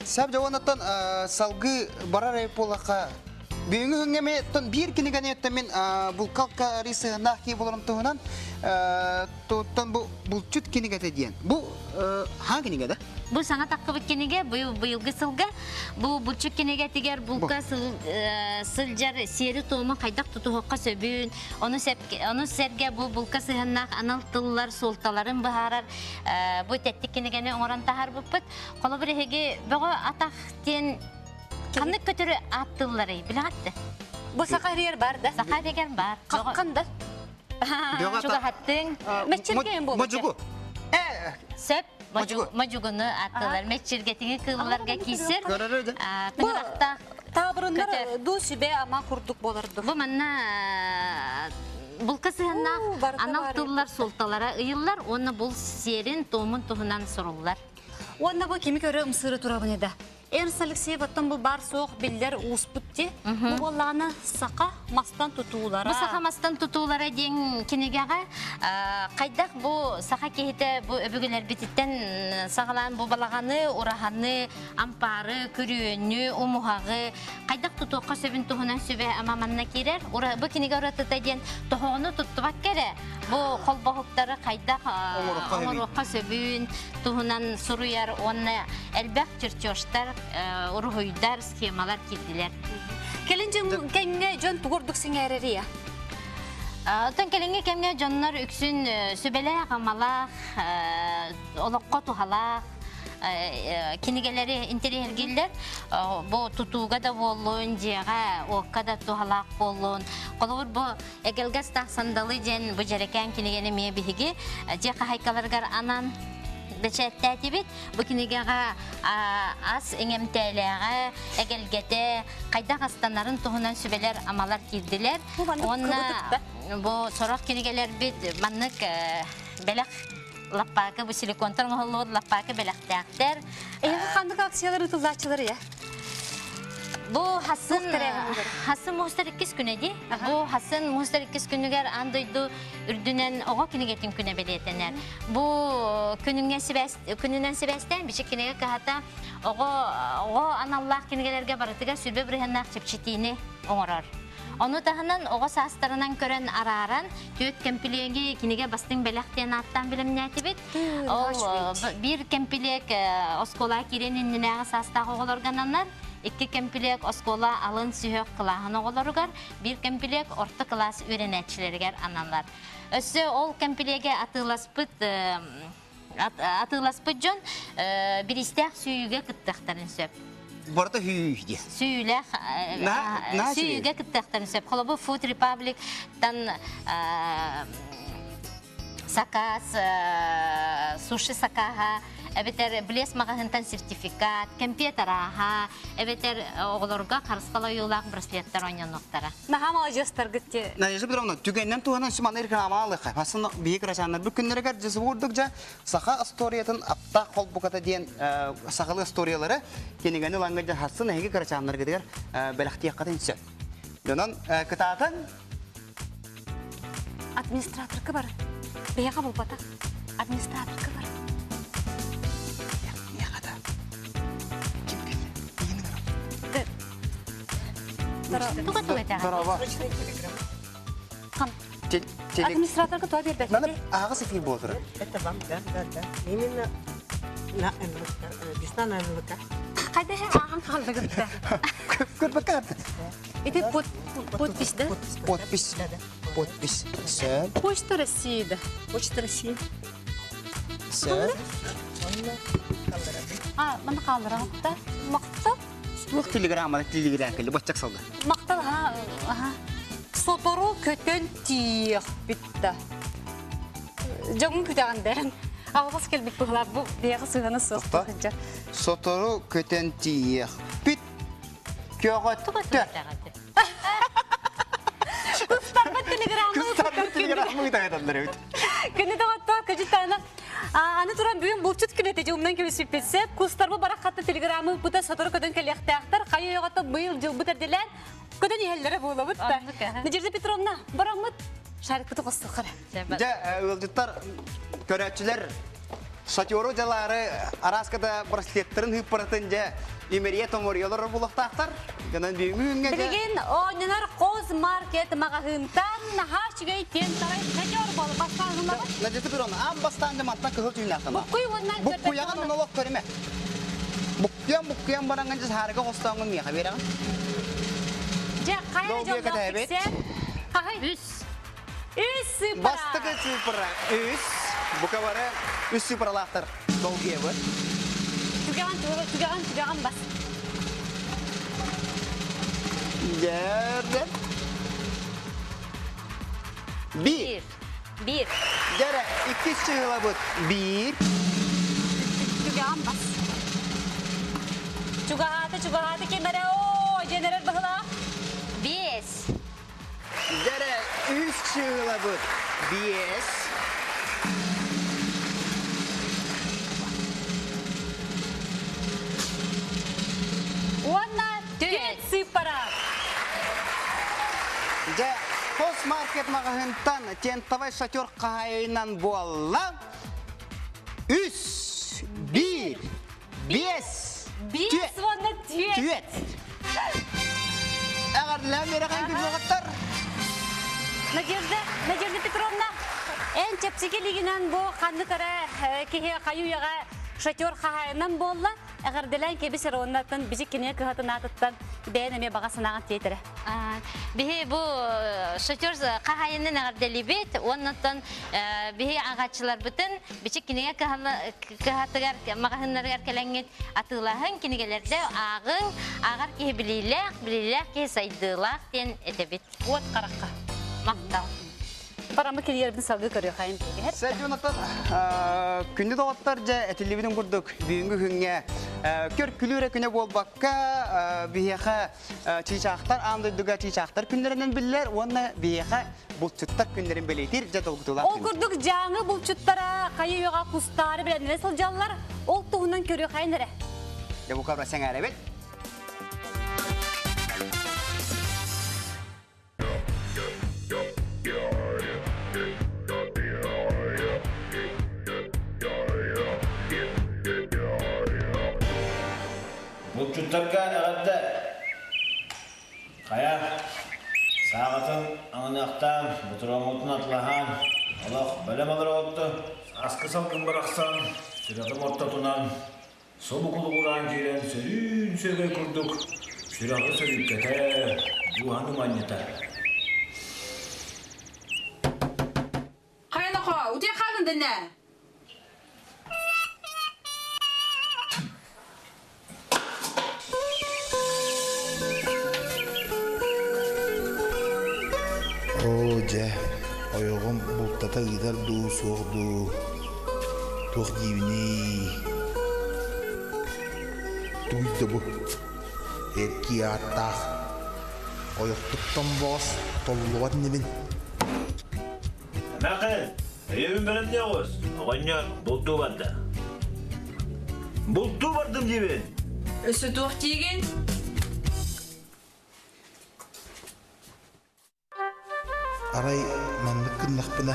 Сап дьоҕонуттан салгыы барар эбит буоллахха, бүгүҥҥү күҥҥэ мен биир кинигэни өттө мин булкалка рисыһыннаах кии болорум туһунан туттан бу булчут кинигэтэ диэн. Бу хаан кинигэ да? Бу саҥа таххыбыт кинигэ быйылгы сылга бу булчут кинигэтигэр булка сылдьар сиэри-туому хайдах тутуһуохха сөбүн, ону, ону сэргэ бу булка сыһыаннаах анал тыллар суолталарын быһаарар бу тэттик кинигэни оҥорон таһаарбыппыт. Холобур, эһиги бөҕө атах диэн ханнык көтөрү ааттыылларый билэҕит да? Бу саха эригэр бар да? Саха эригэр бар. Хаххан да? Чугаһаттыҥ. Мэччиргэн буолбут. Модьугу. Сөп. Модьугуну ааттыылар. Мэччиргэтиҥи кыылларга киирсэр. Тыҥырахтаах Таабырыннар дуу сүбэ ама курдук болорду. Бу манна булка сыһаннаах анал тыллар суолталара ыйыллар уонна бул сиэрин туомун туһунан суруллар. Уонна бу кими көрө ымсыыры турабын эда. Эрнст Алексеев оттон бу бар суох биллэр ууспут ти. Бу буоллаҕына саха мастан тутуулара. Бу саха мастан тутуулара диэн кинигэҕэ хайдах бу саха киһитэ бу өбүгэлэрбититтэн саҕалаан бу балаҕаны, ураһаны, ампаары, күрүөнү, умуһаҕы хайдах тутуохха сөбүн туһунан сүбэ ама манна киирэр. Бу кинигэ уратыта диэн тоһоҕону туттубакка эрэ бу холбоһуктары хайдах оҥоруохха сөбүн туһунан суруйар уонна элбэх чертежтар, уруһуйдар, схемалар киирдилэр. Кэлин кэмҥэ дьон тугу ордук сэҥээрэрий? Оттон кэлиҥҥи кэмҥэ дьоннор үксүн сүбэлээх-амалаах, олоххо туһалаах кинигэлэри интэриэһиргииллэр. Бу тутууга да буоллун, дьиэҕэ, уокка да туһалаах буоллун. Холобур, бу Эгэлгэс сандалы диэн бу дьэрэкээн кинигэни эмиэ биһиги дьиэ хаһайкаларыгар анаан бэчээттээтибит. Бу кинигэҕэ ас иҥэмтээлээҕэ, эгэлгэтэ, хайдах астанарын туһунан сүбэлэр, амалар киирдилэр. Уонна бу сорох кинигэлэрбит маннык бэлэх лаппаакы бу силиконтан оҥоһуллубут лаппаакы бэлэхтээхтэр. Эһиги ханнык акциялар ыытыллааччылар я? Бу хасын хасын муустар иккис күнэ дии. Бу хасын муустар иккис күнүгэр аан дойду үрдүнэн оҕо кинигэтин күнэ бэлиэтэнэр. Бу күнүҥҥэ сибээс күнүнэн сибээстээн бичик кинигэ кыһата оҕо оҕо аналлаах кинигэлэргэ барытыгар сүрбэ бырыһыаннаах чэпчэтиини оҥорор. Ону таһынан оҕо саастарынан көрөн арааран түөрт кэмпилиэги кинигэ бастыҥ бэлэх диэн ааттаан бэлэмнээтибит. Ол биир кэмпилиэк оскуола киириэн иннинээҕи саастаах оҕолорго ананар, икки кэмпилиэк оскуола алын сүһүөх кылааһын оҕолоругар, биир кэмпилиэк орто кылаас үөрэнээччилэригэр аналар. Өссө ол кэмпилиэги атыыласпыт атыыласпыт дьон бириистээх сүүйүүгэ кыттыахтарын сөп. Барыта сүүй диye. Сүүйлээх сүүйүүгэ кыттыахтарын сөп. Холобур Food Republic-тан сакаас, суши сакааһа, эбэтэр Блес маҕаһыынтан сертификат, кэмпиэт арааһа, эбэтэр оҕолорго харысхал ойуулаах браслеттар оонньонуохтара. Наһаа маладьыастаргыт ти. Надежда Петровна, түгэннэн туһанан сыманы рекламалыха. Хасын биһи кырачааннар бу күннэригэр дьысыбурдук жа саха историятын аптаах холбуката диэн сахалы историялары кинигэни ыланга жа хасын эһиги кырачааннаргытыгар бэлэхтиэххэтин сөп. Дьонон кытаатан Администраторка бар. Бэйэҕэ булбата. Администраторка бар. Здорово. Администраторга туа бербет. Маны ағыс эфир болдыры. Это вам, да, да, да. Именно на НВК, весна на НВК. Қайда аған қалды күтті. Көрбек карты. Это подпись, да? Подпись. Подпись. Сәл. Почта России, да. Почта России. Сәл. А, маны қалдыра да. Мақтал. Туох телеграмма, телеграмма келді, бачак салды. Мақтал, ха, Сотору көтөн тиих битті. Жоғын күтәғандарын. Ағыз келбік бұғыла бұ бейгі сығаны соқты. Сотору көтөн тиих бит. Көғөттөр. Кустарбы телеграммы. Кустарбы телеграммы тағатандар өт. Күні тағатта көжі Аны туран бүгін бұлчыт күнеті жуымнан көбісіп бетсе, кустарбы барақ қатты телеграммы бұта сотору көтөн келіқтақтар, қайы оғатта бұйыл жыл бұтар делен, көтөн ехеллері болы бұтта. Надежда Петровна, барамыт, шарик бұты қосты қара. Жа, ылжыттар, көрәтшілер, сатюру жалары араскада браслеттерин хыппыратын жа имерие томориялар булуктаактар. Жанан бүгүнгө Билигин ойнонор Коз маркет магазинтан хашыгай тен тарай шатер бол бастан Надежда Петровна, ам бастан маттан кыһыл түйнәктама. Буккуй оннан Буккуяган онолок көрүмө. Буккуян буккуян баранган жа харга костоңун миха бераган. Жа кайра Долгия жолдо катабет. Хай. Үс. Үс цифра. Бастыгы цифра үс. Букабары үс цифралактыр. Долгия бар. Түгәгән, түгәгән, түгәгән бас. Жерде. Бир. Бир. Жере икки чыгыла бут. Бир. Түгәгән бас. Чугахаты, чугахаты кемере о, женерер бахла. Бес. Жере үс чыгыла бут. Бес. Уанна төт цифра. Жа, постмаркет магазинтан тентовай шатер кайнан буалла. Үс, бир, бес, Бес уанна төт. Төт. Ағарлы мерақан күн Надежда, Надежда Петровна, эн чепсиге лигинен бу қанны кара кихи қаю яға шатер қағайынан болла, ағарделен кебісер оннаттан бізі кене кығатын атыттан бәйін әме баға сынаған тейтірі. Биһи бу шатер қағайынын ағарделибет, оннаттан биһи ағачылар бүтін, бичи кинеге кыһатыгар мағаһыннарыгар кэлэҥҥит атыылаһын кинигелерде ааҕыҥ, ааҕар киһи билиилээх, билиилээх киһи сайдыылаах диэн этэбит. Уот қараққа. Мақтал. Парамы келербин салгы көрө хайын беге. Сәжонаттан күндү доғаттар жа этилибидин курдук бүгүнкү күнгө көр күлүрө күнө болбакка бияха чичактар андыдыга чичактар күндөрүнөн биллер, онна бияха булчуттар күндөрүн белейтир жа долгутулар. Ол курдук жаңы булчуттара кайы йога кустары билен несил жаллар, ол туһунан көрө хайын эре. Я бу кабра сеңәре бит. Булчуттарга ағадда қая сағатын аңынақтан, бұтырамутын атлахан, Аллах бәлем алыр отты, асқы салқын барақсан, сүрәғім ортатынан, собу құлы жерен сөрін сөгей күрдік, сүрәғі сөріккете, дуаны манета. Қайын оқы, өте қалын діне? О, жа, ойоғым бұлттата ыдар ду, суох ду, туох дивни. Туйды бу, эрки аттах, ойоқтуттан бос, толлуат небин. Мәқі, өйөбін бәрін не қос, оғаннар бұлту барды. Бұлту бардым дейбін. Өсі туох тиген? Арай маннык кыннахпына.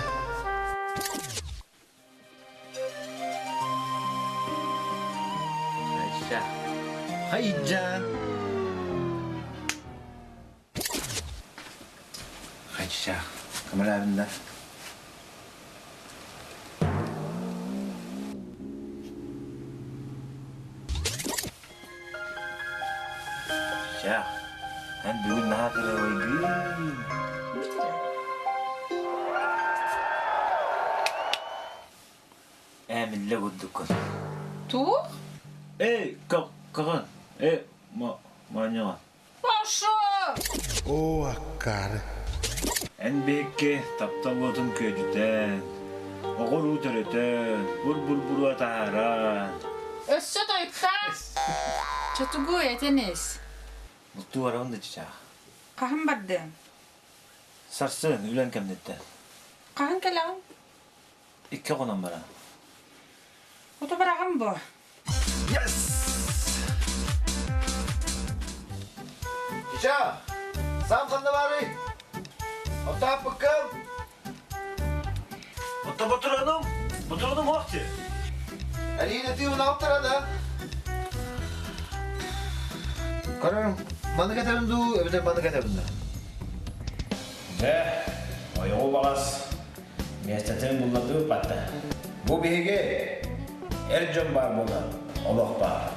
Айша. Хайджан. Чичах, камерабында. Чичах, эн бүгүн наһаа кырабайгын. Ээ, курдуккун. Туох? Эй, каҕан, э, маанньаҕа. Паша! Оо, аккаары. Эн биһикки таптал уотун күөдьүтэн, оҕор-уу төрөтөн, бур-бур-буруа таһааран. Өссө тойуктаа! Чотугу этэнис. Бултуу барабын да чычаах. Хаһан бардыҥ? Сарсын үлэн кэмниттэн. Хаһан кэлэҕин? Икки хонон баран. Ото бараҕын бу. Yes! Чича, сам ханна баарый? Оттааппыккын? Отто ботураным, ботураным охти. Алина, ты унаптара да? Көрөрүм, маны кэтэбин дуу, эбэтэр маны кэтэбин да? Дьэ, ойоҕу баҕас миэстэтин буллатыы батта. Бу биһиги эр дьон баар буолан олох баар.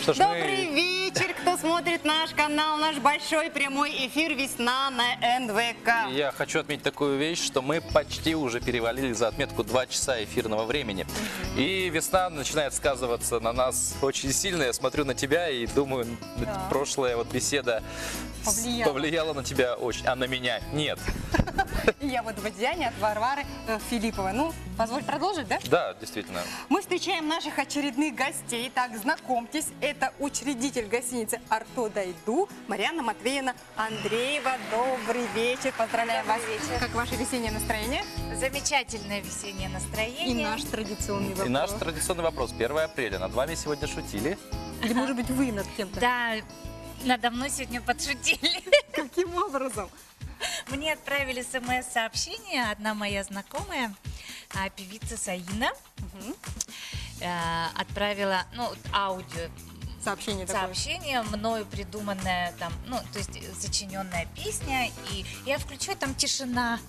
Что ж, Добрый вечер, кто смотрит наш канал, наш большой прямой эфир «Весна» на НВК. Я хочу отметить такую вещь, что мы почти уже перевалили за отметку 2 часа эфирного времени. И весна начинает сказываться на нас очень сильно. Я смотрю на тебя и думаю, Да. прошлая вот беседа Повлияла. повлияла на тебя очень, а на меня нет. И я вот в одеянии от Варвары Филипповой. Ну, позволь продолжить, да? Да, действительно. Мы встречаем наших очередных гостей. Так, знакомьтесь, это учредитель гостиницы «Арто Дайду» Марьяна Матвеевна Андреева. Добрый вечер, поздравляем Добрый вас. вечер. Как ваше весеннее настроение? Замечательное весеннее настроение. И наш традиционный вопрос. И наш традиционный вопрос. 1 апреля. Над вами сегодня шутили? Или, может быть, вы над кем-то? Да, надо мной сегодня подшутили. Каким образом? Мне отправили смс-сообщение одна моя знакомая, певица Саина, отправила, ну, аудио. Сообщение такое. Сообщение, мною придуманная там, ну, то есть сочиненная песня, и я включаю, там тишина.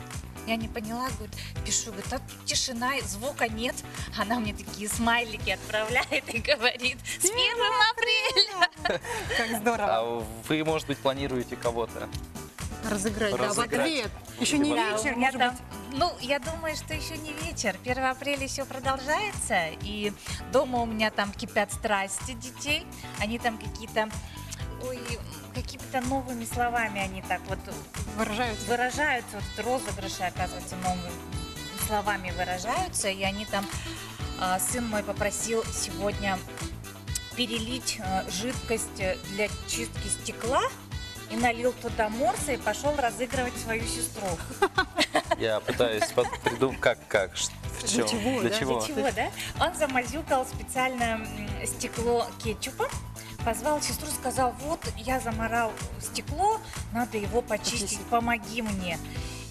Я не поняла, говорит, пишу, говорит, а тут тишина, звука нет. Она мне такие смайлики отправляет и говорит, с 1 апреля. Как здорово. А вы, может быть, планируете кого-то? Разыграть, да, в Разыграть. ответ. Еще не Да, вечер, у меня может там- быть. Ну, я думаю, что еще не вечер. 1 апреля еще продолжается, и дома у меня там кипят страсти детей. Они там какие-то, ой, какими-то новыми словами они так вот выражаются. Выражаются, вот розыгрыши, оказывается, новыми словами выражаются, и они там, сын мой попросил сегодня перелить жидкость для чистки стекла, и налил туда морса и пошел разыгрывать свою сестру. Я пытаюсь придумать, как, в чем, для чего? Для чего, да? Он замазюкал специально стекло кетчупом, позвал сестру, сказал, вот я замарал стекло, надо его почистить, помоги мне.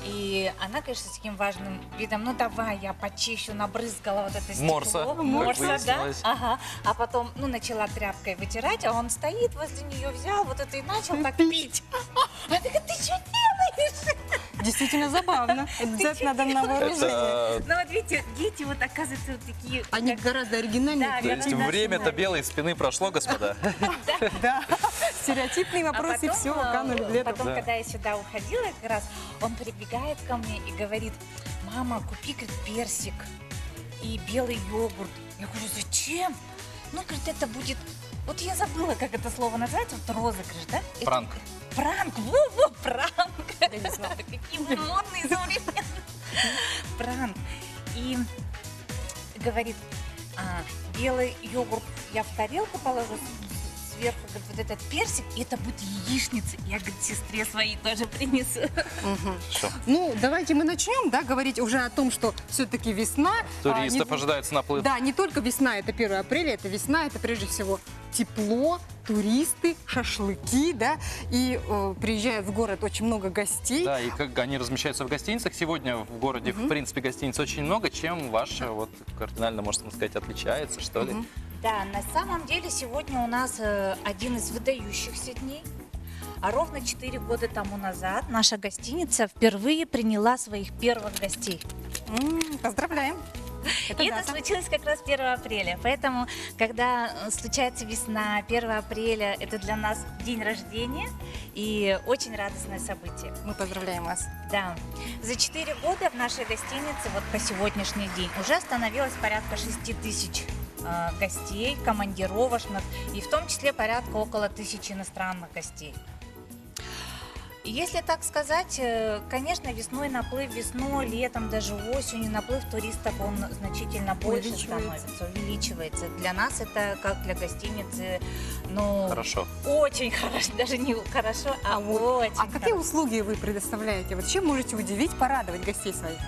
И она, конечно, с таким важным видом, ну давай, я почищу, набрызгала вот это стекло. Морса, как Морса, да. выяснилось. Ага. А потом, ну, начала тряпкой вытирать, а он стоит возле нее, взял вот это и начал так пить. Она такая, ты что делаешь? Действительно забавно. Обязательно надо на вооружение. Это- Ну вот видите, дети вот оказываются вот такие... Они гораздо оригинальнее. Да, То есть гораздо время-то белой спины прошло, господа? Да. Стереотипные вопросы, А потом, все, канули в лету. Потом, Да. когда я сюда уходила, как раз он прибегает ко мне и говорит, мама, купи, говорит, персик и белый йогурт. Я говорю, зачем? Ну, говорит, это будет... Вот я забыла, как это слово называется, вот розыгрыш, да? Это Пранк. Пранк, во-во, пранк. Какие мы модные современные. Пранк. И говорит, белый йогурт я в тарелку положу, сверху, говорит, вот этот персик, и это будет яичница. Я, говорит, сестре своей тоже принесу. Ну, давайте мы начнем, да, говорить уже о том, что все-таки весна. Туристов ожидается наплыв. Да, не только весна, это 1 апреля, это весна, это прежде всего тепло, туристы, шашлыки, да, и приезжает в город очень много гостей. Да, и как они размещаются в гостиницах. Сегодня в городе, в принципе, гостиниц очень много. Чем ваша вот кардинально, можно сказать, отличается, что ли? Да, на самом деле сегодня у нас один из выдающихся дней. А ровно 4 года тому назад наша гостиница впервые приняла своих первых гостей. Поздравляем! Это И это случилось как раз 1 апреля. Поэтому, когда случается весна, 1 апреля, это для нас день рождения и очень радостное событие. Мы поздравляем вас. Да. За 4 года в нашей гостинице, вот по сегодняшний день, уже остановилось порядка 6 тысяч гостей, командировочных, и в том числе порядка около 1000 иностранных гостей. Если так сказать, конечно, весной наплыв, весной, летом, даже осенью наплыв туристов, он значительно больше становится, увеличивается. Для нас это, как для гостиницы, хорошо. Очень хорошо, даже не хорошо, а очень А какие хорошо. услуги вы предоставляете? Вот чем можете удивить, порадовать гостей своих?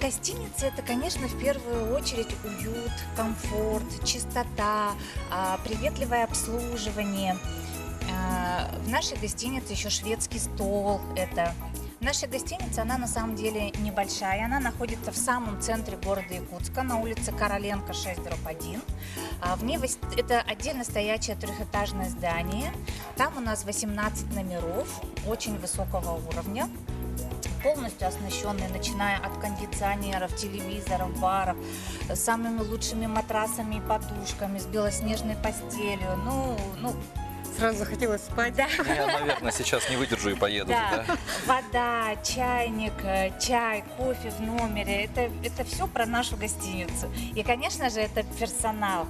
Гостиница — это, конечно, в первую очередь уют, комфорт, чистота, приветливое обслуживание. В нашей гостинице еще шведский стол. Это. Наша гостиница, она на самом деле небольшая. Она находится в самом центре города Якутска, на улице Короленко, 6/1. В ней это отдельно стоячее трехэтажное здание. Там у нас 18 номеров очень высокого уровня, полностью оснащенные, начиная от кондиционеров, телевизоров, баров, с самыми лучшими матрасами и подушками, с белоснежной постелью. Сразу захотелось спать. Да. Я, наверное, сейчас не выдержу и поеду. Да. Да. Вода, чайник, чай, кофе в номере. Это все про нашу гостиницу. И, конечно же, это персонал.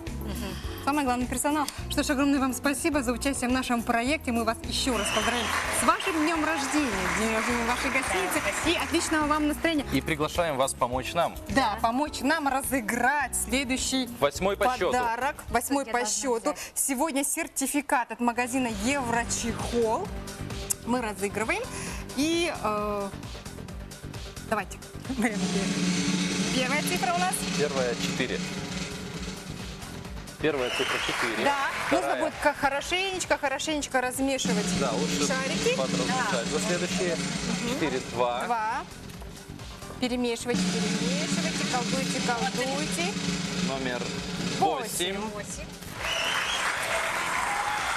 Самое главное, персонал. Что ж, огромное вам спасибо за участие в нашем проекте. Мы вас еще раз поздравляем с вашим днем рождения, днем рождения вашей гостиницы. Да, и отличного вам настроения. И приглашаем вас помочь нам. Да, помочь нам разыграть следующий Восьмой по счету. подарок. Восьмой Что я по должна счету. взять? Сегодня сертификат от магазина Еврочехол мы разыгрываем. И давайте. Марина, первая цифра у нас. Первая 4. Первая цифра 4. Да, нужно Вторая. будет хорошенечко, хорошенечко размешивать Да, лучше шарики. подразмешать. За следующие 4, 2. 2. Перемешивайте, перемешивайте, колдуйте, колдуйте. Номер 8. 8.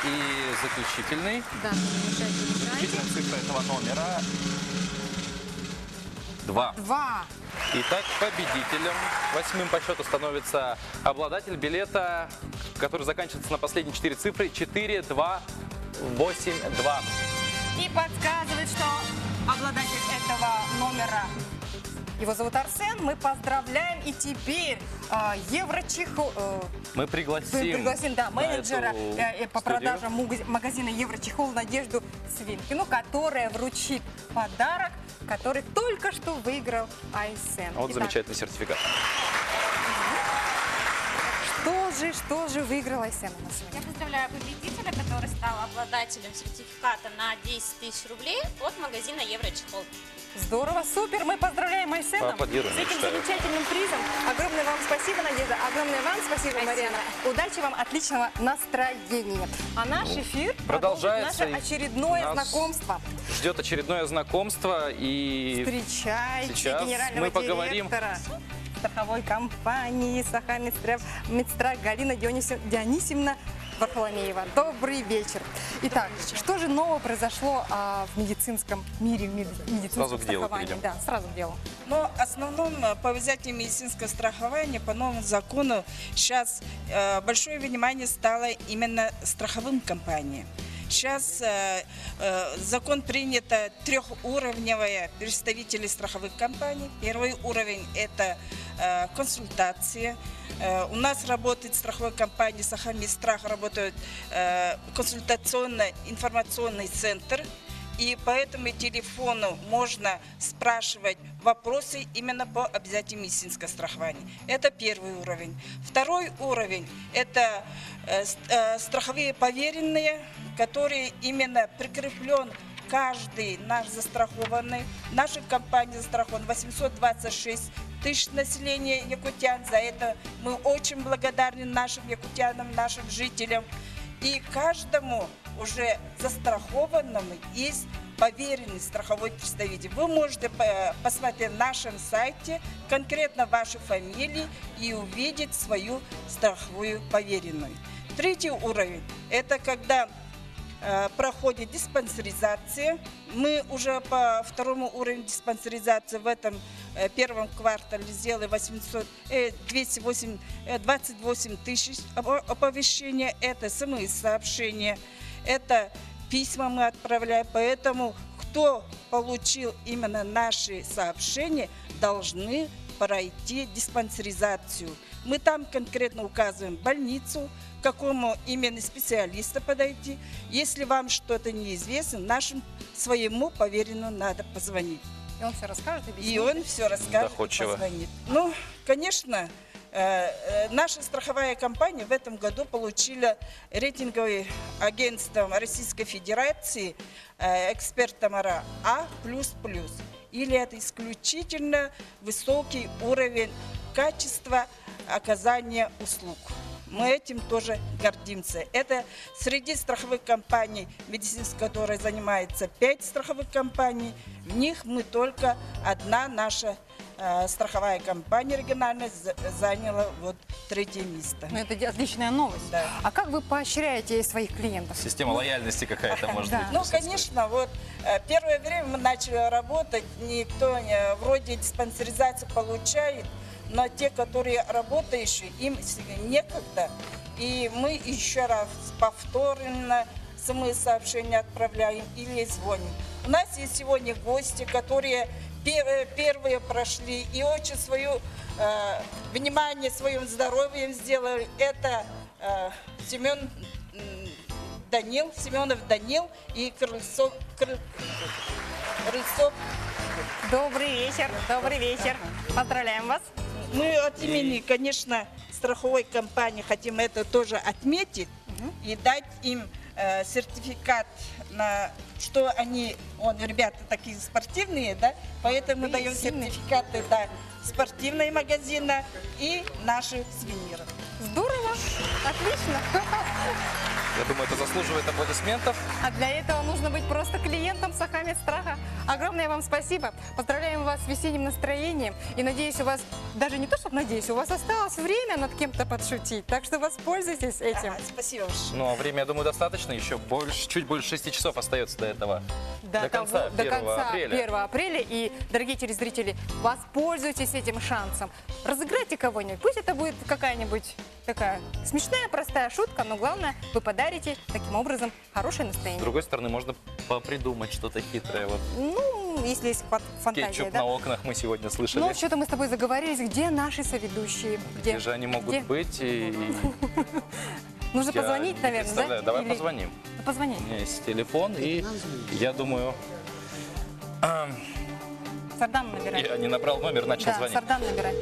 И заключительный. Да, мешайте, мешайте. Заключительная цифра этого номера 2. 2. Итак, победителем восьмым по счету становится обладатель билета, который заканчивается на последние 4 цифры 4, 2, 8, 2. И подсказывает, что обладатель этого номера, его зовут Арсен, мы поздравляем. И теперь Еврочехол... Мы пригласим, Мы пригласим, да, на менеджера, эту по студию. продажам магазина Еврочехол Надежду Свинкину, которая вручит подарок, который только что выиграл Айсен. Вот Итак, замечательный сертификат. Что же выиграл Айсен у нас сегодня? Я поздравляю победителя, который стал обладателем сертификата на 10 тысяч рублей от магазина Еврочехол. Здорово, супер! Мы поздравляем Айсена Поаплодируем, с я этим считаю. замечательным призом. Огромное вам спасибо, Надежда. Огромное вам спасибо, Спасибо. Марьяна. Удачи вам, отличного настроения. А наш эфир Продолжается. продолжит наше очередное Нас знакомство. Ждет очередное знакомство. И Встречайте сейчас генерального мы поговорим. директора страховой компании Сахамедстрах Галина Дионисьевна Варфоломеева. Добрый вечер. Итак, что же нового произошло в медицинском мире, в медицинском Сразу к делу страховании? перейдем. Да, сразу к делу. Но в основном по взятию медицинского страхования по новому закону сейчас большое внимание стало именно страховым компаниям. Сейчас закон принят трехуровневые представители страховых компаний. Первый уровень – это консультации. У нас работает страховая компания «Сахамедстрах», работает консультационно-информационный центр. И по этому телефону можно спрашивать вопросы именно по обязательному медицинскому страхованию. Это первый уровень. Второй уровень – это страховые поверенные, которые именно прикреплен каждый наш застрахованный. Наша компания застрахована 826 тысяч населения якутян. За это мы очень благодарны нашим якутянам, нашим жителям. И каждому уже застрахованному есть поверенный страховой представитель. Вы можете посмотреть на нашем сайте конкретно вашу фамилию и увидеть свою страховую поверенную. Третий уровень – это когда проходит диспансеризация. Мы уже по второму уровню диспансеризации в этом первом квартале сделали 800, 208, 28 тысяч оповещения. Это смс-сообщения, это письма мы отправляем. Поэтому кто получил именно наши сообщения, должны пройти диспансеризацию. Мы там конкретно указываем больницу, к какому именно специалисту подойти. Если вам что-то неизвестно, нашему своему поверенному надо позвонить. И он все расскажет, объяснит. И он все расскажет, Доходчиво. позвонит. Ну, конечно, наша страховая компания в этом году получила рейтинговое агентство Российской Федерации эксперт Тамара А++. Или это исключительно высокий уровень качества оказания услуг. Мы этим тоже гордимся. Это среди страховых компаний, медицинской, которой занимается 5 страховых компаний, в них мы только одна наша страховая компания региональная заняла вот третье место. Ну, это отличная новость. Да. А как вы поощряете своих клиентов? Система лояльности какая-то может быть. Ну, конечно, вот первое время мы начали работать, никто не, вроде диспансеризацию получает, но те, которые работающие, им некогда. И мы еще раз повторно смс-сообщения отправляем или звоним. У нас есть сегодня гости, которые первые прошли и очень свое внимание своим здоровьем сделали. Это Семен Данил, Семенов Данил и Крыльцов. Крыльцов. Добрый вечер, добрый вечер. Поздравляем вас. Мы от имени, конечно, страховой компании хотим это тоже отметить и дать им сертификат на что они, ребята такие спортивные, да, поэтому мы даем сертификаты, да, спортивные магазины и наши сувениры. Здорово, отлично. Я думаю, это заслуживает аплодисментов. А для этого нужно быть просто клиентом Сахамедстраха. Огромное вам спасибо. Поздравляем вас с весенним настроением. И надеюсь, у вас, даже не то, чтобы надеюсь, у вас осталось время над кем-то подшутить. Так что воспользуйтесь этим. Ага, спасибо большое. Ну, а время, я думаю, достаточно. Еще чуть больше 6 часов остается до этого. До конца 1 апреля. 1 апреля. И, дорогие телезрители, воспользуйтесь этим шансом. Разыграйте кого-нибудь. Пусть это будет какая-нибудь такая смешная, простая шутка, но главное, вы подарите таким образом хорошее настроение. С другой стороны, можно попридумать что-то хитрое. Вот. Ну, если есть фантазия, Кетчуп да? на окнах мы сегодня слышали. Ну, что-то мы с тобой заговорились. Где наши соведущие? Где же они могут Где? быть? И... Нужно Я позвонить, не наверное, да? представляю. Давай Или позвоним. Ну, позвони. У меня есть телефон, и я думаю... Сардан набирай. Я не набрал номер, начал да, звонить. Сардан набирай.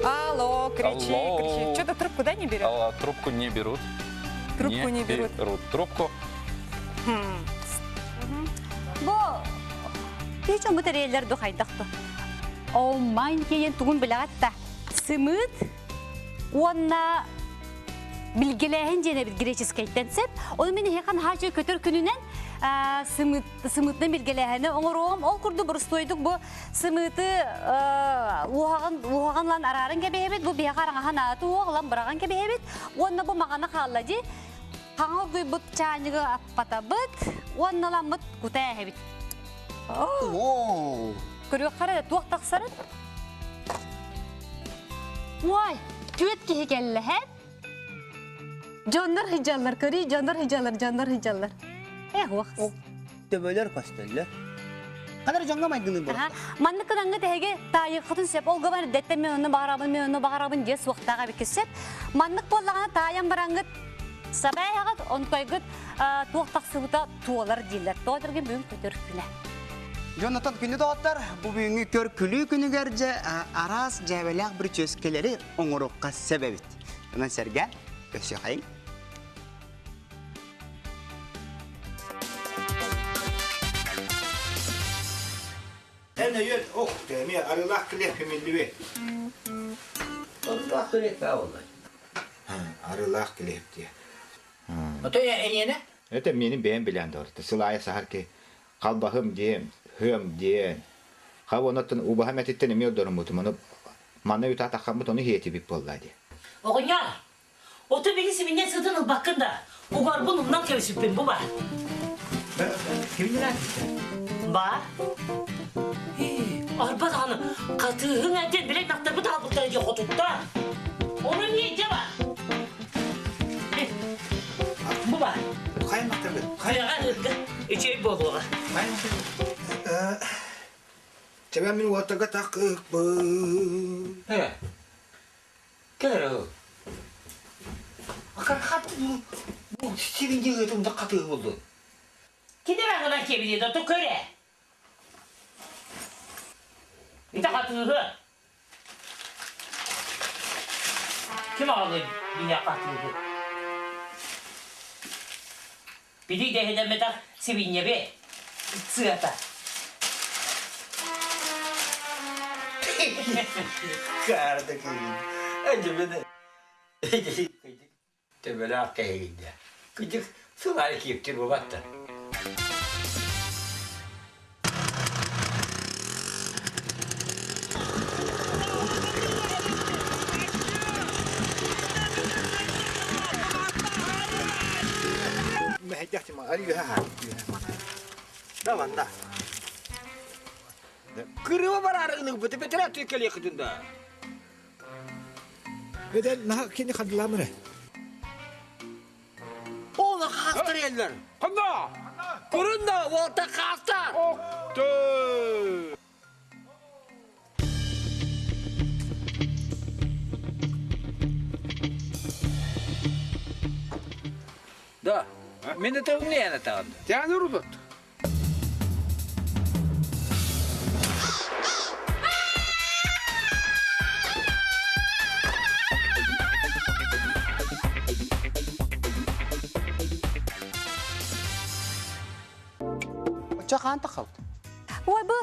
Алло, кричи, Алло. кричи. Что-то трубку, да, не берет? Алло, трубку не берут. Трубку не берут. берут. Трубку. Бо, печем батареялар духайдахты. О, майн кейен тугун билягатта. Сымыт, онна билгелэһин диэн эбит греческэйтэн сеп. Оны мен хехан хачы көтөр күнүнэн сымытны билгелэһини оҥоруом. Ол курду бурустуйдук бу сымыты уһаҕан лан арарын кэбиһэбит, бу биһэҕэ араҥаһан ааты уоҕлан быраҕан кэбиһэбит. Уонна бу маҕана хаалла дии. Хаҥа гуйбут чаанньыгы аппатабыт, уонналаммыт кутээһэбит. Көрүөххэрэ туох тахсарын? Уай, түөт киһи кэллэһэн. Дьоннор хыдьаллар, көрүй, дьоннор хыдьаллар, дьоннор хыдьаллар. Эх, уох. Төбөлөр көстөллөр. Канар жоңга майгыны болот. Манны кынаңы тэһэгэ таайыххытын сөп, ол габар дэттэн мен онну бағарабын, мен онну бағарабын дие суохтааға бикки сөп. Маннык боллағана тайан бараңгыт сабайхагат, онкойгыт туох тахсыбыта туолар дииллэр. Тоодыргын бүгүн көтөр күнэ. Жонатан күнү доғаттар, бу бүгүнгү көр күлүү күнүгәрже арас жабелях бір чөскелери оңорукка себебит. Онан серге, өсө хайын. Эн өйөр ох теме арылах килеп хемилдибе. Арылах килеп олай. Арылах килеп те. Ото энене? Это миэнин бэйэм билэн да сылаайа саһар ки халбаһым диэн, хыам диэн. Ха онотон убаһам этиттэн эмиэ ордоруммутум. Ону манна үтаатаххаммыт ону иһиэтибит буолла дии. Оҕонньор, оту били сибинньэ сытын ылбаккын да, угарбын умнан кэбисиппин бу бар. Кимнин Бар. Арба даҕаны хатыыһыҥ этин билэн нахтарбыт аалбыттара дии хотуттар. Ону не дьэ бар. Бу бар. Хайа махтарбыт? Хайаҕа ыырга үчүгэй буолуоҕа. Чэбэ мин уоттарга такыкпын. Э, кэлэр ол. Акар бу сирин дьиҥэтин да хатыы булдун. Кини баҕына кэбиниэ да ту көрө. Ити хатыыһы. Ким аҕалый биһиэхэ хатыыһы? Били дэһинэммэтэх сибиинньэби сыата. Каарда киһин. Эдьибин төбөлөөх киһигин Кыдьык сыл аайы кииптир буолбатта. Да, Кырыба бараарыгын быты бетера түйкелиэхитин да. Эден наха кини хадыламыры. Ола хаастар еллер. Ханна! Курунна уолта хаастар. Охты! Да. Мен это умнее это. Тяны рудот. Чахан тахалт. Ой, бу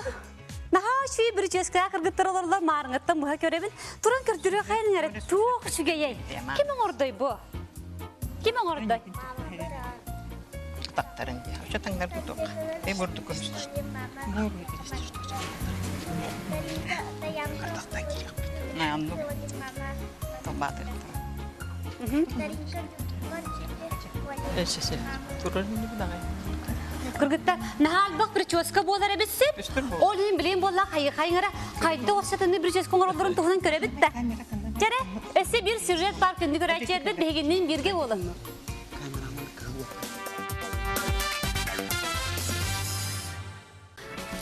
наһаа үчүгэй бүрүчүөскэ кыргыттар олорлор маарыҥыттан быһа көрөбүн. Туран көрдөрүө хайын эрэ туох үчүгэйэй. Ким оҥордой бу? Ким оҥордой? Таттарын дии. Очо таңнар бутук. Э бурдук Наанну. Томаты. Эсесе. Турар мини бунагай. Кыргыттар наһаа элбэх прическа буолар эбитсип. Ол иһин билигин буолла хайы-хайыҥара хайда охсатыны прическа оҥороллорун туһунан көрөбүт да. Дьэрэ, өссө биир сюжет бар күндү көрөөччүлэрбит биһигинниин бииргэ буолан.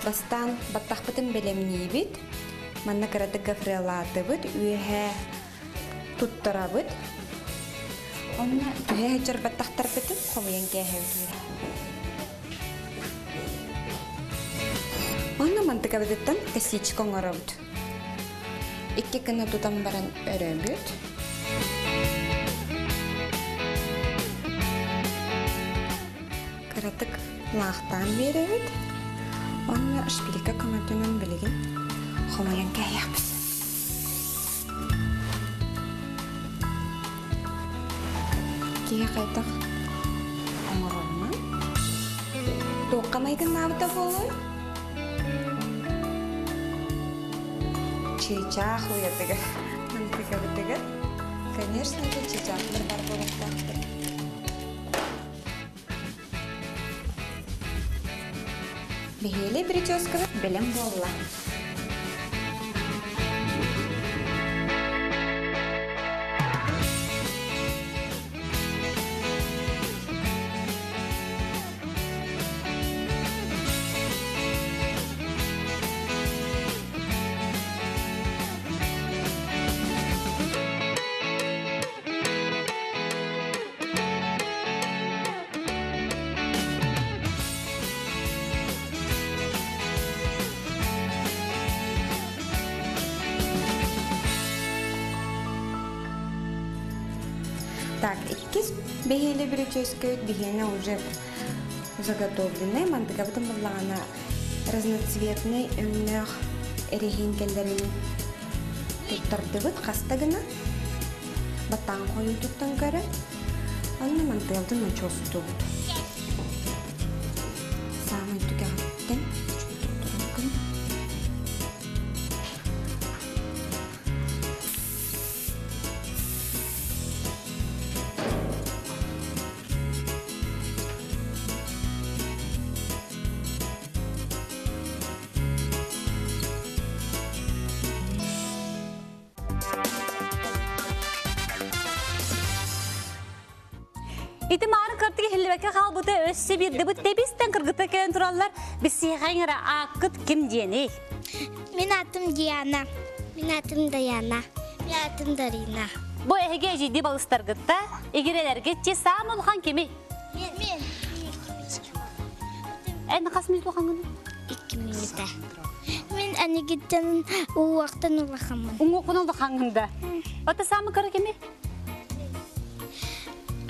Бастаан баттахпытын бэлэмниибит. Манна кыратык гофрелаатыбыт, үөһэ туттарабыт. Онно түһэ сылдьар баттахтарбытын хомуйан кээһэбит. Онно мантыкабытыттан косичка оҥоробут. Икки гына тутан баран өрөбүт. Кыратык лаахтаан биэрэбит. Уонна шпилька көмөтүнэн билигин хомуйан кээһиэхпит. Киһи хайдах оҥорорунан туохха майгыннаабыта буолуой? Чыычаах уйатыгар, мантыкабытыгар, конечно же, чыычаахтар бар буолуохтаахтар. Биһиэли прическабыт бэлэм буолла. Так, иккис бэһиэлэ бүрүчүөскөт биһиэнэ уже заготовленный, мандыгабытын буллаҕына разноцветный өҥнөөх эрэһииҥкэлэрин туттардыбыт хаста гына Баттаан хойуутуттан көрөн, онно мантыалдын очуостуубут. Кэнниттэн туттараргын. Ити маары кыртык иһиллибэккэ хаалбыта өссө биирдибит тэбистэн кыргыта кэлэн тураллар. Биссиэхэҥ эрэ ааккыт ким диэний? Мин атым Диана. Мин атым Даяна. Мин атым Дарина. Бу эһиги эжийди балыстаргытта, игирелэргит чи саам улахан кими? Мен. Мен. Эн хас минут улахаҥҥын? Икки минута. Мин анигиттан уҥуохтан улахаммын. Уҥуоххун улахаҥҥын да. Ата саамы кыра кими?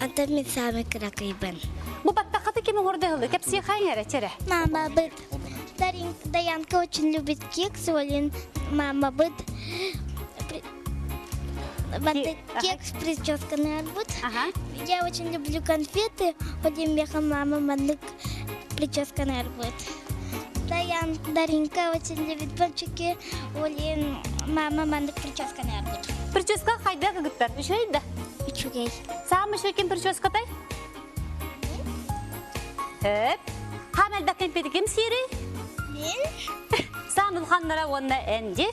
Ата мин саамы кыракыйбын. Бу баттаххаты ким оҥордо ыһылы? Кэпсиэхайын эрэ, чэрэ. Мама быт. Даянка очень любит кекс, Олин мама быт. Кекс прическаны арбут. Я очень люблю конфеты. Один меха мама маннык прическаны арбут. Даян, Даринка очень любит пончики. Олин мама маннык прическаны арбут. Прическа хайда кыгыттар? Үчүгэй да? Үчүгэй. Саамы үчүгэй ким прическатай? Эп. Хаам элбэх кэмпиэти ким сиэрий? Мен. Саамыл ханнара уонна энди.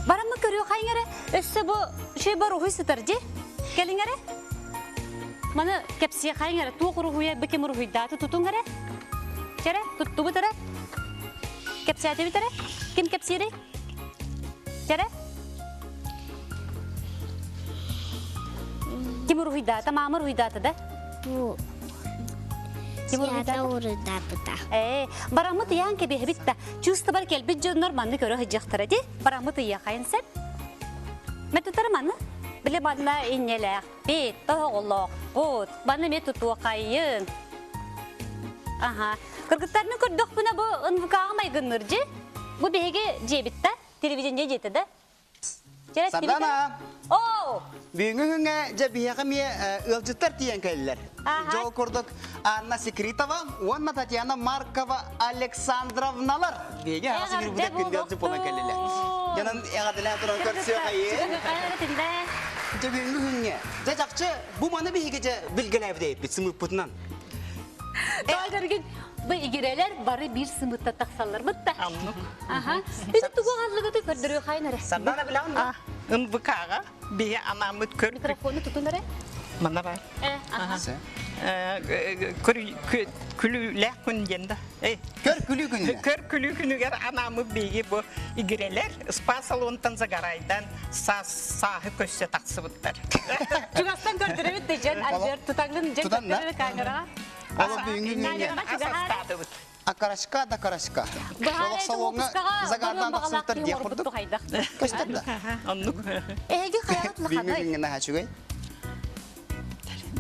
Бараммы көрүө хайыңары өссө бу үчүгэй бар уһуй сытар ди. Кэлиҥ эрэ. Маны кэпсиэ хайың эрэ туох уруһуйа бу ким уруһуйдааты тутуҥ эрэ. Чэрэ, туттубут эрэ. Кэпсээтибит эрэ. Ким кэпсиирий? Чэрэ. Ким уруһуйдаата? Маама уруһуйдаата да? Бу Ким Свята уруйдаабыта. Ээ, бараммыт ыйаан кэбиһэбит да, чувствовар кэлбит дьоннор манны көрө сылдьыахтара ди. Бараммыт ыйыахайын сеп. Мэтутары маны. Биле манна иннелээхпит, тоһоҕолоохпут, баны ме тутуохайын. Аха. Кыргыттарны көрдөхпүнэ бу НВК-ҕа майгынныр дьи. Бу биһиги дьиэбит да, телевидение дьиэтэ да. Сардана! Оо! Бүгүҥҥү күҥҥэ дьэ биһиэхэ эмиэ ыалдьыттар тиийэн кэллилэр. Дьол курдук Анна Секритова уонна Татьяна Маркова Александровналар биһиги аҕас үөрбүтэ күндү ыалдьыт буолан кэллилэр. Дьонун эҕэрдэлээн туран көрсүөхайын. Дьэ бүгүҥҥү күҥҥэ дьэ чахчы бу маны биһиги дьэ билгэлээбит эбиппит сымыыппытынан. Тоҕо Бу игирэлэр бары биир сымыытта тахсаллар бытта. Аха. Ити тугу аҕаллыгыты көрдөрүө хайын эрэ. Сардана билэҕин да? НВК-ҕа биһи анааммыт көр... Микрофону тутун эрэ. Манна бар. Э, аха. Күлүүлээх күн диэн да. Көр күлүү күнүгэр. Көр күлүү күнүгэр анааммыт биһиги бу игирэлэр спа-салонтан загарайдан сааһы көссө тахсыбыттар. Чугастан көрдөрөбүт да дьэн Альберт тутаҥын дьэн көрдөрөр камераҕа. Ол бүгүҥҥү күҥҥэ Акарашка да карашка. Олох салоҥҥа загардан тахсыбыттар диэх курдук. Көстөр да. Оннук. Эһиги хайаҕыт Бүгүҥҥү улаханай? күҥҥэ наһаа үчүгэй.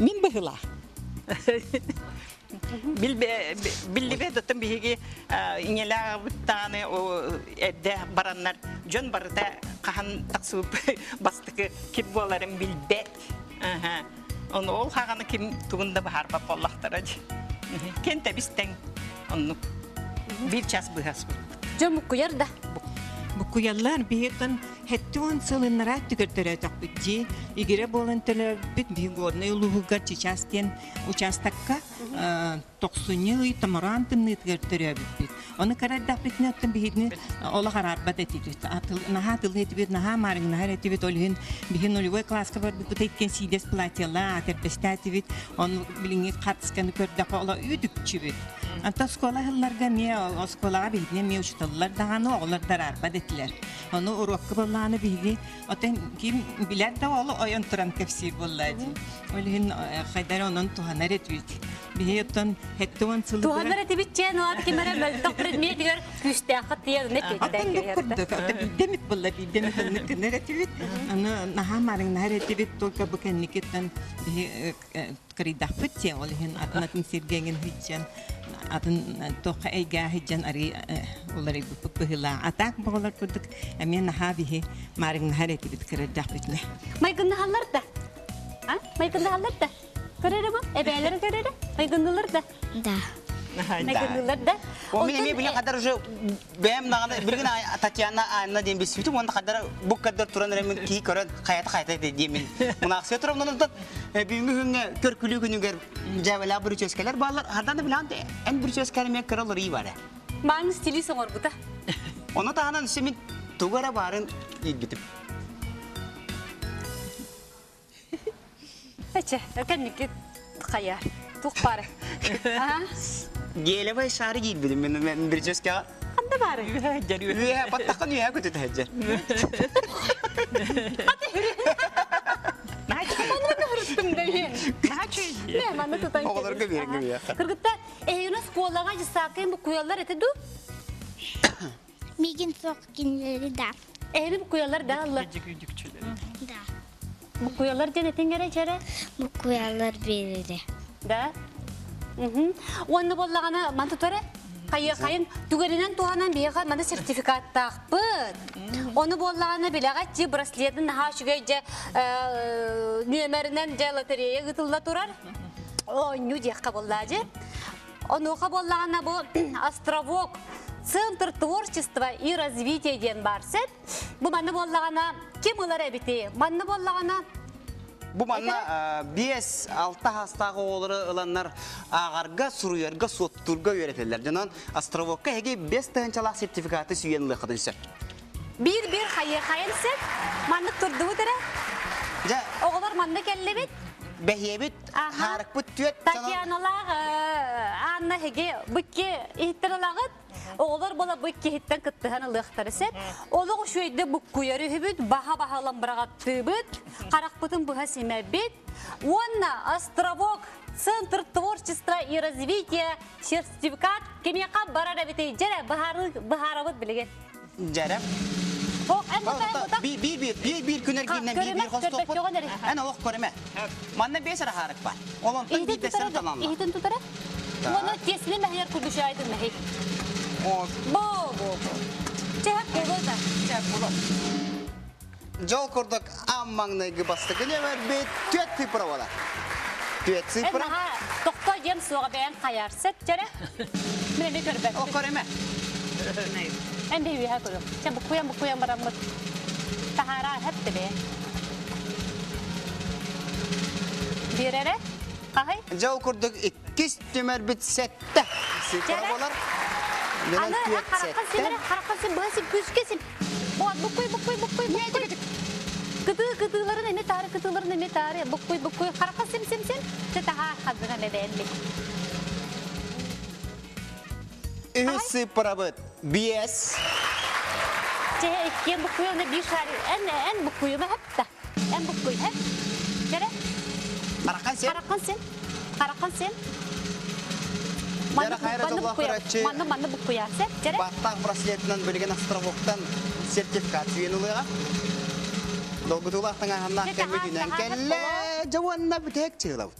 Мин быһыла. Биллибэт оттон биһиги иҥэлээҕибиттааны эрдэ бараннар дьон барыта хаһан тахсыбыт бастакы ким буоларын билбэт. Ону ол хаҕаны ким тугун да баһаарбат буоллахтара дии. Кен тэбис-тэҥ оннук биир час быһаспыт. Дьон буккуйар да? Буккуйаллар биһиэттэн 70 сылыннара түгэр төрөөтөхпүт дии. Игирэ буолан төлөөбүт биһи Горнай улууһугар Чичаас диэн учаастакка тохсунньу ый томороон тымныытыгар төрөөбүппүт. Ону кыра эрдэхпитинэ оттон биһигини олох араарбат этибит. Наһаа тылы этибит, наһаа маарыҥнаһар этибит. Ол иһин биһи нулевой класска барбыппыт иккиэн сиидэс платьелаах тэрбэстээтибит. Ону билиҥҥи хартысканы көрдөххө оло үтүкчүбүт. Антон оскуола ыһылларга эмиэ оскуолаҕа биһигини эмиэ учууталлар даҕаны оҕолор да араарбат этилэр. Ону уруокка буоллаҕына биһиги Оттон ким билэр да ол ойон туран кэпсиир буолла дии. Ол иһин хайдары онон туһанар этибит. Биһи оттон 70 сылыгар... Туһанар этибит чээн уат ким эрэ мөлтөх предметигэр күүстээххэ тиийэн Оттон бу курдук, оттон биирдэмит буолла, биирдэмит оннук гынар этибит. Аны наһаа марыҥнаһар этибит, только бу кэнникиттэн биһи кырыйдахпыт диэн, ол иһин атын-атын сиргэ эҥин сылдьан, атын туохха эйгэҕэ сылдьан арыы уларыйбыппыт быһыылаах. А так оҕолор курдук эмиэ наһаа биһи маарыҥнаһар этибит кырырдахпытына. Майгыннаһаллар да? А? Майгыннаһаллар да? Көрөрө бу? Эбээлэри көрөрө? Майгыннылар да? Да. Майгынныылар да. О, мен эми билен кадар уже бэм наганы билген Татьяна Анна диэн билсибитим уонна кадара бу кадар туран эрэ мин кии көрөн хайата хайата диэмин мунаахсыйа турам онон бүгүҥҥү күҥҥэ көркүлүү күнүгэр дьээбэлээх бүрүчүөскэлэр бааллар хардан да билэҕин эн бүрүчүөскэни эмиэ кыра олоруу баара. Мааны стилист оҥорбута. Ону таһынан өссө мин тугу эрэ баарын иирбитим. Эчэ, кэнники хайа, туох баары? Гелевай шары киирбитим мен бүрүчүөскэҕэ. Ханна баары? Үөһэ, баттаххын үөһэ көтүтэ сылдьар. Онно кыһырыттым да иһин. Не, манна тутан Оҕолорго биэргэ биэхэ. Кыргыттар, эһигини оскуолаҕа дьыссаакка буккуйаллар этэ дуу? Мигин суох кинилэри да. Эһиги буккуйаллар да алла? Да. Буккуйаллар диэн этиҥ эрэ дьэрэ? Буккуйаллар биэрэрэ. Да? Уонна буоллаҕына ман тутары хайыахайын түгэнинэн туһанан биһиэхэ маны сертификаттаахпыт. Ону буоллаҕына билэҕэ ти браслетын наһаа үчүгэй дьэ нүөмэринэн дьэ лотерея ыытылла турар. Оонньуу диэххэ буоллаа дьэ. Онуоха буоллаҕына бу островок Центр творчества и развития диэн баар сөп. Бу манна буоллаҕына ким ылар эбити? Манна буоллаҕына Бу манна 5-6 хастаах оҕолору ыланнар ааҕарга, суруйарга, суоттуурга үөрэтэллэр. Дьонон островокка эһиги 5 тыһыынчалаах сертификаты сүүйэн ылыаххытын сөп. Биир-биир хайыахайын сөп. Маннык турдубут эрэ. Дьэ. Оҕолор манна кэллибит. Бэһиэбит, хаарыкпыт түөт. Татьяналаах Анна эһиги быкки иһиттэн ылаҕыт. Оҕолор була бу киһиттэн кыттыһан ылыахтара сөп. Олох үчүгэйдик буккуйар үһүбүт, баһа-баһалан быраҕаттыыбыт, харахпытын быһа симэбит. Уонна островок Центр творчества и развития сертификат кимиэхэ барар эбитий? Дьэрэ, быһаарабыт билигин. Дьэрэ. Биир биир биир биир күн эргииннэн биир биир хостуохпут. Эн олох көрүмэ. Манна бес эрэ хаарык бар. Ол онтон биирдэстэрин таланна. Иһитин тутара. Уонна тиэсини мэһийэр курдук айтын мэһий. Бо бо бо. Чэһэк буолуо да. Чэһэк буолуо. Дьол курдук аан маҥнайгы бастакы нөмөрбүт түөт цифра буолар. Түөт цифра. Тохто диэн суоҕа бэйэн хайар сет дьэрэ. Мин эми көрбөппүн. О көрөмө. Эн биһи үөһэ көрүм. Чэ буккуйан буккуйан бараммыт. Таһаараа хэп бэйэ. Биэрэрэ? Хаһый? Дьол курдук иккис түмэрбит сэттэ цифра буолар. Аны харахха симэрэ, харахха сим, быһа сим, күүскэ сим. Вот, буккуй, буккуй, буккуй, буккуй. Кытыы, кытыыларын эми таары, кытыыларын эми таары, буккуй, буккуй, харахха сим, сим, сим. Чэ таһаа, хаддыга мэбээммит. Үһүс сыыппарабыт биэс. Чэ, иккиэн буккуй, оны биир шары, эн, эн буккуйума хэпта. Эн буккуй, хэп. Чэрэ. Хараххан сим. Хараххан сим. Хараххан сим. Манна хайра дьоллоох көрөөччү. Манна манна буккуйа. Сеп, чэрэ. Баттаах браслетынан билигин островоктан сертификат сүүйэн ылыаҕа. Долгутуулаах таҥаһаннаах кэммит үүнэн кэллэ. Дьэ уонна бүтэһик чыылабыт.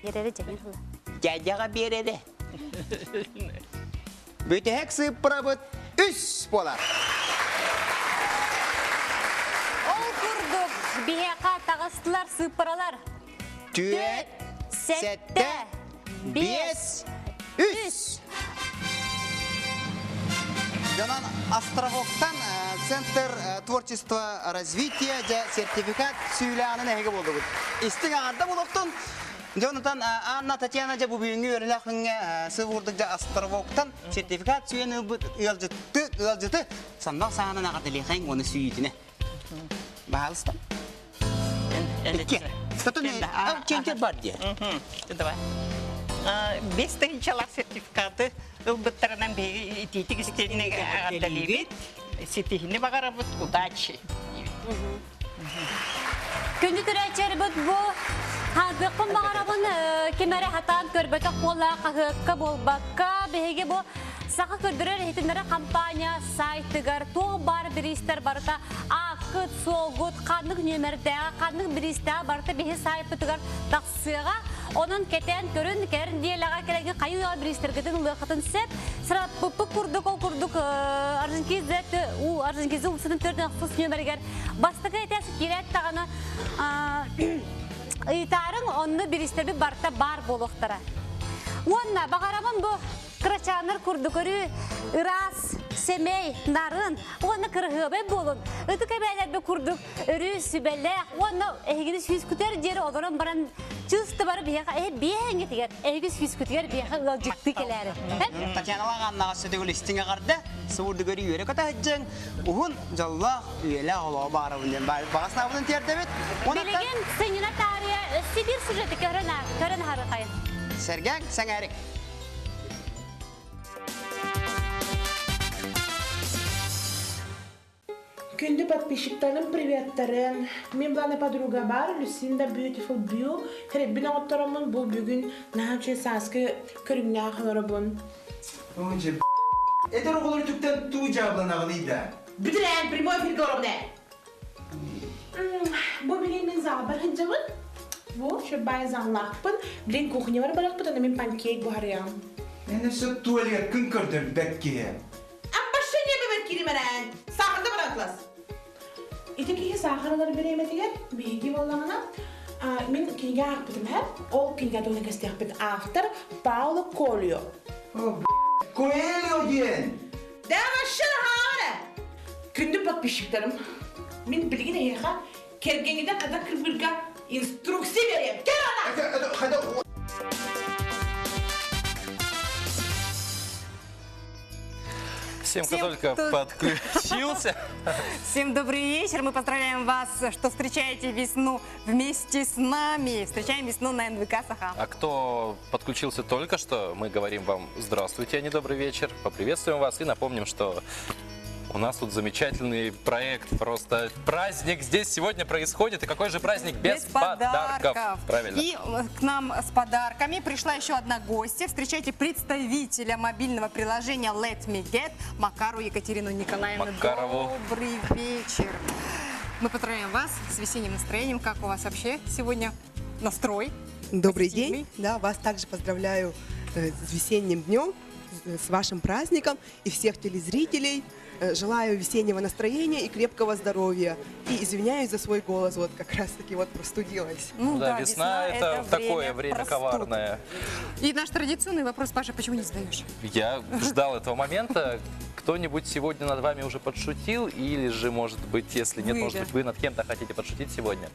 Биэрэрэ дьэҥин ыла. Дьээдьэҕэ биэрэрэ. Бүтэһик сыыппарабыт үс буолар. Ол курдук биһиэхэ таҕыстылар сыыппаралар. Түөт, сэттэ, биэс, үс. Дьонон Островоктан Центр творчества развития дьэ сертификат сүүлээнин эһиги буолдугут. Истиҥ аҕарда булуохтун. Дьонутан Анна Татьяна дьэ бу бүгүҥҥү үөрүүлээх күҥҥэ сыл курдук дьэ Островоктан сертификат сүүйэн ылбыт ыалдьытты ыалдьыты сандал саанан аҕардалиэхэҥ уонна сүүйүтүнэ. Баһаалыста. Икки. Татун ченчер бар диye. Давай. Бес тыһыынчалаах сертификаты ылбыттарынан биһиги итиитик истиэннэ аҕардалыыбыт. Ситиһини баҕарабыт, удачи. Күндү көрөөччүлэрбит бу хаһыаппын баҕарабын ким эрэ хатаан көрбөтөх буолла хаһыакка буолбакка биһиги бу Саха көрдөрөр иһитиннэрэр компания сайтыгар туох баар бириистэр барыта ааккыт, суолгут, ханнык нүөмэрдээҕэ, ханнык бириистээҕэ барыта биһи сайтпытыгар тахсыаҕа. Онон кэтээн көрүн, кэрин диэлэҕэ кэлэҥҥи хайыы үйэҕэ бириистэргитин ылыаххытын сөп. Сыраппыппыт курдук, ол курдук Орджоникидзе у Орджоникидзе улуусун төрдүн ахсыс нүөмэригэр бастакы этээс киирээт даҕаны ыйытаарыҥ, онно бириистэрбит барыта баар буолуохтара. Уонна баҕарабын бу. Кырачааннар курдук өрүү ыраас, сэмэй, нарын уонна кыраһыабай буолун. Ытык эбээлэрбит курдук өрүү сүбэлээх уонна эһигини сүүскүтэр диэри олорон баран чыысты бары биһиэхэ эһи биэһэҥҥитигэр эһиги сүүскүтүгэр биһиэхэ ыалдьыттыы кэлээри. Татьяналаах Аннаҕа сөтөгүл истиҥ эҕэрдэ, субурдугар үөрэ көтөһүддьэҥ, уһун, дьоллоох, үйэлээх олоҕу баҕарабын диэн баҕа санаабытын тиэрдэбит. Билигин сынньана таарыйа өссө биир сюжеты көрөн көрөн аһарыхайын. Сэргээҥ, сэҥээрик. Күндү подписчиктарым приветтарын. Мин плана подруга бар, Люсинда Beautiful View. Хэреббин оҥоттороммун бу бүгүн наһаа үчүгэй сааскы көрүҥнээх олоробун. Эдэр оҕолор түктэн туу дьаабыланаҕыный да? Бүтүрэн прямой эфиргэ олоробун ээ. Бу билин мин залбар сылдьабын. Бу шөббай заллаахпын. Билин кухнябар барахпыт, аны мин панкейк буһарыам. Эн өссө туалеккын көрдөрбөт киһи. Амбашша ньиэбэбэр кииримэрэн, саахарда баран класс. Ити киһи саахаралар бириэмэтигэр биһиги буоллаҕына мин кинигэ аахпытым һэ. Ол кинигэ туһунан кэстиэхпит автор Пауло Колио. Коэльо диэн! Да вообще хаара! Күндү подписчиктарым, мин билигин эһиэхэ кэргэҥҥитин хата кырбыырга инструкция берем. Кэл ана! Всем, кто только подключился. Всем добрый вечер. Мы поздравляем вас, что встречаете весну вместе с нами. Встречаем весну на НВК Саха. А кто подключился только что, мы говорим вам здравствуйте, а не добрый вечер. Поприветствуем вас и напомним, что у нас тут замечательный проект, просто праздник здесь сегодня происходит. И какой же праздник без, подарков? Правильно. И к нам с подарками пришла еще одна гостья. Встречайте представителя мобильного приложения Let Me Get Макару Екатерину Николаевну. Макарову. Добрый вечер. Мы поздравляем вас с весенним настроением. Как у вас вообще сегодня настрой? Добрый день. Да, вас также поздравляю с весенним днем, с вашим праздником и всех телезрителей. Желаю весеннего настроения и крепкого здоровья. И извиняюсь за свой голос, вот как раз-таки вот простудилась. Ну да, весна, это такое время коварное. И наш традиционный вопрос, Паша, почему не задаешь? Я ждал этого момента. Кто-нибудь сегодня над вами уже подшутил? Или же, может быть, если нет, Вы, может да. быть, вы над кем-то хотите подшутить сегодня?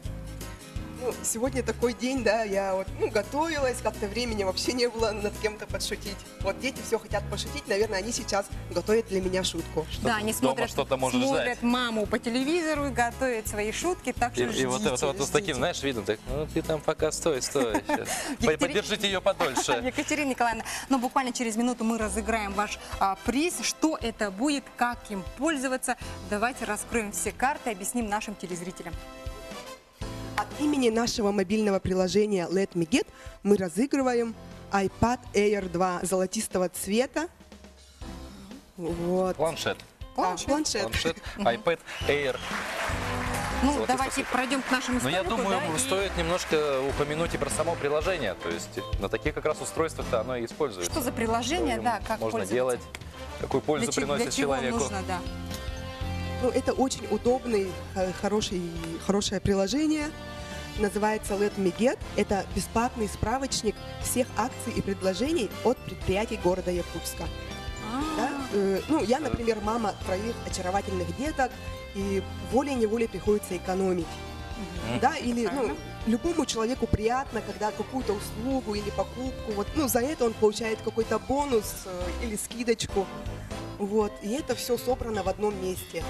Ну, сегодня такой день, да, я вот, ну, готовилась, как-то времени вообще не было над кем-то подшутить. Вот дети все хотят пошутить, наверное, они сейчас готовят для меня шутку. Да, они дома смотрят, что-то может смотрят ждать. маму по телевизору и готовят свои шутки, так что И, и вот, ждите, вот, вот с таким, знаешь, видом, так, ну ты там пока стой, стой. щас. Подержите ее подольше. Екатерина Николаевна, ну буквально через минуту мы разыграем ваш приз. Что это будет, как им пользоваться. Давайте раскроем все карты, объясним нашим телезрителям. От имени нашего мобильного приложения Let Me Get мы разыгрываем iPad Air 2 золотистого цвета. Вот. Планшет. Да, планшет. Планшет, iPad Air. Ну, Золотистого давайте цвета. пройдем к нашему Но я столику, думаю, да, и- стоит немножко упомянуть и про само приложение. То есть на таких как раз устройствах-то оно и используется. Что за приложение, Что им да, как можно пользоваться? делать, какую пользу Для приносит для чего человеку. нужно, да. Ну, это очень удобный, хорошее приложение. Называется Let Me Get. Это бесплатный справочник всех акций и предложений от предприятий города Якутска. Да? Ну, я, например, мама троих очаровательных деток, и волей-неволей приходится экономить. Да, или, ну, любому человеку приятно, когда какую-то услугу или покупку, вот, ну, за это он получает какой-то бонус или скидочку. Вот, и это все собрано в одном месте.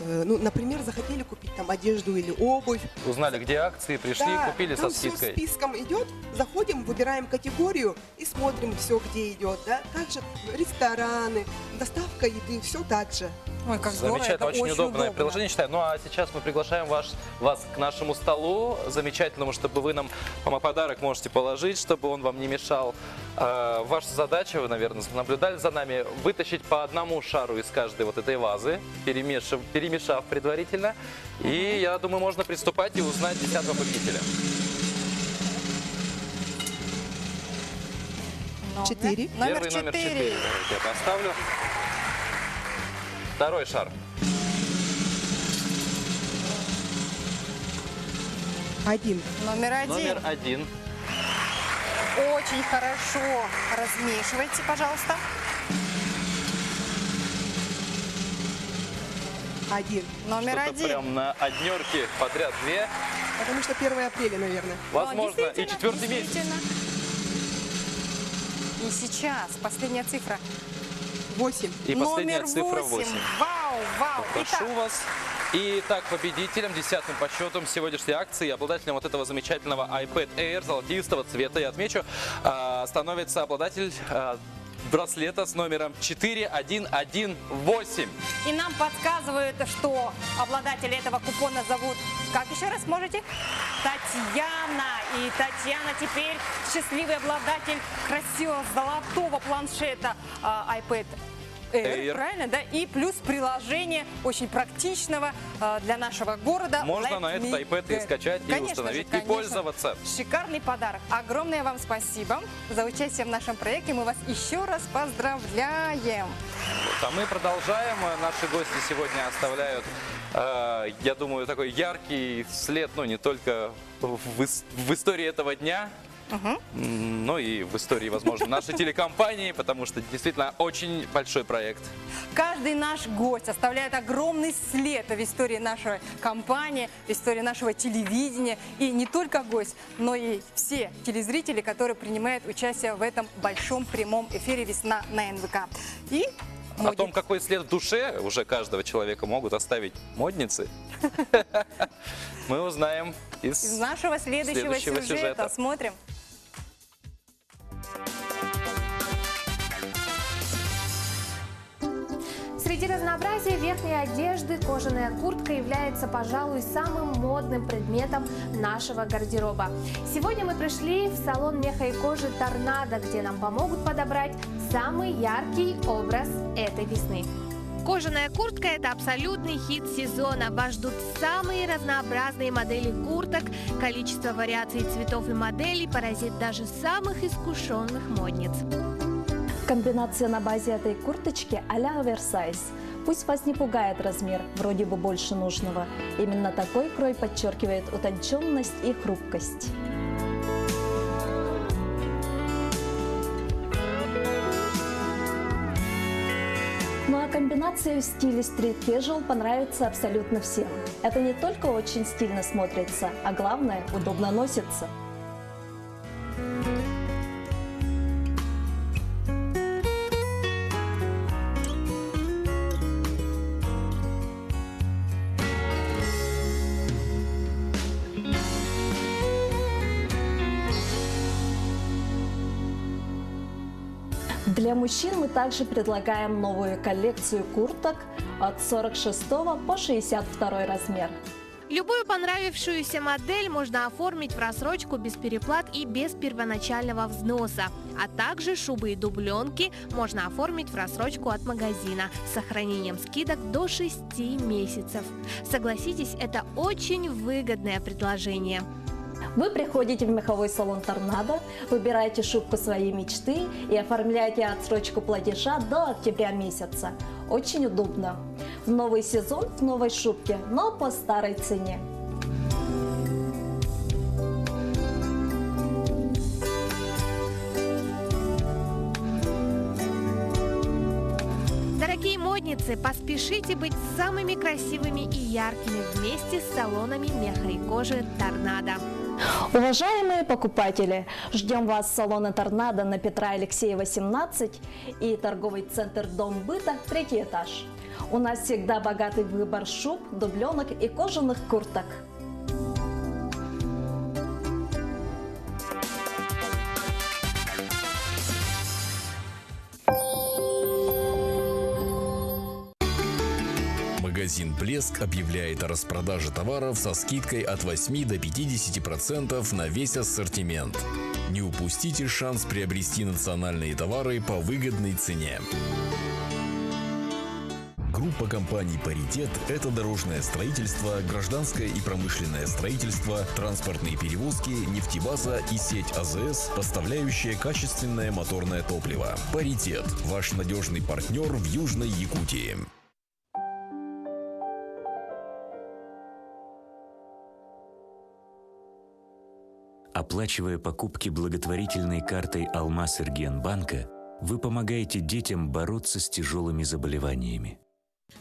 Ну, например, захотели купить там одежду или обувь. Узнали, где акции, пришли, Да, купили со там всё скидкой. списком идет, заходим, выбираем категорию и смотрим все, где идет. Да? Также рестораны, доставка еды, все так же. Ой, как здорово, Замечательно, это очень, очень удобное удобно. приложение, считаю. Ну а сейчас мы приглашаем вас к нашему столу замечательному, чтобы вы нам подарок можете положить, чтобы он вам не мешал. Ваша задача, вы, наверное, наблюдали за нами, вытащить по одному шару из каждой вот этой вазы, перемешав предварительно. И я думаю, можно приступать и узнать 10-го победителя. 4. Номер Первый номер 4. 4. Давайте я поставлю. Второй шар. 1. Номер 1. Номер 1. Очень хорошо размешивайте, пожалуйста. Один. Номер Что-то один. прям на однерке подряд две. Потому что 1 апреля, наверное. Возможно, и четвертый месяц. Действительно. И сейчас последняя цифра. 8. И последняя Номер цифра 8. 8. Вау, вау. Прошу Итак, вас. Итак, победителем, десятым по счету сегодняшней акции, обладателем вот этого замечательного iPad Air золотистого цвета, я отмечу, становится обладатель браслета с номером 4118. И нам подсказывают, что обладателя этого купона зовут, как еще раз можете? Татьяна. И Татьяна теперь счастливый обладатель красивого золотого планшета iPad Air, Air. правильно, да? И плюс приложение очень практичного для нашего города. Можно Let на этот Me iPad и Get. скачать, и Конечно же, установить, и конечно. пользоваться. Шикарный подарок. Огромное вам спасибо за участие в нашем проекте. Мы вас еще раз поздравляем. Вот, а мы продолжаем. Наши гости сегодня оставляют, я думаю, такой яркий след, не только в истории этого дня, но и в истории, возможно, нашей телекомпании, потому что действительно очень большой проект. Каждый наш гость оставляет огромный след в истории нашей компании, в истории нашего телевидения. И не только гость, но и все телезрители, которые принимают участие в этом большом прямом эфире «Весна» на НВК. И О том, какой след в душе уже каждого человека могут оставить модницы, мы узнаем из из нашего следующего следующего сюжета. сюжета. Смотрим. Среди разнообразия верхней одежды кожаная куртка является, пожалуй, самым модным предметом нашего гардероба. Сегодня мы пришли в салон меха и кожи «Торнадо», где нам помогут подобрать самый яркий образ этой весны. Кожаная куртка – это абсолютный хит сезона. Вас ждут самые разнообразные модели курток. Количество вариаций цветов и моделей поразит даже самых искушенных модниц. Комбинация на базе этой курточки а-ля оверсайз. Пусть вас не пугает размер, вроде бы больше нужного. Именно такой крой подчеркивает утонченность и хрупкость. Ну а комбинация в стиле стрит casual понравится абсолютно всем. Это не только очень стильно смотрится, а главное, удобно носится. Для мужчин мы также предлагаем новую коллекцию курток от 46 по 62 размер. Любую понравившуюся модель можно оформить в рассрочку без переплат и без первоначального взноса. А также шубы и дубленки можно оформить в рассрочку от магазина с сохранением скидок до 6 месяцев. Согласитесь, это очень выгодное предложение. Вы приходите в меховой салон «Торнадо», выбираете шубку своей мечты и оформляете отсрочку платежа до октября месяца. Очень удобно. В новый сезон в новой шубке, но по старой цене. Дорогие модницы, поспешите быть самыми красивыми и яркими вместе с салонами меха и кожи «Торнадо». Уважаемые покупатели, ждем вас в салона «Торнадо» на Петра Алексеева, 17 и торговый центр «Дом быта», 3 этаж. У нас всегда богатый выбор шуб, дубленок и кожаных курток. Магазин «Блеск» объявляет о распродаже товаров со скидкой от 8 до 50% на весь ассортимент. Не упустите шанс приобрести национальные товары по выгодной цене. Группа компаний «Паритет» – это дорожное строительство, гражданское и промышленное строительство, транспортные перевозки, нефтебаза и сеть АЗС, поставляющая качественное моторное топливо. «Паритет» – ваш надежный партнер в Южной Якутии. Оплачивая покупки благотворительной картой «Алмаз Эргиенбанка», вы помогаете детям бороться с тяжелыми заболеваниями.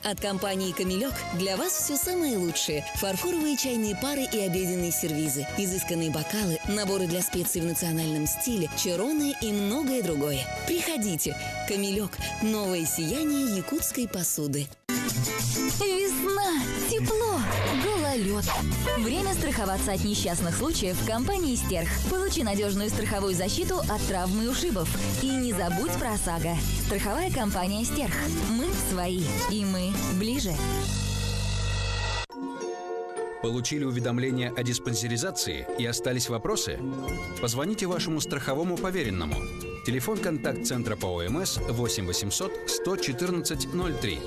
От компании «Камелек» для вас все самое лучшее. Фарфоровые чайные пары и обеденные сервизы, изысканные бокалы, наборы для специй в национальном стиле, чероны и многое другое. Приходите. «Камелек» – новое сияние якутской посуды. Весна! Тепло! Гололед! Время страховаться от несчастных случаев в компании «Стерх». Получи надежную страховую защиту от травм и ушибов. И не забудь про ОСАГО. Страховая компания «Стерх». Мы свои. И мы ближе. Получили уведомление о диспансеризации и остались вопросы? Позвоните вашему страховому поверенному. Телефон контакт-центра по ОМС 8 800 114 03.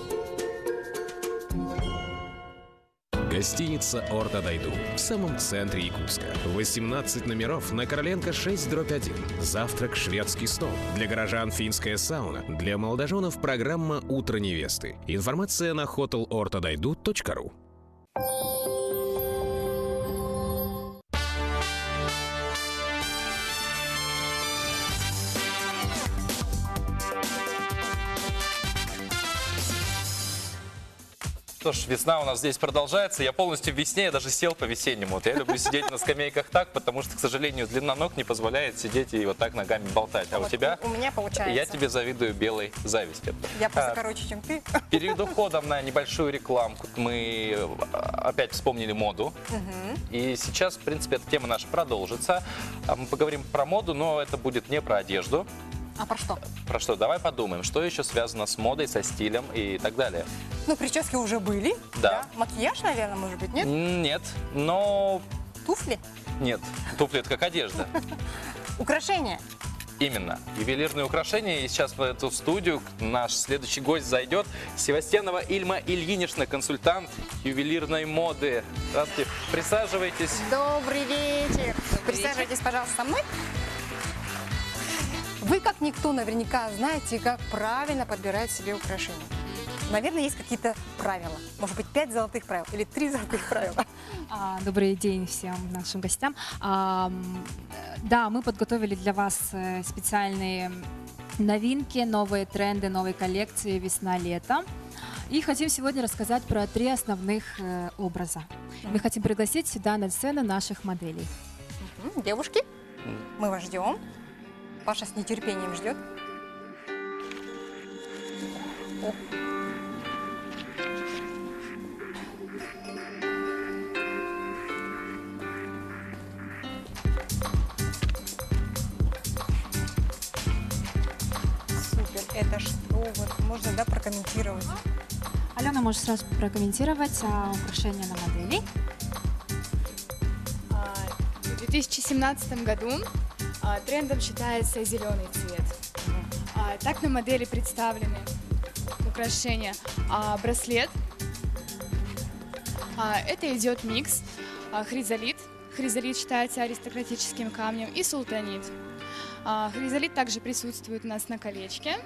Гостиница «Орто Дайду» в самом центре Якутска. 18 номеров на Короленко 6/1. Завтрак «Шведский стол». Для горожан финская сауна. Для молодоженов программа «Утро невесты». Информация на hotelortodaidu.ru. Что ж, весна у нас здесь продолжается. Я полностью в весне, я даже сел по-весеннему. Вот я люблю сидеть на скамейках так, потому что, к сожалению, длина ног не позволяет сидеть и вот так ногами болтать. А у Вот тебя? У меня получается. Я тебе завидую белой завистью. Я просто короче, чем ты. Перед уходом на небольшую рекламку мы опять вспомнили моду. И сейчас, в принципе, эта тема наша продолжится. Мы поговорим про моду, но это будет не про одежду. А про что? Про что? Давай подумаем, что еще связано с модой, со стилем и так далее. Ну, прически уже были. Да. Макияж, наверное, может быть, нет? Нет, но... Туфли? Нет, туфли — это как одежда. Украшения? Именно. Ювелирные украшения. И сейчас в эту студию наш следующий гость зайдет. Севастьянова Ильма Ильинична, консультант ювелирной моды. Здравствуйте. Присаживайтесь. Добрый вечер. Присаживайтесь, пожалуйста, со мной. Вы, как никто, наверняка знаете, как правильно подбирать себе украшения. Наверное, есть какие-то правила. Может быть, 5 золотых правил или 3 золотых правила. Добрый день всем нашим гостям. Да, мы подготовили для вас специальные новинки, новые тренды, новые коллекции весна-лето. И хотим сегодня рассказать про 3 основных образа. Мы хотим пригласить сюда на сцену наших моделей. Девушки, мы вас ждем. Паша с нетерпением ждет. О. Супер. Это что? Вот можно, да, прокомментировать? Алена может сразу прокомментировать украшения на модели. В 2017 году трендом считается зеленый цвет. Так на модели представлены украшения. Браслет. Это идет микс. Хризолит. Хризолит считается аристократическим камнем. И султанит. Хризолит также присутствует у нас на колечке.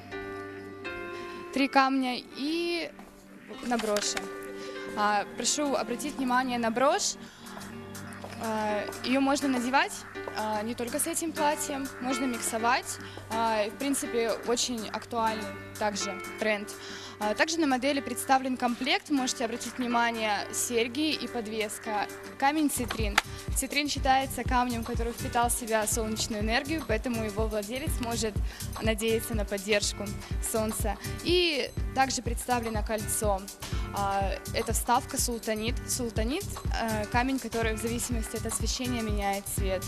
3 камня и на броши. Прошу обратить внимание на брошь. Ее можно надевать не только с этим платьем, можно миксовать. В принципе, очень актуальный также тренд. Также на модели представлен комплект, можете обратить внимание, серьги и подвеска. Камень цитрин. Цитрин считается камнем, который впитал в себя солнечную энергию, поэтому его владелец может надеяться на поддержку солнца. И также представлено кольцо. Это вставка султанит. Султанит – камень, который в зависимости от освещения меняет цвет.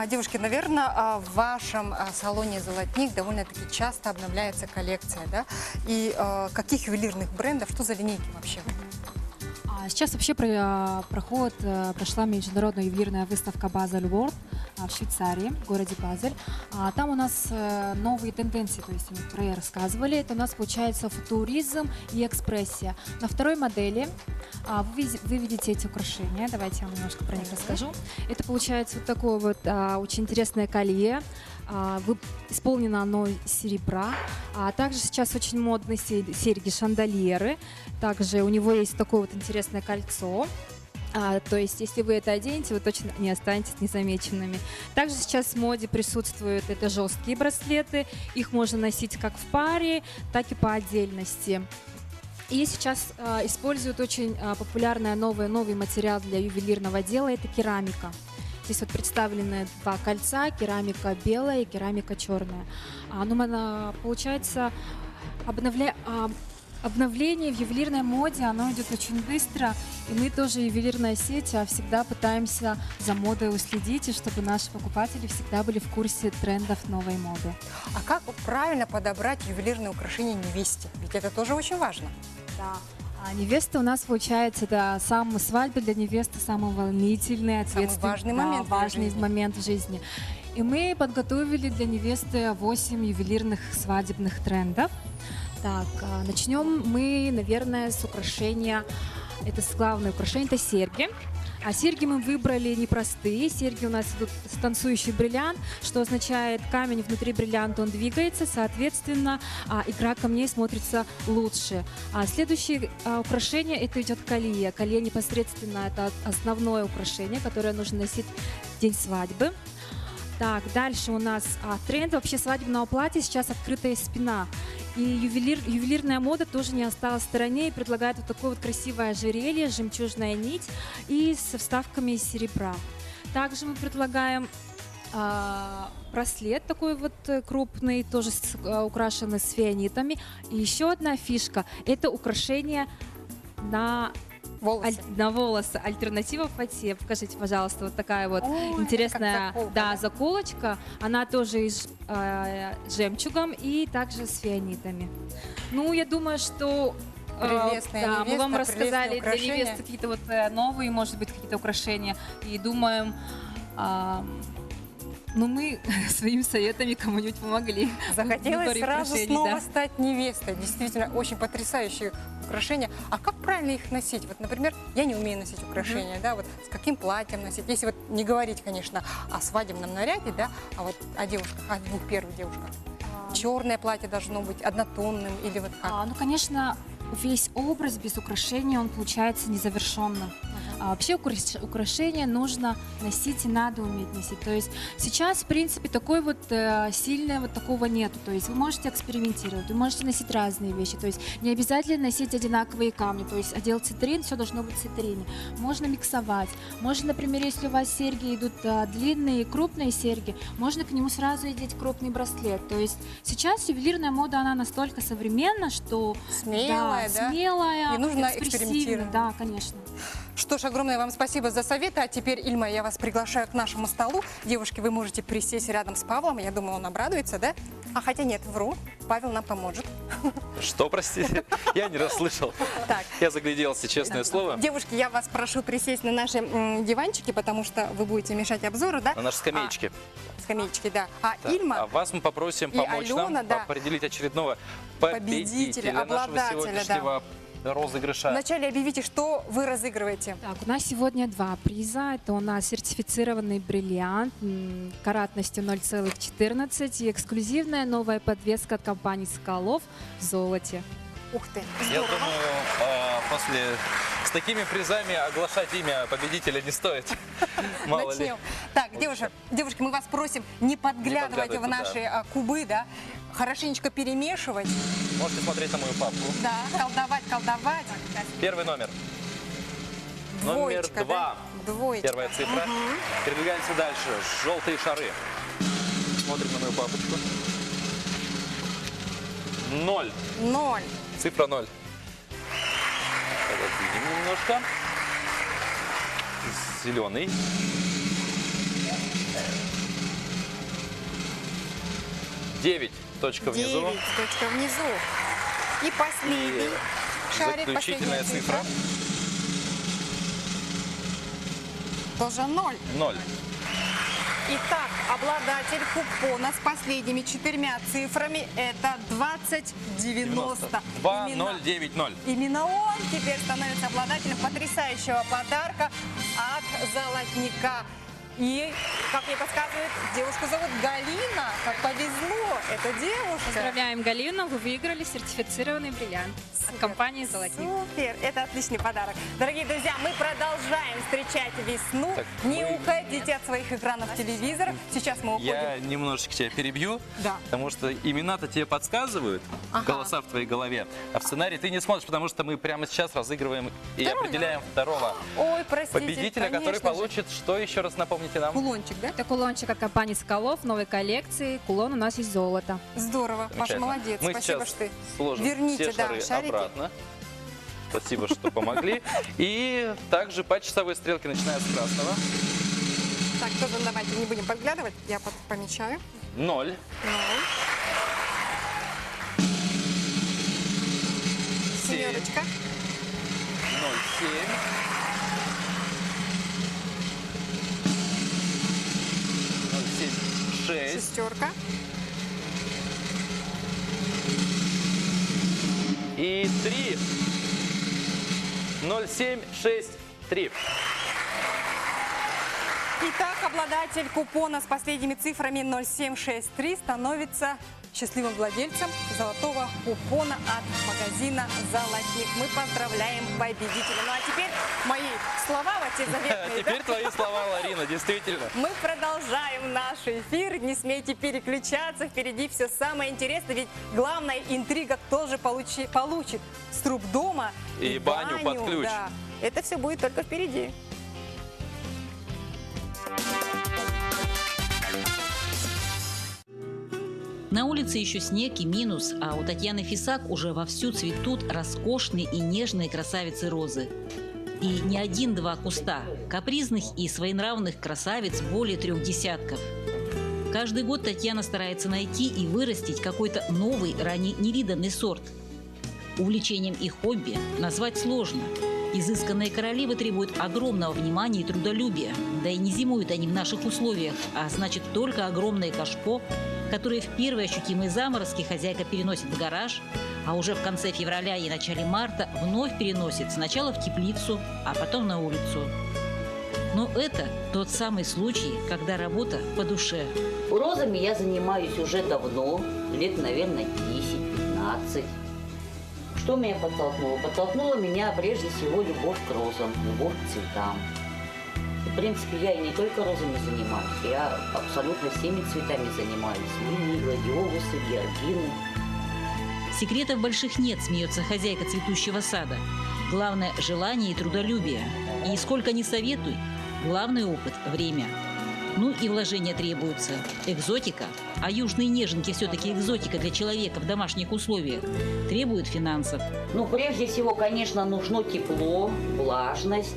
Девушки, наверное, в вашем салоне «Золотник» довольно-таки часто обновляется коллекция, да? И каких ювелирных брендов, что за линейки вообще? Сейчас вообще прошла международная ювелирная выставка «Базель World» в Швейцарии, в городе Базель. Там у нас новые тенденции, то есть мы про это рассказывали. Это у нас получается футуризм и экспрессия. На второй модели вы видите эти украшения. Давайте я вам немножко про них расскажу. Это получается вот такое вот очень интересное колье. Исполнено оно из серебра. Также сейчас очень модные серьги-шандальеры. Также у него есть такое вот интересное кольцо. То есть, если вы это оденете, вы точно не останетесь незамеченными. Также сейчас в моде присутствуют это жесткие браслеты. Их можно носить как в паре, так и по отдельности. И сейчас используют очень популярный новый материал для ювелирного дела – это керамика. Здесь вот представлены два кольца, керамика белая и керамика черная. Получается, обновление в ювелирной моде, оно идет очень быстро. И мы тоже, ювелирная сеть, всегда пытаемся за модой уследить, и чтобы наши покупатели всегда были в курсе трендов новой моды. А как правильно подобрать ювелирные украшения невесте? Ведь это тоже очень важно. Да. А невеста у нас, получается, да, сам свадьба для невесты самый волнительный, Самый ответственный, важный да, момент в её важный жизни. момент в жизни. И мы подготовили для невесты 8 ювелирных свадебных трендов. Так, начнем мы, наверное, с украшения. Это главное украшение, это серьги. А серьги мы выбрали непростые. Серьги у нас идут с танцующий бриллиант, что означает камень внутри бриллианта, он двигается, соответственно, игра камней смотрится лучше. А следующее украшение это идет колье. Колье непосредственно это основное украшение, которое нужно носить в день свадьбы. Так, дальше у нас тренд вообще свадебного платья сейчас открытая спина. И ювелирная мода тоже не осталась в стороне и предлагает вот такое вот красивое ожерелье, жемчужная нить и со вставками из серебра. Также мы предлагаем браслет такой вот крупный, тоже украшенный с фианитами. И еще одна фишка – это украшение на волосы. На волосы. Альтернатива фате. Покажите, пожалуйста, вот такая вот Ой, интересная, как заколка, да, да? заколочка. Она тоже из жемчугом и также с фианитами. Я думаю, что, Прелестная да, мы вам невеста, рассказали прелестные для украшения. невесты какие-то вот новые, может быть, какие-то украшения. И думаем, мы своими советами кому-нибудь помогли. Захотелось Выборе сразу украшений, снова да. стать невестой. Действительно, очень потрясающие украшения. А как правильно их носить? Вот, например, я не умею носить украшения, да, вот с каким платьем носить? Если вот не говорить, конечно, о свадебном наряде, да, а вот о девушках, о двух первых девушках. Черное платье должно быть однотонным или вот как? Конечно, весь образ без украшения, он получается незавершенным. А вообще украшения нужно носить и надо уметь носить. То есть сейчас, в принципе, такой вот сильного вот такого нету. То есть вы можете экспериментировать, вы можете носить разные вещи. То есть не обязательно носить одинаковые камни. То есть одел цитрин, все должно быть в цитрине. Можно миксовать. Можно, например, если у вас серьги идут длинные, крупные серьги, можно к нему сразу одеть крупный браслет. То есть сейчас ювелирная мода, она настолько современна, что... Смелая, да, да? Смелая, И нужно экспрессивная, экспериментировать. Да, конечно. Что ж, огромное вам спасибо за советы. А теперь, Ильма, я вас приглашаю к нашему столу. Девушки, вы можете присесть рядом с Павлом. Я думаю, он обрадуется, да? А хотя нет, вру. Павел нам поможет. Что, простите? Я не расслышал. Так. Я загляделся, честное слово. Девушки, я вас прошу присесть на наши диванчики, потому что вы будете мешать обзору, да? На наши скамеечки. Скамеечки, да. А Так, Ильма а вас мы попросим и помочь Алена, нам да. определить очередного Победителя, победителя нашего обладателя, да. сегодняшнего розыгрыша. Вначале объявите, что вы разыгрываете. Так, у нас сегодня два приза. Это у нас сертифицированный бриллиант каратностью 0,14 и эксклюзивная новая подвеска от компании «Соколов» в золоте. Ух ты! Я думаю, после с такими призами оглашать имя победителя не стоит. Мало ли. Начнем. Так, девушки, мы вас просим не подглядывать Не подглядывать в туда. наши кубы, да, хорошенечко перемешивать. Можете смотреть на мою папку. Да, колдовать, колдовать. Первый номер. Номер Двоечка, 2. Да? Двоечка. Первая цифра. Передвигаемся дальше. Желтые шары. Смотрим на мою папочку. 0. 0. Цифра 0. Пододвинем немножко. Зеленый. 9. Точка внизу. 9. Точка внизу. И последний И шарик, заключительная последняя цифра. Тоже 0. 0. Итак, обладатель купона с последними 4 цифрами это 2090. 2, 0, 9, 0. Именно он теперь становится обладателем потрясающего подарка от Золотника. И, как мне подсказывает, девушку зовут Галина. Как повезло, это девушка. Поздравляем, Галину, вы выиграли сертифицированный бриллиант от компании «Золотник». Супер, это отличный подарок. Дорогие друзья, мы продолжаем встречать весну. Так, Не мы- уходите от своих экранов телевизоров. Сейчас мы уходим. Я немножечко тебя перебью, Да. потому что имена-то тебе подсказывают, Ага. голоса в твоей голове, а в сценарий ты не смотришь, потому что мы прямо сейчас разыгрываем и Второй, определяем второго Ой, простите, победителя, который конечно же. получит, что еще раз напомните нам? Кулончик, да? Это кулончик от компании «Соколов» новой коллекции. Кулон у нас из золота. Здорово, Паша, Замечательно. молодец. Мы Спасибо, сейчас что ты. сложим Верните, все да, шары шарики. обратно. Спасибо, что помогли. И также по часовой стрелке, начиная с красного. Так, тоже давайте не будем подглядывать. Я помечаю. 0, Ноль. 7, Семерочка. 0, 7, 0, 7, 6, Шестерка. и 3. 0, 7, 6, 3. Итак, обладатель купона с последними цифрами 0763 становится счастливым владельцем золотого купона от магазина «Золотник». Мы поздравляем победителя. Ну а теперь мои слова вот те заветные. Теперь да? твои слова, Ларина, действительно. Мы продолжаем наш эфир. Не смейте переключаться. Впереди все самое интересное. Ведь главная интрига, кто же получит сруб дома И баню под ключ. Да. Это все будет только впереди. На улице еще снег и минус, а у Татьяны Фисак уже вовсю цветут роскошные и нежные красавицы розы. И не один-два куста. Капризных и своенравных красавиц более 3 десятков. Каждый год Татьяна старается найти и вырастить какой-то новый, ранее невиданный сорт. Увлечением и хобби назвать сложно. Изысканные королевы требуют огромного внимания и трудолюбия. Да и не зимуют они в наших условиях, а значит только огромное кашпо, которое в первые ощутимые заморозки хозяйка переносит в гараж, а уже в конце февраля и начале марта вновь переносит сначала в теплицу, а потом на улицу. Но это тот самый случай, когда работа по душе. Розами я занимаюсь уже давно, лет, наверное, 10-15. Что меня подтолкнуло? Подтолкнула меня прежде всего любовь к розам, любовь к цветам. В принципе, я и не только розами занимаюсь, я абсолютно всеми цветами занимаюсь. Лилии, гладиолусы, георгины. Секретов больших нет, смеется хозяйка цветущего сада. Главное – желание и трудолюбие. И сколько ни советуй, главный опыт – время. Ну и вложения требуются. Экзотика, а южные неженки все-таки экзотика для человека в домашних условиях, требует финансов. Ну, прежде всего, конечно, нужно тепло, влажность.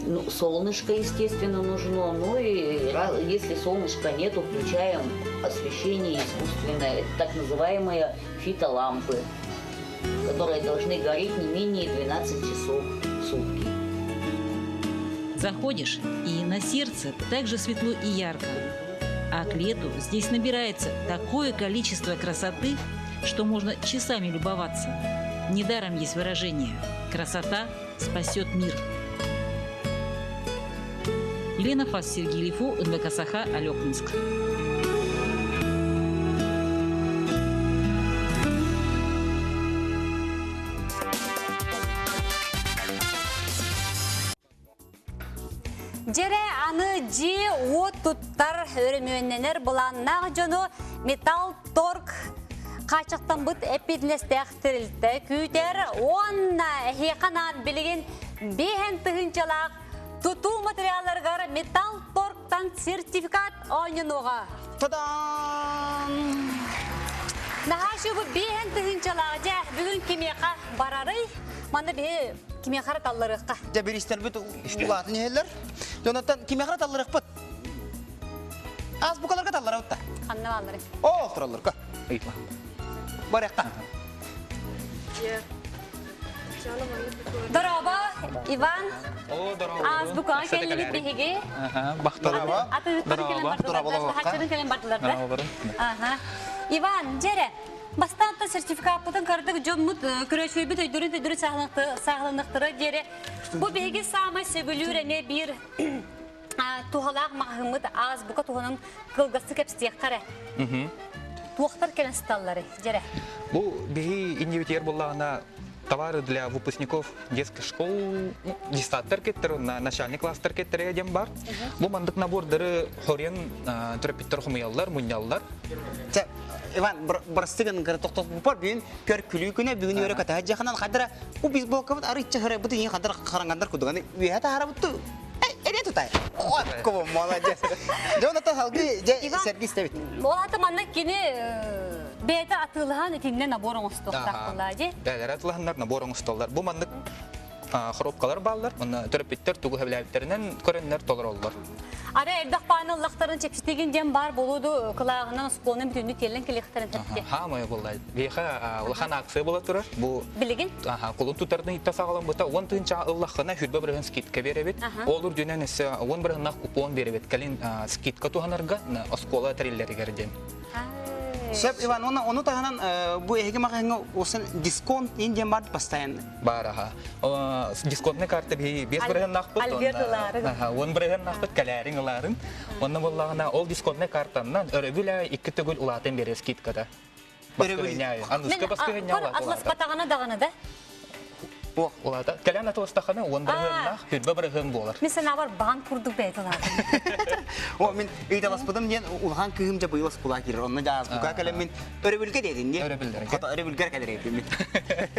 Ну, солнышко, естественно, нужно. Ну и если солнышка нету, включаем освещение искусственное. Это так называемые фитолампы, которые должны гореть не менее 12 часов в сутки. Заходишь, и на сердце так же светло и ярко. А к лету здесь набирается такое количество красоты, что можно часами любоваться. Недаром есть выражение «красота спасет мир». Елена Фас, Сергей Лифу, НВК Саха, Алекминск. Жере аны жи от туттар өрөмөнненер буланнақ жону металл торг қачықтан бұт эпиднестәқтірілді. Күйтер онна хеқанан білген бейхен тұхынчалақ туту материалларгар металл торгтан сертификат ойнынуға. Тадан! Нахашы бұл бейхен тұхынчалақ жа бүгін кемеқа барарый, маны бе кемеқара талларыққа. Жа бір истер бүт улатын ехелер. Жонаттан кемеқара талларық бұт. Аз бұқаларға таллар ауытта. Қанны баллары. О, тұралар, кө. Бараққа. Дороба, Иван. О, дороба. Аз бұқаға келіп бігеге. Бақтороба. Аты үттір келен бардылар. Аха. Иван, жере. Бастанта сертификат кардык жоммут көрөшөйбүт өйдөрүн өйдөрү саглыныктыры жере. Бу беги самый сөбүлүр эме бир Туһалаах маҕаһыыммыт Азбука туһунан кылгастык кэпсиэххэ эрэ. Туохтар кэлэн сыталлары, дьэрэ. Бу биһи иннибитигэр буоллаҕына товары для выпускников детских школ, детсадтар кеттер, начальный класстар кеттере диэн бар. Бу мандык набордары хорен төрөппүттэр хомуйаллар, мунньаллар. Иван, бырастыгын кыра тохтоппупар бүгүн көр күлүү күнэ бүгүн үөрэ көтөһө дьаханан хадара бу бейсболкабыт арыйча хырайбыт иһин хадара харангандар кудуганы үөһэ таһарабыт эре тутай. Ой, молодец. Дьон ата салгы же сэрги истэбит. Ол ата манна кини бэйэтэ атыылаһан итиннэ набор оҥостуохтаах буоллаа дии. Бэйэлэрэ атыылаһаннар набор оҥостоллор. Бу маннык хоруопкалар бааллар. Онно төрөппүттэр тугу сөбүлээбиттэринэн көрөннөр толороллор. Ары элбэх пааны ыллахтарын чэпчэтигин диэн баар буолуоду кылааҕынан оскуоланан бүтүннүү тиэллэн кэлиэхтэрин сөптө. Хаамайа буолла. Биһиэхэ улахан акция буола турар. Бу Билигин? Кулун тутардын итта саҕаламмыта 10 тыһыынча ыллаххына хүрбэ бырыһын скидка биэрэбит. Ол үрдүнэн өссө 10 бырыһыннаах купон биэрэбит. Кэлин скидка туһанарга оскуола тэриллэригэр диэн. Сөп, Иван, оны, ону таһынан бу эһиги маҕаһыҥҥа уосан дисконт ин диэн бар постоянно. Бар аха. Дисконтный карта биһи 5 бырыһыннаахпыт. Альберт ылаарын. Аха, 10 бырыһыннаахпыт кэлээриҥ ылаарын. Онно буоллаҕына ол дисконтный картаннан өрөбүл икки төгүл улаатан биэрэр скидката. Баскыһынньа. Аныска баскыһынньа Атласпатаҕына даҕаны да? Улаата. Кэлэн атыластаххына 10 бырыһыаннаах, хүрбэ бырыһыан буолар. Мин санаабар баан курдук бэйэтин О, мин ыйталаспытым диэн улахан кыыһым дьэ быйыл оскуолаҕа киирэр. Онно дьааспыка кэлэн мин өрөбүлгэ диэтин дии. Өрөбүллэргэ. Хото өрөбүлгэр кэлэр эбиппин мин.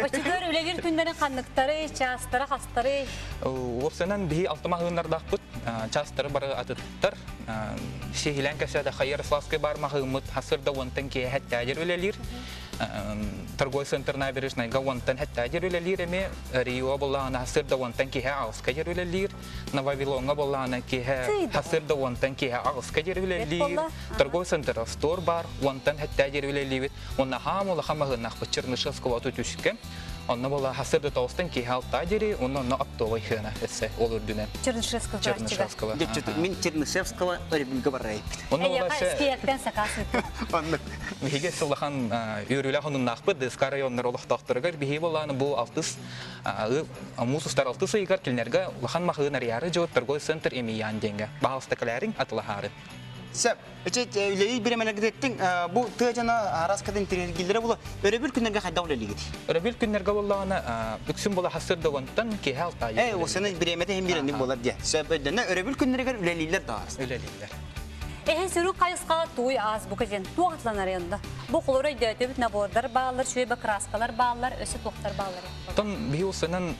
Оччотугар үлэлиир күннэрин ханныктары, чаастара хастары? Уопсайынан биһи алта маҕаһыыннардаахпыт. Чаастары бары атыттар. Сиһилээн кэпсээтэ Ярославскай бар маҕаһыыммыт хасырда уонтан киэһэ хэттээдьэр үлэлиир. Торговый центр набережнайга уонтан хэттээдьэр үлэлиир эмиэ. Рио буоллаҕына хасырда уонтан киэһэ аҕыска дьэр үлэлиир. Нововилоҥҥа буоллаҕына киэһэ хасырда уонтан киэһэ аҕыска дьэр үлэлиир. Торговый центр Ростор бар уонтан хэттээдьэр үлэлиибит. Уонна хаам улахан маһыыннаахпыт Чернышевского түтүскэ. Онно буола хасыр да тоҕустан киэһэ алтаа диэри, онно онно оптовай хыана өссө ол үрдүнэн. Чернышевского Чернышевского. Мин Чернышевского өрөбүлгэ барар Онно буола Эйиэхэ сакаас Оннук. Биһиги сыллахан үөрүүлээх онуннаахпыт ДСК районнар олохтоохторугар биһиги буолааны бу алтыс муус устар алтыс ыйыгар кинилэргэ улахан маһыын арыйаары дьуот торговый центр Эмиян диэҥҥэ баһаалыста кэлээриҥ атылаһаары. Сөп. Үлэлиир бириэмэлэргититтин бу тыа дьоно араас кытын тирэргиллэрэ була өрөбүл күннэргэ хайдах үлэлиигит? Өрөбүл күннэргэ буоллаҕына үксүн була хасыр догонтон киэһэ алтаа. Ээ, осыны бириэмэтэ иһин биирэнник буолар диэ. Сөп өйдөнө өрөбүл күннэригэр үлэлииллэр да Үлэлииллэр. Эһин сүрү хайысхаҕа туй азбука диэн туох атланар янда? Бу холоро өйдөөтөбүт набордар бааллар, швеба краскалар бааллар, өссө туохтар бааллар. Оттон биһи усанан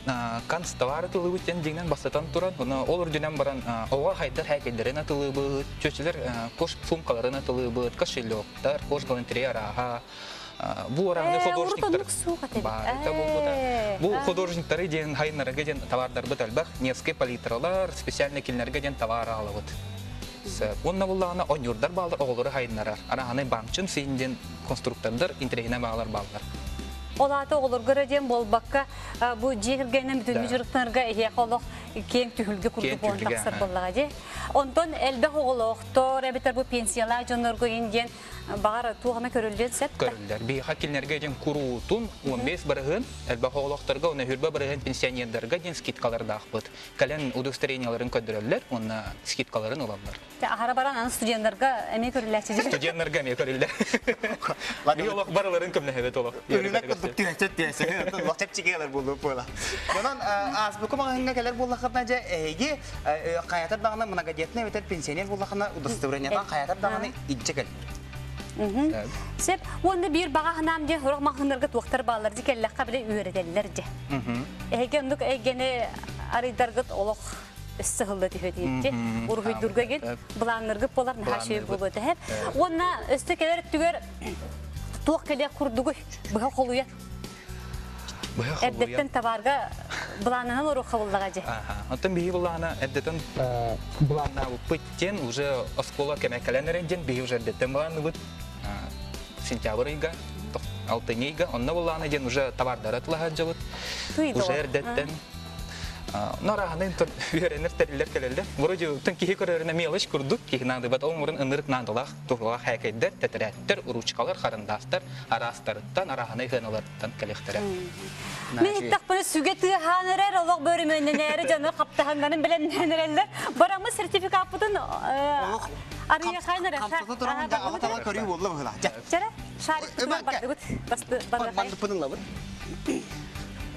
канцтовары тылыбыт диэн дьиҥнэн бастатан туран, оны ол үрдүнэн баран оҕо хайдар хээкэйдэрин атылыыбыт, чөчүлэр кош сумкаларын атылыыбыт, кошелектар, кош галантерея арааһа, бу арааһы художниктар бу художниктары диэн хайыннарга диэн товардарбыт элбэх, Невский палитралар, специально кинилэргэ диэн товар аҕалабыт. Уонна буллаҕына онньуурдар бааллар оҕолору хайыннарар. Араһаны бамчын син диэн конструктордар интэриэһинэ баалар бааллар. Ол аата оҕолорго эрэ диэн буолбакка, бу дьиэ кэргэнинэн бүтүннүү дьарыктанарга эһиэхэ олох киэҥ түһүлгэ курдук буолан тахсар буоллаҕа дии. Онтон элбэх оҕолоохтор эбэтэр бу пенсиялаах дьоннорго иһин диэн баҕар туох эмэ көрүллүөн сөп да? Көрүллэр. Биһиэхэ кинилэргэ диэн куруутун 15 бырыһыан элбэх оҕолоохторго уонна хүрбэ бырыһыан пенсионердарга диэн скидкалардаахпыт. Кэлэн удостоверенияларын көрдөрөллөр уонна скидкаларын ылаллар. Аһара баран аны студеннарга эмиэ көрүллээччи. Студеннарга эмиэ көрүллэр. Би олох барыларын көмнөһөбөт олох. Үрүнэк курдук түһэччэ түһэччэ. Олох чэпчэки ылар буолуо буола. Онон ааспыкка маҕаһыыҥҥа кэлэр буоллаххытына дьэ эһиги хайатар даҕаны многодетный эбэтэр пенсионер буоллаххына удостоверениетан хайатар даҕаны илдьэ кэл. Сеп, уонна биир баҕа санаам дьэ сорох маҕаһыыннарга туохтар бааллар дьэ кэллэххэ били үөрэтэллэр дьэ. Эһиги оннук эйгэни арыйдаргыт олох өссө сылла түһүө диэбитти. Уруһуйдурга гин былааннаргыт болар наһаа үчүгэй буолуо этэ. Уонна өссө кэлэр өттүгэр туох кэлиэх курдугуй быһа холуйан. Эрдэттэн табаарга былаанынан оруохха буллаҕа дьэ. Оттон биһи былаана эрдэттэн былааннаабыппыт диэн уже оскуола кэмэ кэлэн эрэн диэн биһи уже эрдэттэн былаанныбыт сентябрь ыйга алтынньы ыйга онно былаана диэн уже товардары атылаһа дьабыт уже эрдэттэн. Нараһаны үөрэнер тэриллер келеллер. Вроде тын киһи көрөрүнэ мелочь курдук киһи наадыбат ол мурун ынырык наадалаах туһулаах хээкэйдер, тэтэрээттер, ручкалар, харындаастар араастарыттан, араһаны ыһыаналарыттан кэлиэхтэрэ. Мин иттахпына сүгэ тыаһаан эрэр, олох бөрүмөннэнээри дьону хаптаһаннарын билэннээн эрэллэр. Бараммыт сертификаппытын арыйахаан эрэ. Хамсата туран да аҕатала көрүү буолла быһыла. Чэрэ, шарикпытын бардыбыт. Бандыппын ылабыт.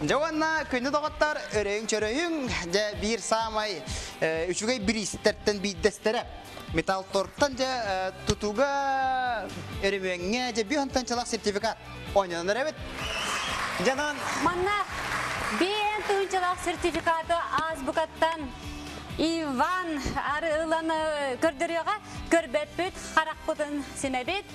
Дьэ уонна күндү доҕоттор, өрөйүҥ-чөрөйүҥ, дьэ биир саамай үчүгэй бириистэртэн биирдэстэрэ. Металлторгтан дьэ тутууга өрөмүөҥҥэ дьэ биир чалах сертификат оонньонон эрэбит. Дьанан Манна биэн тыһыынчалаах сертификаты азбукаттан Иван арылан көрдөрүөҕэ көрбөппүт харахпытын симэбит.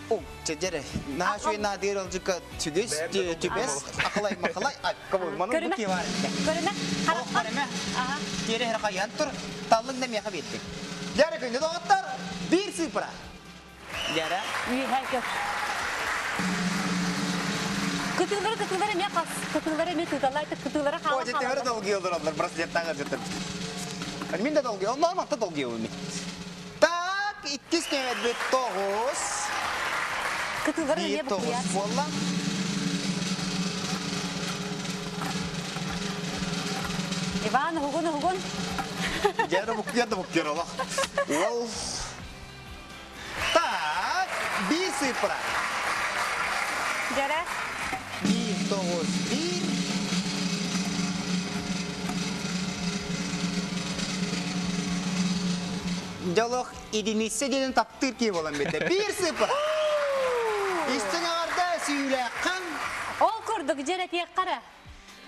Чэдьэрэ, наһаа үчүгэй наадыыр ылдьыкка түгүс, түбэс, акылай махалай, аккабыл, маны бу киһи баар этэ. Көрүмэ, харахпар. Көрүмэ, тиэрэ хэр хайан тур, таллыҥ да миэхэ биэрдиҥ. Дьэрэ күндү доҕоттор, биир сыыпыра. Дьэрэ. Үөһэ көр. Кытыылары кытыылары эмиэ хас, кытыылары эмиэ тыыталлар, кытыылары хаала О, дьэ, төһөрө долгуйаллар, браслеттаах ырдьыттар. Мин да долгуйа, онноор махта долгуйабын мин. Так, иккис кэмэтбит тоҕус. Кытыылары Биир эмиэ тоҕус буккуйар. буолла. Иван, уһугун, уһугун. Дьэ, буккуйар да буккуйар олох. Уол. Так, биир цифра. Дьэрэ. Биир тоҕус биир. Дьолох единица диэн таптыыр киһи буолан биэрдэ. Биир сыыппара. Истиҥ аҕарда сүүлээххин. Ол курдук дьэрэтиэххэ эрэ.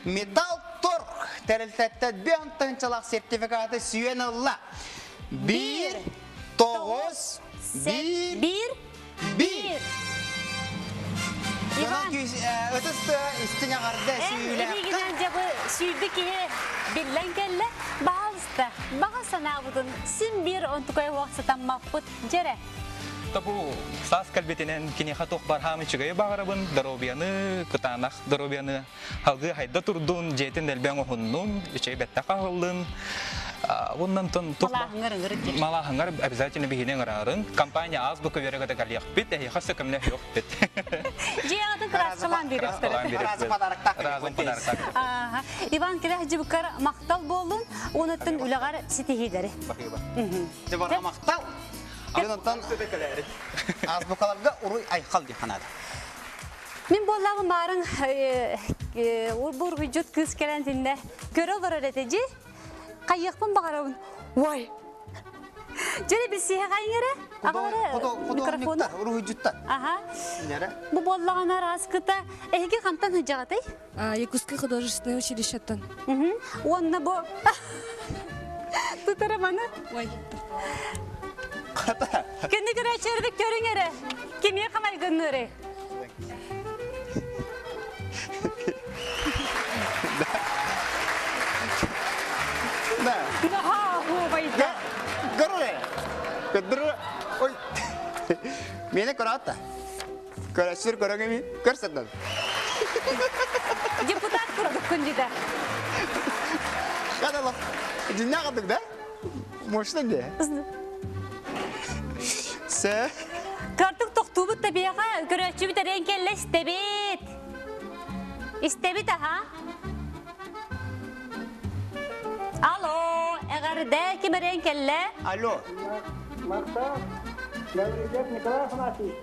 Металл Торг тэрилтэттэн биэн тыһыынчалаах сертификаты сүүйэн ылла. Биир, тоҕус, биир, биир, биир. Иван ытыс истиҥ аҕарда сүүлээххин. Эһигинэн дьабы сүүрбү киһи биллэн кэллэ. Баҕалыста, баҕа санаабытын син биир онтукай уох сатаммаппыт дьэрэ. Бу саас кэлбитинэн киниэхэ туох бархаам үчүгэйи баҕарабын, доруобуйаны, кытаанах доруобуйаны Алгыы хайда турдун, дьиэтин элбэҥ оһуннун, үчэй бэттэх аһыллын. Оннан тон тух малааһыҥар обязательно биһини ыҥырарын. Компания аз бу көбөрөгө калиахпит, эһиэхэ сөкөмнө хөөхпүт. Дьиэҕитин кырааскалаан биэриэхтэрэ. Разы подароктаах. Разы подароктаах. Иван Кирах дьыбыккар махтал буоллун, уонуттан үлэҕэр ситиһиилэри. Бахыба. Дьыбарга махтал. Онтон азбукаларга уруй айхал дии ханаада. Мин буоллаҕым баарыҥ урбур уһуйдьут кыыс кэлэн тиннэ көрө олорор этэ дьи. Хайыахпын баҕарабын. Ой! Дьэри билсиһэ хайыҥ эрэ? Аҕалары микрофону. Уруһуйдьуттар. Аха. Бу буоллаҕына араскыта эһиги хантан сылдьаҕытый? Якутское художественное училищеттан. Уонна бу тутара маны. Ой. Кэнни көрөөччүлэрбит көрүҥ эрэ. Кимиэхэ майгынныырый? Да. Наһаа оһуобайда. Көрү. Көрдүрү. Ой. Мені көрөтта. Көрөсүр көрөҥү көрсөтөн. Депутат курдук күндүдэ. Кадалах. Диння кадык да? Мощно де. Сэ. Картык тохтуубут табиэха көрөөччүбүт эрээн кэллэ истэбит. Истэбит аха. Алло, эҕэрдэ ким эрээн кэллэ? Алло. Махтал. Гаврилов Николай Афанасьевич.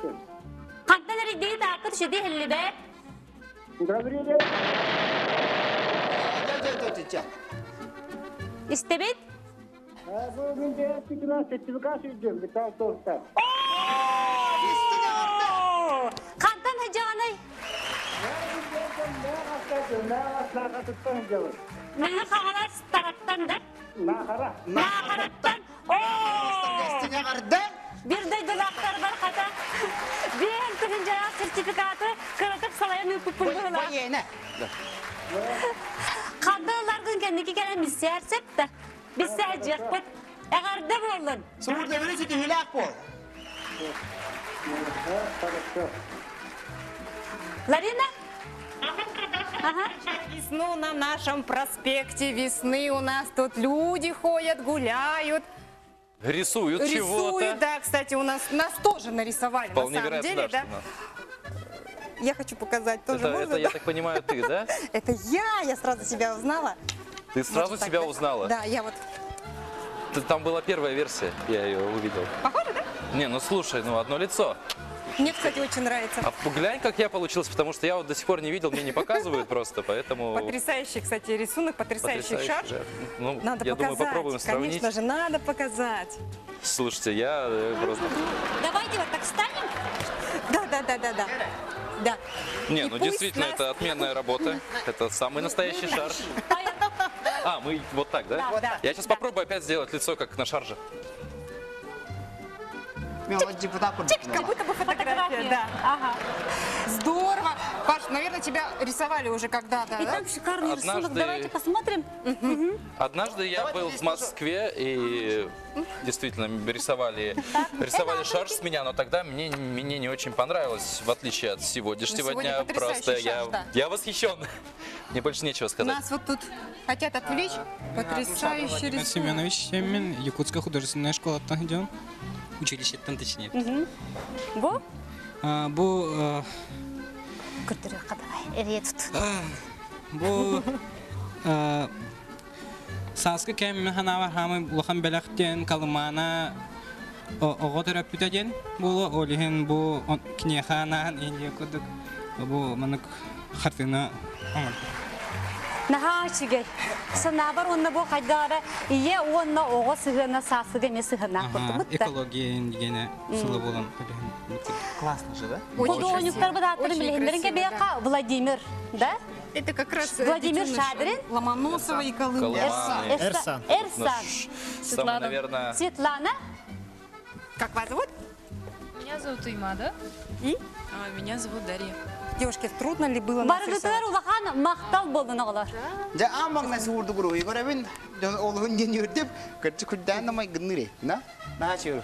Хантан эрийдигит ааккыт үчүгэй иһиллибэт? Гаврилов. Истэбит? Бүгүн сертификат сүүрдүм, Виталий Толстов. Хантан сылдьаҕыный? Мэҥэ Хаҥалас Тараттан да? Наахара. Наахараттан. Бир дойдулаахтар бар хата. Биэн тыһынжаах сертификаты кыратык салайан ыыппыппын быһылаах. Ханна ыларгын кэнники кэлэн билсээр сөп да. Билсээдьиэхпит. Эҕэрдэ буоллун. Субурдабыны ситиһилээх буол. Ларина? Ага. весну на нашем проспекте Весны. У нас тут люди ходят, гуляют. Рисуют, Рисуют, чего-то. да, кстати, у нас нас тоже нарисовали, Вполне на самом вероятно, деле, да, да. что нас. Я хочу показать тоже, Это, можно, это, я да? так понимаю, ты, да? Это я сразу себя узнала. Ты сразу Может, так, себя да? узнала? Да, я вот. Там была первая версия, я ее увидел. Похоже, да? Не, ну слушай, ну одно лицо. Мне, кстати, очень нравится. А глянь, как я получился, потому что я вот до сих пор не видел, мне не показывают просто, поэтому... Потрясающий, кстати, рисунок, потрясающий шар. же. Ну, Надо я показать. думаю, попробуем сравнить. Конечно же, надо показать. Слушайте, я просто... Давайте вот так встанем. Да. Да. Не, И ну пусть действительно, нас- это отменная работа. Это самый настоящий шарж. А, мы вот так, да? Да, да. Я сейчас попробую опять сделать лицо, как на шарже. Как будто бы фотография, да. Ага. Здорово. Паш, наверное, тебя рисовали уже когда-то, И да? там шикарный рисунок. Однажды- Давайте посмотрим. Мгм. Однажды я был в Москве и действительно рисовали шарж с меня, но тогда мне не очень понравилось, в отличие от сегодняшнего Ну, сегодня дня. потрясающий Просто я, шарж, да. я восхищен. Мне больше нечего сказать. Нас вот тут хотят отвлечь. Потрясающий Владимир рисунок. Семенович Семин, Якутская художественная школа идем. Училище там точнее. Мгм. Бу? А, Бу Көрдөрүөххэ давай. Эрие тут. бу сааскы кэм ханавар хамы улахан бэлэхтен калымана оҕо төрөппүтэ диэн буолуо ол иһин бу киниэхаанаан иһин курдук бу маннык хартыына оҥордум. Наһаа үчүгэй. Санаабар уонна бу хайдара ийэ уонна оҕо сыһыана саасыга эмиэ сыһыаннаах курдук. Экология диэни сыла буолан Классно же, да? Художниктар быдааттарын Очень билиһиннэрин красиво, кэбиэхэ Владимир, да? Это как раз Владимир детеныш Шадрин. Ломоносова и Колымы. Колыманы. Эрсан. Эрсан. Самый, наверное, Светлана. Как вас зовут? Меня зовут Имада. И? Меня зовут Дарья. Девушки, трудно ли было нас Барыгытыгар улахан махтал болдун оҕолор. Жа амаңна суурду гуру игорабин олуһун ден юрдеп кырчы күрдән намай гынныре на на чөөр.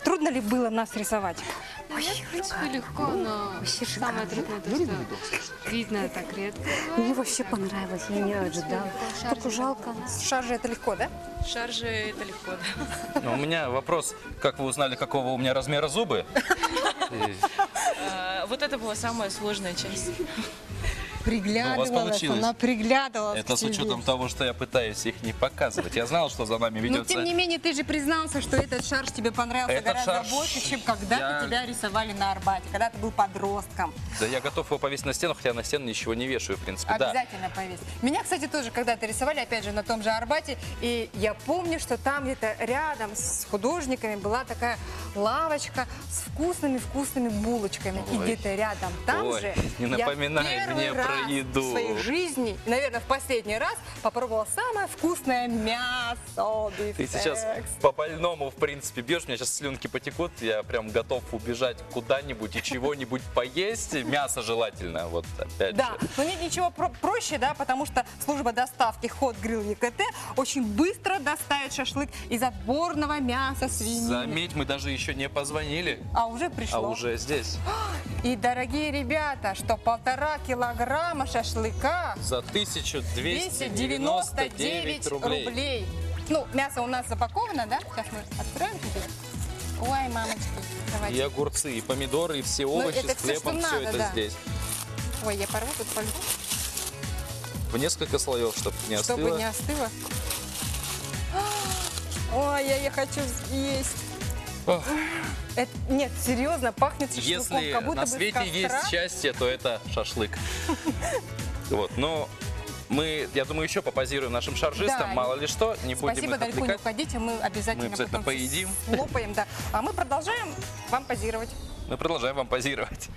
Трудно ли было нас рисовать? Нет, в принципе, легко, но самое трудное то, что видно так редко. Мне вообще понравилось, я не ожидала. Только жалко. Шаржи это легко, да? Шаржи это легко, да. Ну, у меня вопрос, как вы узнали, какого у меня размера зубы? Вот это была самая сложная часть. Приглядывалась, Ну, у вас получилось. она приглядывалась Это к с тебе. учетом того, что я пытаюсь их не показывать. Я знал, что за нами Но ведется. тем не менее, ты же признался, что этот шарж тебе понравился Этот гораздо шарж больше, чем когда-то я- тебя рисовали на Арбате, когда ты был подростком. Да я готов его повесить на стену, хотя на стену ничего не вешаю, в принципе. Да. Обязательно повесить. Меня, кстати, тоже когда-то рисовали, опять же, на том же Арбате. И я помню, что там где-то рядом с художниками была такая лавочка с вкусными-вкусными булочками. И Ой. где-то рядом там Ой, же не я напоминай первый мне про раз еду. в своей жизни, и, наверное, в последний раз попробовала самое вкусное мясо. Ты сейчас бифстекс. по больному, в принципе, бьешь, у меня сейчас слюнки потекут, я прям готов убежать куда-нибудь и чего-нибудь поесть, мясо желательно, вот опять Да, же. но нет ничего проще, да, потому что служба доставки Hot Grill ЕКТ очень быстро доставит шашлык из отборного мяса свинины. Заметь, мы даже еще не позвонили, А уже пришло. а уже здесь. И, дорогие ребята, что 1,5 килограмма шашлыка За 1299 299 рублей. рублей. Ну, мясо у нас запаковано, да? Сейчас мы откроем теперь. Ой, мамочки, давайте. И огурцы, и помидоры, и все Ну, овощи это с всё, что хлебом, все надо, это да. здесь. Ой, я порву тут фольгу, В несколько слоев, чтобы не чтобы остыло. не остыло. Ой, я хочу съесть. Ох. Это, нет, серьезно, пахнет шашлыком, Если как будто на бы с свете костра. есть счастье, то это шашлык. Вот, но мы, я думаю, еще попозируем нашим шаржистам, Да. мало ли что, не будем Спасибо, их далеко не отвлекать. уходите, мы обязательно, Мы обязательно потом поедим. слопаем, да. А мы продолжаем вам позировать. Мы продолжаем вам позировать.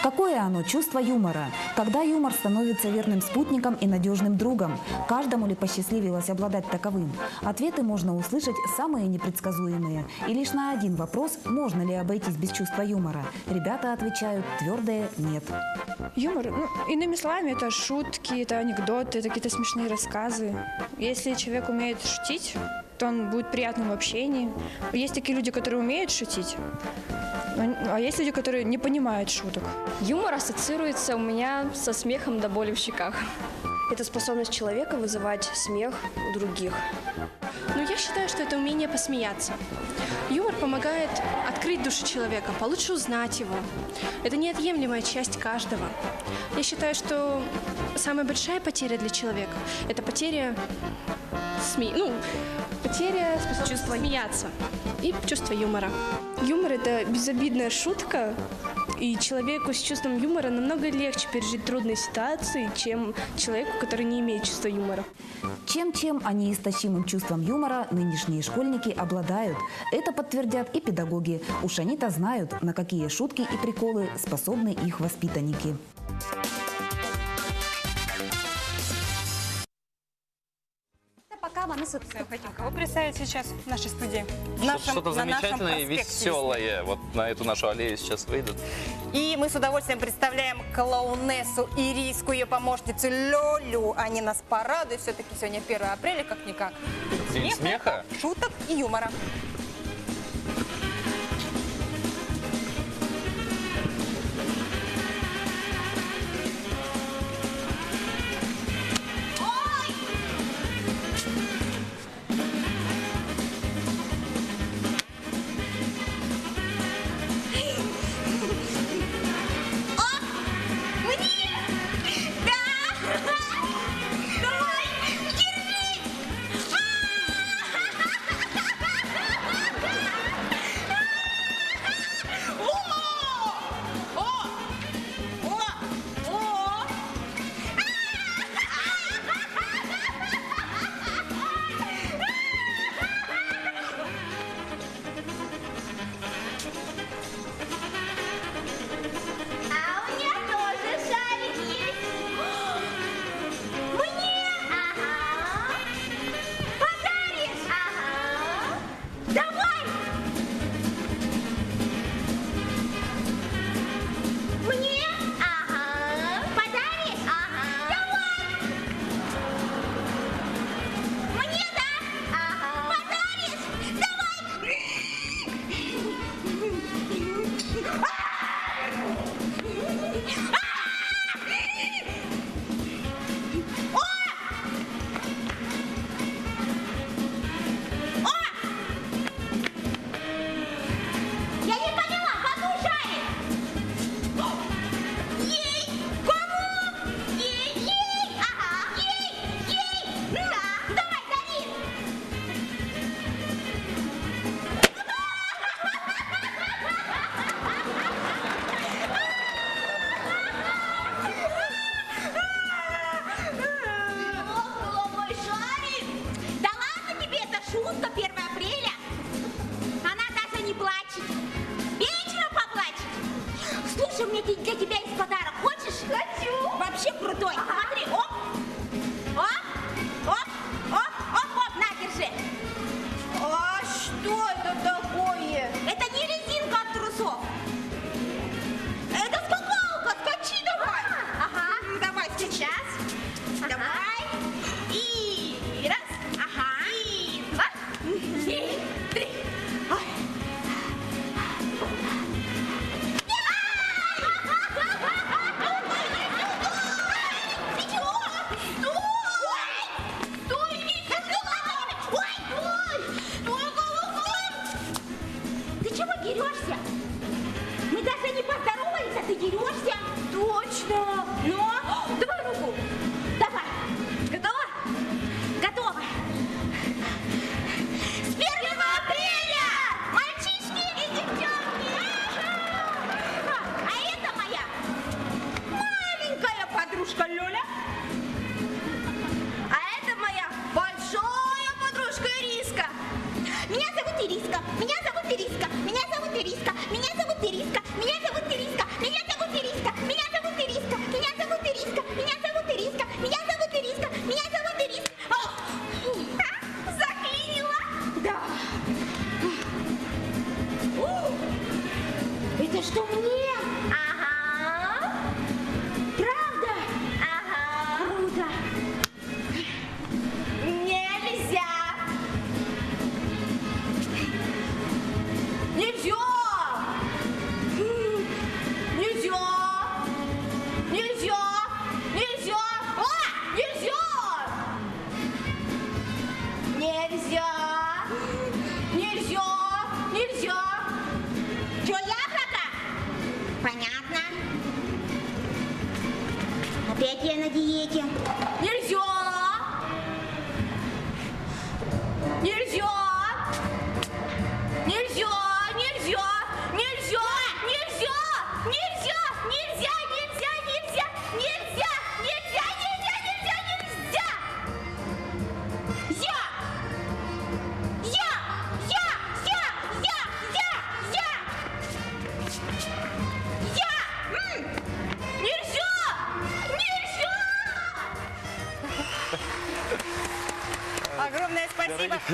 Какое оно чувство юмора? Когда юмор становится верным спутником и надежным другом? Каждому ли посчастливилось обладать таковым? Ответы можно услышать самые непредсказуемые. И лишь на один вопрос, можно ли обойтись без чувства юмора, ребята отвечают твердое «нет». Юмор, ну, иными словами, это шутки, это анекдоты, это какие-то смешные рассказы. Если человек умеет шутить, что он будет приятным в общении. Есть такие люди, которые умеют шутить, а есть люди, которые не понимают шуток. Юмор ассоциируется у меня со смехом до боли в щеках. Это способность человека вызывать смех у других. Ну, я считаю, что это умение посмеяться. Юмор помогает открыть душу человека, получше узнать его. Это неотъемлемая часть каждого. Я считаю, что самая большая потеря для человека – это потеря, потеря способности смеяться и чувство юмора. Юмор – это безобидная шутка, и человеку с чувством юмора намного легче пережить трудные ситуации, чем человеку, который не имеет чувства юмора. Чем-чем, а неистощимым чувством юмора нынешние школьники обладают. Это подтвердят и педагоги. Уж они-то знают, на какие шутки и приколы способны их воспитанники. Пока мы хотим кого представить сейчас в нашей студии. Что-то замечательное и веселое. Вот на эту нашу аллею сейчас выйдут. И мы с удовольствием представляем клоунессу Ириску, ее помощницу Лёлю. Они нас порадуют. Все-таки сегодня 1 апреля, как-никак. День смеха, шуток и юмора.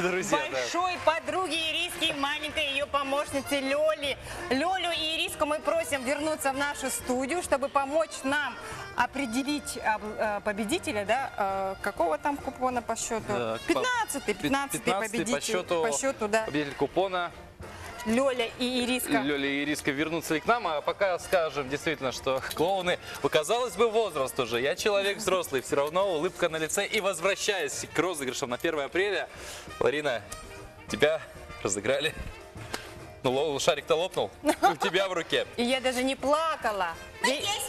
Друзья, да. Большой подруге Ириски и маленькой ее помощнице Лёле. Лёлю и Ириску мы просим вернуться в нашу студию, чтобы помочь нам определить победителя, да, какого там купона по счету? Так, 15-й 15-й победитель по счету, по счету, да. Победитель купона. Лёля и Ириска. Лёля и Ириска вернутся ли к нам, а пока скажем действительно, что клоуны, казалось бы, возраст уже, я человек взрослый, все равно улыбка на лице. И возвращаясь к розыгрышам на 1 апреля, Ларина, тебя разыграли. Шарик-то лопнул, у тебя в руке. И я даже не плакала.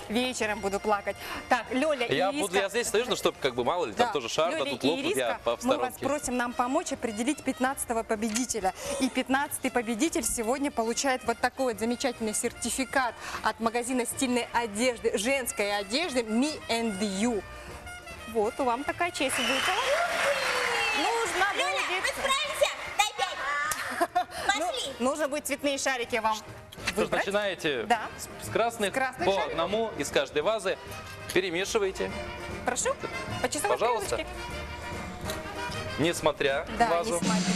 Вечером буду плакать. Так, Лёля и Я Ириска. здесь стою, чтобы мало ли, там Да. тоже шар Лёля дадут и лопнут, я Ириска, по мы вас сторонке. просим нам помочь определить 15-го победителя. И 15-й победитель сегодня получает вот такой вот замечательный сертификат от магазина стильной одежды, женской одежды Me and You. Вот, вам такая честь выпала. Нужно Лёля, будет... мы справимся! Дай 5! Пошли! Ну, нужно будет цветные шарики вам Что ж, выбрать. начинаете Да. с красных, С красных по шариков. одному из каждой вазы. Перемешивайте. Прошу, по часовой Пожалуйста. стрелочке. Не смотря Да, вазу. не смотрите.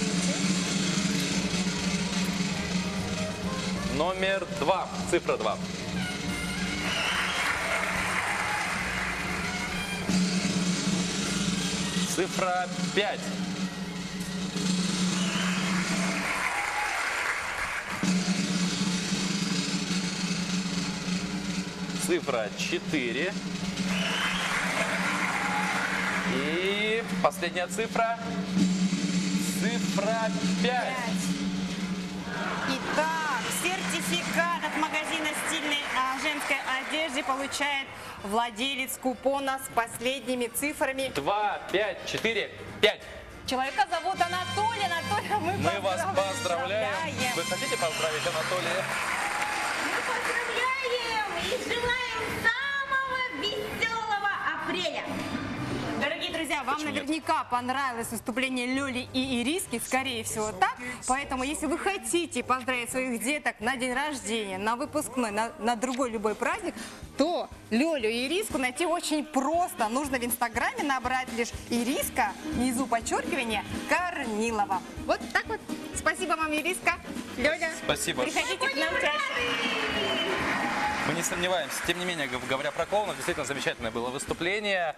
Номер 2, цифра 2. Цифра 5. Цифра 4. И последняя цифра. Цифра 5. Итак, сертификат от магазина стильной женской одежды получает владелец купона с последними цифрами. 2, 5, 4, 5. Человека зовут Анатолий. Анатолий, мы, Мы вас поздравляем. поздравляем. Вы хотите поздравить Анатолия? Мы поздравляем и желаем самого веселого апреля! Дорогие друзья, вам Почему нет? наверняка понравилось выступление Лёли и Ириски, скорее всего так. Поэтому, если вы хотите поздравить своих деток на день рождения, на выпускной, на другой любой праздник, то Лёлю и Ириску найти очень просто. Нужно в Инстаграме набрать лишь Ириска, внизу подчеркивание, Корнилова. Вот так вот. Спасибо вам, Ириска. Лёля, Спасибо. приходите к нам чаще. Мы не сомневаемся. Тем не менее, говоря про клоунов, действительно замечательное было выступление.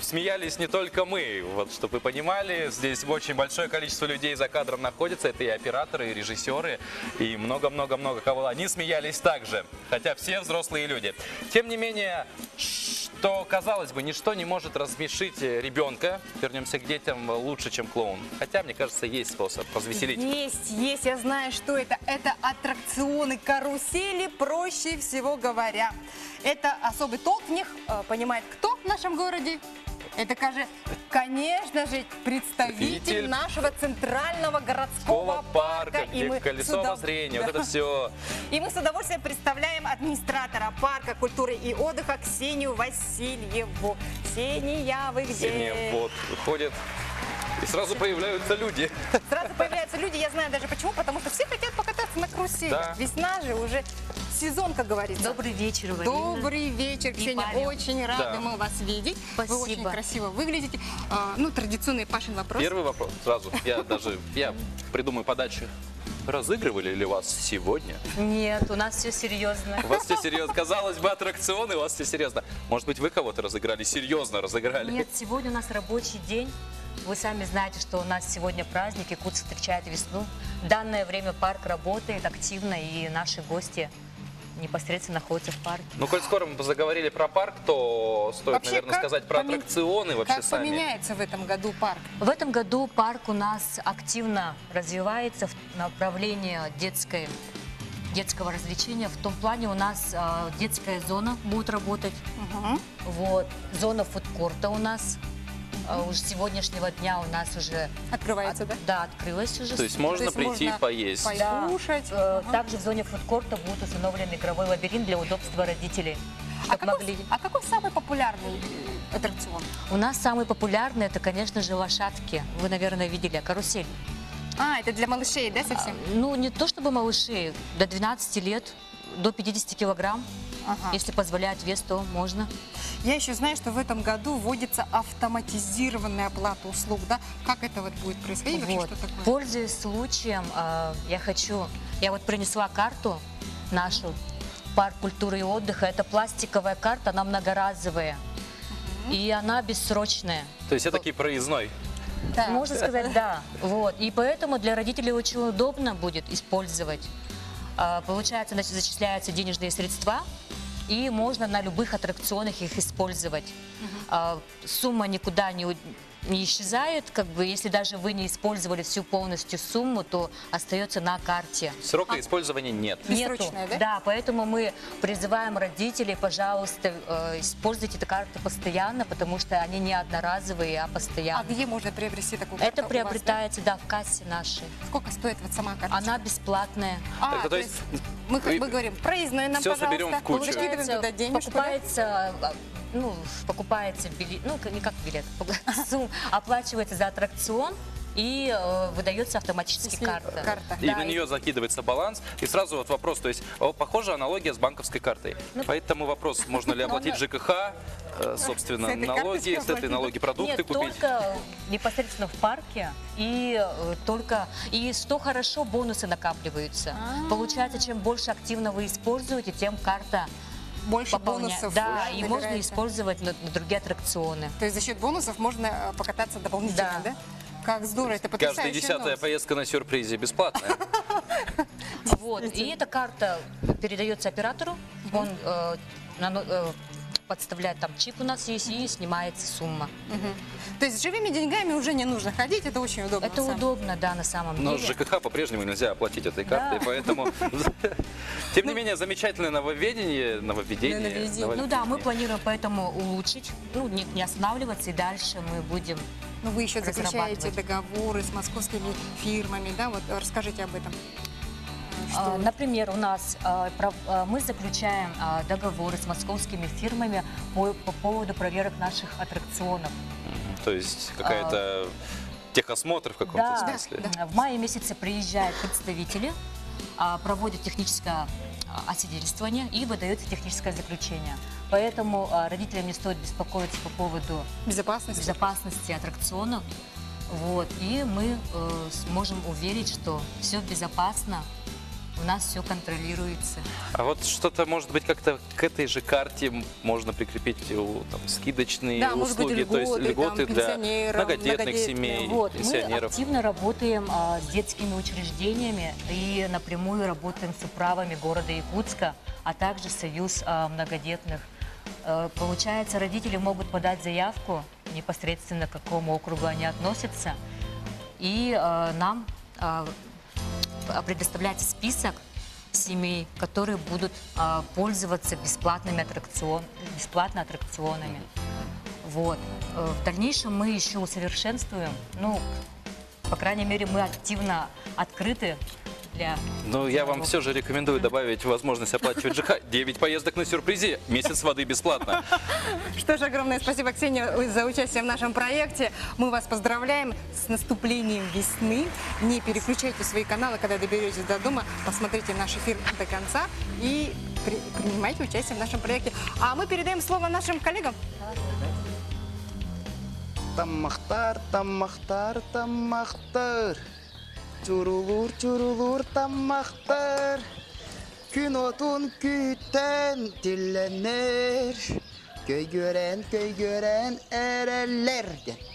Смеялись не только мы, вот, чтобы вы понимали, здесь очень большое количество людей за кадром находится, это и операторы, и режиссеры, и много-много-много кого. Они смеялись также, хотя все взрослые люди. Тем не менее, что, казалось бы, ничто не может рассмешить ребенка, вернемся к детям, лучше, чем клоун. Хотя, мне кажется, есть способ развеселить. Есть, есть, я знаю, что это. Это аттракционы, карусели, проще всего говоря. Это особый толк в них понимает кто в нашем городе? Это, конечно же, представитель Представитель нашего центрального городского парка, парка. где колесо обозрения, вот это все. И мы с удовольствием представляем администратора парка культуры и отдыха Ксению Васильеву. Ксения, вы где? Ксения вот выходит, и сразу появляются люди. Сразу появляются люди, я знаю даже почему, потому что все хотят покататься на карусели. Да. Весна же уже сезон, как говорится. Добрый вечер, Марина. Добрый вечер, И Ксения. Павел. Очень рады Да. мы вас видеть. Вы очень Спасибо. красиво выглядите. Традиционный Пашин вопрос. Первый вопрос сразу. Я придумаю подачу. Разыгрывали ли вас сегодня? Нет, у нас все серьезно. У вас все серьезно. Казалось бы, аттракционы, у вас все серьезно. Может быть, вы кого-то разыграли, серьезно разыграли? Нет, сегодня у нас рабочий день. Вы сами знаете, что у нас сегодня праздник, Якутск встречает весну. В данное время парк работает активно, и наши гости непосредственно находятся в парке. Коль скоро мы заговорили про парк, то стоит, Вообще, наверное, как сказать про аттракционы вообще Как сами. поменяется в этом году парк? В этом году парк у нас активно развивается в направлении детского развлечения. В том плане у нас детская зона будет работать. Зона фудкорта у нас. Уже с сегодняшнего дня у нас уже... Открывается, да? Да, открылась уже. То есть можно То есть прийти можно поесть. Да. Покушать. Также в зоне фудкорта будет установлен игровой лабиринт для удобства родителей. чтоб могли... А какой самый популярный аттракцион? У нас самый популярный, это, конечно же, лошадки. Вы, наверное, видели, карусель. А, это для малышей, да, совсем? Не то чтобы малышей, до 12 лет, до 50 килограмм. Если позволяет вес, то можно. Я еще знаю, что в этом году вводится автоматизированная оплата услуг, да? Как это вот будет происходить? Вообще, Вот. что такое? Пользуясь случаем, я хочу, я вот принесла карту нашу, парк культуры и отдыха. Это пластиковая карта, она многоразовая. И она бессрочная. То есть это такой проездной. Можно сказать, да. Вот. И поэтому для родителей очень удобно будет использовать. Получается, значит, зачисляются денежные средства, и можно на любых аттракционах их использовать. Сумма никуда не исчезает, как бы, если даже вы не использовали всю полностью сумму, то остается на карте. Срока использования нет. Нету. да? поэтому мы призываем родителей, пожалуйста, используйте эту карту постоянно, потому что они не одноразовые, а постоянные. А где можно приобрести такую карту? Это У вас, приобретается, да, в кассе нашей. Сколько стоит вот сама карточка? Она бесплатная. А, Так, то есть мы говорим, проездной нам, Всё пожалуйста, соберем в кучу. Закидываем туда денежку, да? Покупается, ну, покупается билет, ну, не как билет, оплачивается за аттракцион и выдается автоматически карта. И Да, на нее закидывается баланс. И сразу вот вопрос, то есть похожа аналогия с банковской картой. Поэтому вопрос, можно ли оплатить ЖКХ, собственно, С этой налоги, карточки с этой оплатить. налоги продукты Нет, купить. только непосредственно в парке. И только и что хорошо, бонусы накапливаются. Получается, чем больше активно вы используете, тем карта больше бонусов Да, больше и можно набирается. использовать на другие аттракционы. То есть за счет бонусов можно покататься дополнительно, да? Как здорово, это Каждая потрясающая десятая новость. поездка на сюрпризе бесплатная. Вот. И эта карта передается оператору, он подставляет там чип у нас есть и снимается сумма. То есть с живыми деньгами уже не нужно ходить, это очень удобно. Это удобно, да, на самом Но деле. ЖКХ по-прежнему нельзя оплатить этой картой, Да. поэтому... Тем не менее, замечательное нововведение. Нововведение. Ну да, мы планируем поэтому улучшить, ну не останавливаться, и дальше мы будем Ну, вы еще заключаете разрабатывать. договоры с московскими фирмами, да? Вот расскажите об этом. Например, у нас мы заключаем договоры с московскими фирмами по поводу проверок наших аттракционов. То есть какая-то техосмотр в каком-то Да, смысле. в мае месяце приезжают представители, проводят техническое освидетельствование и выдается техническое заключение. Поэтому родителям не стоит беспокоиться по поводу безопасности, безопасности аттракционов. Вот. И мы сможем уверить, что все безопасно, у нас все контролируется. А вот что-то, может быть, как-то к этой же карте можно прикрепить там, скидочные Да, может быть, услуги, то есть льготы, льготы там, для пенсионерам, многодетных многодетным. семей, Вот, мы пенсионеров. активно работаем с детскими учреждениями и напрямую работаем с управами города Якутска, а также Союз многодетных. Получается, родители могут подать заявку непосредственно к какому округу они относятся, и нам предоставляется список семей, которые будут пользоваться бесплатными бесплатно аттракционами. Вот. В дальнейшем мы еще усовершенствуем. Ну, по крайней мере, мы активно открыты для... Ну, я вам все же рекомендую добавить возможность оплачивать ЖК. 9 поездок на сюрпризе, месяц воды бесплатно. Что ж, огромное спасибо, Ксения, за участие в нашем проекте. Мы вас поздравляем с наступлением весны. Не переключайте свои каналы, когда доберетесь до дома. Посмотрите наш эфир до конца и принимайте участие в нашем проекте. А мы передаем слово нашим коллегам. Таммахтар, таммахтар, таммахтар. Чурулур, чурулур, таммахтар. Күн отун күттен тилленер. Көйгөрен, көйгөрен эрелер.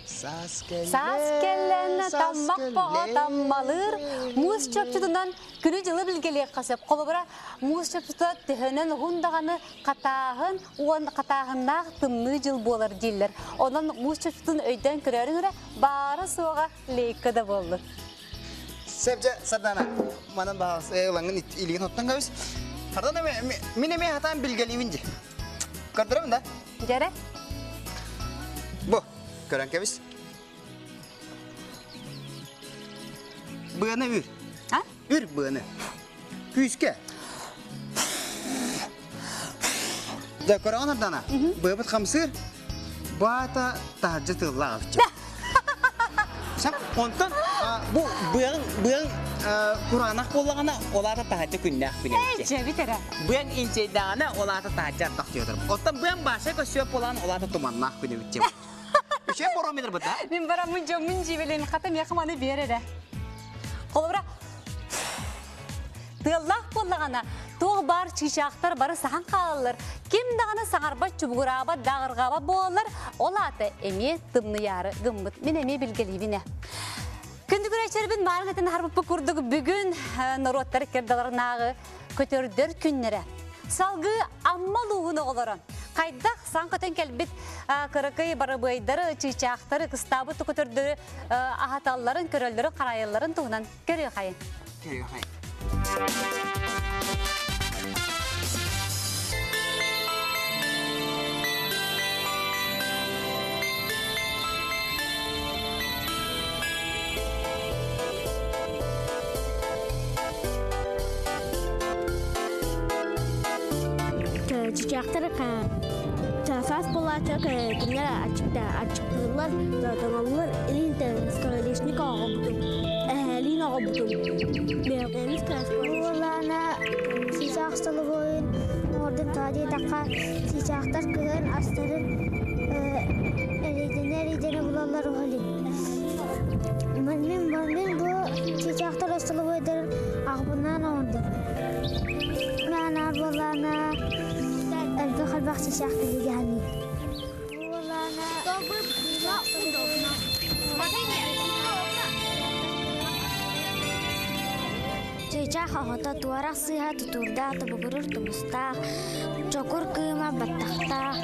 Сас келен, Сас келен таммак боға таммалыр, муз чөпчүтүнөн күнү жылы билгелек касып, колобура муз чөпчүтү төһөнөн хундаганы катааһын, уон катааһыннаах тымны жыл болар дииллер. Онон муз чөпчүтүн өйдөн көрөрүңүрэ баары суоға лейкка да болду. Сепже сардана манан бағас ылаңын илигин оттан кабыс. Сардана мен эме хатан билгелибин же. Көрдүрөмүн да? Жаре. Бу, көрөн кабыс. Быаны үр. А? Үр быаны. Күйіске. Да, көрөңөн Сардана. Быабыт хамсыр. Бата тажы тыллаабычы. Сап, онтон Бу быаҥ быаҥ кураанах буоллаҕына, ол аата таһырдьа күннээх күн эбит. Ээ, дьэбит эрэ. Быаҥ инчэйдэҕинэ, ол аата таһырдьа ардах түһэр. Оттон быаҥ баша көссүө буолан, ол аата туманнаах күн эбит. Үчүгэй барометр быта. Мин бараммын дьоммун дьиибэлээн хата миэхэ маны биэр эрэ. Холобура, тыаллаах буоллаҕына, туох баар чыычаахтар бары саһан хаалаллар. Ким даҕаны саҥарбат, чубугураабат, дааҕырҕаабат буолаллар. Ол аата эмиэ тымныйаары гыммыт. Мин эмиэ билгэлиибин ээ. Күндү көрөөччүлэрбин маарын этин аһарбыппыт курдук бүгүн норуоттар иккэрдаларынааҕы көтөрдөр күннэрэ. Салгыы Амма улууһун оҕолоро хайдах саҥ көтөн кэлбит кыракый барабыайдары, чыычаахтары, кыстаабыт көтөрдөрү аһаталларын, көрөллөрүн, харайалларын туһунан көрүөхайын. Көрүөхайын. Чычаахтар саас буолааччы кинилэр аччыктыыллар, тоҥоллор, илин скоролишник оҕобутум, эһээлиин оҕобутум. Буолаана чыычаах столовойун оҥордун тоҕо диэтэххэ, чыычаахтар кыһын астарын эрэйдэнэ-эрэйдэнэ булаллар уһулин. Мин, мин бу чыычаахтар остолобуойдарын аҕабынаан оҥордум. Маанаар буоллаана элбэх элбэх чыычаах тэлигэһэний. Чтобы было удобно. Смотрите, удобно. Чыычаах оҕото туорах сыыһа тутуурдаах, тобугуруур тумустаах, чокур кыыма баттахтаах,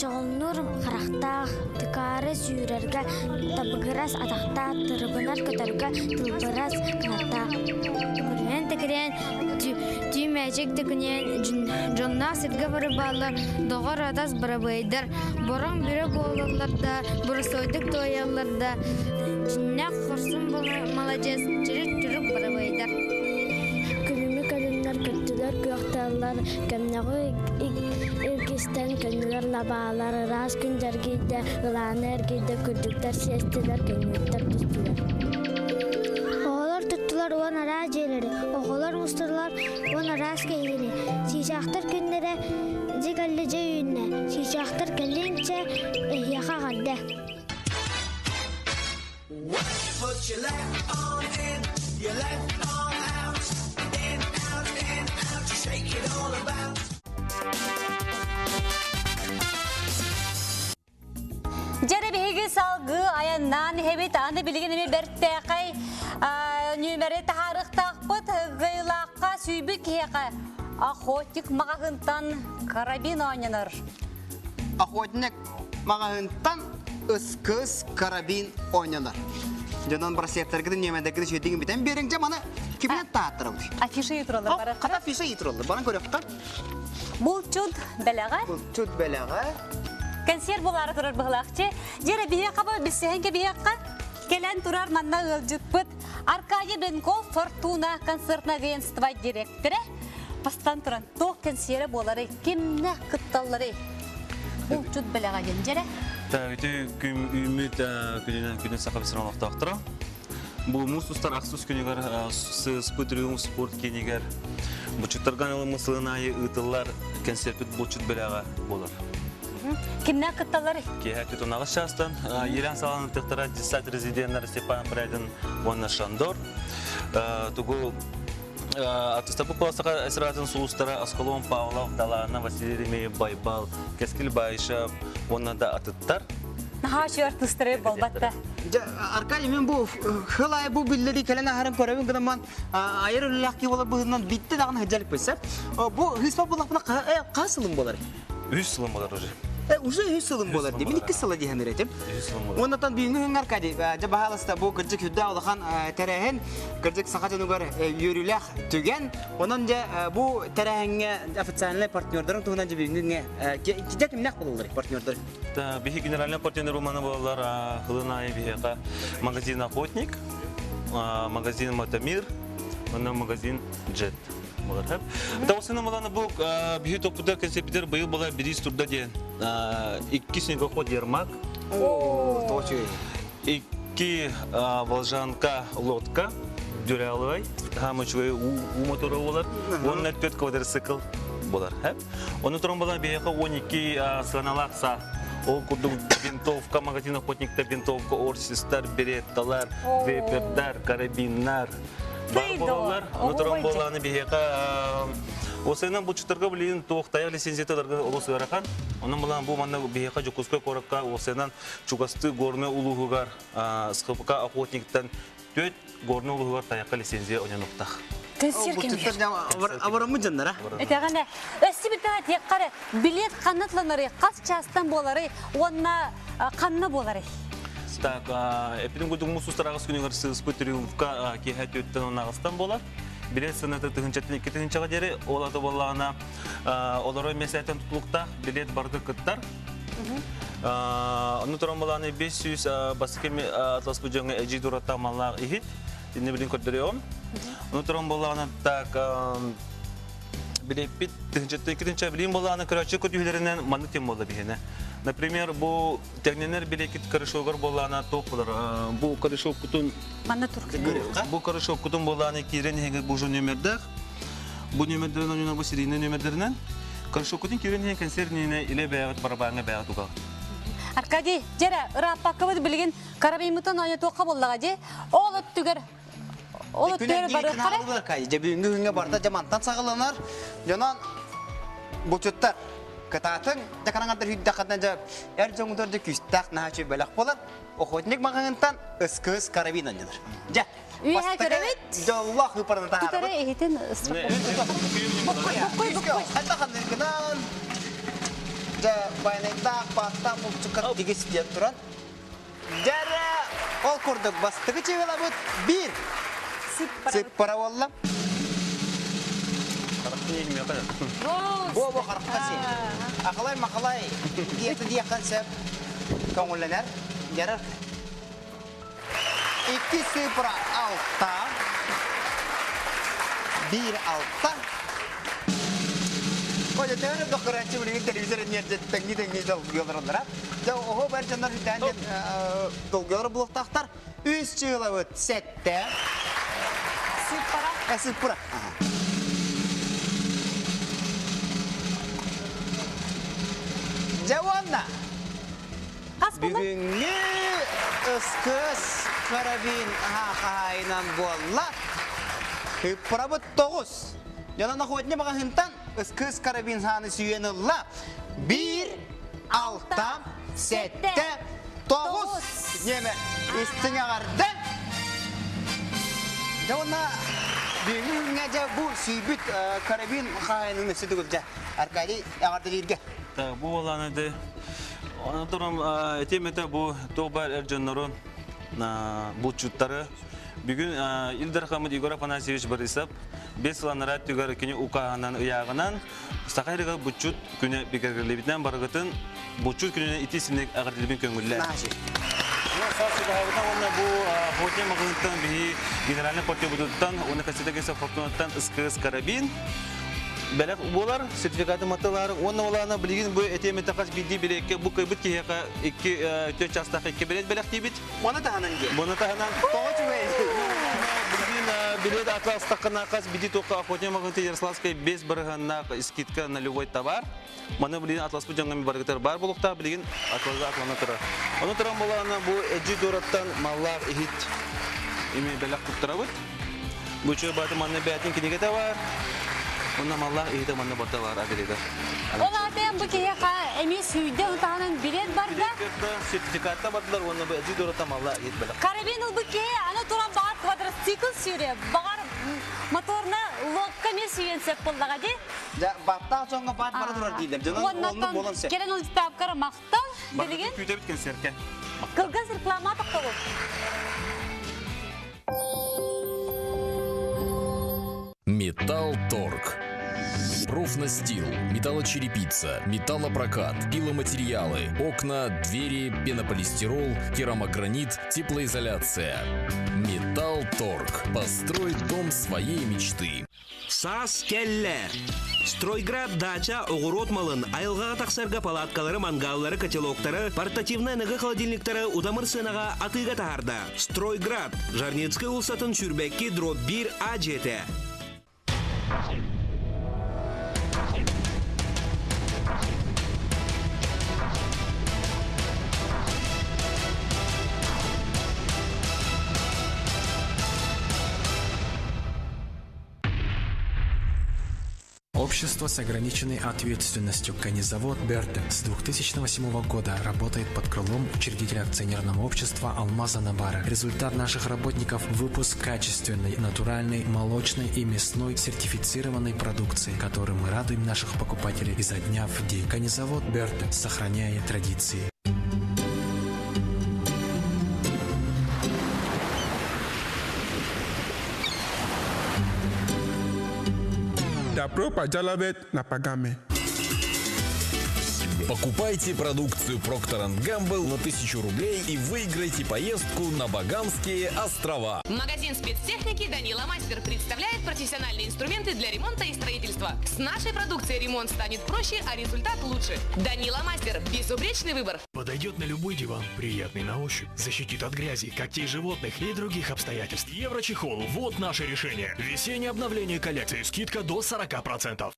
чоҕулнуур харахтаах, тыкаары сүүрэргэ табыгырас атахтаах, тырыбынар көтөргө тылбырас кынаттаах. Күрүөн тэкириэн, түү мээчик төкүнүйэн, дьонноох сиргэ барыбааллар, доҕор атас барабыайдар, бороҥ бүрэ буолаллар да, боростуойдук туойаллар да, дьиннээх хорсун маладьыас, чырык-чырык барабыайдар. Күлүмү көлүннэр көттүлэр күөхталлар, көмнөҕү илгистэн көннүлэр лабаалар, ыраас күн дьэргийдэ, ылааны эргийдэ, күрдьүктэр сиэстилэр, көҥүттэр түстүлэр. Оҕолор туттулар уон араас дьиэлэри, оҕолор мустулар уон араас киһини. Чыычаахтар күннэрэ дьэ кэллэ дьэ үүннэ, чыычаахтар кэллиҥчэ эһиэхэ эҕэрдэ. Put your left arm in, your left arm out, in, out, in, out, shake it all about. Дьэрэ биһиги салгыы айаннаан иһэбит, аны билигин эми бэртээхэй нүөмэри таһаарыахтаахпыт Гыйлаахха сүүбүт киһиэхэ охотник маҕаһыынтан карабин оонньонор. Охотник маҕаһыынтан ыскыс карабин оонньонор. Дьонон браслеттаргытын ньиэмэдэргитин үчүгэйдик бүтэн биэриҥ дьэ маны киминэн тааттарабыт? Афиша тураллар бары. Хата афиша тураллар. Баран көрүөххэ. Булчут бэлэҕэ. Булчут бэлэҕэ. Консерв булаары турар быһылаахчы. Дьэрэ биһиэхэ бу билсиһэн кэбиһиэххэ. Кэлэн турар манна ыалдьыппыт Аркадий Бенков Фортуна концертное агентство директора. Бастан туран туох кэнсиэрэ буолары, кимнэ кытталлары булчут бэлэҕэ диэн дьэрэ. Үтү күн үүммүт күнүнэн күнүн саха бисер олохтоохторо. Бу муус устар ахсыс күнүгэр сыспыт Рюм спорт киинигэр бучуттарган ылыммыт сылын аайы ыытыллар концертпит булчут бэлэҕэ буолар. Кимнээх кытталлар? Киэһэ түтунаҕыс чаастан Елен салаан ытыктара десант резиденнэр Степан Прядин уонна Шандор. Тугу Артыстапы Куоласаха эсратын сулустара Аскалон Павлов, Далаана Василий Ремеев, Байбал, Кэскил Баишев уонна да атыттар. Наһаа үчүгэй артыыстары буолбатта. Дьэ, Аркадий, мен бу хыл айы бу биллери кэлэн аһарын көрөбүн гынан айар үлэлээх киһи буолар быһыынан битте даҕаны сылдьар бисеп. Бу хыспа буллахпына хас сылым буолар? Үс сылым болар уже. Уже үс сылым болар дии. Мин икки сыла диһэн этим. Үс сылым болар. Оннотон бүгүҥҥү күҥҥэ Аркадий, дьэ баһаалыста бу кырдьык үрдээх улахан тэрээһин, кырдьык саха дьонугар үөрүүлээх түгэн. Онон дьэ бу тэрээһиҥҥэ официальнай партнердарын туһунан дьэ бүгүҥҥү күҥҥэ дьэ кимнээх буолаллар партнердар? Биһи генеральный партнер романы буолаллар хылын аайы биһиэхэ магазин Охотник, магазин Мотомир, уонна магазин Джет. Таусына маланы бу биһи топпута концеппитер быйыл була бириис турда диэн икки снегоход Ермак. О, точно. 2 Волжанка лодка дюраловай, хамычвай уу мотору болар, 14 квадроцикл болар. Оны туран болан бейхе 12 сыаналаах саа. Ол курдук винтовка, магазин охотникта винтовка, орсистар, беретталар, вепердар, карабиннар бар болалар. Оны туран боланы бейхе Осайынан бу чутарга билин туох таяк лицензияталарга олус ыарахан. Онон булан бу манна биһиэхэ Дьокуускай куоракка осайынан чугасты горный улууһугар СХПК охотниктан төт горный улууһугар таякка лицензия ононуктах. Абарамы жаннара. Этәгәнә, өсти битә теккаре билет каннатланары, кас частан болары, онна канна болары. Так, эпидем кудук мусустарагыс күнүгөр сыспы триумфка киһэ төттен онагыстан болар. Билет сыната тыһынчаттан икки тыһынчаға дери, ол аты боллағына олары месәтен тутулукта билет барды кыттар. Оны туран боланы 500 басыкы атлас бұжыңы әжи дуратта маллақ ихит. Инне билин көрдөрөм. Оны туран боланы так билет бит тыһынчаттан икки тыһынча билин боланы көрөчү көтүһлеринен манны тем болла бихене. Например, бу тегненер билекит корешогор болана тоқ болар. Бу корешок кутун Манна турк. Бу корешок кутун боланы кирен хеге бу номердер. Бу номердерин ойна бу серийный номердеринен. Корешок кутун кирен хеге консервнине иле бәгат барабаңа бәгат угал. Аркадий, жера, ыраппаккыбыт билген карабинмытын ойна тоққа боллаға же. Ол өттүгер Ол өттүгер бары қара. Же бүгүнкү күнгө барда жамантан сагыланар. Жонан бучуттар кытаатын жаканаңардар хүддақадан жа эр жоңдорду күстак наачы белак болар. Охотник мағаңынтан ыскыз карабин анжылар. Жа. Үйе көрөбүт. Жоллах ыпарына Тутары таарабыт. эхитин Буккой, буккой. Хатта ханныркынан. Жа байнайдак батта мулчукка тигис диеп туран. Жара ол курдук бастыгы чыгылабыт бир. Сыппара болла. Бо бо хараккаси. Ахалай махалай диета диякан сеп көңүлленер. Жарар. Икки сыпра алта. Бир алта. Ой, тәвәреп докторанчы билген телевизор нерде тәңги тәңги долгылар. Да ого бар жаннар бүтән долгылар булыктактар. Үс чыгылабыт сетте. Сыппара. Сыппара. Жауанна. Бүгүнгү ыскыс карабин хахайынан болла. Хыппарабыт тоғыз. Жанан охотне бағахынтан ыскыс карабин ханы сүйен ылла. Бир, алта, сетте, тоғыз. Неме, истің ағарды. Жауанна бүгүнгү жа бу сүйбүт карабин хахайының өсі түгіл жа. Аркадий ағарды лирге. Так, бу боланы де. Оны турам этемете бу тобар эржоннорун бучуттары. Бүгүн Илдар Хамид Егор Афанасьевич Борисов бес ланара түгөр күнү укаанан ыягынан Сахайрыга бучут күнү бикергелебитен баргытын бучут күнүнө ити синек агардилбин көңүллер. Онна бу хотне магынтан бихи генеральный партия будуттан, оны кассетагеса фортунаттан ыскыз карабин. Бәләк болар, сертификаты матылар, оны оланы билген бу этеме тақас биди билекке бу кайбыт киһиэхэ икки төт частах икки билет бәләк тибит. Оны таханан ге. Бұны таханан. Тоҕо чугай. Билген билет атлас тақына қас биди тоққа охотне магынты Ярославской без барыганна скидка на любой товар. Маны билген атлас бу жаңы баргытар бар болукта билген атлазда атлана турар. Оны туран боланы бу эжи дураттан маллар ихит эме бәләк туттырабыт. Бу чөй баты манны бәтин кинеге бар. Онна маллар ихите манны барта бар адиледе. Ол атайын бу киһиэхэ эми сүйдэ утаанын билет барда. Сертификатта бардылар, онна бу эжи дураттан маллар ихит бәләк. Карабин ыл бу киһи аны туран бағар квадроцикл сүйре, бағар моторна лодка мен сүйен сеп боллаға де. Ja, батта соңға бат бара турар дейлер. Жонон онны болон се. Келен ул тапкара мактал билген. Күтө биткен серке. Кылгыз реклама токтолу. Металл Торг. Проф Профнастил, металлочерепица, металлопрокат, пиломатериалы, окна, двери, пенополистирол, керамогранит, теплоизоляция. Металлторг. Построй дом своей мечты. Саас кэллэ! Стройград дача оҕуруот малын, айылҕаҕа тахсарга палаткалары, мангааллары, котелоктары, портативнай аныгы холодильниктары удамыр сыанаҕа атыыга таһаарда. Стройград, Жарницкай уулуссатын сүүрбэкки дробь биир А дьиэтэ. Общество с ограниченной ответственностью «Конезавод Берте» с 2008 года работает под крылом учредителя акционерного общества «Алмаза Набара». Результат наших работников – выпуск качественной, натуральной, молочной и мясной сертифицированной продукции, которой мы радуем наших покупателей изо дня в день. Конезавод Берте, сохраняя традиции. Добро пожаловать на Пагаме. Покупайте продукцию Procter Gamble на 1000 рублей и выиграйте поездку на Багамские острова. Магазин спецтехники «Данила Мастер» представляет профессиональные инструменты для ремонта и строительства. С нашей продукцией ремонт станет проще, а результат лучше. «Данила Мастер» – безупречный выбор. Подойдет на любой диван, приятный на ощупь, защитит от грязи, когтей животных и других обстоятельств. Еврочехол – вот наше решение. Весеннее обновление коллекции, скидка до 40%.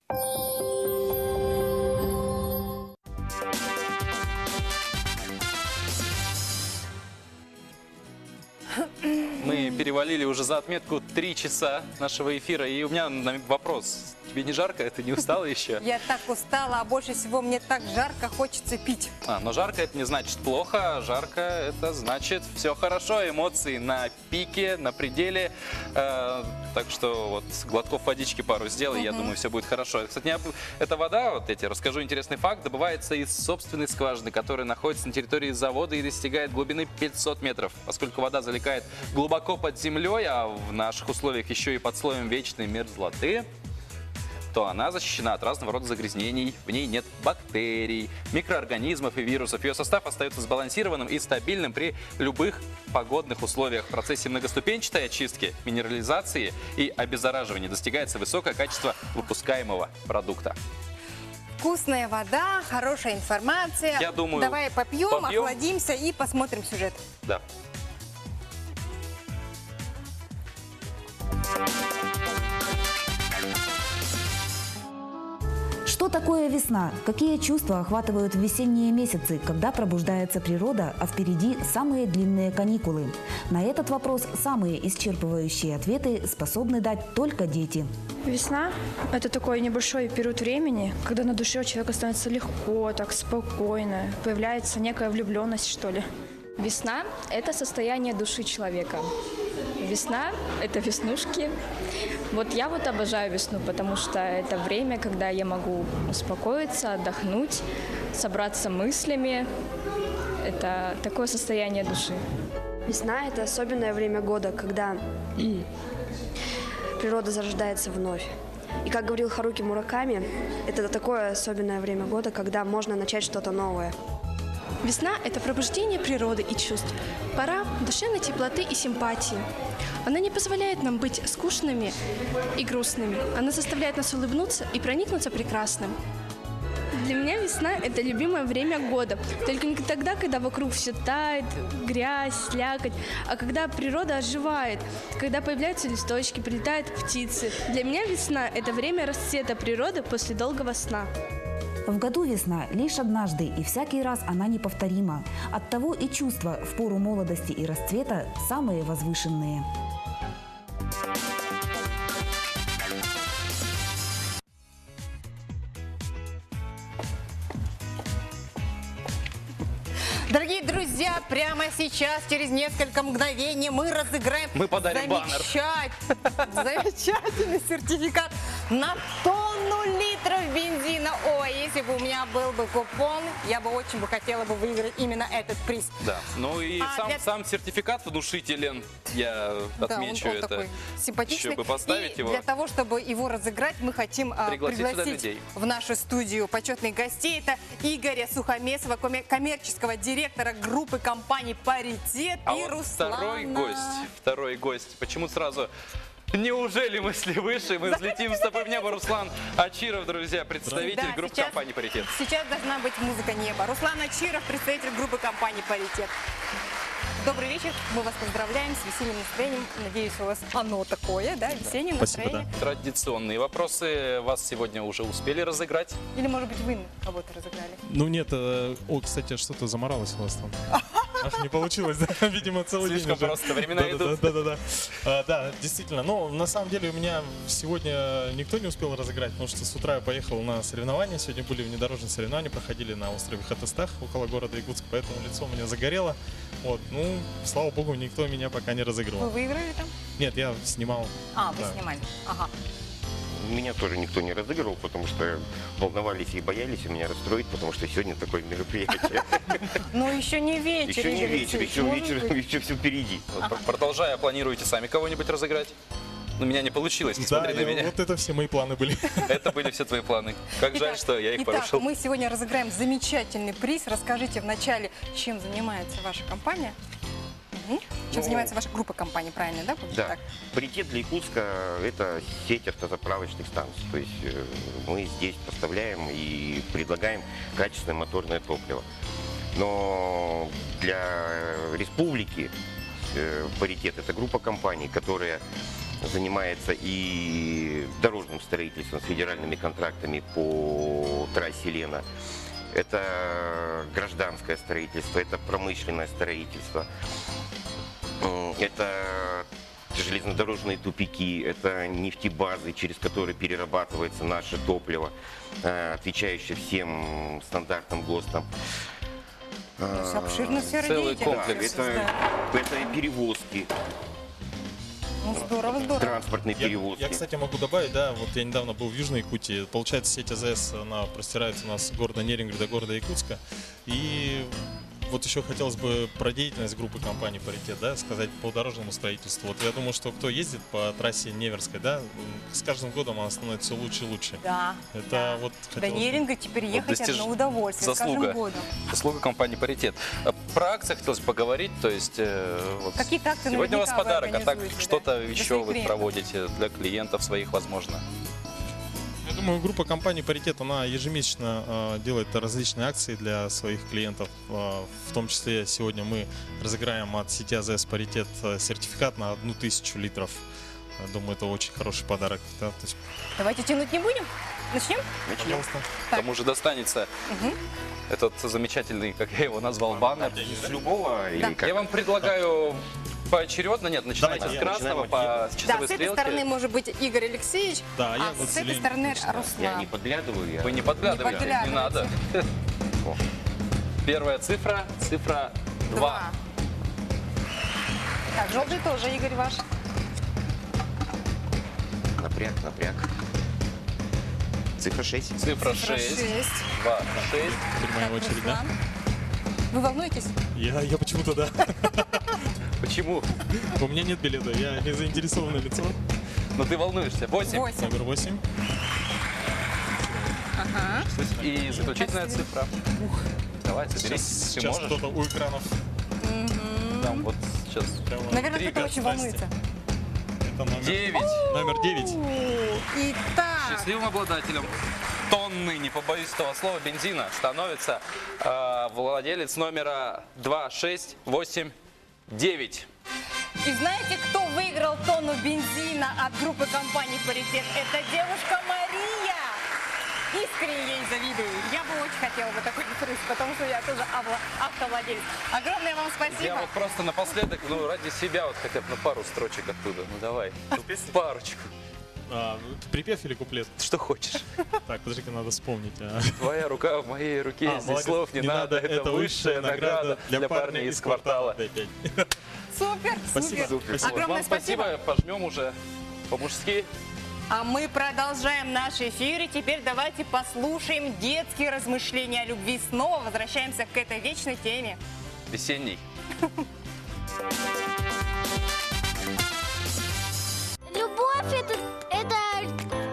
Мы перевалили уже за отметку 3 часа нашего эфира. И у меня вопрос. Тебе не жарко? Ты не устала еще? Я так устала, а больше всего мне так жарко, хочется пить. А, но жарко это не значит плохо, жарко это значит все хорошо, эмоции на пике, на пределе. Так что вот глотков водички пару сделай, я думаю, все будет хорошо. Кстати, эта вода, вот я тебе расскажу интересный факт, добывается из собственной скважины, которая находится на территории завода и достигает глубины 500 метров. Поскольку вода залегает глубоко под землей, а в наших условиях еще и под слоем вечной мерзлоты, то она защищена от разного рода загрязнений. В ней нет бактерий, микроорганизмов и вирусов. Ее состав остается сбалансированным и стабильным при любых погодных условиях. В процессе многоступенчатой очистки, минерализации и обеззараживания достигается высокое качество выпускаемого продукта. Вкусная вода, хорошая информация. Я думаю, давай попьем, попьем, охладимся и посмотрим сюжет. Да. Что такое весна? Какие чувства охватывают весенние месяцы, когда пробуждается природа, а впереди самые длинные каникулы? На этот вопрос самые исчерпывающие ответы способны дать только дети. Весна – это такой небольшой период времени, когда на душе у человека становится легко, так спокойно, появляется некая влюбленность, что ли. Весна – это состояние души человека. Весна – это веснушки. Вот я вот обожаю весну, потому что это время, когда я могу успокоиться, отдохнуть, собраться мыслями. Это такое состояние души. Весна – это особенное время года, когда природа зарождается вновь. И как говорил Харуки Мураками, это такое особенное время года, когда можно начать что-то новое. Весна – это пробуждение природы и чувств, пора душевной теплоты и симпатии. Она не позволяет нам быть скучными и грустными. Она заставляет нас улыбнуться и проникнуться прекрасным. Для меня весна – это любимое время года. Только не тогда, когда вокруг все тает, грязь, слякоть, а когда природа оживает, когда появляются листочки, прилетают птицы. Для меня весна – это время расцвета природы после долгого сна. В году весна лишь однажды, и всякий раз она неповторима. Оттого и чувства в пору молодости и расцвета самые возвышенные. Дорогие Дорогие друзья, прямо сейчас, через несколько мгновений, мы разыграем Мы подарим баннер. Замечательный сертификат на тонну литров бензина. Ой, если бы у меня был бы купон, я бы очень бы хотела бы выиграть именно этот приз. Да, ну и сам сертификат внушителен, я Да, отмечу он это. такой симпатичный. Еще бы поставить И его. для того, чтобы его разыграть, мы хотим Пригласить сюда пригласить людей. в нашу студию почетных гостей. Это Игоря Сухомесова, коммерческого директора группы компаний «Паритет» А и вот Руслана. второй гость. Почему сразу? Неужели мысли выше? Мы взлетим с тобой в небо. Руслан Ачиров, друзья, представитель Да, группы сейчас- компании «Паритет». Сейчас должна быть музыка неба. Руслан Ачиров, представитель группы компании «Паритет». Добрый вечер. Мы вас поздравляем с весенним настроением. Надеюсь, у вас оно такое, да, весеннее настроение. Традиционные вопросы. Вас сегодня уже успели разыграть. Или, может быть, вы кого-то разыграли? Ну нет, о, кстати, что-то заморалось у вас там. Ах, не получилось, да? Видимо, целый день Слишком уже. просто, времена Да, идут. Да. Да, действительно. Но на самом деле у меня сегодня никто не успел разыграть, потому что с утра я поехал на соревнования. Сегодня были внедорожные соревнования, проходили на острове Хатыстах около города Якутск, поэтому лицо у меня загорело. Вот, ну, слава богу, никто меня пока не Вы разыгрывал. выиграли там? Нет, я снимал. А, вы Да. снимали. Ага. Меня тоже никто не разыгрывал, потому что волновались и боялись меня расстроить, потому что сегодня такое мероприятие. Ну, еще не вечер, Еще не Игорь вечер, Алексеевич, еще может вечер, быть. еще все впереди. Вот Продолжая, планируете сами кого-нибудь разыграть? Но у меня не получилось, не Да, смотри на я- меня. вот это все мои планы были. Это были все твои планы. Как жаль, Итак, что я их итак, порушил. мы сегодня разыграем замечательный приз. Расскажите вначале, чем занимается ваша компания? Мгм. Чем Ну, занимается ваша группа компаний, правильно, да? будет Да. так? Паритет для Якутска – это сеть автозаправочных станций. То есть мы здесь поставляем и предлагаем качественное моторное топливо. Но для республики Паритет – это группа компаний, которая занимается и дорожным строительством с федеральными контрактами по трассе Лена. Это гражданское строительство, это промышленное строительство, это железнодорожные тупики, это нефтебазы, через которые перерабатывается наше топливо, отвечающее всем стандартам ГОСТам. То есть обширная сфера Целый деятельности. Да, это и перевозки, Ну, здорово, здорово. транспортные перевозки. Я, кстати, могу добавить, да, вот я недавно был в Южной Якутии. Получается, сеть АЗС, она простирается у нас с города Нерингри до города Якутска. И вот еще хотелось бы про деятельность группы компаний «Паритет», да, сказать по дорожному строительству. Вот я думаю, что кто ездит по трассе Неверской, да, с каждым годом она становится все лучше и лучше. Да. Это вот До хотелось бы- Неринга теперь Вот ехать одно удовольствие с каждым Заслуга. годом. Заслуга компании «Паритет». Про акции хотелось поговорить, то есть... вот Какие-то акции Сегодня у вас наверняка вы подарок, а так организуете, да? что-то Для еще своих вы клиентов. проводите для клиентов своих, возможно. Я думаю, группа компаний «Паритет», она ежемесячно делает различные акции для своих клиентов. В том числе сегодня мы разыграем от сети АЗС «Паритет» сертификат на 1000 литров. Я думаю, это очень хороший подарок. Да? То есть, Давайте тянуть не будем. Начнем? Пожалуйста. Так. Кому же достанется Мгм. этот замечательный, как я его назвал, баннер. С любого или Да. как? Я вам предлагаю поочередно, нет, начинайте Давайте с я красного начинаю. по Да, часовой с этой стрелке. стороны может быть Игорь Алексеевич, Да, я а вот с этой зелень стороны начинаю. Руслан. Я не подглядываю. Я... Вы не подглядываете, Не не, надо. Первая цифра, цифра 2. Два. Так, желтый тоже, Игорь, ваш. Напряг, напряг. Цифра 6. Цифра Цифра 6. шесть. 2, 6. Теперь моя очередь, да? Руслан. Вы волнуетесь? Я почему-то, да. Почему? У меня нет билета, я не заинтересованное лицо. Но ты волнуешься. 8. Восемь. Номер 8. Ага. И заключительная цифра. Давай, соберись. Сейчас, Ты сейчас можешь? кто-то у экранов. Там вот сейчас. Прямо Наверное, Три кто-то очень страсти. волнуется. Это номер 9. Номер 9. Итак, Счастливым обладателем тонны, не побоюсь этого слова, бензина становится владелец номера 2689. и знаете, кто выиграл тонну бензина от группы компании «Паритет»? Это девушка Мария! Искренне ей завидую. Я бы очень хотела бы такой приз, потому что я тоже автовладелец. Огромное вам спасибо. Я вот просто напоследок, ну, ради себя вот хотя бы на пару строчек оттуда. Ну, давай. Ну, парочку. А, припев или куплет? Что хочешь. Так, подожди-ка, надо вспомнить. а. Твоя рука в моей руке, А, здесь молодец. слов не надо, это высшая награда для парня из квартала. Дай пять. Супер, супер. Супер. Огромное Вам спасибо, пожмем уже по-мужски. А мы продолжаем наш эфир. И теперь давайте послушаем детские размышления о любви. Снова возвращаемся к этой вечной теме. Весенний. Любовь это, это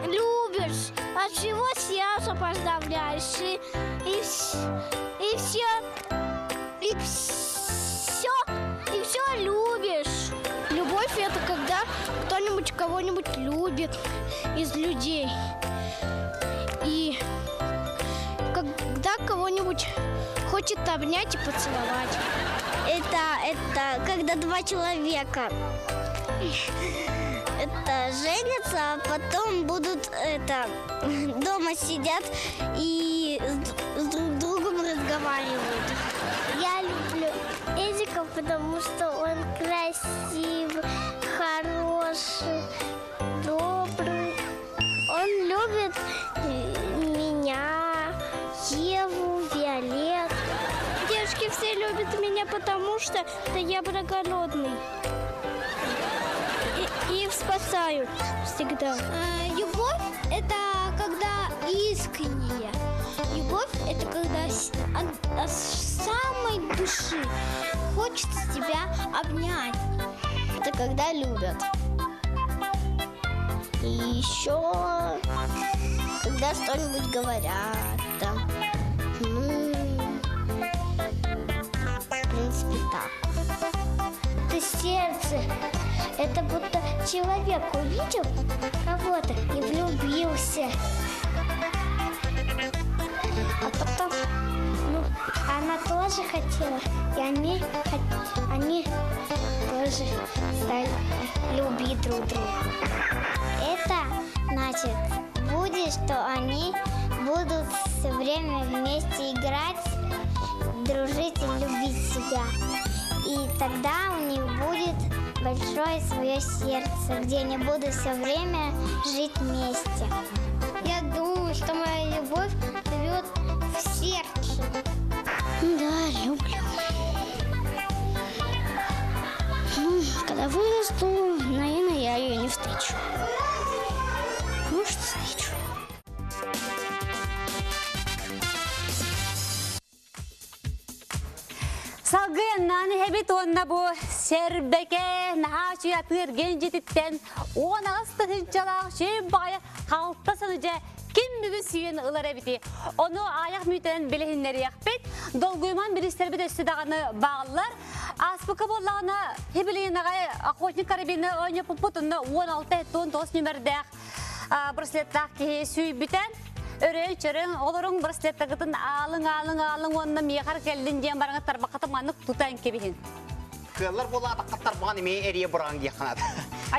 любишь, от всего сердца поздравляешь. И, и, вс- и все, и все, и все любишь. Любовь это когда кто-нибудь кого-нибудь любит из людей. И когда кого-нибудь хочет обнять и поцеловать. Это, это когда два человека это женятся, а потом будут это дома сидят и с, с друг другом разговаривают. Я люблю Эдика, потому что он красивый, хороший, добрый. Он любит э, меня, Еву, Виолетту. Девушки все любят меня, потому что я благородный. И, их спасают всегда. Любовь – это когда искренняя. Любовь – это когда с- от, от самой души хочется тебя обнять. Это когда любят. И еще, когда что-нибудь говорят, там, ну, в принципе, так. Это сердце. Это будто человек увидел кого-то и влюбился. А потом, ну, она тоже хотела, и они, хот- они тоже стали любить друг друга. Это значит, будет, что они будут все время вместе играть, дружить и любить себя. И тогда у них будет большое свое сердце, где они будут все время жить вместе. Я думаю, что моя любовь живет в сердце. Да, люблю. Ну, когда вырасту, наверное, я ее не встречу. Может, встречу. Салгыаннаан иһэбит уонна бу Сэрбэкэ наһаа үчүгэй атыыр дьиэтиттэн 18 тыһыынчалаах үчүгэй баҕайы халта сыны дьэ ким бүгүн сүүйэн ылар эбити. Ону аайах мүйтэнэн билиһиннэриэхпит. Долгуйуман бириистэрбит өссө даҕаны бааллар. Ааспыкка буоллаҕына хибилигин аҕай охотник карабины оонньоппуппут онно 16 19 нүмэрдээх браслеттаах киһи сүүйбүтэ. Өрөй чөрөҥ олоруҥ браслеттагытын аалыҥ аалыҥ аалыҥ уонна миэхэр кэллин диэн бараҥыт тарбаххата маннык тутан кэбиһин. Кыаллар буола атаххаттар буған эме эрие бұраған диэхханат.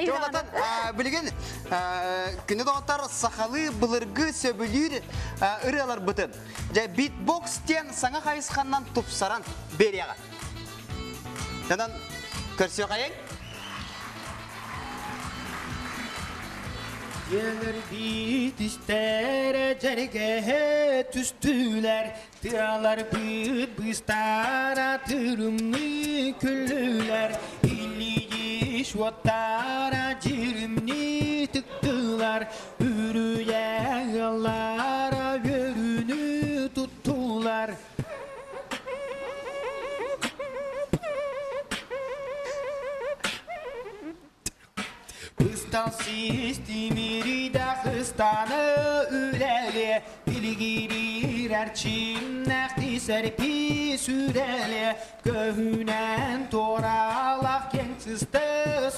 Жонатан билигин күнү доҕоттор сахалыы былыргы сөбүлүүр ырыаларбытын. Дьэ битбокс диэн саҥа хайысханнан тупсаран бериэҕэ. Онон көрсүөххэйиҥ. Дьиэлэр бит истэрэ дьэргэһэ түстүлэр, тыалар быт быыстара тырымны күллүлэр, илииш уоттара дьиримни тыктылар, үрүйэ ыаллара үөрүүнү туттулар. Быстал систимири Дагыстаны үлеле, Билигирир әрчимнәк тисәрпи сүреле, Көһүнән торалақ кеңсісті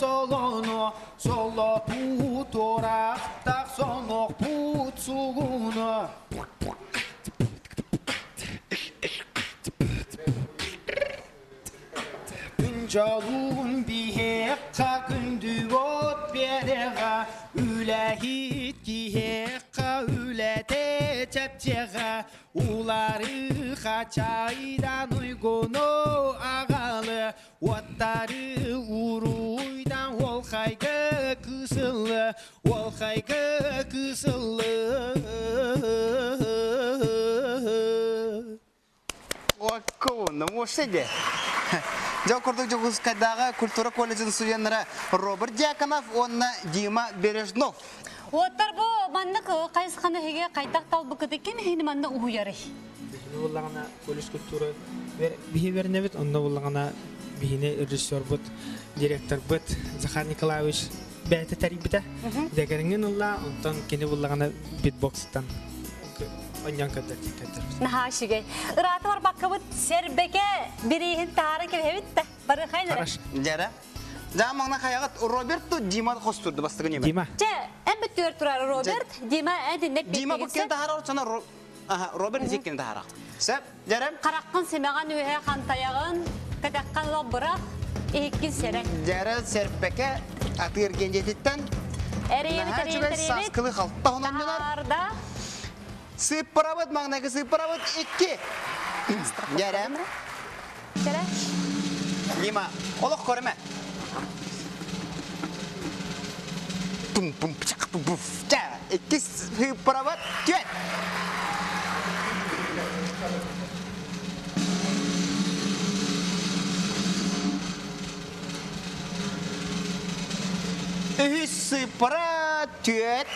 солону, Соло пут орақтақ сонок пут сугуну. Жалун биһек Киһиэхэ күндү от биэрэҕэ, үлэһит киһиэхэ үлэтэ чэпчэҕэ, улары хачайдан уйгуну аҕалы, уоттары уруйдан уолхайга кысылы, уолхайга кысылы. Оккоунна муошседе. Дьол курдук Дьокуускайдааҕы культура колледжын студеннара Роберт Дьяконов уонна Дима Бережнов. Уоттар бу маннык хайысханы иһигэ хайдах талбыкыты ким иһини манна уһуйарый? Биһини буллаҕына колледж культура биһи вернебит, онно буллаҕына биһини режиссербут, директорбыт Захар Николаевич бэйэтэ тэрийбитэ. Дэгэринген ылла, онтон кини буллаҕына битбокстан онньон көрдөрбүт. Наһаа үчүгэй. Ыраата барбаккабыт сэрбэкэ бирииһин таһаара кэбиһэбит да. Барыхай нара. Дьэрэ. Дьаа маҥна хайаҕыт Роберт ту Дима хостурду бастыгы ньүмэ. Дима. Чэ, эн бүттүгэр турар Роберт, Дима эн Дима бу кин таһаарар очона Роберт зиккин таһаарар. Сөп, дьэрэ. Хараххын симэҕин үөһэ хантайаҕын, кэтэххин ыла бырах, иһиккин сэрэн. Дьэрэ сэрбэкэ атыыр гендетиттен Эриэбит, эриэбит, эриэбит. Сааскылы халта хононньонор. Сыыппарабыт, маҥнайгы сыыппарабыт икки. Дьэрэ. Дьэрэ. Дима, олох көрүмэ. Пум пум пчак пум пум. Ча, иккис сыыппарабыт түөрт. Үһүс сыыппара түөрт.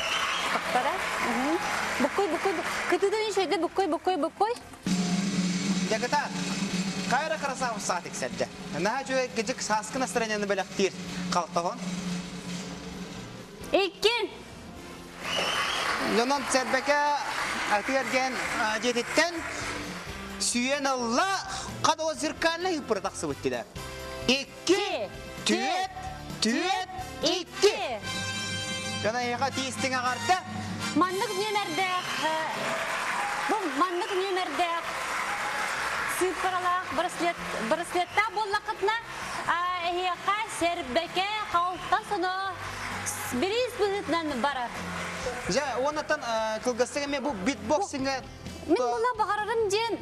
Бара. Буккуй, буккуй, кытыдан ишөйдө буккуй, буккуй, буккуй. Дьакыта, кайра красавы саатик сэрдэ. Наһаа үчүгэй кыдьык сааскы настроениены бэлэхтиир халтаһон. Икки. Дьонон сэрбэкэ атыарген дьиэтиттэн сүйэн ылла хадо зеркальный ыппыра тахсыбыт дилэ. Икки, түөрт, түөрт, икки. Дьон эйиэхэ тиистиҥ аҕарда. Маннык нүөмэрдээх, бу маннык нүөмэрдээх сыыппаралаах браслет, браслеттаах буоллаххытына, эһиэхэ сэрбэкэ халта соно бириис быһыытынан барар. Дьэ, уоннаттан кылгастык эмиэ бу битбоксинга Мин була баҕарарым диэн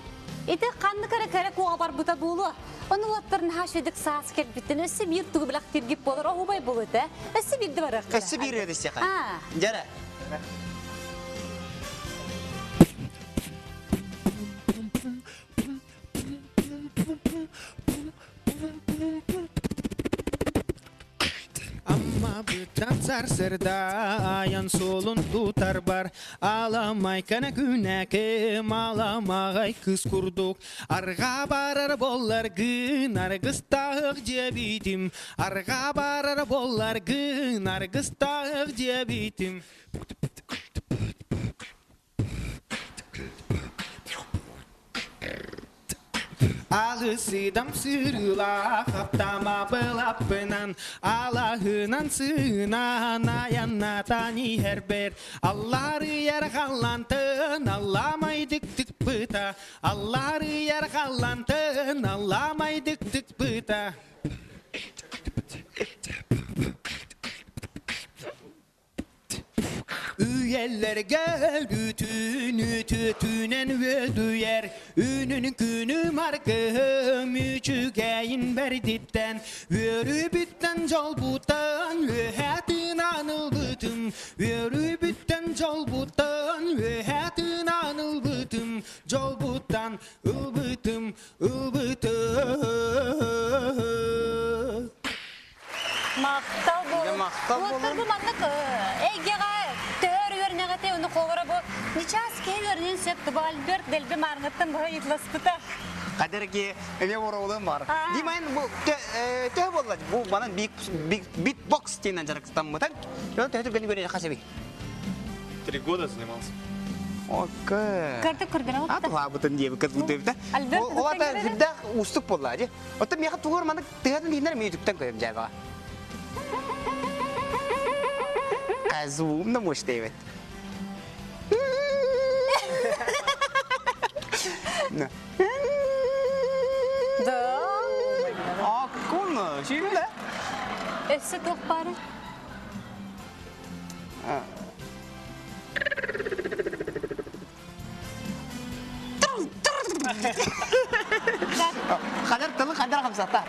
ити ханнык эрэ кэрэ куоҕа барбыта буолуо. Ону уоттар наһаа үчүгэйдик саас кэлбиттэн өссө биир тугу билэхтииргит буолар оһубай буолуо этэ. Өссө биирдэ барыахха. Өссө биир ыадысяха. Дьэрэ. Амма быттан сарсырда айан суолун тутарбар аламайкана күнәке маламаҕай кыс курдук арҕаа барар болларгын аргыстаах диэбитим арҕаа барар болларгын аргыстаах диэбитим. Алысыдам сырыылаах аптама былаппынан алаһынан сыынан айаннатан иһэрбэр алларыйар халлантын алламайдык тыкпыта алларыйар халлантын алламайдык тыкпыта. Үйэлэргэ өлүүтүн үтүөтүнэн үөдүйэр Үнүн күнүм аргыһым үчүгэйин бэрдиттэн Үөрүүбүттэн дьолбуттан үөһэ тыынан ылбытым Үөрүүбүттэн дьолбуттан үөһэ тыынан ылбытым Дьолбуттан ылбытым ылбытым. Махтал буолун. Махтал буолун. Уоттар бу маннык эйгэҕэ төһөр үөрэнэҕитий ону холобура бу ничаас киһи үөрэнин сөп бу Альберт дэлби маарыҥыттан быһа ыйытыласпыта. Кадерги эме ороолун бар. Димайн бу төһө буолла бу манан битбокс диэн дьарыктаммытан. Төһө түргэнник үөрэнэ хасаби? 3 года занимался. Окей. Көрдүк көрдөрө А туһаабытын диэбиккэ тутуйбута. Альберт Ол ата сүрдээх уустук буолла дии. Оттон миэхэ тугур маннык тыһатын иһиннэр мии түптэн көрөм дьээбэҕэ. Казумно мощь дейбет. Да. Аккуна, шүйле. Өссө туох баары? Хадар тылы хадар хамсата.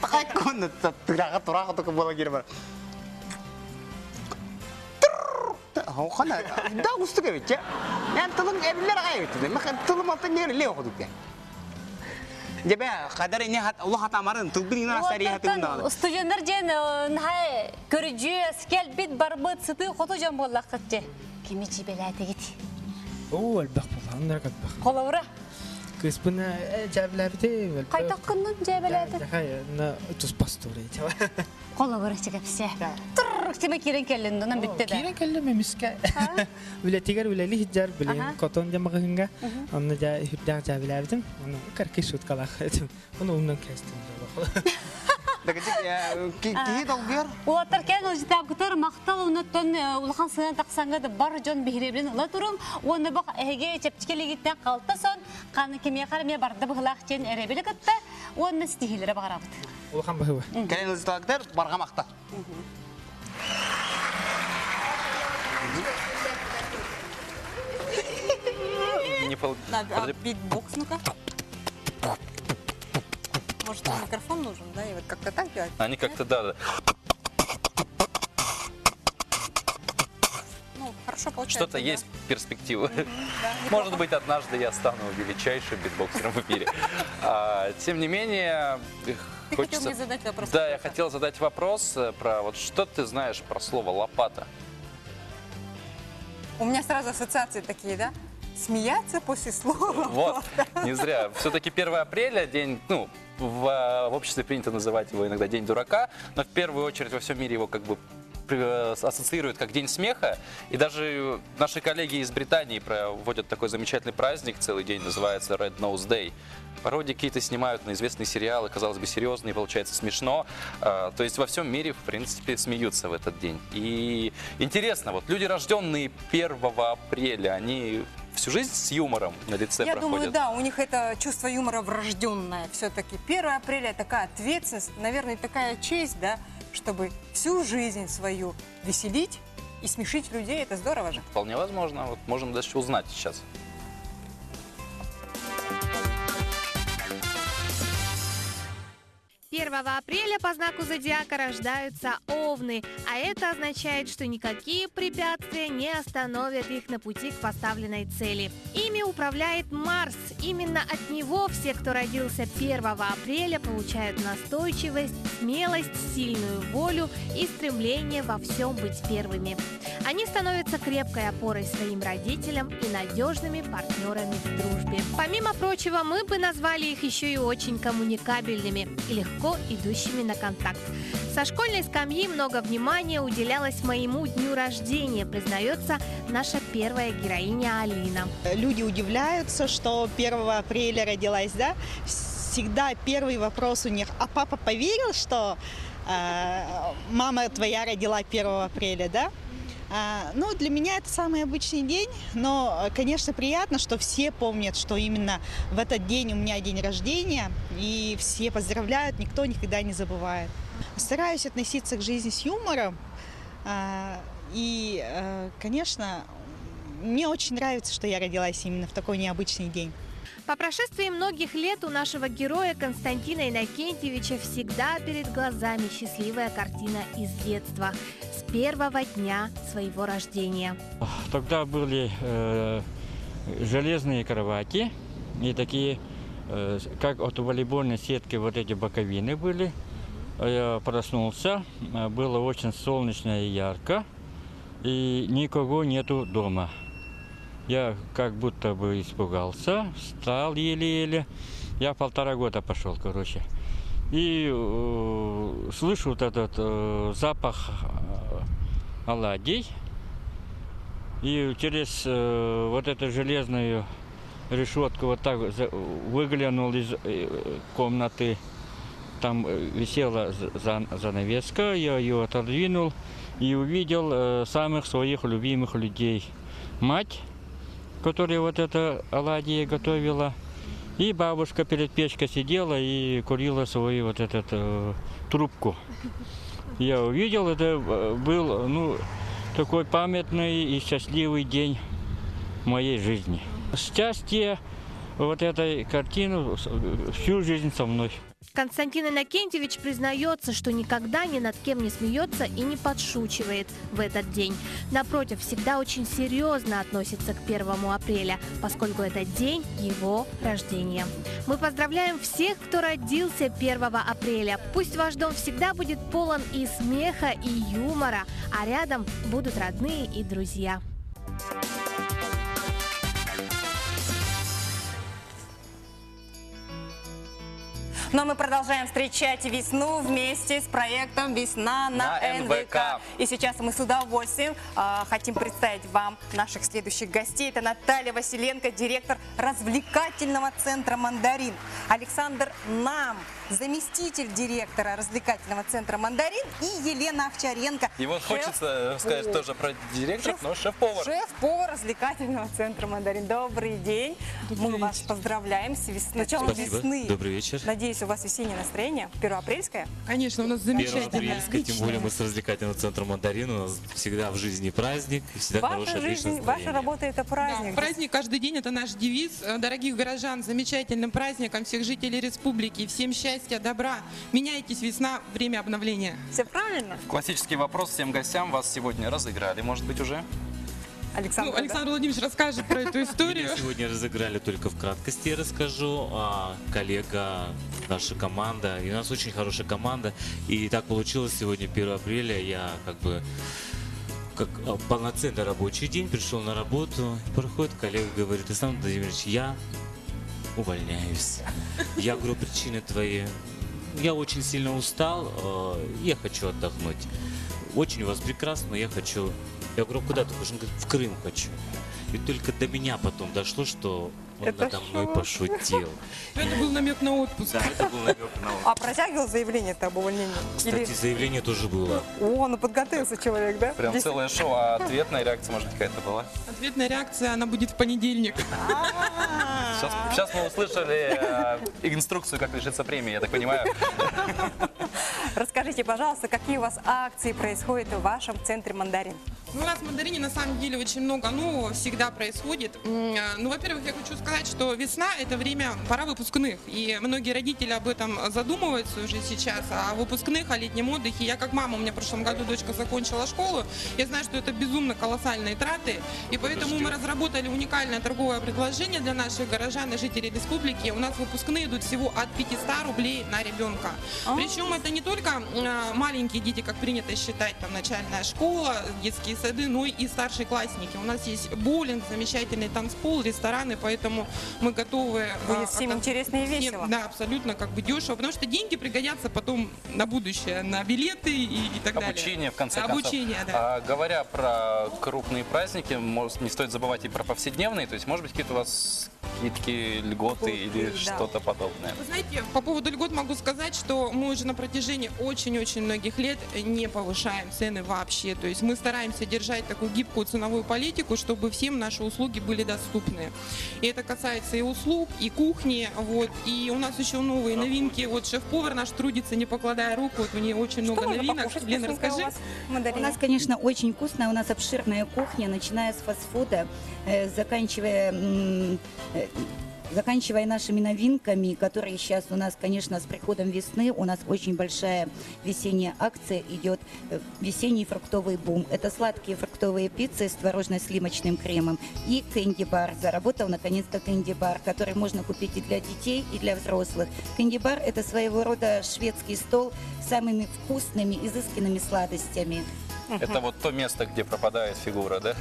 Такай кон тыраға тураға тука бола кире бар. Хана да устук эбит. Мен тылың эбилер агай эбит. Мен тылым алтын нер ле окудук. Дебе хадар не хат Аллах атамарын тылбын ина сари хатын да. Студенттер ден нхай көрүжү скелбит барбыт сыты хоту жан боллакыт же. Кими жибеләтегит? О, элбэх болан, элбэх. Холовра. Кыспына жабилабите. Кайтаккыннын жабиләте. Хай, на тус пастуры. Холовра чыгапсе. Тур, тиме кирен келлин, донан битте да. Кирен келлин мемиске. Үлетигер үлели хиджар билен котон жамагынга. Онны жа хүрдәк жабилабитим. Оны карки шуткалах. Оны уннан кестим. Киһи долгуйар. Улаттар кен ожитап кытар мактал унуттан улахан сынан таксанга да бар жон бихиребилен ыла турум. Оны бак эге чепчикелегиттен калтасон каны кеме карме барды быгылак чен эребили кытта. Оны стихилere багарабыт. Улахан бахыба. Кэлэн ылзыталактар барга макта. Не пол... Надо, битбокс, ну-ка. Может, микрофон нужен, да? И вот как-то так делать? Они как-то, да. Ну, хорошо получается. Что-то да. есть перспективы. Да, Может быть, однажды я стану величайшим битбоксером в мире. Тем не менее, Ты хочется... хотел мне задать вопрос. Да, я хотел задать вопрос про вот что ты знаешь про слово лопата? У меня сразу ассоциации такие, да? Смеяться после слова. Вот, не зря. Все-таки 1 апреля, день, ну, в обществе принято называть его иногда День дурака, но в первую очередь во всем мире его как бы ассоциируют как День смеха. И даже наши коллеги из Британии проводят такой замечательный праздник целый день, называется Red Nose Day. Пародии какие-то снимают на известные сериалы, казалось бы, серьезные, получается смешно. То есть во всем мире, в принципе, смеются в этот день. И интересно, вот люди, рожденные 1 апреля, они всю жизнь с юмором на лице Я проходят? думаю, да, у них это чувство юмора врожденное. Все-таки 1 апреля такая ответственность, наверное, такая честь, да, чтобы всю жизнь свою веселить и смешить людей. Это здорово же. Вполне возможно. Вот можем даже узнать сейчас. Первого апреля по знаку зодиака рождаются овны, а это означает, что никакие препятствия не остановят их на пути к поставленной цели. Ими управляет Марс. Именно от него все, кто родился 1 апреля, получают настойчивость, смелость, сильную волю и стремление во всем быть первыми. Они становятся крепкой опорой своим родителям и надежными партнерами в дружбе. Помимо прочего, мы бы назвали их еще и очень коммуникабельными и легко идущими на контакт. Со школьной скамьи много внимания уделялось моему дню рождения, признается наша первая героиня Алина. Люди удивляются, что 1 апреля родилась, да? Всегда первый вопрос у них: а папа поверил, что мама твоя родила 1 апреля, да? Ну, для меня это самый обычный день, но, конечно, приятно, что все помнят, что именно в этот день у меня день рождения, и все поздравляют, никто никогда не забывает. Стараюсь относиться к жизни с юмором, и, конечно, мне очень нравится, что я родилась именно в такой необычный день. По прошествии многих лет у нашего героя Константина Иннокентьевича всегда перед глазами счастливая картина из детства, с первого дня своего рождения. Тогда были железные кровати и такие, как от волейбольной сетки, вот эти боковины были. Я проснулся, было очень солнечно и ярко, и никого нету дома. Я как будто бы испугался, встал еле-еле. Я 1,5 года пошел, короче. И слышу вот этот запах оладий. И через вот эту железную решетку вот так выглянул из комнаты. Там висела занавеска, я ее отодвинул и увидел самых своих любимых людей. Мать, которая вот это оладьи готовила, И бабушка перед печкой сидела и курила свою вот эту трубку. Я увидел, это был, ну, такой памятный и счастливый день в моей жизни. Счастье вот этой картины всю жизнь со мной. Константин Иннокентьевич признается, что никогда ни над кем не смеется и не подшучивает в этот день. Напротив, всегда очень серьезно относится к 1 апреля, поскольку это день его рождения. Мы поздравляем всех, кто родился 1 апреля. Пусть ваш дом всегда будет полон и смеха, и юмора, а рядом будут родные и друзья. Но мы продолжаем встречать весну вместе с проектом «Весна на НВК». И сейчас мы с удовольствием хотим представить вам наших следующих гостей. Это Наталья Василенко, директор развлекательного центра «Мандарин». Александр Нам, заместитель директора развлекательного центра «Мандарин». И Елена Овчаренко. И вот хочется сказать тоже про директора, но шеф-повар. Шеф-повар развлекательного центра «Мандарин». Добрый день. Мы вас поздравляем с началом Спасибо. весны. Добрый вечер. Надеюсь, у вас весеннее настроение? Первоапрельское? Конечно, у нас замечательное. Первоапрельское, тем более мы с развлекательным центром «Мандарин». У нас всегда в жизни праздник, всегда Ваша хорошее, отличное жизнь, ваша настроение. работа – это праздник. Да, праздник каждый день – это наш девиз. Дорогих горожан, замечательным праздником всех жителей республики. Всем счастья, добра. Меняйтесь, весна, время обновления. Все правильно? Классический вопрос всем гостям. Вас сегодня разыграли, может быть, уже? Александр, ну, Александр Владимирович расскажет про эту историю. Меня сегодня разыграли только в краткости, я расскажу. Коллега, наша команда. И у нас очень хорошая команда. И так получилось, сегодня 1 апреля я как полноценный рабочий день пришел на работу. Проходит коллега, говорит: Александр Владимирович, я увольняюсь. Я говорю, причины твои. Я очень сильно устал, я хочу отдохнуть. Очень у вас прекрасно, но я хочу... Я говорю, куда ты хочешь? Он говорит, в Крым хочу. И только до меня потом дошло, что он Это надо мной шок. пошутил. Это был намек на отпуск. Да, это был намек на отпуск. А протягивал заявление-то об увольнении? Кстати, заявление тоже было. О, ну подготовился человек, да? Прям целое шоу. А ответная реакция, может быть, какая-то была? Ответная реакция, она будет в понедельник. Сейчас мы услышали инструкцию, как лишиться премии, я так понимаю. Расскажите, пожалуйста, какие у вас акции происходят в вашем центре «Мандарин»? Ну, у нас в «Мандарине» на самом деле очень много нового всегда происходит. Ну, во-первых, я хочу сказать, что весна – это время, пора выпускных. И многие родители об этом задумываются уже сейчас, о выпускных, о летнем отдыхе. Я как мама, у меня в прошлом году дочка закончила школу, я знаю, что это безумно колоссальные траты. И поэтому мы разработали уникальное торговое предложение для наших горожан и жителей республики. У нас выпускные идут всего от 500 рублей на ребенка. Причем это не только маленькие дети, как принято считать, там начальная школа, детские сады, но и старшие классники. У нас есть боулинг, замечательный танцпол, рестораны, поэтому мы готовы... Будет всем интересно и весело. Да, абсолютно дешево, потому что деньги пригодятся потом на будущее, на билеты и так далее. Обучение, в конце концов. Обучение, да. Говоря про крупные праздники, может, не стоит забывать и про повседневные, то есть, может быть, какие-то у вас скидки, льготы или что-то подобное. Вы знаете, по поводу льгот могу сказать, что мы уже на протяжении очень-очень многих лет не повышаем цены вообще. То есть мы стараемся держать такую гибкую ценовую политику, чтобы всем наши услуги были доступны. И это касается и услуг, и кухни. Вот. И у нас еще новые новинки. Вот шеф-повар наш трудится, не покладая руку. Вот у нее очень много новинок. Лена, расскажи. У нас, конечно, очень вкусно. У нас обширная кухня, начиная с фастфуда, заканчивая нашими новинками, которые сейчас у нас, конечно, с приходом весны, у нас очень большая весенняя акция идет, весенний фруктовый бум. Это сладкие фруктовые пиццы с творожно-сливочным кремом и кэнди-бар. Заработал, наконец-то, кэнди-бар, который можно купить и для детей, и для взрослых. Кэнди-бар – это своего рода шведский стол с самыми вкусными, изысканными сладостями. Это вот то место, где пропадает фигура, да?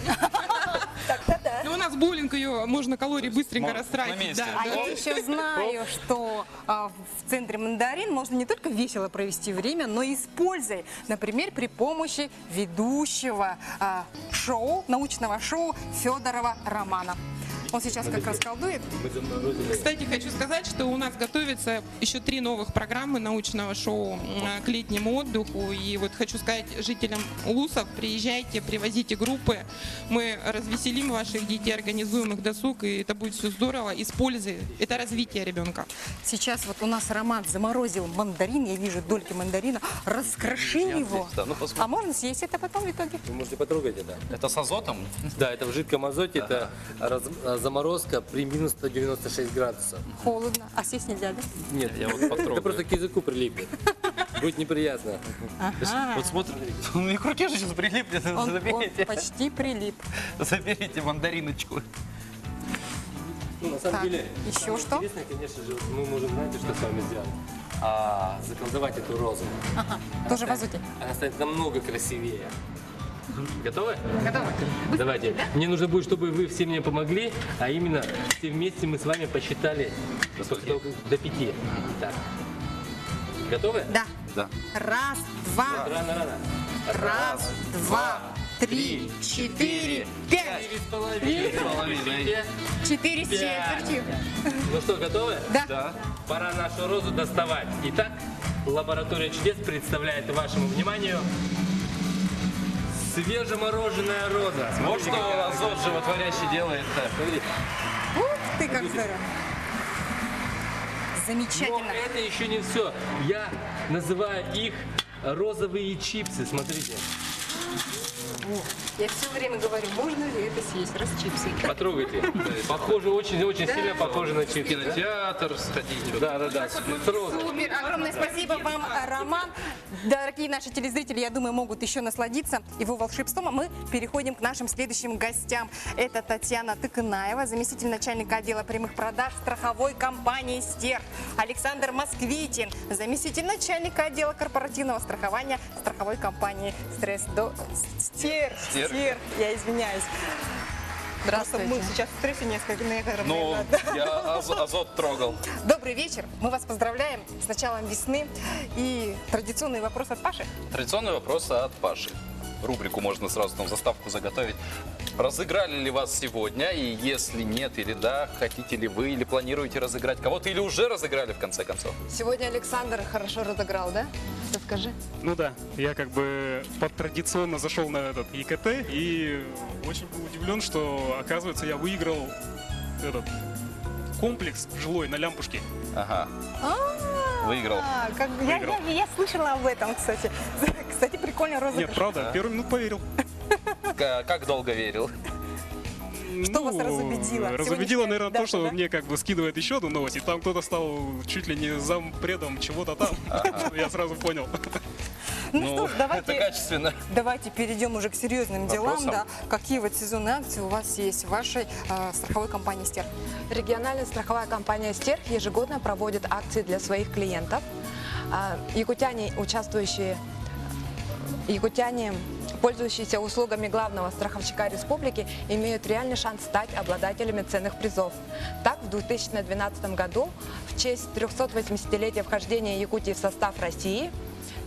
Ну, у нас боулинг, ее можно калории быстренько растратить. Да. А я еще знаю, что в центре «Мандарин» можно не только весело провести время, но и с пользой. Например, при помощи ведущего шоу, научного шоу Федорова Романа. Он сейчас как раз колдует. Мы заморозили. Кстати, хочу сказать, что у нас готовится еще три новых программы научного шоу к летнему отдыху. И вот хочу сказать жителям Улусов, приезжайте, привозите группы. Мы развеселим ваших детей, организуем их досуг, и это будет все здорово и с пользой. Это развитие ребенка. Сейчас вот у нас Роман заморозил мандарин, я вижу дольки мандарина, раскрошил его. Да, ну, посмотрим. А можно съесть это потом в итоге? Вы можете потрогать это. Это с азотом? Да, это в жидком азоте, это заморозка при минус 196 градусов. Холодно. А съесть нельзя, да? Нет, я вот потрогаю. Это просто к языку прилипнет. Будет неприятно. Ага. Вот смотрим, он мне к руке же сейчас прилипнет. Он Заберите. почти прилип. Заберите мандариночку. Ну, на самом Так, деле, еще самое что? Интересное, конечно же, мы можем, знаете, что с вами сделать? Заколдовать эту розу. Ага, тоже в азоте. Она станет намного красивее. Готовы? Готовы. Давайте. Мне нужно будет, чтобы вы все мне помогли, а именно все вместе мы с вами посчитали после того, как до 5. Так. Готовы? Да. Да. Раз, два, Рано, рано. раз, два, три, четыре, пять. 4,5. Четыре с четвертью. Ну что, готовы? Да. Да. Пора нашу розу доставать. Итак, Лаборатория чудес представляет вашему вниманию свежемороженая роза. Вот Смотрите, что какая азот животворящий делает-то. Смотрите. Ух ты, как здорово. Замечательно. Но это еще не все. Я называю их розовые чипсы. Смотрите. Я все время говорю, можно ли это съесть, раз чипсы. Потрогайте. Похоже, очень-очень Да. сильно похоже на чипсы. Кинотеатр сходить. Да, да, да. С розой. Супер! Огромное спасибо вам, Роман. Дорогие наши телезрители, я думаю, могут еще насладиться его волшебством. А мы переходим к нашим следующим гостям. Это Татьяна Тыкынаева, заместитель начальника отдела прямых продаж страховой компании «Стерх». Александр Москвитин, заместитель начальника отдела корпоративного страхования страховой компании «Стресс до Стерх». «Стерх». «Стерх», я извиняюсь. Здравствуйте. Просто мы сейчас в стрессе несколько на Ну, я азот трогал. Добрый вечер. Мы вас поздравляем с началом весны. И традиционный вопрос от Паши. Традиционный вопрос от Паши. Рубрику можно сразу там заставку заготовить. Разыграли ли вас сегодня? И если нет или да, хотите ли вы или планируете разыграть кого-то, или уже разыграли в конце концов? Сегодня Александр хорошо разыграл, да? Расскажи. Ну да, я как бы под традиционно зашел на этот ЕКТ и очень был удивлен, что, оказывается, я выиграл этот комплекс жилой на Лямпушке. Ага. Выиграл. А, как, я, Выиграл. я слышала об этом, кстати. Кстати, прикольный розыгрыш. Нет, правда, первую минуту поверил. Как долго верил? Что вас разубедило? Ну, Разубедило, Сегодняшняя наверное, то, дата, что да? мне как бы скидывает еще одну новость, и там кто-то стал чуть ли не зампредом чего-то там. Я сразу понял. Ну, что ж, давайте, Это качественно. давайте перейдем уже к серьезным делам. Вопросам. Да. Какие вот сезонные акции у вас есть в вашей страховой компании «Стерх»? Региональная страховая компания «Стерх» ежегодно проводит акции для своих клиентов. Якутяне, участвующие, якутяне, пользующиеся услугами главного страховщика республики, имеют реальный шанс стать обладателями ценных призов. Так, в 2012 году в честь 380-летия вхождения Якутии в состав России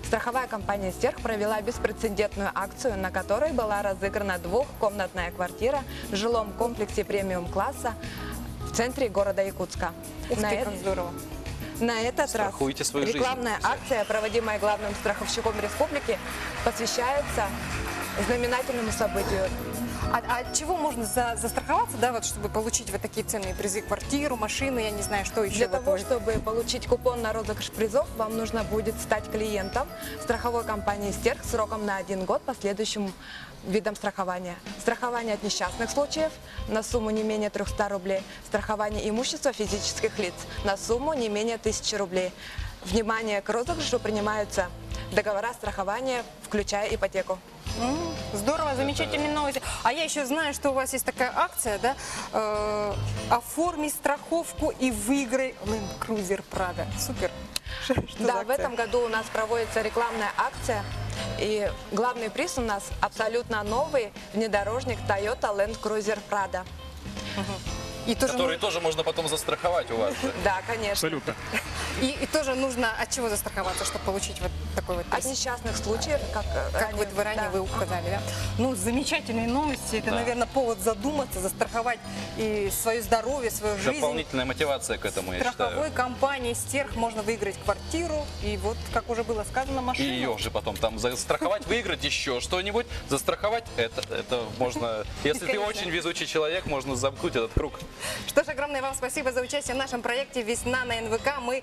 страховая компания «Стерх» провела беспрецедентную акцию, на которой была разыграна двухкомнатная квартира в жилом комплексе премиум-класса в центре города Якутска. Ух На ты, э- как здорово. На этот раз Страхуйте свою жизнь. рекламная акция, проводимая главным страховщиком республики, посвящается знаменательному событию. А от чего можно застраховаться, да, вот, чтобы получить вот такие ценные призы? Квартиру, машину, я не знаю, что еще. Для вот того, вы- чтобы получить купон на розыгрыш призов, вам нужно будет стать клиентом страховой компании «Стерх» сроком на 1 год по следующим видам страхования. Страхование от несчастных случаев на сумму не менее 300 рублей, страхование имущества физических лиц на сумму не менее 1000 рублей. Внимание, к розыгрышу принимаются договора страхования, включая ипотеку. Здорово, замечательные новости. А я еще знаю, что у вас есть такая акция, да? Оформи страховку и выиграй Land Cruiser Prado. Супер. Что за Да, в акция? этом году у нас проводится рекламная акция. И главный приз у нас абсолютно новый внедорожник Toyota Land Cruiser Prado. И тоже Которые тоже можно потом застраховать у вас же. Да, конечно. Абсолютно. И тоже нужно от чего застраховаться, чтобы получить вот такой вот От приз? несчастных случаев, как, Как вот вы ранее да. вы указали, да? Ну, замечательные новости. Это, Да. наверное, повод задуматься, застраховать и свое здоровье, свою жизнь. Дополнительная мотивация к этому, я Страховой считаю. компании «Стерх» можно выиграть квартиру и вот, как уже было сказано, И машину. ее же потом там застраховать, выиграть еще что-нибудь. Застраховать это можно... Если ты Бесконечно. очень везучий человек, можно замкнуть этот круг. Что ж, огромное вам спасибо за участие в нашем проекте «Весна на НВК». Мы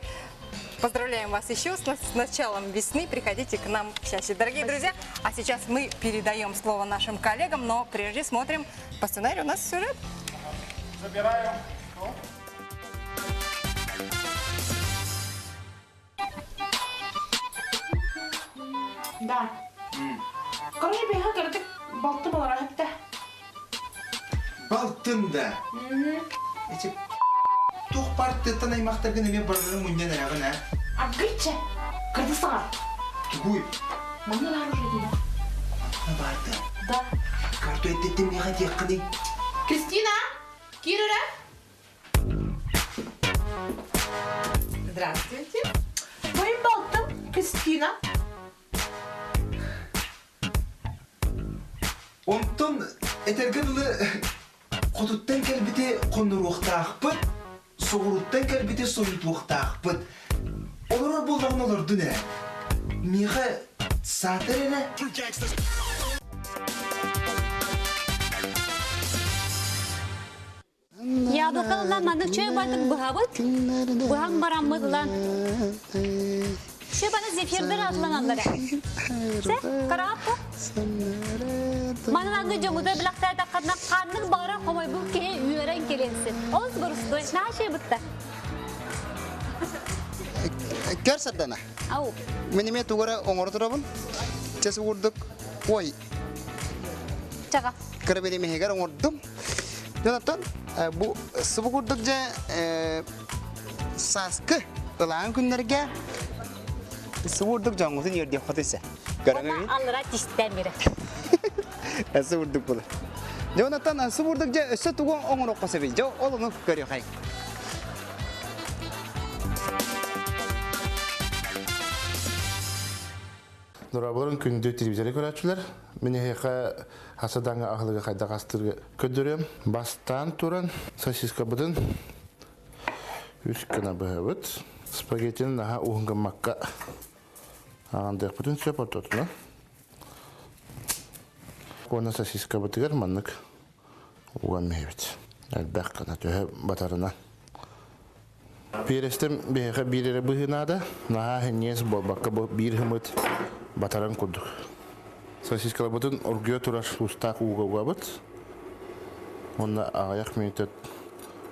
поздравляем вас еще с началом весны. Приходите к нам чаще, дорогие друзья. А сейчас мы передаем слово нашим коллегам, но прежде смотрим по сценарию у нас сюжет. Забираю. Да. Короче, бега кырдык балты болар хатта. Балтын да. Эти тух партыттан аймақтаргын эме барырын муннан эрагын а. Агыча. Кырды саңар. Тугуй. Маны бар уже дейм. На барды. Да. Карту эттеттен мега тияккыны. Кристина, кирера. Здравствуйте. Моим балтым Кристина. Онтон этерген ылы хотуттан кэлбити коннуруохтаахпыт, соҕуруттан кэлбити соютуохтаахпыт. Олорор буллаҕын олордун эрэ. Миэхэ саатар эрэ. Яблокалла маннык чөй байтык быһабыт. Быһан бараммыт лан. Чөй баны зефирдер атланаллар. Се, караппы? Манын аңы жоңуда билактар таққатна қанның бары қомай бұл кеhe үйерен келенсин. Оз бұрысты, наша бытта. Көр сардана. Ау. Мен эме тугара оңор турабын. Чес урдук. Ой, Чаға. кырабери мехегер оңордум. Jonathan, бу сыбы курдук же саскы ылаан күннерге сыбы урдук жоңгутун ерде хотыса. Көрөңө Аллара тистен бири. Сыбы урдук булар. Jonathan, сыбы урдук же өссө тугон оңор оккосо бил. Жо олуну көрү хай. Дорабыларын күндү телевизоры көрәчүләр. Мен хеха хасаданга ахлыга кайда кастырга көдөрөм. Бастан туран сосиска быдын. Үс кына быһабыт. Спагеттини наха уһунга макка. Андык бүтүн сөп ототуна. Кона сосиска бытыгар маннык уган мехебит. Әлбәк кына төһө батарына. Перестем беха бирере быһынада, наха хеннес болбакка бу бир хымыт батаран курдук. Сосискала бутун ургуя турар устак уга угабыт. Онна аяк минутет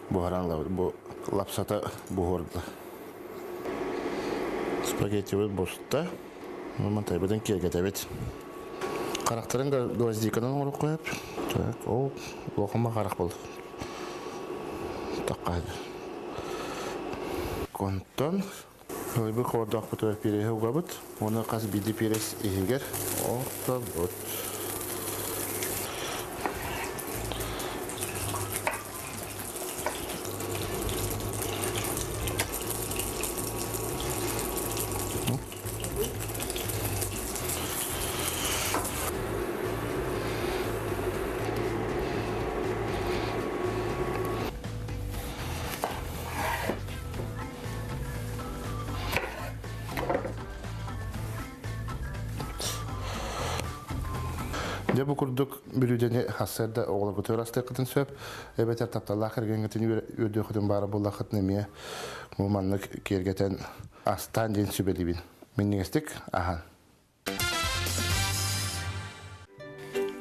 бухаран лабыт. Бу лапсата бухордла. Спагетти бут буста. Мамантай бутун кергетебит. Карактарын гвоздикадан оруп коюп. Так, о, локома карак болду. Таккайды. Контон. Хылыбы кордак буту пирехе угабыт. Оны каз биди пирес ихигер. Орта бут. Дьэ бу курдук бүлүүдэни хассарда оҕолоргутугар астыаххытын сөп, эбэтэр тапталлаах кэргэҥҥитин үөрдүөххүтүн баара буоллаххытына эмиэ бу маннык киэргэтэн астаан диэн сүбэлиибин. Минньигэстик аһаан.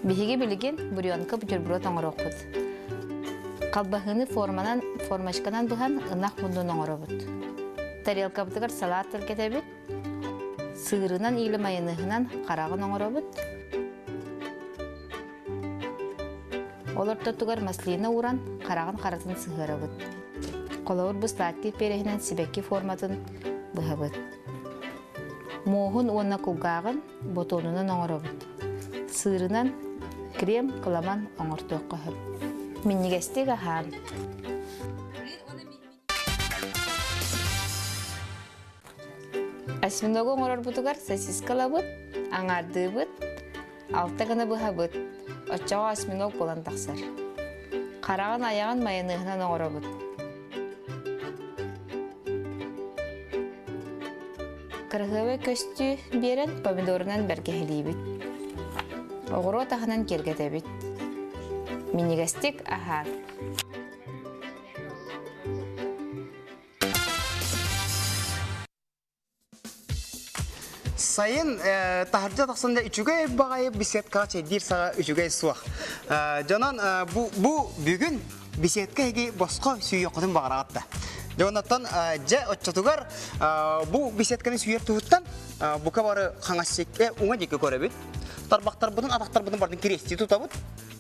Биһиги билигин буренка бутерброд оҥоруохпут. Халбаһыны форманан, формочканан быһан ынах мундун оҥоробут. Тарелкабытыгар салат тэлгэтэбит. Сыырынан или майонезынан хараҕын оҥоробут. Олортотугар маслина уран хараҕын харатын сыһыарабыт. Холобур бу сладкий переһинэн сибэкки форматын быһабыт. Муоһун уонна кулгааҕын ботуонунан оҥоробут. Сыырынан крем кыламан оҥортуохха сөп. Минньигэстик аһаан. Осьминогу оҥорорбутугар сосискалабыт, аҥаардыыбыт, алта гына быһабыт. Оччоҕо осьминог буолан тахсар. Хараҕын айаҕын майонеһынан оҥоробут. Кыраһыабай көстүү биэрэн помидорунан бэргэһэлиибит. Оҕуруот аһынан киэргэтэбит. Минньигэстик аһаар. Сайын таһырдьа тахсан да үчүгэй баҕайы беседкаҕа чэйдиир саҕа үчүгэй суох. Дьонон бу, бу бүгүн беседка эһиги босхо сүүйүөххүтүн баҕараҕыт да. Дьоннортон дьэ оччотугар бу беседканы сүүйэр туһуттан бука бары хаҥас сикке уҥа диэки көрөбүт. Тарбахтарбытын атахтарбытын бардын кириэстии тутабыт.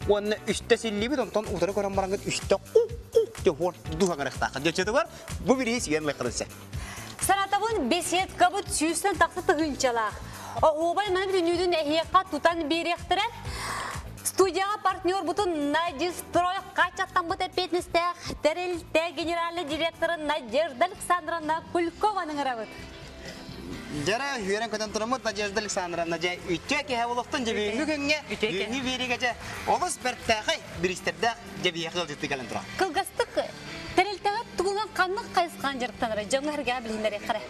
Уонна үстэ силлиибит, онтон утары көрөн бараҥҥыт үстэ кук-кук диэн хуор дуһаҥырыахтааххыт. Дьэ оччотугар бу бириһи сүүйэн ылыаххытын сөп. Саратовын беседкабыт сүүстэн тахса тыһыынчалаах. Оһуобай маны бүтүннүүтүн эһиэхэ тутан биэриэхтэрэ. Студияҕа партнербутун Надистрой хааччахтаммыт эппиэтинэстээх тэрилтэ генеральный директора Надежда Александровна Кулькова ыҥырабыт. Дьара үөрэн көтөн тураммыт Надежда Александровна дьэ үтүө киһи олохтон дьэ бүгүҥҥү күҥҥэ бүгүҥҥү биэриигэ дьэ олус бэртээхэй бириистэрдээх дьэ биһиэхэ ыалдьыттыы кэлэн турар. Кылгастык Тэрилтэҕит тугунан ханнык хайысханан дьарыктанарый? Дьоҥҥо эргээ билиһиннэриэххэ.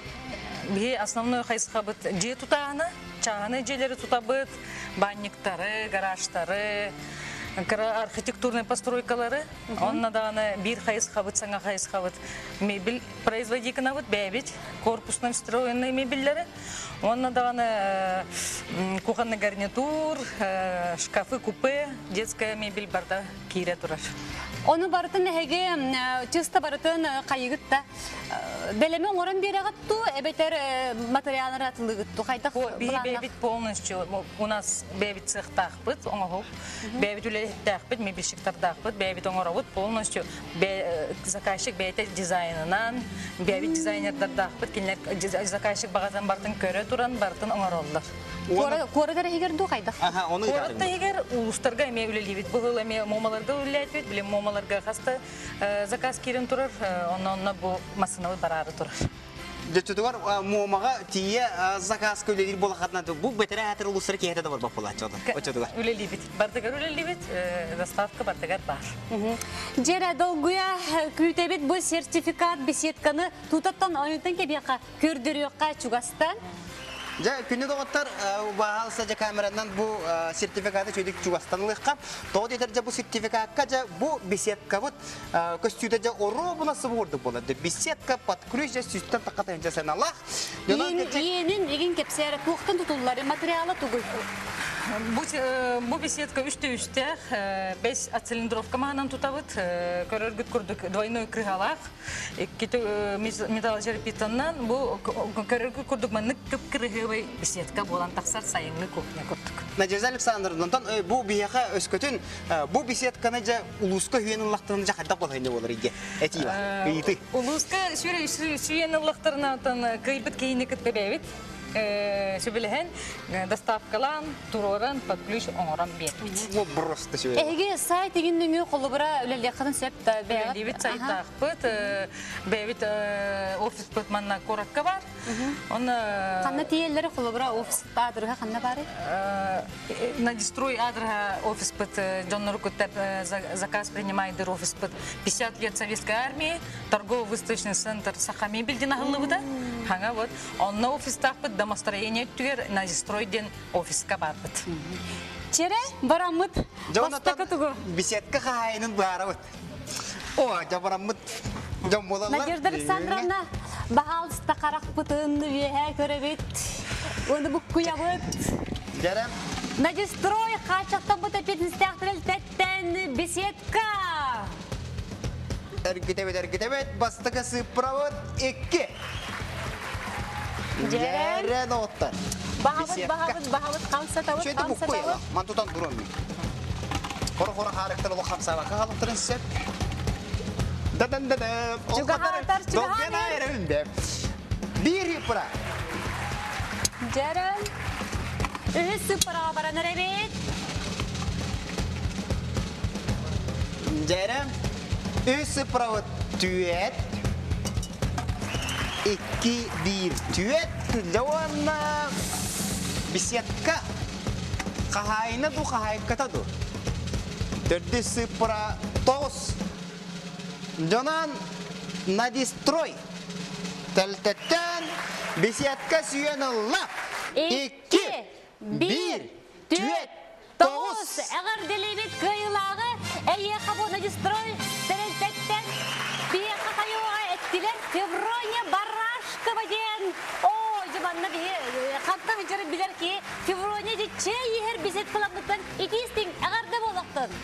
Биһи основной хайысхабыт дьиэ тутааһына, чааһынай дьиэлэри тутабыт, баанньыктары, гаражтары, кыра архитектурнай постройкалары. Онно даҕаны биир хайысхабыт, саҥа хайысхабыт мебель производикынабыт бэйэбит корпусной встроенный мебеллэри. Онно даҕаны кухонный гарнитур, шкафы, купе, детская мебель барда киирэ турар. Ону барытын эһиги чисто барытын хайыгыт да бэлэми оҥорон биэрэҕит туу эбэтэр материаллары атылыгыт туу хайдах Бэйэбит полностью у нас бэйэбит цехтаахпыт оҥоһук бэйэбит үлэһиттээхпит мебельщиктардаахпыт бэйэбит оҥоробут полностью заказчик бэйэтэ дизайнынан бэйэбит дизайнердардаахпыт кинилэр заказчик баҕатын барытын көрө туран барытын оҥороллор Куорат иһигэр дуу хайдах? Куорат иһигэр улуустарга эмиэ үлэлиибит. Бу сыл эмиэ Муомаларга үлэлээтибит. Билим Муомаларга хаста заказ киирэн турар. Онно бу массыынабыт бараары турар. Дьөччөтүгэр Муомаҕа тиийэ заказка үлэлиир буолахатына бу бэтэрээ аатыр улуустара киһитэ да барбат буолааччы оччотугар. Үлэлиибит. Бардыгар үлэлиибит. Доставка бардыгар баар. Дьэрэ долгуйа күүтэбит бу сертификат беседканы тутаттан ойунтан кэбиэхэ көрдөрүөххэ чугастан. Дьэ, күндү доҕоттор, баһаалыста дьэ камеранан бу сертификаты чөйдүк чугастан ылыахха. Тоҕо диэтэр дьэ бу сертификакка дьэ бу беседкабыт көстүүтэ дьэ оруобуна субу курдук буолар. Беседка под ключ дьэ сүүстэн тахха тыһыынча сыаналаах. Иэнин игин кэпсээрэ туохтан тутуллар материала тугуй? Бу беседка үстэ үстээх, бэс цилиндровка маһынан тутабыт. Көрөргүт курдук двойной крыһалаах. Икки металлочерепицаннан бу көрөргүт курдук маннык кып-кырыһыабай беседка буолан тахсар сайыҥҥы кухня курдук. Надежда Александровна, онтон бу биһиэхэ өскөтүн бу беседканы дьэ улууска үһүөн ыллахтарына дьэ хайдах болһойно буолар иде этии бар ыйытыы. Улууска сүйэн ыллахтарына онтон кыйбыт киһини кытта бэйэбит сүбэлэһэн доставкалаан туруоран под ключ оҥорон биэрбит. Бу просто сүбэ. Эһиги сайт игин нөҥүө холобура үлэлиэххитин сөп да Үлэлиибит сайтаахпыт, бэйэбит офиспыт манна куоракка бар. Онно Ханна тиийэллэри холобура офис аадырыһа ханна баарый? На дистрой аадырыһа офиспыт дьоннору кытта заказ принимайдыр офиспыт 50 лет советской армии торгово-выставочный центр Саха мебель диэн аһыллыбыта. Хаҥа вот Онно офистаахпыт домостроение өттүгэр Назистрой диэн офиска барбыт. Чэрэ, бараммыт. Бастакы тугу? Беседка хаһаайынын быһаарабыт. О, дьэ бараммыт дьон буолаллар. Надежда Александровна, баһаалыста харахпытын үөһэ көрөбүт. Уонна буккуйабыт. Дьэрэ. Надистрой хааччахтаммыт эппиэтинэстээх тэрилтэттэн беседка. Эргитэбит, эргитэбит. Бастакы сыыппарабыт икки. Дьэрэ доҕоттор. Баһабыт, баһабыт, баһабыт, хамсатабыт, хамсатабыт. Ман тутан туран. Хоро-хоро хаарыктар олох хамсаабакка халыптарын сөп. Да-дан-да-да. Чугаһаатар, чугаһаатар. Биир ыппыра. Дьэрэ. Үһүс сыппараҕа баран эрэбит. Дьэрэ. Үс сыппарабыт түөт. Икки, биир, түөт. Жауанна беседка. Қахайына ду қахайката ду. Төрді сыпыра тоғыз. Жонан Надистрой. Тәлтәттен беседка сүйен алла. Екі, бір, түет, тоғыз. Әғар делебет кыйлағы, әйе қабу Надистрой тәрелтәттен бие қақайуға әттілер Феврония Барашкова ден. О, жаманна бие қантан жыры билер ки Феврония де че ехер беседкаламыттан итистин әғарда болақтын.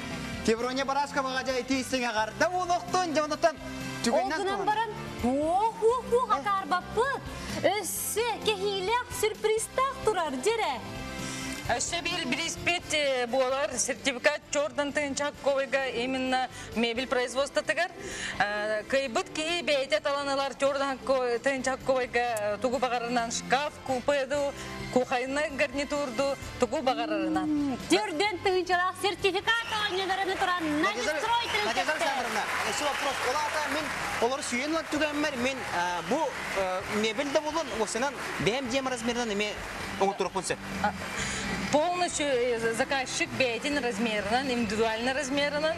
Феврония Барашкова ғажа итистин әғарда болақтын. Жаманаттан Ол гынан баран, о-о-о, атарбаппыт. Өссө кехилэх сюрпризтах турар жере. Өссө бир бриспет буолар сертификат чордан тыынчак ковыга именно мебель производство тыгар. Кыйбыт кии бейте таланалар чордан тыынчак ковыга тугу багарынан шкаф купеду, кухайны гарнитурду тугу багарынан. Төрден тыынчалак сертификат оонньонорunu туран Надистрой Надежда Александровна, еще вопрос. Олата мен олар сүйен лат түгәнмәр, мен бу мебель дә булын, осынан бәм дем размерынан эме оңтурып кунсы. Полностью заказчик бәйтин размерынан, индивидуальный размерынан,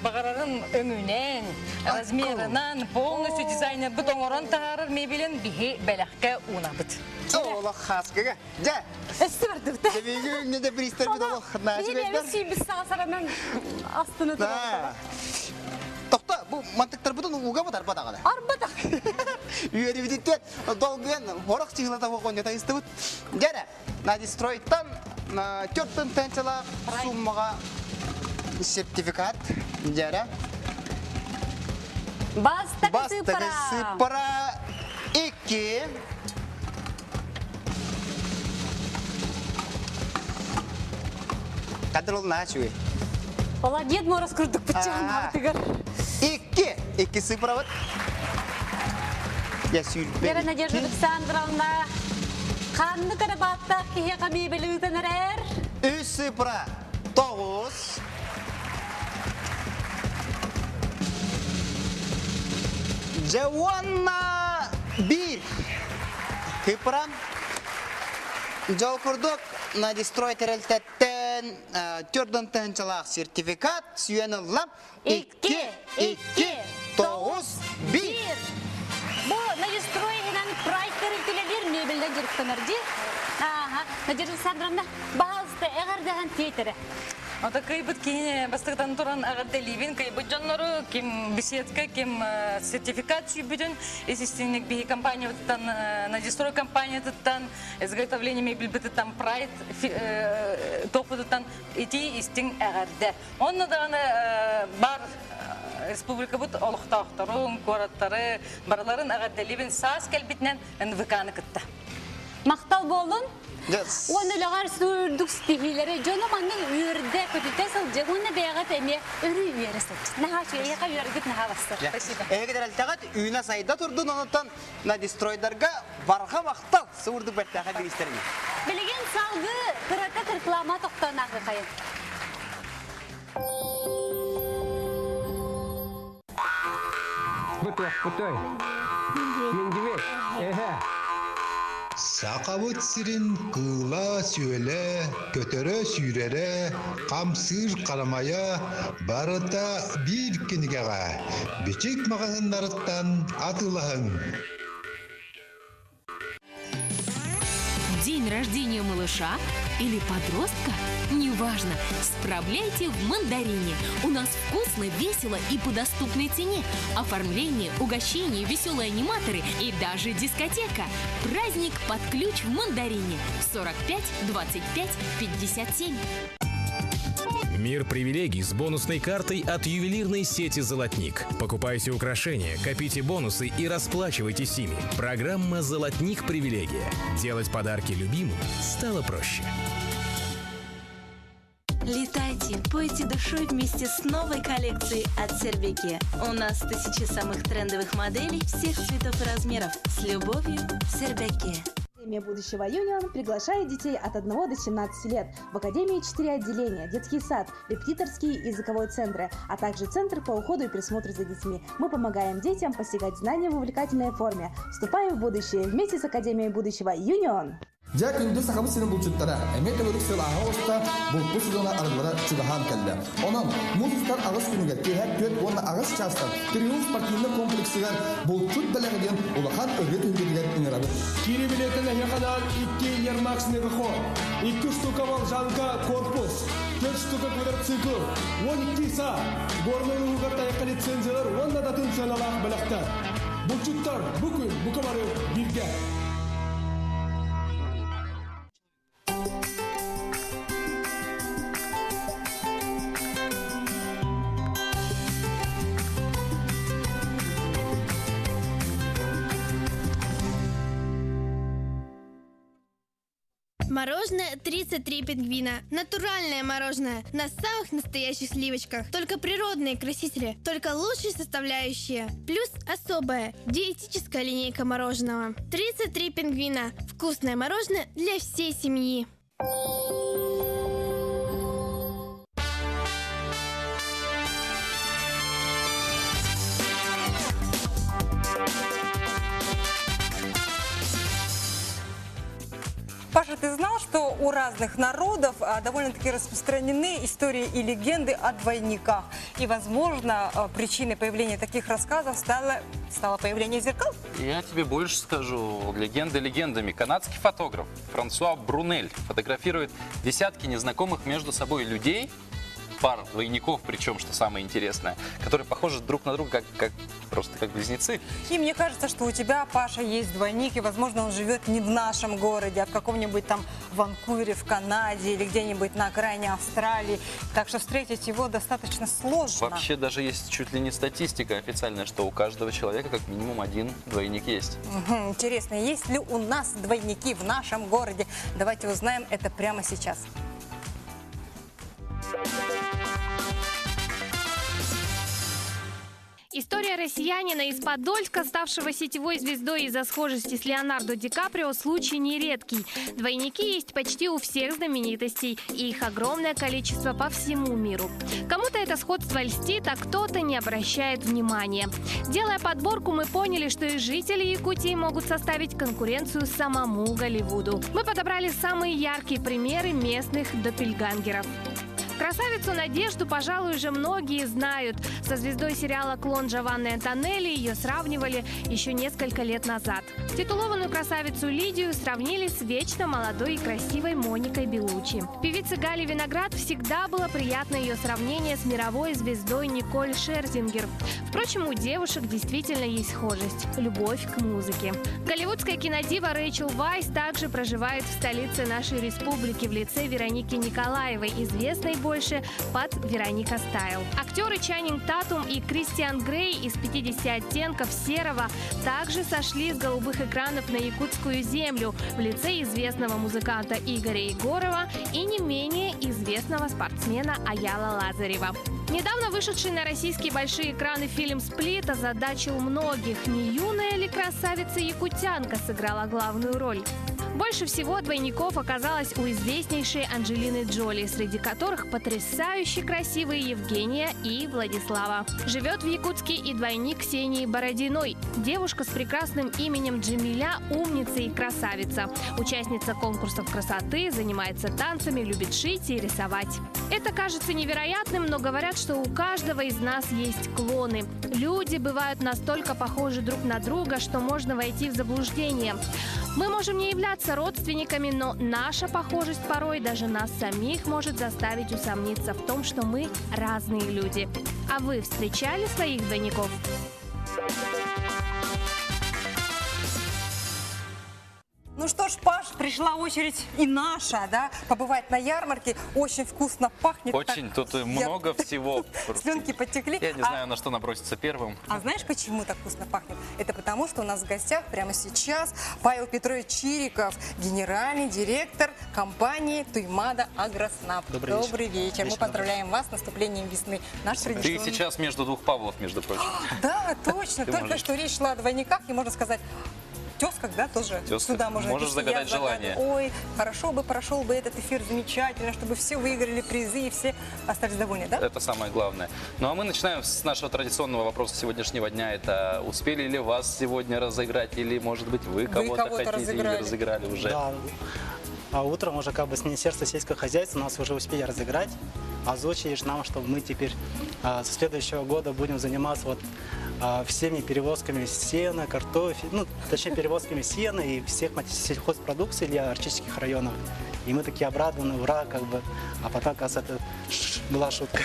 бағарарын өңінен, размерынан, полностью дизайнер бұт оңорон тағарыр мебелін бихи бәләқке унабыт. Олақ хаскыға. Жа. Өсті бір түкті. Жабегі өңіне де пристар бит олақ. Бихи бәлі біз сағасарамен астыны тұрады. Тоқта, бұл мантықтар бұтын уға бұт арба тағады. Арба тақ. Үйері бітетті, долгыян хорақ чығылата қоқон ята исті бұт. Жара, Надистройттан төрттін тәнчала суммаға сертификат. Жара. Бастакы сыпара. Сыпара 2. Кадр ол начуй. Ола Дед Мороз күрдік бұтчағын артыгар. Екі. Екі сыпыра бұт. Я сүйілбен. Вера Надежда Александровна, қанны карабаттақ кеге қамебелі үтінірер? Үш сыпыра. Тоғыз. Жауанна бір. Кыпыра. Жол күрдік. Надистрой терелтеттен төрдін тыһынчалаах сертификат сүйен ылла 2 2 9 1. Бу Надистрой хинан прайс терелтелер мебелден жүріктенер ди. Ага, Надежда Александровна, бағалысты әғардахан тетере. Ота кыйбыт кине бастыктан туран агадделибин кыйбыт жоннору ким беседка, ким сертификат сүйбүтүн, эсистинник бихи компания туттан, Надистрой компания туттан, изготовление мебель бытыттан, прайд топутуттан ити истин агарде. Онны даганы бар республика бут олохтоохторун, кураттары, бараларын агадделибин саас келбитинен НВКны кытта. Мактал болдун. Оны лағар сүрдік стихилері, жоны манның үйірді көтіте сылжы, оны бәйға тәме өрі үйері сылжы. Наға шүйеға үйергіт наға басты. Спасибо. Эгер әлтағат үйіне сайда тұрдын, оныттан Надистройдарға барға мақтал суырдық бәттәға министеріне. Білеген салғы кырата реклама тоқтан ағы қайын. Бұты, бұты. Мендебек. Эхе. Сақабыт сирин кыыла сүөле, көтөрө сүүрэрэ, камсыыр карамая, барыта бир кинигэҕэ. Бичик маҕаһыннарыттан атылаһыҥ. День рождения малыша или подростка? Неважно, справляйте в Мандарине. У нас вкусно, весело и по доступной цене. Оформление, угощение, веселые аниматоры и даже дискотека. Праздник под ключ в Мандарине. 45 25 57. Мир привилегий с бонусной картой от ювелирной сети «Золотник». Покупайте украшения, копите бонусы и расплачивайтесь ими. Программа «Золотник. Привилегия». Делать подарки любимым стало проще. Летайте, пойте душой вместе с новой коллекцией от Сербики. У нас тысячи самых трендовых моделей всех цветов и размеров. С любовью, Сербяки. Академия будущего Юнион приглашает детей от 1 до 17 лет. В Академии 4 отделения – детский сад, репетиторские и языковой центры, а также центр по уходу и присмотру за детьми. Мы помогаем детям постигать знания в увлекательной форме. Вступаем в будущее вместе с Академией будущего Юнион. Дьэ, күндү Сахабыт сирин булчуттара, эмиэ төгүрүк сыл ааһа оҕуста, булпут сезона арыллара чугаһаан кэллэ. Онон, муус устар аҕыс күнүгэр киэһэ 48 чаастан Триумф спортивнай комплексыгар Булчут бэлэҕэ диэн улахан ырыа түһүлгэтигэр ыҥырабыт. Кири билетин эһиэхэ анаан икки Ермак снегоход, икки штука Волжанка корпус, төрт штука квадроцикл, 12 саа, Горнай улууһугар тайахха лицензиялар уонна да атын сыаналаах бэлэхтэр. Булчуттар бу күн бука бары бииргэ! Мороженое 33 пингвина. Натуральное мороженое на самых настоящих сливочках. Только природные красители, только лучшие составляющие. Плюс особая диетическая линейка мороженого. 33 пингвина. Вкусное мороженое для всей семьи. Паша, ты знал, что у разных народов довольно-таки распространены истории и легенды о двойниках? И, возможно, причиной появления таких рассказов стало появление зеркал? Я тебе больше скажу. Легенды легендами. Канадский фотограф Франсуа Брунель фотографирует десятки незнакомых между собой людей, пар двойников, причем, что самое интересное, которые похожи друг на друга просто как близнецы. И мне кажется, что у тебя, Паша, есть двойник, и, возможно, он живет не в нашем городе, а в каком-нибудь там Ванкувере, в Канаде или где-нибудь на окраине Австралии. Так что встретить его достаточно сложно. Вообще даже есть чуть ли не статистика официальная, что у каждого человека как минимум один двойник есть. Интересно, есть ли у нас двойники в нашем городе? Давайте узнаем это прямо сейчас. История россиянина из Подольска, ставшего сетевой звездой из-за схожести с Леонардо Ди Каприо, случай нередкий. Двойники есть почти у всех знаменитостей, и их огромное количество по всему миру. Кому-то это сходство льстит, а кто-то не обращает внимания. Делая подборку, мы поняли, что и жители Якутии могут составить конкуренцию самому Голливуду. Мы подобрали самые яркие примеры местных доппельгангеров. Красавицу Надежду, пожалуй, уже многие знают. Со звездой сериала «Клон» Джованны Антонелли ее сравнивали еще несколько лет назад. Титулованную красавицу Лидию сравнили с вечно молодой и красивой Моникой Беллуччи. Певице Гале Виноград всегда было приятно ее сравнение с мировой звездой Николь Шерзингер. Впрочем, у девушек действительно есть схожесть – любовь к музыке. Голливудская кинодива Рэйчел Вайс также проживает в столице нашей республики в лице Вероники Николаевой, известной больше под Вероника Стайл. Актеры Чаннинг Татум и Кристиан Грей из 50 оттенков серого также сошли с голубых экранов на якутскую землю в лице известного музыканта Игоря Егорова и не менее известного спортсмена Аяла Лазарева. Недавно вышедший на российские большие экраны фильм «Сплит» озадачил многих. Не юная ли красавица-якутянка сыграла главную роль? Больше всего двойников оказалось у известнейшей Анджелины Джоли, среди которых потрясающе красивые Евгения и Владислава. Живет в Якутске и двойник Ксении Бородиной. Девушка с прекрасным именем Джамиля – умница и красавица. Участница конкурсов красоты, занимается танцами, любит шить и рисовать. Это кажется невероятным, но говорят, что у каждого из нас есть клоны. Люди бывают настолько похожи друг на друга, что можно войти в заблуждение. Мы можем не являться родственниками, но наша похожесть порой даже нас самих может заставить усомниться в том, что мы разные люди. А вы встречали своих двойников? Ну что ж, Паш, пришла очередь и наша, да, побывать на ярмарке. Очень вкусно пахнет. Очень, так, тут много всего. Слюнки потекли. Я не знаю, на что наброситься первым. А знаешь, почему так вкусно пахнет? Это потому, что у нас в гостях прямо сейчас Павел Петрович Чириков, генеральный директор компании Туймада Агроснаб. Добрый вечер. Добрый вечер. Мы Вечер поздравляем вас с наступлением весны. Наш Ты традиционный... сейчас между двух Павлов, между прочим. Да, точно. Ты Только можешь. что речь шла о двойниках, и можно сказать... тезках, да, тоже Тезках. сюда можно Можешь отнести. загадать Я загадываю. желание. Ой, хорошо бы прошел бы этот эфир замечательно, чтобы все выиграли призы и все остались довольны, да? Это самое главное. Ну а мы начинаем с нашего традиционного вопроса сегодняшнего дня. Это успели ли вас сегодня разыграть или, может быть, вы кого-то кого-то хотите разыграли. или разыграли уже? Да. А утром уже как бы с Министерства сельского хозяйства нас уже успели разыграть. Озвучили же нам, что мы теперь со следующего года будем заниматься вот, всеми перевозками сена, картофеля, ну, точнее, перевозками сена и всех сельхозпродукции для арктических районов. И мы такие обрадованы, ура, как бы. А потом, оказывается, это была шутка.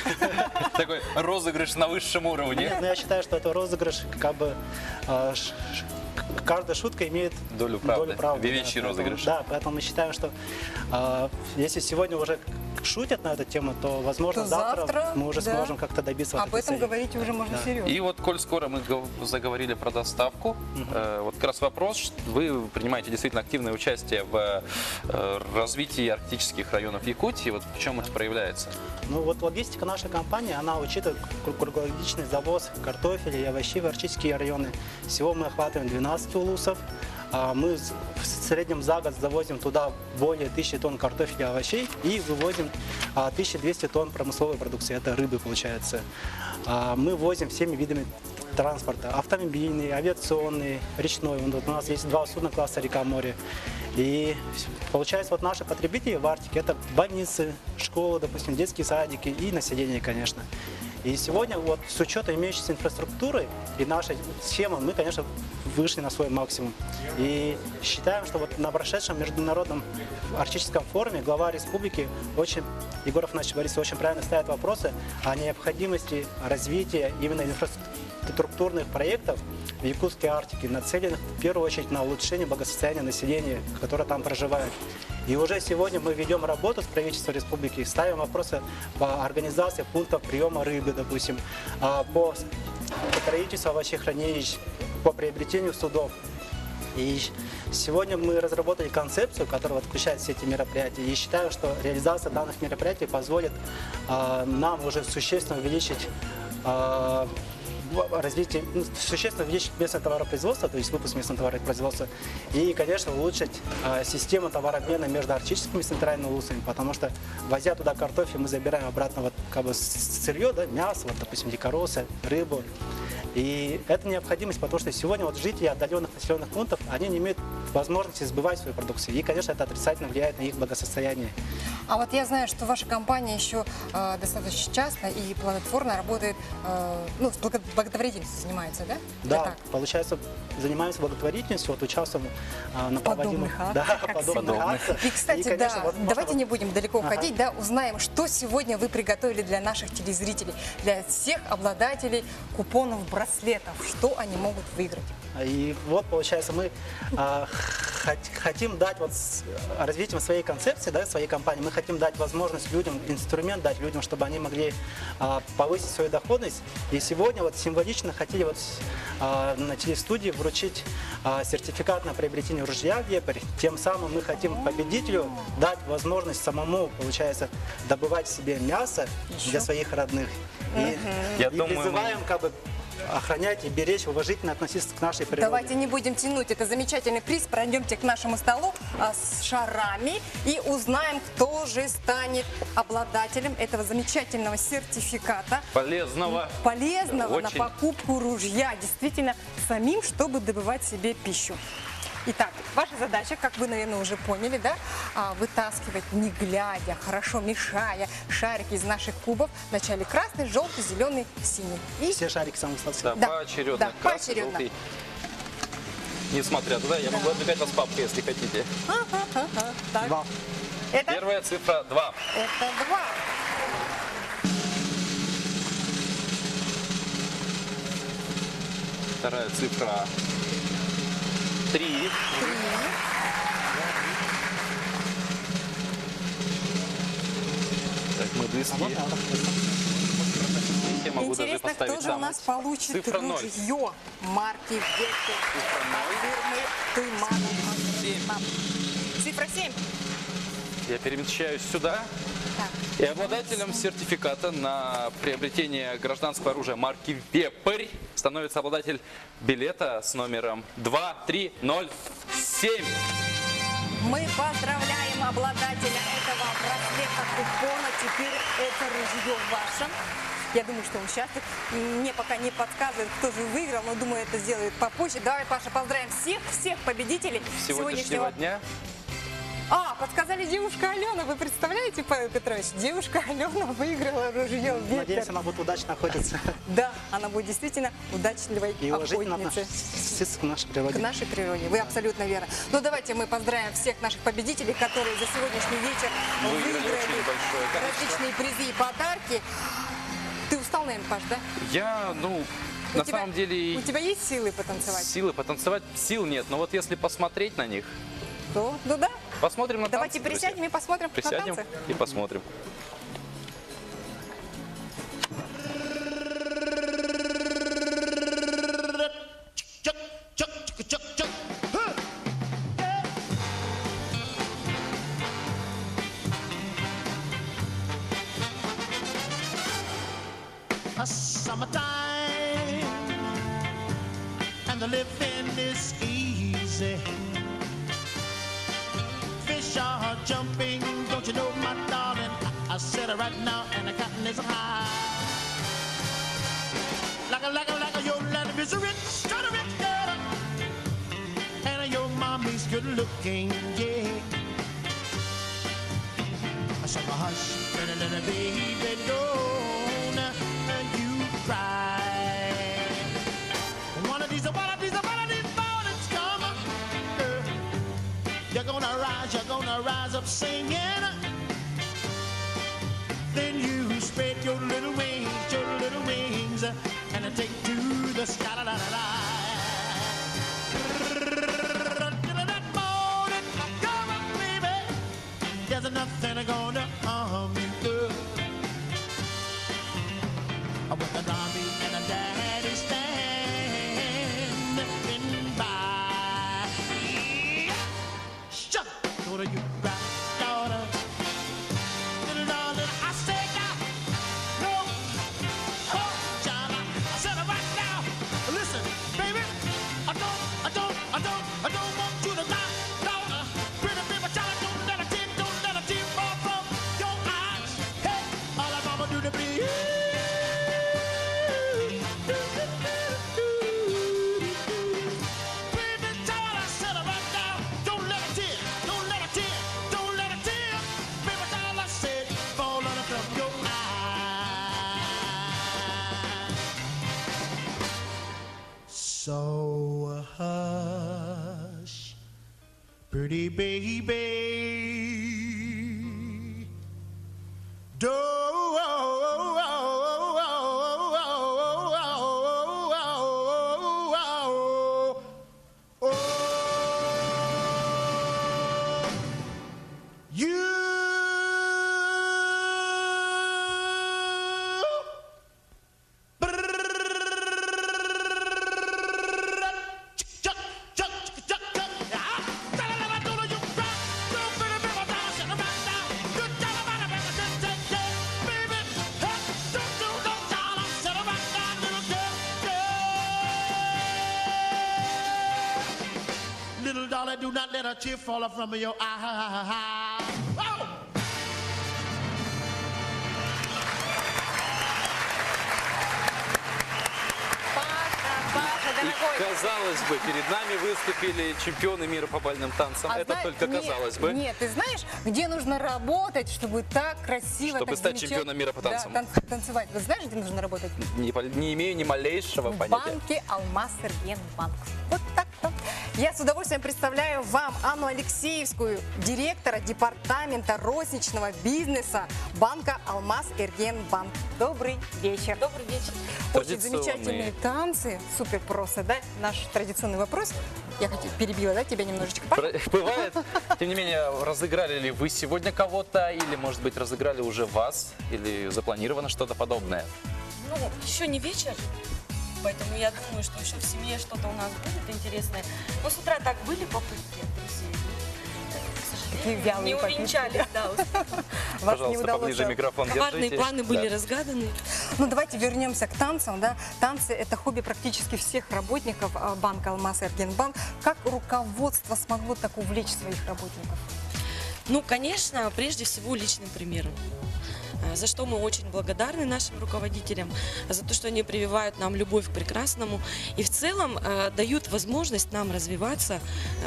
Такой розыгрыш на высшем уровне. Нет, ну, я считаю, что это розыгрыш, как бы, каждая шутка имеет долю правды. Долю правды, Вещий да, поэтому, розыгрыш. Да, поэтому мы считаем, что если сегодня уже шутят на эту тему, то, возможно, То завтра, мы уже да. сможем как-то добиться вот Об этой этом цели. говорить уже можно Да. серьезно. И вот, коль скоро мы заговорили про доставку, вот как раз вопрос, вы принимаете действительно активное участие в развитии арктических районов Якутии, вот в чем это проявляется? Ну вот логистика нашей компании, она учитывает круглогодичный завоз картофеля и овощей в арктические районы. Всего мы охватываем 12 улусов. Мы в среднем за год завозим туда более 1000 тонн картофеля и овощей и вывозим 1200 тонн промысловой продукции, это рыбы получается. Мы возим всеми видами транспорта, автомобильный, авиационный, речной. Вот у нас есть 2 судна класса река-море. И получается, вот наши потребители в Арктике — это больницы, школы, допустим, детские садики и население, конечно. И сегодня вот с учетом имеющейся инфраструктуры и нашей схемы мы, конечно, вышли на свой максимум. И считаем, что вот на прошедшем международном арктическом форуме глава республики Егор Афанасьевич Борисов очень правильно ставит вопросы о необходимости развития именно инфраструктурных проектов в Якутской Арктике, нацеленных в первую очередь на улучшение благосостояния населения, которое там проживает. И уже сегодня мы ведем работу с правительством республики, ставим вопросы по организации пунктов приема рыбы, допустим, по строительству овощехранилищ, по приобретению судов. И сегодня мы разработали концепцию, которая включает все эти мероприятия. И считаю, что реализация данных мероприятий позволит нам уже существенно увеличить развитие, ну, существенно увеличить местное товаропроизводство, то есть выпуск местного товаропроизводства, и, конечно, улучшить систему товарообмена между арктическими и центральными улусами, потому что, возя туда картофель, мы забираем обратно вот, как бы, сырье, да, мясо, вот, допустим, дикоросы, рыбу. И это необходимость, потому что сегодня вот жители отдаленных населенных пунктов, они не имеют возможности сбывать свою продукцию. И, конечно, это отрицательно влияет на их благосостояние. А вот я знаю, что ваша компания еще достаточно часто и плодотворно работает, ну, с благотворительностью занимается, да? Да, Это так? Получается, занимаемся благотворительностью, вот участвуем на подобных проводимых, акциях, да, как подобных всегда. акциях. И, кстати, И, конечно, да, вот можно давайте вот не будем далеко Ага. уходить, да, узнаем, что сегодня вы приготовили для наших телезрителей, для всех обладателей купонов, браслетов, что они могут выиграть. И вот, получается, мы хотим дать вот с развитием своей концепции, да, своей компании, мы хотим дать возможность людям, инструмент дать людям, чтобы они могли повысить свою доходность. И сегодня вот символично хотели вот на телестудии вручить сертификат на приобретение ружья «Вепрь». Тем самым мы хотим победителю дать возможность самому, получается, добывать себе мясо Еще? для своих родных. И, Я и думаю, мы призываем как бы охранять и беречь, уважительно относиться к нашей природе. Давайте не будем тянуть. Это замечательный приз. Пройдемте к нашему столу с шарами и узнаем, кто же станет обладателем этого замечательного сертификата. Полезного. Полезного на Очень. покупку ружья. Действительно, самим, чтобы добывать себе пищу. Итак, ваша задача, как вы, наверное, уже поняли, да, вытаскивать, не глядя, хорошо мешая шарики из наших кубов. Вначале красный, желтый, зеленый, синий. И Все шарики самые сладкие. Да, Да, поочередно. да, Красный, поочередно. желтый. Не смотря туда, я могу отвлекать вас папкой, если хотите. Так. Два. Это? Первая цифра 2. Это 2. Вторая цифра 3. 3. Так, мы близки. Я могу даже Интересно, поставить кто же сам. у нас получит Цифра 0. ружье марки Вектор фирмы Туйману. Цифра 7. Я перемещаюсь сюда. И обладателем сертификата на приобретение гражданского оружия марки «Вепрь» становится обладатель билета с номером 2307. Мы поздравляем обладателя этого браслета купона. Теперь это ружье ваше. Я думаю, что он счастлив. Мне пока не подсказывает, кто же выиграл, но думаю, это сделают попозже. Давай, Паша, поздравим всех-всех победителей сегодняшнего дня. А, подсказали девушка Алена. Вы представляете, Павел Петрович? Девушка Алена выиграла ружье «Вепрь». Надеюсь, она будет удачно охотиться. Да, она будет действительно удачливой И уважительно охотницей. относиться к нашей природе. К нашей природе. Вы абсолютно верно. Ну, давайте мы поздравим всех наших победителей, которые за сегодняшний вечер Выиграли выиграли очень большое количество. различные призы и подарки. Ты устал, наверное, Паш, да? Я, ну, У на тебя- самом деле... У тебя есть силы потанцевать? Силы потанцевать? Сил нет, но вот если посмотреть на них... То, ну да. Посмотрим на Давайте танцы, друзья. присядем и посмотрим на Присядем танцы. и посмотрим. A summertime and the living is easy. Fish are jumping, don't you know, my darling? I said it right now, and the cotton is high. Like a, your life is rich, got a rich girl, and your mommy's good looking, yeah. So hush, little, little baby, don't you cry. One of these mornings come, girl. You're gonna rise up singing. Then you spread your little wings, and take to the sky. La, la, la, la. That morning, come on, baby. There's nothing gonna harm you, girl. With the mommy and the daddy standing by. Shut daughter, you cry, daughter. Little darling, I said now, no, oh, child, I said it right now. Listen, baby, I don't want you to cry, daughter. Pretty baby, child, don't let a tear, don't let a tear fall from your eyes. Hey, all I mama do to please. Baby, child, I said it right now. Don't let a tear, don't let a tear, don't let a tear. Baby, child, I said, fall out of your eyes. So hush, pretty baby. Don't you Little darling, do not let a tear fall from your eye. Oh! Паша, И, дорогой. казалось бы, перед нами выступили чемпионы мира по бальным танцам. А Это зна- только нет, казалось бы. Нет, ты знаешь, где нужно работать, чтобы так красиво, Чтобы так стать замечательно- чемпионом мира по танцам. Да, танцевать. Вы знаешь, где нужно работать? Не имею ни малейшего В понятия. банке Алмаз Банк. Вот так-то. Я с удовольствием представляю вам Анну Алексеевскую, директора департамента розничного бизнеса банка Алмаз Банк. Добрый вечер. Добрый вечер. Очень Традиционные. замечательные танцы. Супер просто, да? Наш традиционный вопрос. Я хотела, перебила, да, тебя немножечко? Паша? Бывает. Тем не менее, разыграли ли вы сегодня кого-то, или, может быть, разыграли уже вас, или запланировано что-то подобное? Ну, еще не вечер, поэтому я думаю, что еще в семье что-то у нас будет интересное. Но с утра так были попытки от друзей. Но, к сожалению, такие вялые Не попытки. увенчались, да, Вас не Пожалуйста, удалось поближе микрофон Коварные держите. планы были Да. разгаданы. Ну, давайте вернемся к танцам. Да? Танцы – это хобби практически всех работников банка «Алмаз» и «Эргенбанк». Как руководство смогло так увлечь своих работников? Ну, конечно, прежде всего личным примером. За что мы очень благодарны нашим руководителям, за то, что они прививают нам любовь к прекрасному и в целом дают возможность нам развиваться,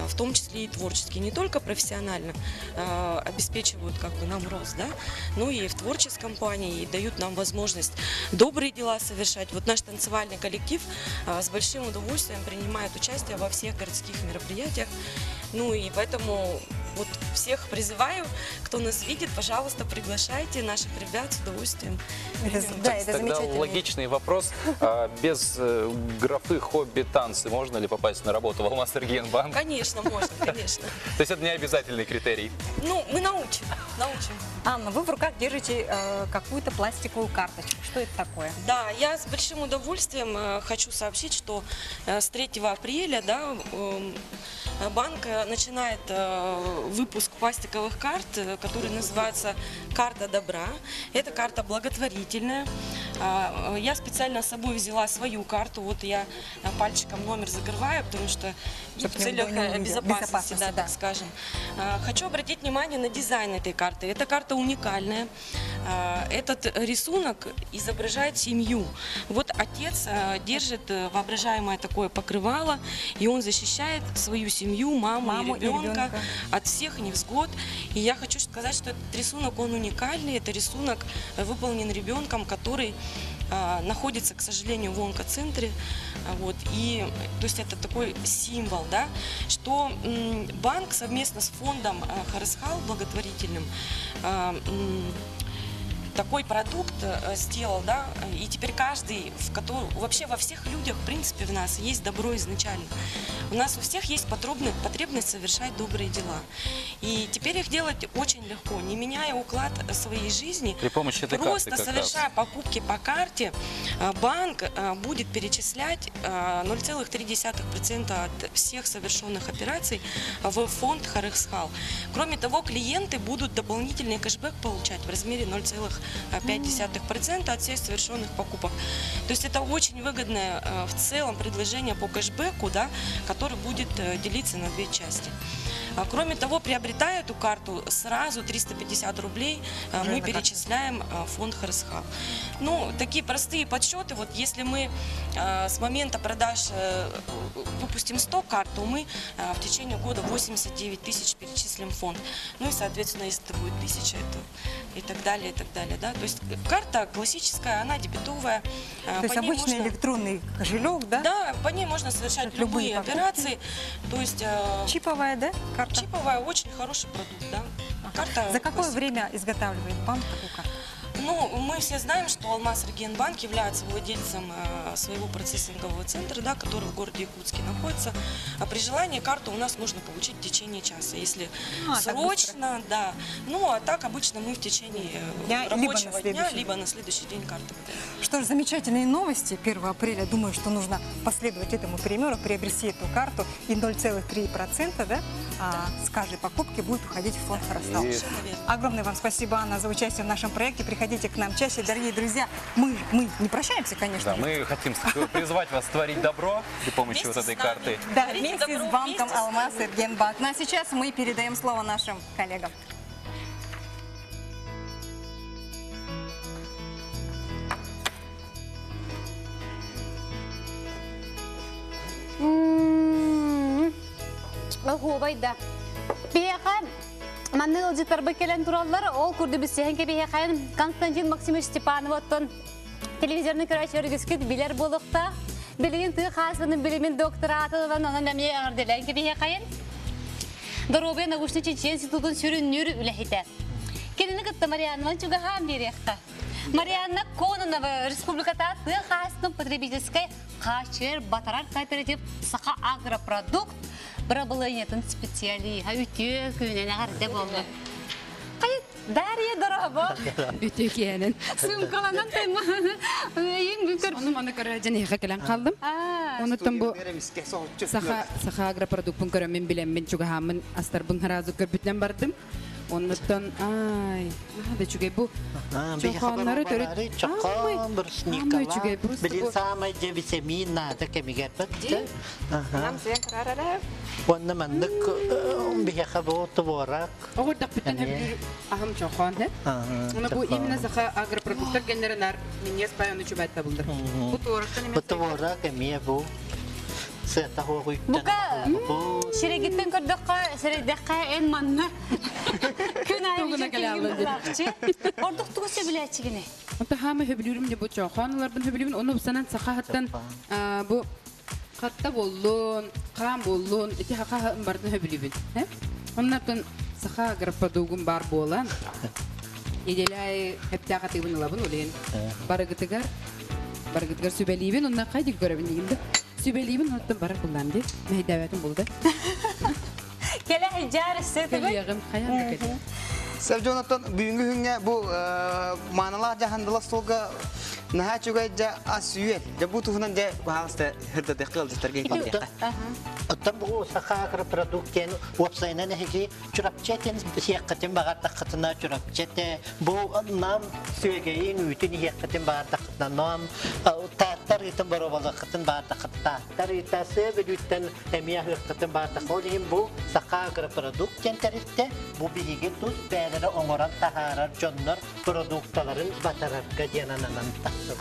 в том числе и творчески, не только профессионально обеспечивают как бы нам рост, да, но и в творческом плане, и дают нам возможность добрые дела совершать. Вот наш танцевальный коллектив с большим удовольствием принимает участие во всех городских мероприятиях. Ну и поэтому вот всех призываю, кто нас видит, пожалуйста, приглашайте наших ребят с удовольствием. Это, да, это Тогда замечательно. логичный вопрос. Без графы хобби танцы можно ли попасть на работу в Алмаз-Эргиенбанк? Конечно, можно, конечно. То есть это не обязательный критерий? Ну, мы научим, научим. Анна, вы в руках держите какую-то пластиковую карточку. Что это такое? Да, я с большим удовольствием хочу сообщить, что с 3 апреля, да, банк начинает выпуск пластиковых карт, которые называются «Карта добра». Это карта благотворительная. Я специально с собой взяла свою карту. Вот я пальчиком номер закрываю, потому что Чтоб в целях не увидел. безопасности, Безопасности, да, да. так скажем. Хочу обратить внимание на дизайн этой карты. Эта карта уникальная. Этот рисунок изображает семью. Вот отец держит воображаемое такое покрывало, и он защищает свою семью, маму и и ребенка ребенка. от всех невзгод. И я хочу сказать, что этот рисунок, он уникальный. Это рисунок выполнен ребенком, который находится, к сожалению, в онкоцентре. Вот. И, то есть это такой символ, да, что банк совместно с фондом Харысхал благотворительным такой продукт сделал, да, и теперь каждый, в котором, вообще во всех людях, в принципе, в нас есть добро изначально. У нас у всех есть потребность совершать добрые дела. И теперь их делать очень легко, не меняя уклад своей жизни. При помощи этой карты Просто как раз. совершая покупки по карте, банк будет перечислять 0,3% от всех совершенных операций в фонд Харысхал. Кроме того, клиенты будут дополнительный кэшбэк получать в размере 0,5% от всех совершенных покупок. То есть это очень выгодное в целом предложение по кэшбэку, да, который будет делиться на две части. Кроме того, приобретая эту карту, сразу 350 рублей Уже мы на карту. перечисляем в фонд Харысхал. Ну, такие простые подсчеты. Вот если мы с момента продаж выпустим 100 карт, то мы в течение года 89 тысяч перечислим в фонд. Ну и, соответственно, если это будет 1000, это и так далее, и так далее. Да? То есть карта классическая, она дебетовая. То есть По ней обычный можно электронный кошелек, да? Да, по ней можно совершать Любые любые покупки. операции. То есть, Чиповая, да, карта? Чиповая, очень хороший продукт, да. Карта За какое классик. время изготавливает банк такую карту? Ну, мы все знаем, что Алмаз-Эргиенбанк является владельцем своего процессингового центра, да, который в городе Якутске находится. А при желании карту у нас можно получить в течение часа, если А, так срочно, да. Ну, а так обычно мы в течение Дня, либо на рабочего дня, следующий либо день. на следующий день карту выдаем. Что ж, замечательные новости. 1 апреля, думаю, что нужно последовать этому примеру, приобрести эту карту, и 0,3%, да, с каждой покупки будет уходить в фонд Харысхал. И Огромное вам спасибо, Анна, за участие в нашем проекте. Приходите к нам чаще, дорогие друзья. Мы не прощаемся, конечно. Да, мы хотим призвать вас творить добро при помощи вот этой карты. Да, вместе с банком Алмаз-Эргиенбанк. Ну а сейчас мы передаем слово нашим коллегам. Оһуобайда. Пиэхэ манны ылдьыттарбы кэлэн тураллар, ол курду бүссэһэн кэбиһэхэн Константин Максимович Степанов оттон телевизорны көрәчөр үгүскүт билэр буолуохта. Билигин тыы хаасынын билимин докторатылан онон эмиэ эҕэрдэлээн кэбиһэхэйин. Доруобуйа научный чинчийэр институтун сүрүннүүр үлэһитэ. Кинини кытта Марианна чугаһаан биэриэххэ. Марианна Кононова республиката тыа хаасынын потребительскай хааччыйар батарар кооператив Саха агропродукт бырабылыанньатын специалиһа үтүө күнүнэн эҕэрдэ буолла. Хайа, Дарья дорога. Дорообо. Үтүө киэһэнэн. Сыымкаланан тайма. Эйин бүкөр. Ону маны көрө дьэн эһиэхэ кэлэн хааллым. Онуттан бу саха саха агропродукпун көрөммүн билэммин чугаһааммын астарбын хараазы көрбүтүнэн бардым. Оннуттан ай наһаа да үчүгэй бу чохооннору төрүт чохоон брусникала билин саамай дьэ витамин наада кэмигэр бат. Нам сен карарара. Уонна маннык биһиэхэ бу творог. Оҕурдахпыттан хөбүлүүр аһым чохоон he. Уна бу именно саха агропродуктар геннеренар минньиэс пай ону чубайта булдыр. Бу творогтан Бу творог эмиэ бу сыата хуоҕуйттан Бука сирегиттен көрдөххө, сирэйдэххэ эн манна күн аайы Тугуна кэлэ Ордук тугу сөбүлээччигини? Онто хаама хөбүлүүрүм де бу чохоон ыларбын хөбүлүүбүн ону санан саха хаттан бу хатта боллун, хаам боллун, ити хаха бардын хөбүлүүбүн. Оннартан саха агропродугум бар буолан, неделя хептяга тыыбын ылабын улин. Барыгытыгар, барыгытыгар сүбэлиибин, онна хайдик көрөбүн дигинде. Сүбэлиибин, онтон барар буллам ди. Мэйдәбәтин булды. Келе хиджар сытыбы. Келиягым, хаян да келе. Сәбжонаттан бүгүнкү күнгө бу маанала жахандыла столга наһаа чугай жа ас үйел. Жа бу туһунан жа баалыста хырдадык кылдыстар кейтен. Оттон бу саха агропродукт диэн уопсайынан эһиги Чурапчетин сиэххитин баҕардаххытына Чурапчете бу нам сүөгэйин үүтүн иһиэххитин баҕардаххытына нам тааттар ыытын боруобалыаххытын баҕардаххыт тааттар ыыта сыа бүлүүттэн эмиэ аһыаххытын баҕардах ол иһин бу саха агропродукт диэн тэрилтэ бу биһиги тус бэйэлэрэ оҥорон таһаарар дьоннор продукталарын батарарга диэн ананан тахсыбыт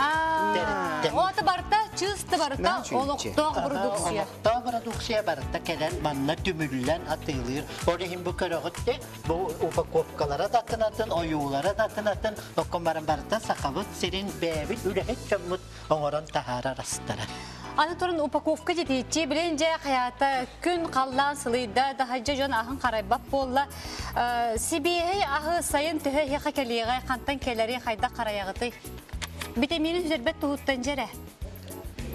тэрилтэ. Ота барта чысты барыта олохтоох продукция. Олохтоох продукция барыта кэлэн манна түмүллэн атыылыыр. Ол иһин бу көрөҕүт де бу упаковкалара да атын-атын, ойуулара да атын-атын, оккон баран барыта сахабыт сирин бэйэбит үлэһит дьоммут оҥорон таһаарар астара. Аны туран упаковка жетииччи билен же хаята күн халлаан сылыйда дахайжа дьон аһын харайбат буолла. Сибиэһэй аһы сайын төһө хиха кэлиэҕэй хантан кэлэри хайда харайаҕытый? Витаминин сүрбэт туһуттан дьэрэ.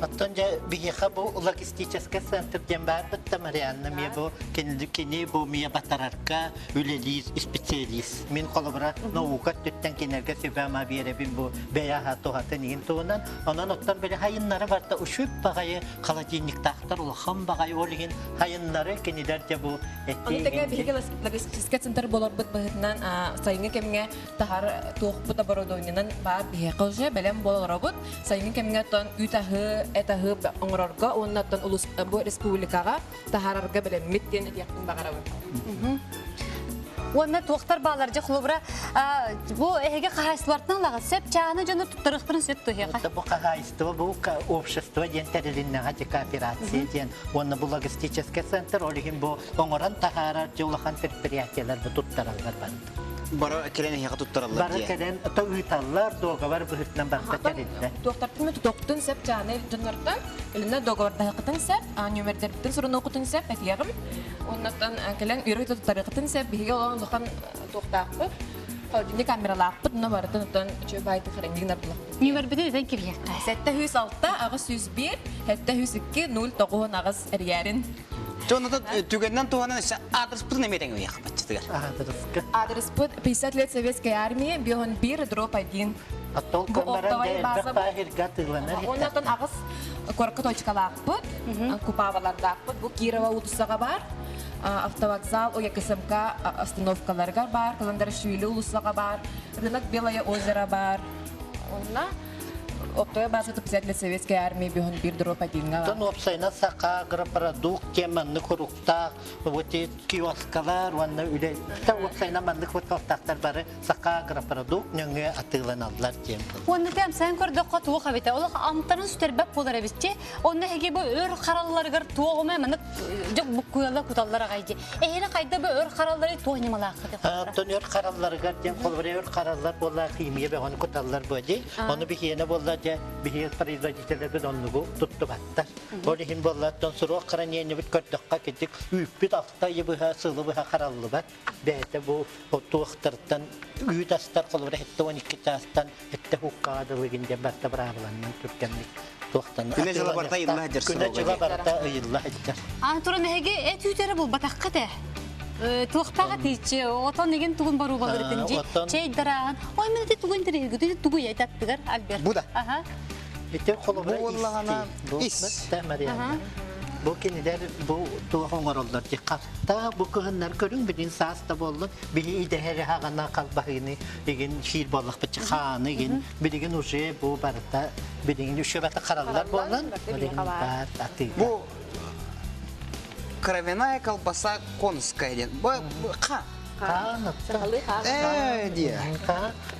Оттон дьэ биһиэхэ бу логистическай центр диэн баар бытта Марианна мия бу кини бу мия батарарга үлэлиир специалист. Мин холобура наука өттүттэн кинилэргэ сүбэ-ама биэрэбин бу бэйэ туһатын иһин туһунан. Онон оттон били хайыннары барта үшүп баҕайы холодильниктаахтар улахан баҕайы ол иһин хайыннары кинилэр дьэ бу Ону тэҥэ биһиги логистическай центр буоларбыт быһыытынан сайыҥҥы кэмҥэ таһар туохпут оборудованиенан баар биһиэхэ уже бэлэм буола олоробут. Сайыҥҥы кэмҥэ оттон үүт аһы, эт аһы оҥорорго уонна оттон улус бу республикаҕа таһаарарга бэлэммит диэн этиэхпин баҕарабын. Уонна туохтар баалар дьэ холобура бу эһиги хаһаайыстыбартан ылаҕыт сөп чааны дьону туттарыахтарын сөп туһиэхэ. Бу хаһаайыстыба бу общество диэн тэрилиннэҕэ дьэ кооперация диэн уонна бу логистический центр ол иһин бу оҥорон таһаарар дьэ улахан предприятиелар бу туттараллар барыта. Бары кэлэн эһиэхэ туттараллар Бары кэлэн то ыыталлар договор быһыытынан барыта тэриллэр. Туохтартын тутуохпутун сөп чааны дьоннортон кэлинэ договордаһыкытын сөп, нүмердэрбитин сурунуохутун сөп этиэҕим. Оннуттан кэлэн үөрэ туттарыахытын сөп биһиги олоҕун улахан туохтаахпыт, холодильник камералаахпыт, но барытын оттон үчүгэй баайты хранигнар булахпыт. Нүмербитин этэн кириэххэ. 706 801 702 098 эрийээрин. Дьоннотон түгэннэн туһанан өссө аадырыспытын эмиэ тэҥ баччытыгар. Аадырыска. Аадырыспыт 50 лет Советской армии, бион 1, дроп 1. Оттон Бу оптовай база баахирга тыыланар. Оннотон аҕыс корка точкалаахпыт, купавалардаахпыт. Бу Кирова уулуссаҕа бар, автовокзал ОЯКСМК остановкаларыгар бар, Каландарашвили уулуссаҕа бар, рынок Белое озеро бар. Онна оптовая база 50 лет Советской армии бион 1 дроп 1 га бар. Тон уопсайынан саха агропродукт диэн маннык хуруктаах вот киоскалар уонна үлэ та уопсайынан маннык хуруктаахтар бары саха агропродукт нөҥүө атыыланаллар диэн был. Уонна тем сайын көрдөххө туох эбитэ. Олох амтарын сүтэрбэт буолар эбитчи. Онно эһиги бу өр харалларыгар туоҕума маннык дьок буккуйалар куталлар аҕай дии. Эһиги хайда бу өр хараллары туох ньымалааххыт? Оттон өр харалларыгар диэн холобура өр хараллар буолла химия бөҕөнү куталлар буо дии. Ону биһиэнэ буолла дьэ биһиги производителлэрбит оннугу туттубаттар. Ол иһин буолла оттон суруок хранениебит көрдөххө китик үүппүт алта ыйы быһа сылы быһа хараллыбат. Бэйэтэ бу туохтартан үүт астар холобура 72 чаастан этте хуккаҕа дылыгын диэн барта быраабыланнан түргэнник туохтан Күнэ дьыла барыта ыйылла сылдьар Күнэ дьыла барыта ыйылла сылдьар. Аны туран эһиги эт үүтэрэ булбатаххыт ээ. Туохтаҕа тииччи, отон еген тугун баруу балырытын жи, чей дарааһын. Ой, мен ити тугун тирегүтү тугу яйтаттыгар, Альберт. Бу да. Аха. Ити холобура Буоллаҕына, ис. Бу Марианна. Бу кинилер бу туох оҥороллор ди хатта бу кыһыннар көрүҥ билин саас да боллун биһи идэһэри хаҕана халбаһыыны игин шиир боллахпыт хааны игин билигин уже бу барыта билигин үшө бата хараллар боллун билигин бар атыыга. Бу кровяная колбаса конская диэн. Бу ха. Э, дие.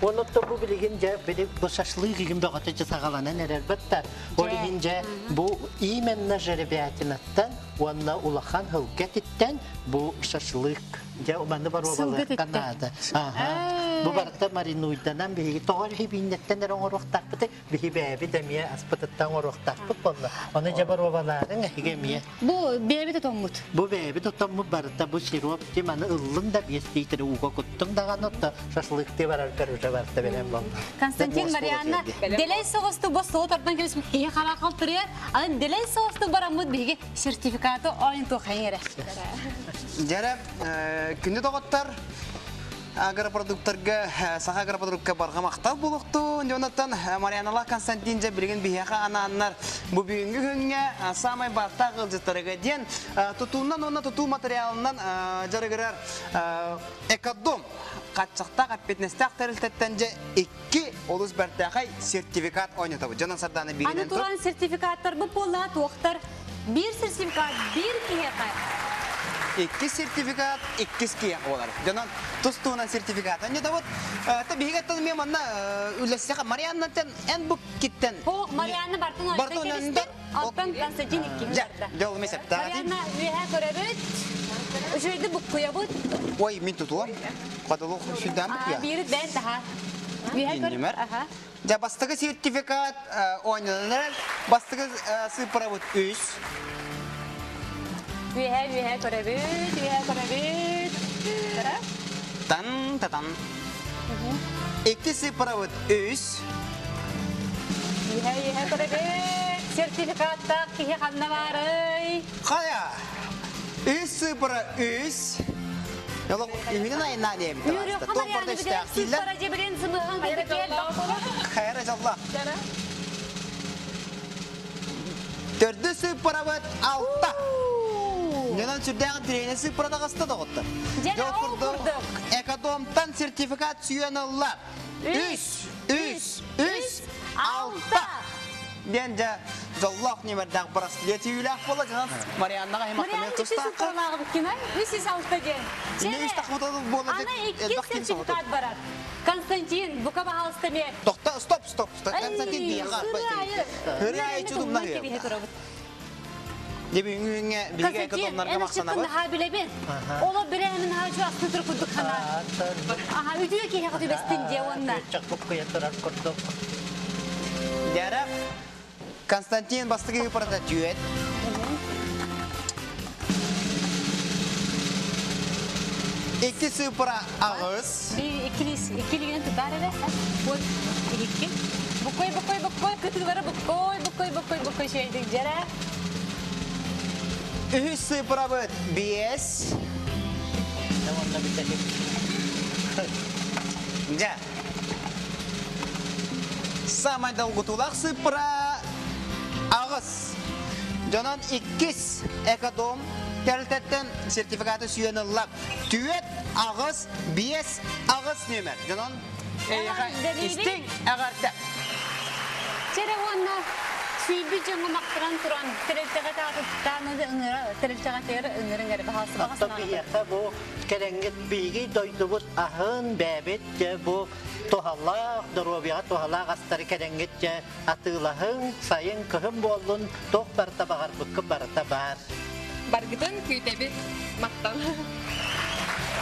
Онотто бу билигин же били бу шашлык игин бөҕөтө же саҕаланан эрэр бытта. Ол иһин же бу именно жеребятинаттан уонна улахан хылга титтен бу шашлык же маны бар Сылгы наада. Аха. Бу барыта маринуйданан биһиги тоҕор хибиннеттен эрэ оҥоруохтаахпыт биһи бээби да эмиэ аспытыттан оҥоруохтаахпыт болла. Оны же баруобалаарын эһиге эмиэ. Бу бэйэбит отоммут. Бу бэйэбит отоммут барыта бу сироп ти маны ыллың да 5 литр ууга куттуң даҕаны отто шашлыкты барар көрүжэ барыта берен болла. Константин Марианна, делей соғысты бу соғыт артан келесім кеhe қара қалтырыр, аны делей соғысты барамыт биһиги сертификаты ойын тоқайын эрэ. Дәрі, күнді доғыттар, агропродукттарга, саха агропродуктка барға мақтал болуқту. Жонатан Марианала Константин же билген бихеха анааннар бу бүгүнкү күнгө самай барта кылжыттарыга диэн тутуунан онна тутуу материалынан жарыгырар экодом катчакта каппетнестак терилтеттен же икки олус бартахай сертификат ойнотобу. Жонан сарданы Аны биринен тур. туран сертификаттар бу болла туохтар. Бир сертификат, бир киһиэхэ. Икки сертификат, икки ския болар. Жонан тустуунан сертификат. Ане да вот, та бигеттен мен манна үлесеха Марианна тен эн бу киттен. О, Марианна бартын Бартын ойнотон ойнотон. келистер. Алтан Константин икки Жа, барда. жол месеп та. Марианна үйе көрөбүт. Үчөйдү буккуябыт. Ой, мин тутуам. Кадылу сүдәм я. Бири бен таха. Үйе көр. Нөмер. Аха. Жа бастыгы сертификат ойнанар, бастыгы цифра вот 3. Үйе үйе көрөбүт, үйе көрөбүт. Тара. Тан татан. Икки цифра вот 3. Үйе үйе көрөбүт. Сертификатта кихи ханна барый. Кая. 3 цифра 3. Ялок, именно айна дем. Юрий Хамаряны билен цифра жебирен зымыгын кел. Хайра жалла. Төрдү цифра вот 6. Ненан сүрдәгән тренер цифра да касты да готты. Жана ол курдук. Экодомтан сертификат сүйен алла. 3 3 3 6. Ден жа жоллох немердәг браслет үйләх була жана Марианнага хем Марианна актымы үчү цифралағы бүткен, үс жүз алты ден. Инде үч тахматалы була Ана икки сертификат барар. Константин, бука баһалыста ме. Токта, стоп, стоп, стоп. Константин дияга. Хырай чудумна. Деби үңгә биге экодомнарга максана бар. Константин, ха билебин. Ола биреmin ха şu астын туруп курдук хана. Аха, үдүө киһи хаты бестин же онна. Чак буккуя турар курдук. Дәрә Константин бастыгы парада түйет. Икки цифра агыз. Bir ikili ikiliğini tutar eve. Bu iki. Букой, букой, букой, кытылары букой, букой, букой, букой şeydik жара. Үс цифра быт бес. Жа. Самай долгутулак цифра агыз. Жонон иккис экодом тәрілтеттен сертификаты сүйен ыллап. Түйет агыз, бес агыз нөмер. Жонон истин ағарта. Чере онна сүйбі жаңы мақтыран туран тәрілтеға тағытыттан ыңыра, тәрілтеға тегер ыңырың әрі бағасы Атта бағасына. биһиэхэ бу кэрэҥҥит бииги дойдубут аһын бээбит же бу тухалаах доруобуйаҕа тухалаах астары кэрэҥҥит же атыылаһын сайын кыһын буоллун туох барыта баҕарбыккы барыта баар. Баргытын күүтэбит мактан.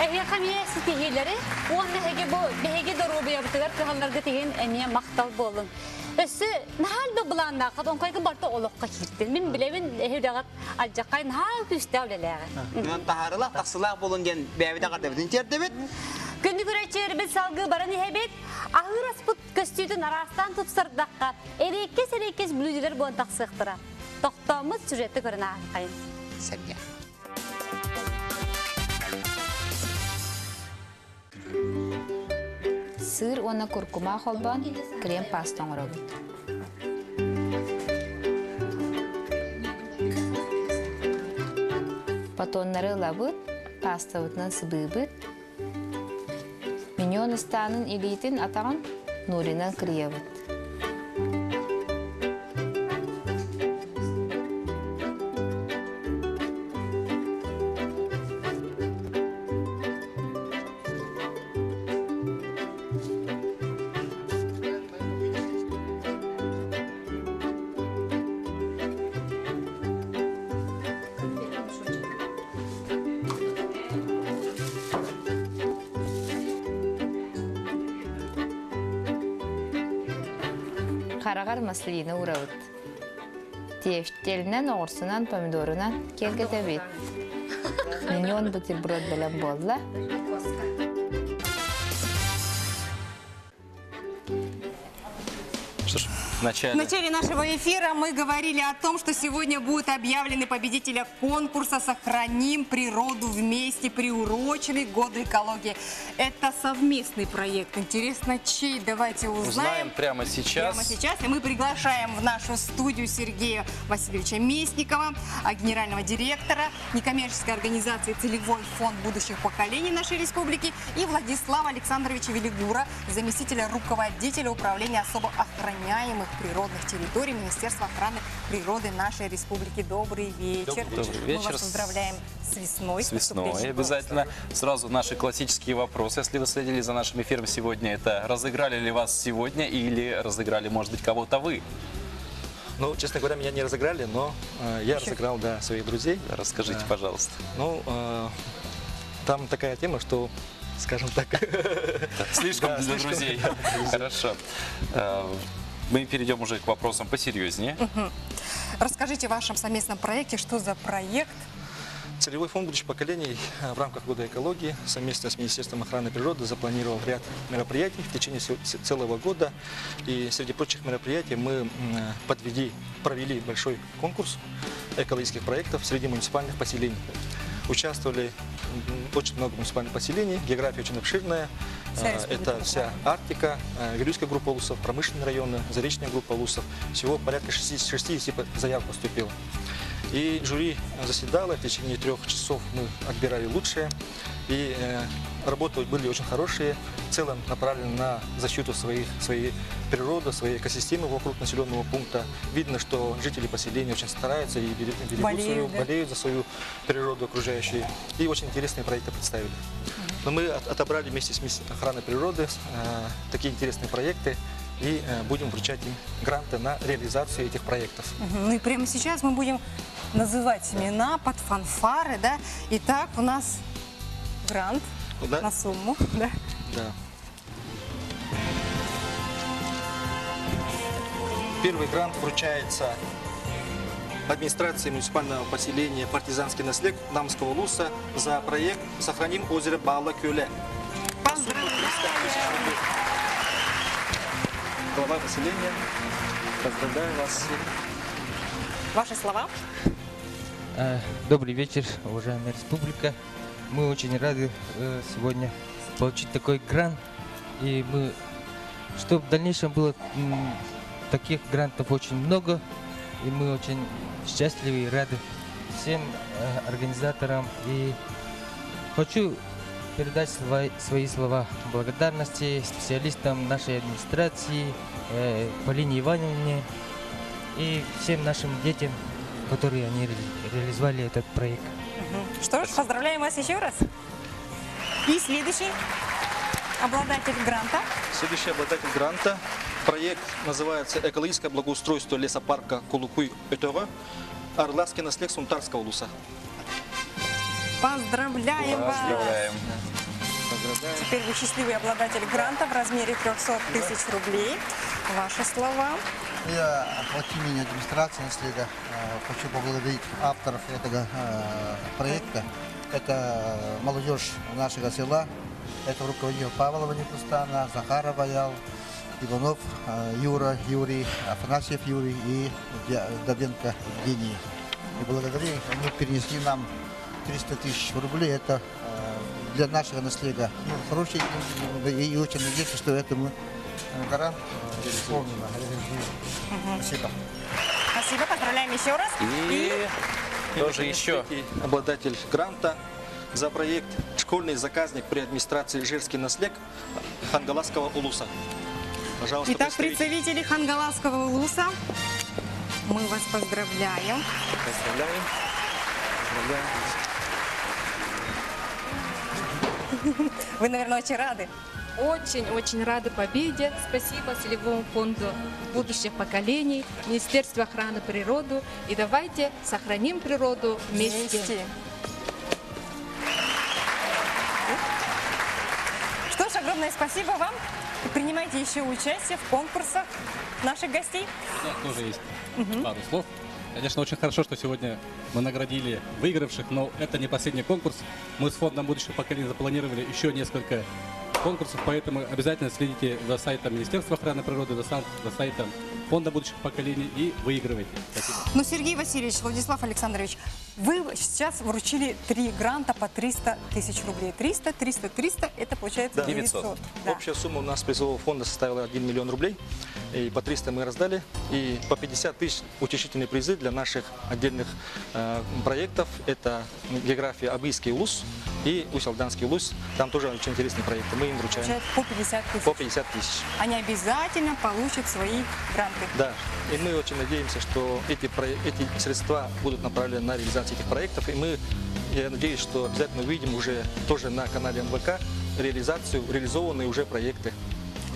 Эһи хамия ситиһилери, уонна эһиги бу биһиги доруобуйабытыгар кыһалларга тиһин эмиэ мактал буоллун. Өссө наһаал да былааннаах, онкайгы барта олохко кииртин. Мин билебин эһи дагат алжаккай наһаал күстэ үлэлээҕэ. Мен тахарылах тахсылах болун ден бәбиде кардабытын тердебит. Күндү көрөчөр бит салгы баран иһэбит. Ахыр аспыт көстүүтүн арастан тупсардакка эреккес эреккес бүлүдүлөр буон тахсыктыра. Токтоомут сюжетти көрүн аахайын. Сәбия. Сыыр уонна куркума холбоон крем-паста оҥоробут. Батоннары ылабыт, пастабытынан сыбыыбыт. Миньон ыстаанын илиитин атаҕын нууринан кырыйабыт. Хараҕар маслина уурабыт. Тефтелинэн, оҕурсунан, помидорунан киэргэтэбит. Миньон бутерброд бэлэм буолла. Что ж, в начале... В начале нашего эфира мы говорили о том, что сегодня будут объявлены победители конкурса «Сохраним природу вместе», приуроченный к году экологии. Это совместный проект. Интересно, чей? Давайте узнаем. Узнаем прямо сейчас. Прямо сейчас. И мы приглашаем в нашу студию Сергея Васильевича Местникова, генерального директора некоммерческой организации «Целевой фонд будущих поколений» нашей республики, и Владислава Александровича Велигура, заместителя руководителя управления особо охраняемых природных территорий Министерства охраны природы нашей республики. Добрый вечер. Добрый Мы вечер. вас поздравляем с весной. С весной наступающим. обязательно. Сразу наши классические вопросы. Если вы следили за нашим эфиром сегодня, это разыграли ли вас сегодня или разыграли, может быть, кого-то вы? Ну, честно говоря, меня не разыграли, но я Еще. разыграл, да, своих друзей. Расскажите, Да. пожалуйста. Ну, там такая тема, что, скажем так... Слишком Да, для слишком друзей. для друзей. Хорошо. Мы перейдем уже к вопросам посерьезнее. Расскажите о вашем совместном проекте. Что за проект? Целевой фонд будущих поколений в рамках Года экологии совместно с Министерством охраны природы запланировал ряд мероприятий в течение целого года. И среди прочих мероприятий мы провели большой конкурс экологических проектов среди муниципальных поселений. Участвовали очень много муниципальных поселений, география очень обширная. Вся республика Это вся Арктика, Вилюйская группа улусов, промышленные районы, Заречная группа улусов. Всего порядка 60 заявок поступило. И жюри заседало, в течение 3 часов мы отбирали лучшие. И работы были очень хорошие, в целом направлены на защиту своей природы, своей экосистемы вокруг населенного пункта. Видно, что жители поселения очень стараются и берегут Болеют, свою, да? болеют за свою природу окружающую. И очень интересные проекты представили. Но мы отобрали вместе с Министерством охраны природы такие интересные проекты и будем вручать им гранты на реализацию этих проектов. Ну и прямо сейчас мы будем называть имена под фанфары, да? Итак, у нас грант на сумму, да? Да. Первый грант вручается администрации муниципального поселения Партизанский наслег Намского Луса за проект «Сохраним озеро Бала-Кюле». Поздравляем! Глава поселения, поздравляю вас. Ваши слова? Добрый вечер, уважаемая республика. Мы очень рады сегодня получить такой грант. И мы, чтобы в дальнейшем было таких грантов очень много. И мы очень счастливы и рады всем организаторам. И хочу передать свои слова благодарности специалистам нашей администрации, Полине Ивановне и всем нашим детям, которые они реализовали этот проект. Что ж, поздравляем вас еще раз. И следующий обладатель гранта. Следующий обладатель гранта. Проект называется «Экологическое благоустройство лесопарка Кулукуй-Өтөгө». Арлаский наслег Сунтарского улуса. Поздравляем вас! Поздравляем. Поздравляем. Теперь вы счастливый обладатель гранта в размере 300 тысяч рублей. Ваши слова. Я от имени администрации наслега хочу поблагодарить авторов этого проекта. Это молодежь нашего села, это руководитель Павлова Непустана, Захарова Ял, Иванов Юра, Юрий, Афанасьев Юрий и Давенко Евгений. И благодаря им они перенесли нам 300 тысяч рублей. Это для нашего наследия. Ну, хороший и очень надеемся, что это мы грант исполним. Спасибо. Спасибо, поздравляем еще раз. И тоже еще. Обладатель гранта за проект «Школьный заказник при администрации Жирский наслег» Хангаласского улуса. Пожалуйста, Итак, представители Хангаласского улуса, мы вас поздравляем. Поздравляем. Поздравляем. Вы, наверное, очень рады. Очень-очень рады победе. Спасибо Целевому фонду будущих поколений, Министерству охраны природы. И давайте сохраним природу вместе. Вместе. Что ж, огромное спасибо вам. Принимайте еще участие в конкурсах наших гостей. У меня тоже есть пару слов. Конечно, очень хорошо, что сегодня мы наградили выигравших, но это не последний конкурс. Мы с Фондом будущих поколений запланировали еще несколько конкурсов, поэтому обязательно следите за сайтом Министерства охраны природы, за сайтом Фонда будущих поколений и выигрывайте. Спасибо. Сергей Васильевич, Владислав Александрович, вы сейчас вручили 3 гранта по 300 тысяч рублей. 300, 300, 300, это получается Да. 900. Да. Общая сумма у нас призового фонда составила 1 миллион рублей. И по 300 мы раздали. И по 50 тысяч утешительные призы для наших отдельных проектов. Это география Абыйский улус и Усть-Алданский улус. Там тоже очень интересные проекты. Мы им вручаем. Получают по 50 тысяч. По 50 тысяч. Они обязательно получат свои гранты. Да. И мы очень надеемся, что эти средства будут направлены на реализацию этих проектов. И мы, я надеюсь, что обязательно увидим уже тоже на канале НВК реализованные уже проекты.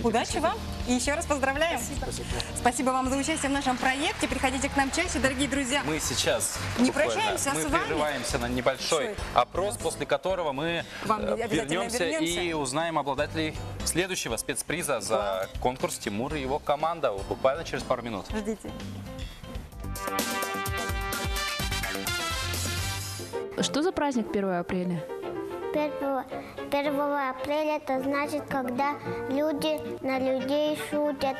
Удачи вам и еще раз поздравляем. Спасибо. Спасибо вам за участие в нашем проекте. Приходите к нам чаще, дорогие друзья. Мы сейчас не буквально прощаемся мы с вами. прерываемся на небольшой опрос, после которого мы Вам обязательно вернемся вернемся. и узнаем обладателей следующего спецприза за конкурс Тимур и его команда буквально через пару минут. Ждите. Что за праздник 1 апреля? 1 апреля это значит, когда люди на людей шутят.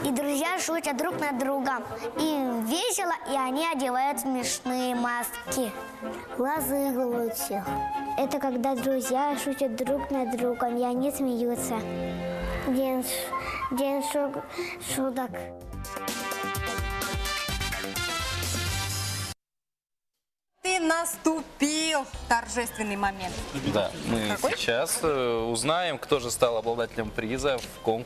И друзья шутят друг над другом. И весело, и они одевают смешные маски. Разыгрывают всех. Это когда друзья шутят друг над другом, и они смеются. День шуток. И наступил торжественный момент. Да, мы Какой? сейчас узнаем, кто же стал обладателем приза,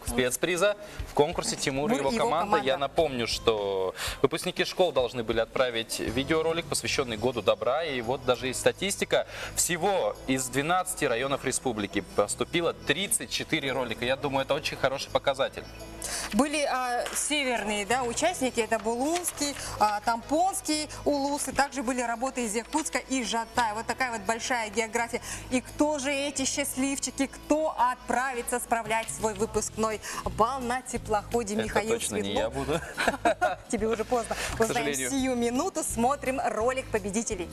спецприза в конкурсе Тимур и его команда. Я напомню, что выпускники школ должны были отправить видеоролик, посвященный Году добра. И вот даже есть статистика. Всего из 12 районов республики поступило 34 ролика. Я думаю, это очень хороший показатель. Были северные, да, участники, это Булунский, Тампонский улусы, также были работы из Якутска и Жатая. Вот такая вот большая география. И кто же эти счастливчики, кто отправится справлять свой выпускной бал на теплоходе? Это Михаил точно не я Светлов. буду. Тебе уже поздно. К Узнаем сожалению. сию минуту, смотрим ролик победителей.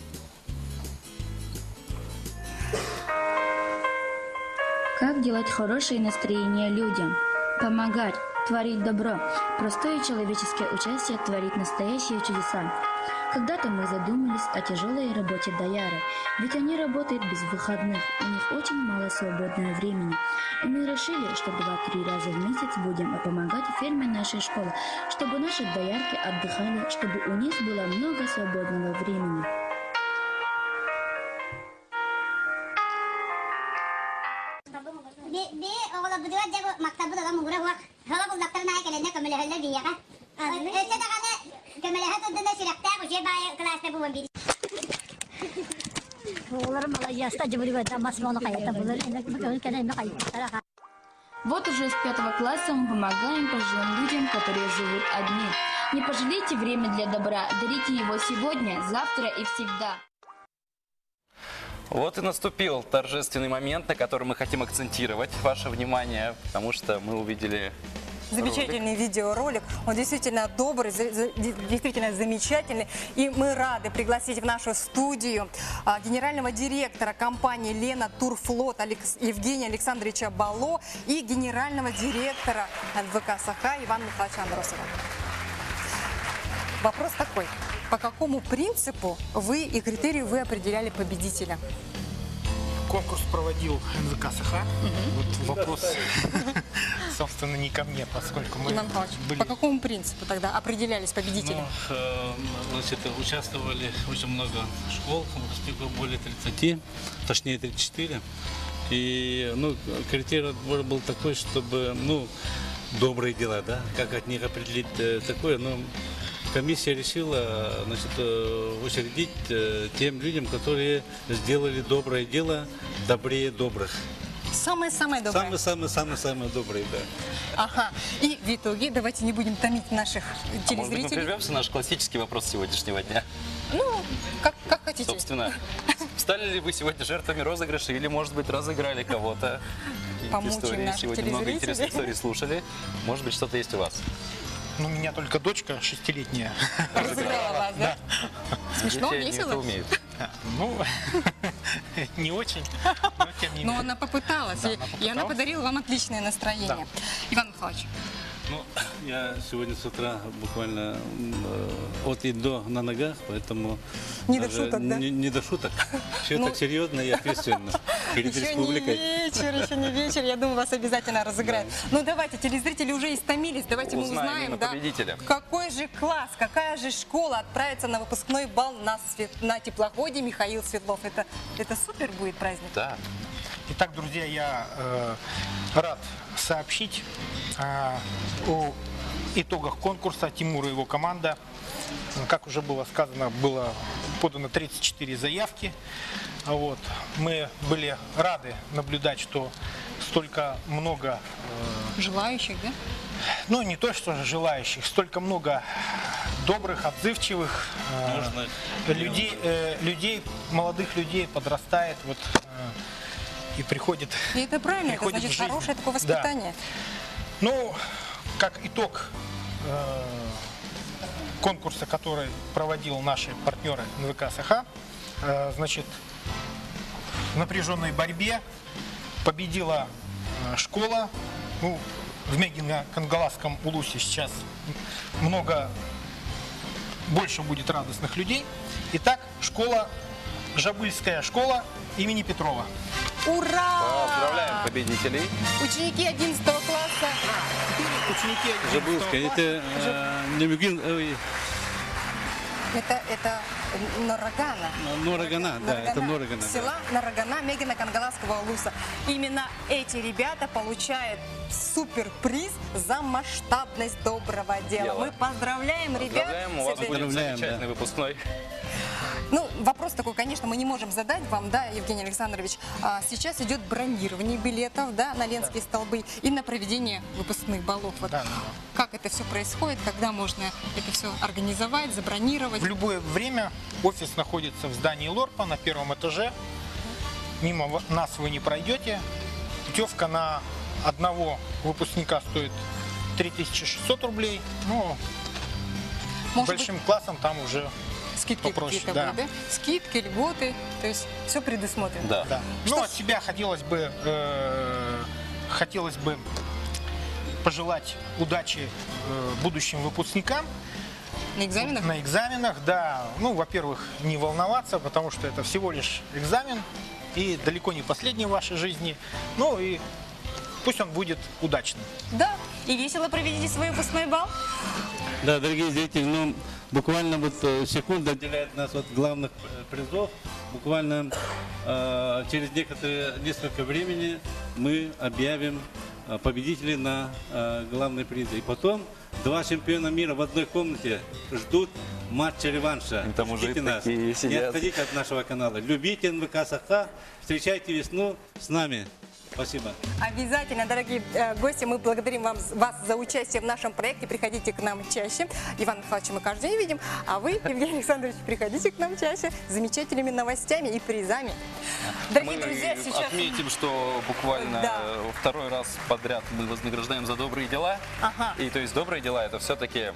Как делать хорошее настроение людям? Помогать, творить добро. Простое человеческое участие творит настоящие чудеса. Когда-то мы задумались о тяжелой работе дояры, ведь они работают без выходных, у них очень мало свободного времени. И мы решили, что 2-3 раза в месяц будем помогать ферме нашей школы, чтобы наши доярки отдыхали, чтобы у них было много свободного времени. Вот уже с 5 класса мы помогаем пожилым людям, которые живут одни. Не пожалейте время для добра, дарите его сегодня, завтра и всегда. Вот и наступил торжественный момент, на котором мы хотим акцентировать ваше внимание, потому что мы увидели Замечательный видеоролик. Он действительно добрый, действительно замечательный. И мы рады пригласить в нашу студию генерального директора компании «Лена Турфлот» Евгения Александровича Бало и генерального директора НВК «Саха» Ивана Михайловича Андросова. Вопрос такой. По какому принципу вы и критерию вы определяли победителя? В Конкурс проводил НВК Саха. Вот вопрос, собственно, не ко мне, поскольку мы Иван Павлович, были по какому принципу тогда определялись победители? Ну, значит, участвовали очень много школ, выпускников более 30, точнее 34. И ну, критерий отбора был такой, чтобы, ну, добрые дела, да, как от них определить такое, но комиссия решила, значит, учредить тем людям, которые сделали доброе дело добрее добрых. Самое-самое доброе. Самое-самое-самое-самое доброе, да. Ага. И в итоге давайте не будем томить наших А может быть, мы телезрителей. прервемся на наш классический вопрос сегодняшнего дня? Ну, как хотите. Собственно, стали ли вы сегодня жертвами розыгрыша или, может быть, разыграли кого-то? Какие-то Помучаем истории. наших Сегодня много телезрителей. интересных историй слушали. Может быть, что-то есть у вас? Ну, у меня только дочка шестилетняя. Разыграла вас, да? Смешно, Дети, они весело? это умеют. Ну, не очень, но тем не Но менее. она попыталась, Да, и, она и она попыталась. подарила вам отличное настроение. Да. Иван Михайлович, Ну, я сегодня с утра буквально от и до на ногах, поэтому... Не до даже шуток, да? Не до шуток. Все Ну, так серьезно и ответственно перед еще республикой. не вечер, еще не вечер. Я думаю, вас обязательно разыграют. Ну, давайте, телезрители уже истомились. Давайте мы Узнаем узнаем, именно да, победителя. какой же класс, какая же школа отправится на выпускной бал на теплоходе Михаил Светлов. Это супер будет праздник. Да. Итак, друзья, я рад сообщить о итогах конкурса. Тимур и его команда, как уже было сказано, было подано 34 заявки. Вот. Мы были рады наблюдать, что столько много Желающих, да? Ну, не то, что желающих, столько много добрых, отзывчивых Нужных. людей, молодых людей подрастает вот, и приходит. И это правильно, это приходит в значит жизнь. хорошее такое Да. воспитание. Ну, как итог конкурса, который проводил наши партнеры НВК Саха, значит, в напряженной борьбе победила школа. Ну, в Мегино-Кангаласском Улусе сейчас много больше будет радостных людей. Итак, школа, Жабыльская школа имени Петрова. Ура! Поздравляем победителей. Ученики 11 класса. Ученики Жабыльская, это не Мюгин, ой, Это Норогана. Норогана, да, это Норогана. да. Села Нарогана Мегино-Кангаласского улуса. Именно эти ребята получают суперприз за масштабность доброго дела. Дело. Мы поздравляем ребят. Поздравляем, у с вас этой- будет Поздравляем, да. замечательный выпускной. Ну, вопрос такой, конечно, мы не можем задать вам, да, Евгений Александрович. Сейчас идет бронирование билетов, да, на Ленские столбы и на проведение выпускных баллов. Вот Как это все происходит, когда можно это все организовать, забронировать? В любое время офис находится в здании Лорпа на первом этаже. Мимо нас вы не пройдете. Путевка на одного выпускника стоит 3600 рублей. Ну, Может большим классом там уже скидки попроще. какие-то Да. будут, да? Скидки, льготы, то есть все предусмотрено. Да. Да. Ну, от себя хотелось бы пожелать удачи будущим выпускникам. На экзаменах? На экзаменах, да. Ну, во-первых, не волноваться, потому что это всего лишь экзамен и далеко не последний в вашей жизни. Ну и пусть он будет удачным. Да, и весело проведите свой выпускной бал. Да, дорогие зрители, ну, буквально вот секунда отделяет нас от главных призов. Буквально через несколько времени мы объявим победителей на главные призы. И потом два чемпиона мира в одной комнате ждут матча-реванша. Там уже Ждите и нас. такие Не сидят. отходите от нашего канала. Любите НВК Саха. Встречайте весну с нами. Спасибо. Обязательно, дорогие гости, мы благодарим вас за участие в нашем проекте. Приходите к нам чаще. Ивана Михайловича мы каждый день видим. А вы, Евгений Александрович, приходите к нам чаще с замечательными новостями и призами. Дорогие Мы друзья, сейчас... отметим, что буквально второй раз подряд мы вознаграждаем за добрые дела. И то есть добрые дела это все-таки...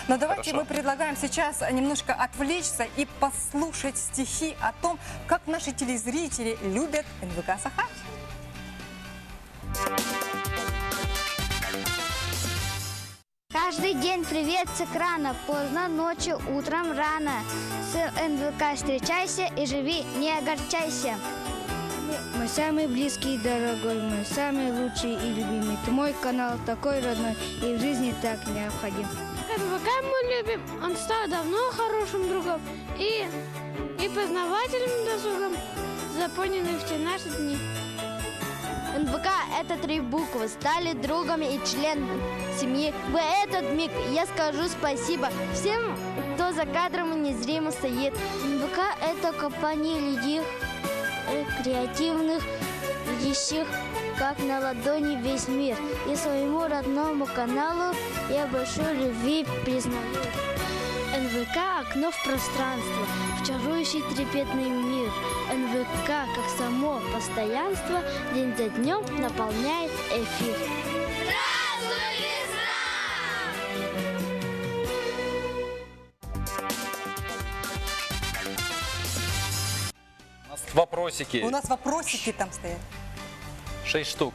Но давайте Хорошо. мы предлагаем сейчас немножко отвлечься и послушать стихи о том, как наши телезрители любят НВК Саха. Каждый день привет с экрана, поздно ночью, утром рано. С НВК встречайся и живи, не огорчайся. мой самый близкий и дорогой мой, самый лучший и любимый. Ты мой канал такой родной и в жизни так необходим. НВК мы любим, он стал давно хорошим другом и, и познавательным досугом, заполненный все наши дни. НВК – это три буквы, стали другом и член семьи. В этот миг я скажу спасибо всем, кто за кадром незримо стоит. НВК – это компания людей креативных, видящих как на ладони весь мир. И своему родному каналу я большой любви признаю. НВК – окно в пространство, в чарующий трепетный мир. НВК, как само постоянство, день за днем наполняет эфир. Здравствуй, весна! У нас вопросики. У нас вопросики там стоят. Шесть штук.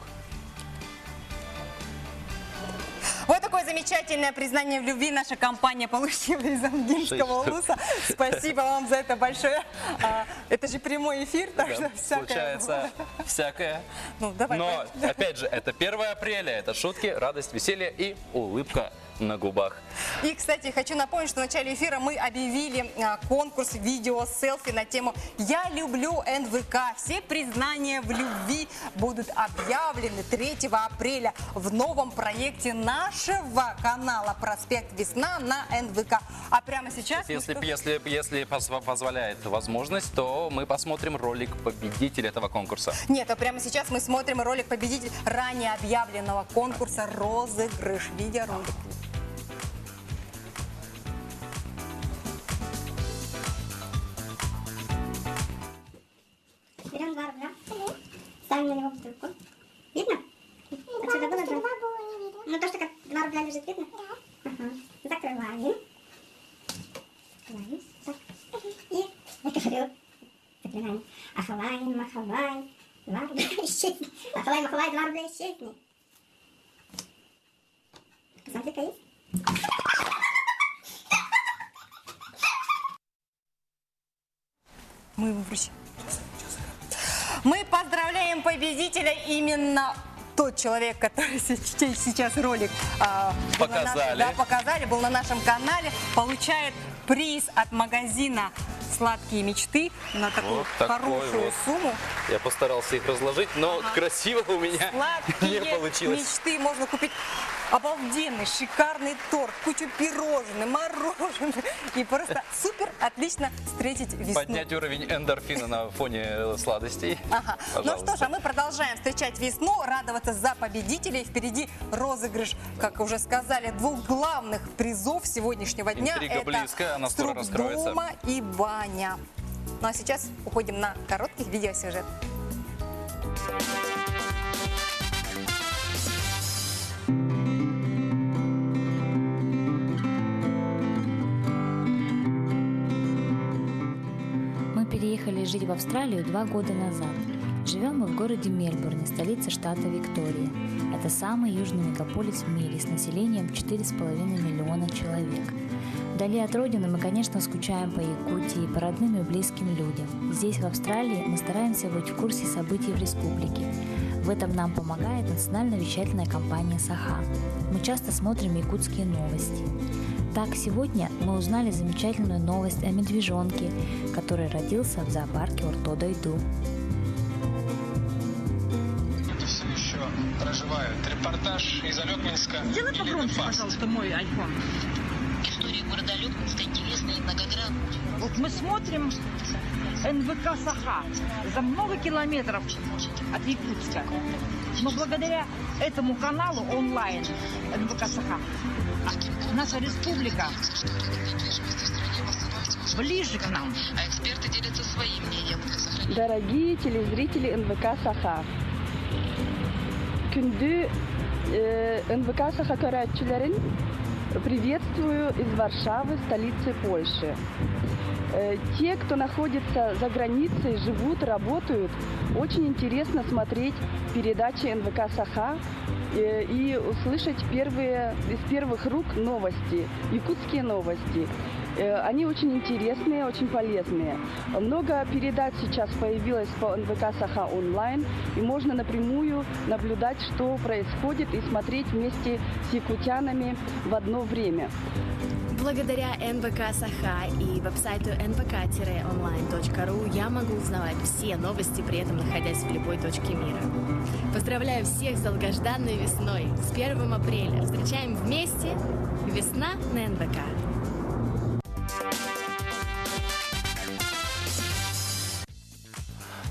Вот такое замечательное признание в любви наша компания получила из Амгинского Шесть штук. улуса. Спасибо вам за это большое. А, Это же прямой эфир, так Да, что всякое Случается всякое. Ну, давай. Но, опять же, это 1 апреля. Это шутки, радость, веселье и улыбка на губах. И, кстати, хочу напомнить, что в начале эфира мы объявили конкурс видео-селфи на тему «Я люблю НВК». Все признания в любви будут объявлены 3 апреля в новом проекте нашего канала «Проспект Весна» на НВК. А прямо сейчас... мы Если, что- если, если позволяет возможность, то мы посмотрим ролик победителя этого конкурса. Нет, а прямо сейчас мы смотрим ролик победитель ранее объявленного конкурса «Розыгрыш». Видеоролик. Берем 2 рубля, ставим на него бутылку. Видно? Отсюда было два? Ну то, что как 2 рубля лежит, видно? Да. Ага. Закрываем. Закрываем. Так. И я говорю, заклинание. Ахалай, махалай, 2 рубля исчезни. Ахалай, махалай, 2 рубля исчезни. Посмотри-ка, есть? Мы ему вручим. Мы поздравляем победителя именно тот человек, который сейчас ролик был на нашем- Показали. да, показали, был на нашем канале, получает приз от магазина «Сладкие мечты» на такую Вот такой хорошую вот. сумму. Я постарался их разложить, но красиво у меня Сладкие не получилось. мечты можно купить обалденный, шикарный торт, кучу пирожных, мороженое. И просто супер отлично встретить весну. Поднять уровень эндорфина на фоне сладостей. Ага. Ну Пожалуйста. что ж, а мы продолжаем встречать весну, радоваться за победителей. Впереди розыгрыш, как уже сказали, двух главных призов сегодняшнего дня. Интрига Это близко, она скоро «Струк раскроется. дома и баня. Ну а сейчас уходим на короткий видеосюжет. Мы переехали жить в Австралию 2 года назад. Живем мы в городе Мельбурне, столице штата Виктория. Это самый южный мегаполис в мире с населением 4,5 миллиона человек. Вдали от родины мы, конечно, скучаем по Якутии, по родным и близким людям. Здесь, в Австралии, мы стараемся быть в курсе событий в республике. В этом нам помогает национально-вещательная компания «Саха». Мы часто смотрим якутские новости. Так, сегодня мы узнали замечательную новость о медвежонке, который родился в зоопарке Орто-Дойду. Все еще проживают. Репортаж из Олекминска. Сделай погромче, пожалуйста, мой айфон. История города Олекминска интересна и многогранна. Вот мы смотрим НВК «Саха» за много километров от Якутска. Но благодаря этому каналу онлайн НВК «Саха» наша республика ближе к нам. А эксперты делятся своим мнением. Дорогие телезрители НВК «Саха», Күндү НВК Саха көрөөччүлэрин приветствую из Варшавы, столицы Польши. Те, кто находится за границей, живут, работают, очень интересно смотреть передачи НВК «Саха» и услышать первые, из первых рук новости, якутские новости. Они очень интересные, очень полезные. Много передач сейчас появилось по НВК Саха онлайн, и можно напрямую наблюдать, что происходит, и смотреть вместе с якутянами в одно время. Благодаря НВК Саха и веб-сайту nvk-online.ru я могу узнавать все новости, при этом находясь в любой точке мира. Поздравляю всех с долгожданной весной! С 1 апреля! Встречаем вместе! Весна на НВК!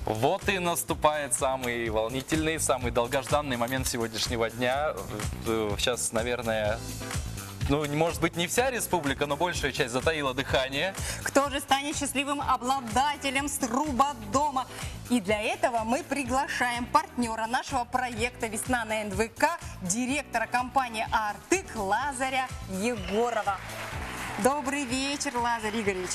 Вот и наступает самый волнительный, самый долгожданный момент сегодняшнего дня. Сейчас, наверное, ну, может быть, не вся республика, но большая часть затаила дыхание. Кто же станет счастливым обладателем сруба дома? И для этого мы приглашаем партнера нашего проекта «Весна на НВК», директора компании «Артык» Лазаря Егорова. Добрый вечер, Лазарь Игоревич.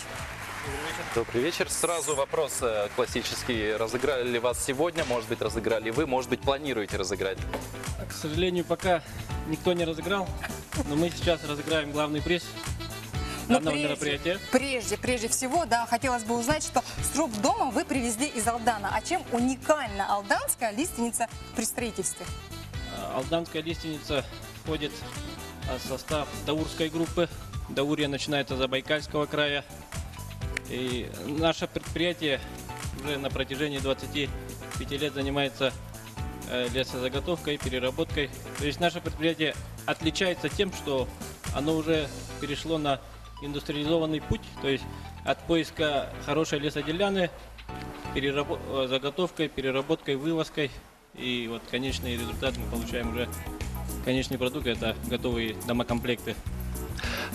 Добрый вечер. Сразу вопрос классический. Разыграли ли вас сегодня? Может быть, разыграли вы? Может быть, планируете разыграть? К сожалению, пока никто не разыграл, но мы сейчас разыграем главный приз данного мероприятия. Прежде всего, да, хотелось бы узнать, что сруб дома вы привезли из Алдана. А чем уникальна алданская лиственница при строительстве? Алданская лиственница входит в состав Даурской группы. Даурия начинается с Забайкальского края. И наше предприятие уже на протяжении 25 лет занимается лесозаготовкой, переработкой. То есть наше предприятие отличается тем, что оно уже перешло на индустриализованный путь, то есть от поиска хорошей лесоделяны, заготовкой, переработкой, вывозкой. И вот конечный результат мы получаем уже, конечный продукт – это готовые домокомплекты.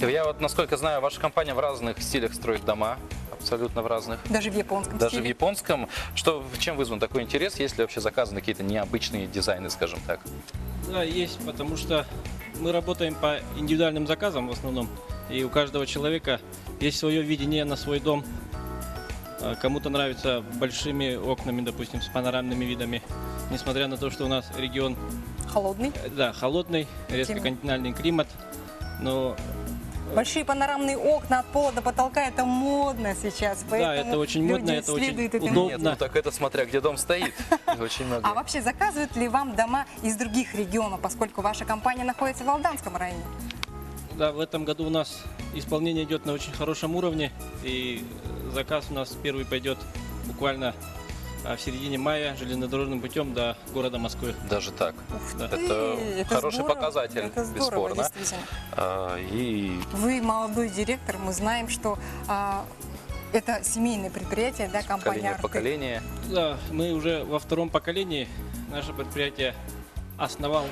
Я вот, насколько знаю, ваша компания в разных стилях строит дома, абсолютно в разных. Даже в японском Даже стиле. в японском. Что, чем вызван такой интерес, если вообще заказаны какие-то необычные дизайны, скажем так? Да, есть, потому что мы работаем по индивидуальным заказам в основном. И у каждого человека есть свое видение на свой дом. Кому-то нравится большими окнами, допустим, с панорамными видами. Несмотря на то, что у нас регион... Холодный? Да, холодный, резко континентальный климат. Но... Большие панорамные окна от пола до потолка, это модно сейчас. Да, это очень модно, это очень удобно. Нет, ну так это смотря где дом стоит. Очень много. А вообще заказывают ли вам дома из других регионов, поскольку ваша компания находится в Алданском районе? Да, в этом году у нас исполнение идет на очень хорошем уровне. И заказ у нас первый пойдет буквально в середине мая железнодорожным путем до города Москвы. Даже так? Ух да. ты, Это хороший здорово, показатель, это здорово, бесспорно. действительно. Вы молодой директор, мы знаем, что это семейное предприятие, да, компания «Артык». Поколение. Да, мы уже во втором поколении. Наше предприятие основал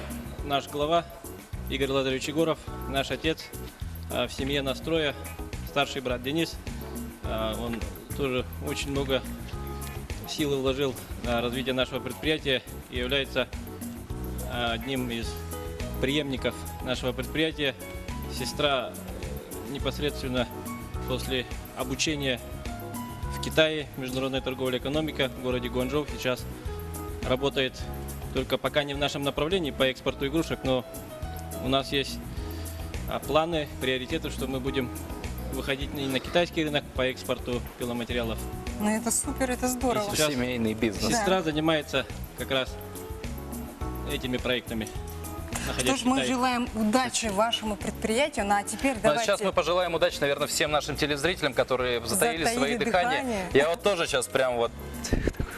наш глава Игорь Лазаревич Егоров, наш отец. В семье нас трое, старший брат Денис. Он тоже очень много силы вложил на развитие нашего предприятия и является одним из преемников нашего предприятия. Сестра непосредственно после обучения в Китае, международная торговля и экономика в городе Гуанчжоу, сейчас работает только пока не в нашем направлении по экспорту игрушек, но у нас есть планы, приоритеты, что мы будем выходить и на китайский рынок по экспорту пиломатериалов. Ну это супер, это здорово. И сейчас семейный бизнес. Сестра занимается как раз этими проектами. Что ж, мы желаем удачи вашему предприятию. Ну а теперь давайте... А сейчас мы пожелаем удачи, наверное, всем нашим телезрителям, которые затаили свои дыхания. Я вот тоже сейчас прям вот...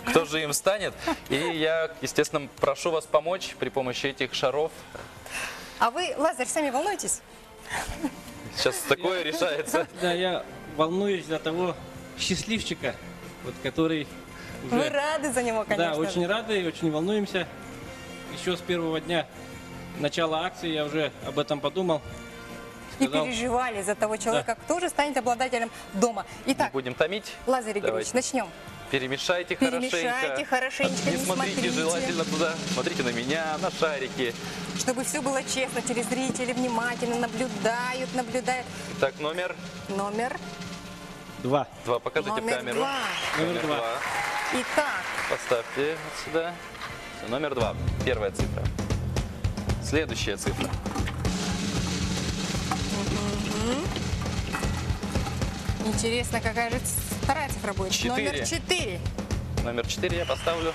Кто же им станет? И я, естественно, прошу вас помочь при помощи этих шаров. А вы, Лазарь, сами волнуетесь? Сейчас такое решается. Да, я волнуюсь за того счастливчика, вот, который уже... Вы рады за него, конечно. Да, очень рады и очень волнуемся. Еще с первого дня начала акции я уже об этом подумал. Сказал... И переживали за того человека, да, кто же станет обладателем дома. Итак, не будем томить. Лазарь Игоревич, начнем. Перемешайте хорошенько. Перемешайте хорошенько, не смотрите желательно туда. Смотрите на меня, на шарики. Чтобы все было честно, телезрители внимательно наблюдают, наблюдают. Итак, номер? Номер 2. 2. Покажите номер в камеру. 2. Номер 2. Итак. Поставьте вот сюда. Все, номер 2. Первая цифра. Следующая цифра. Угу. Интересно, какая же вторая цифра будет? Четыре. Номер 4. Номер 4 я поставлю.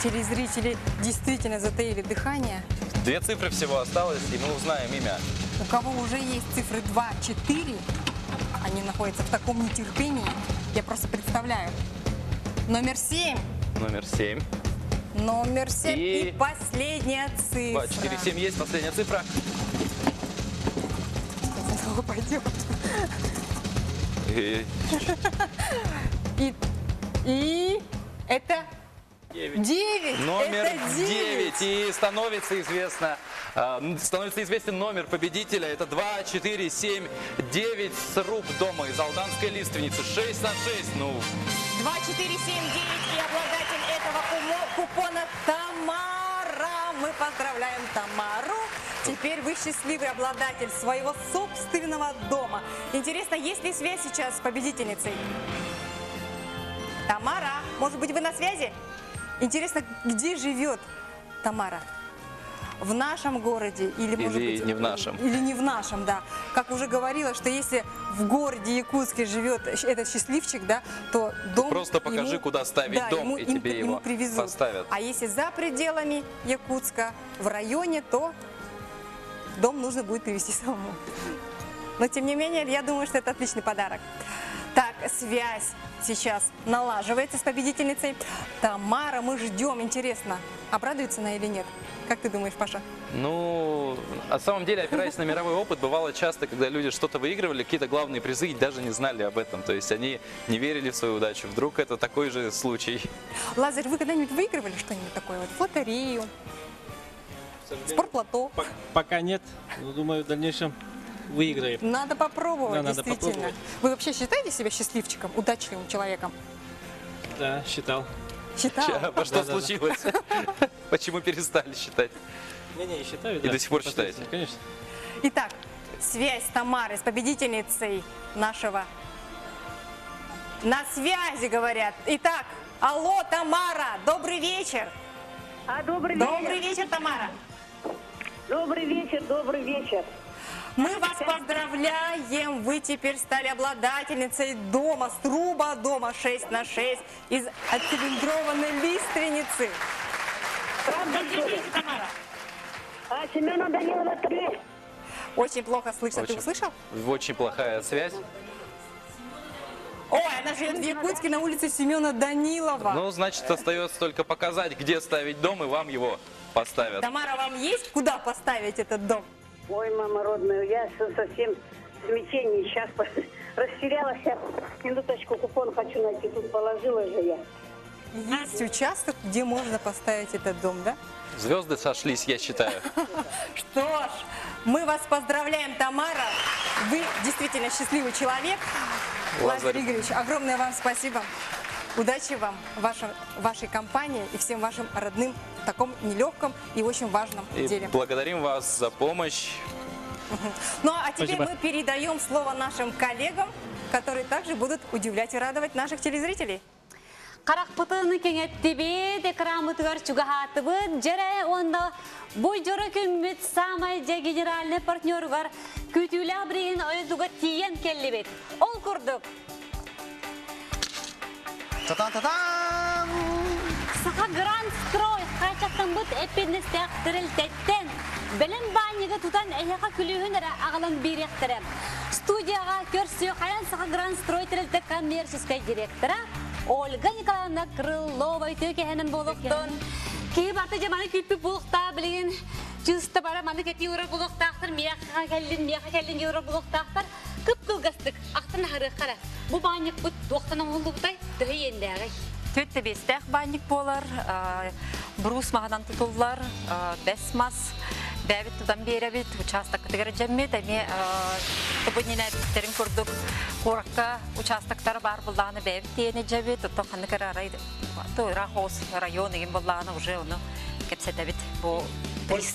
Телезрители действительно затаили дыхание. Две цифры всего осталось, и мы узнаем имя. У кого уже есть цифры 2, 4, они находятся в таком нетерпении. Я просто представляю. Номер 7. Номер 7. Номер 7 И- и последняя цифра. 2, 4, 7 есть. Последняя цифра. Сейчас пойдет. И И это 9. Номер это 9. И становится известно, становится известен номер победителя. Это 2, 4, 7, 9. Сруб дома из Алданской лиственницы. 6 на 6. Ну, 2, 4, 7, 9. И обладатель этого купона Тамара. Мы поздравляем Тамару. Теперь вы счастливый обладатель своего собственного дома. Интересно, есть ли связь сейчас с победительницей? Тамара, может быть, вы на связи? Интересно, где живет Тамара? В нашем городе или, может Или быть, не в нашем. Или не в нашем, да. Как уже говорила, что если в городе Якутске живет этот счастливчик, да, то дом Просто покажи, ему- куда ставить да, дом, ему- и им- тебе ему его привезут. поставят. А если за пределами Якутска, в районе, то дом нужно будет привезти самому. Но, тем не менее, я думаю, что это отличный подарок. Так, связь сейчас налаживается с победительницей. Тамара, мы ждем. Интересно, обрадуется она или нет? Как ты думаешь, Паша? Ну, на самом деле, опираясь на мировой опыт, бывало часто, когда люди что-то выигрывали, какие-то главные призы и даже не знали об этом. То есть они не верили в свою удачу. Вдруг это такой же случай. Лазарь, вы когда-нибудь выигрывали что-нибудь такое? Вот, в лотерею, спортлото? Пока нет, но думаю, в дальнейшем выиграем. Надо попробовать, Да, надо действительно. попробовать. Вы вообще считаете себя счастливчиком, удачливым человеком? Да, считал. Считал? А что Да-да-да. случилось? Почему перестали считать? Не-не, считаю, И да. до сих пор считаете? Конечно. Итак, связь Тамары с победительницей нашего... На связи, говорят. Итак, алло, Тамара, добрый вечер. А, добрый вечер. Добрый вечер, Тамара. Добрый вечер, добрый вечер. Мы вас поздравляем! Вы теперь стали обладательницей дома, сруба дома 6 на 6 из отцилиндрованной лиственницы. Правда, Где живете, Тамара? А, Семена Данилова 3. Очень плохо слышно. Ты Очень. услышал? Очень плохая связь. Ой, она живет в Якутске на улице Семена Данилова. Ну, значит, остается только показать, где ставить дом, и вам его поставят. Тамара, вам есть куда поставить этот дом? Ой, мама родная, я совсем в смятении. Сейчас растерялась. Я минуточку купон хочу найти. Тут положила же я. Есть участок, где можно поставить этот дом, да? Звезды сошлись, я считаю. Что ж, мы вас поздравляем, Тамара. Вы действительно счастливый человек. Лазарь Лазарь. Игоревич, огромное вам спасибо. Удачи вам, вашей компании и всем вашим родным в таком нелегком и очень важном И деле. благодарим вас за помощь. Ну а теперь Спасибо. мы передаем слово нашим коллегам, которые также будут удивлять и радовать наших телезрителей. Харахпытын кеңеттибит, экранмытыгар чугаһаатыбыт, жере онда бу жора күммүт самай же генеральный партнеругар күтүүлээх биригин ойдуга тиен келлибит. Ол курдук. Та-та-та-там! Саха Гранд Строй хачаттан бут эппиннестех тирилтеттен. Белем бааньыга тутан эһэха күлүүһүн эрэ аҕалан бириэхтэрэ. Студияга көрсүө хаян Саха Гранд Строй тирилте коммерческой директора Ольга Николаевна Крылова үтүө болуқтон. Киһи барта жаманы күппү булуқта билигин чыста бара маны кети ура булуқтаахтар, миэхэ кэллин, миэхэ кэллин ура булуқтаахтар. Кып кылгастык, ахтан харыхара. Бу бааньык бут туохтан оҥоһуллубутай, төһө иэннээҕий. Төтте бестәх банник болар, брус мағанан тутуллар, бәс мас, бәбит тудан беребит, участок тегер жеммет, әме тубунина биттерин курдук, куракка участоктар бар булланы бәбит тиене жебит, туттан ханны карарай, то Рахос район деген булланы уже оны кепсетебит. Бу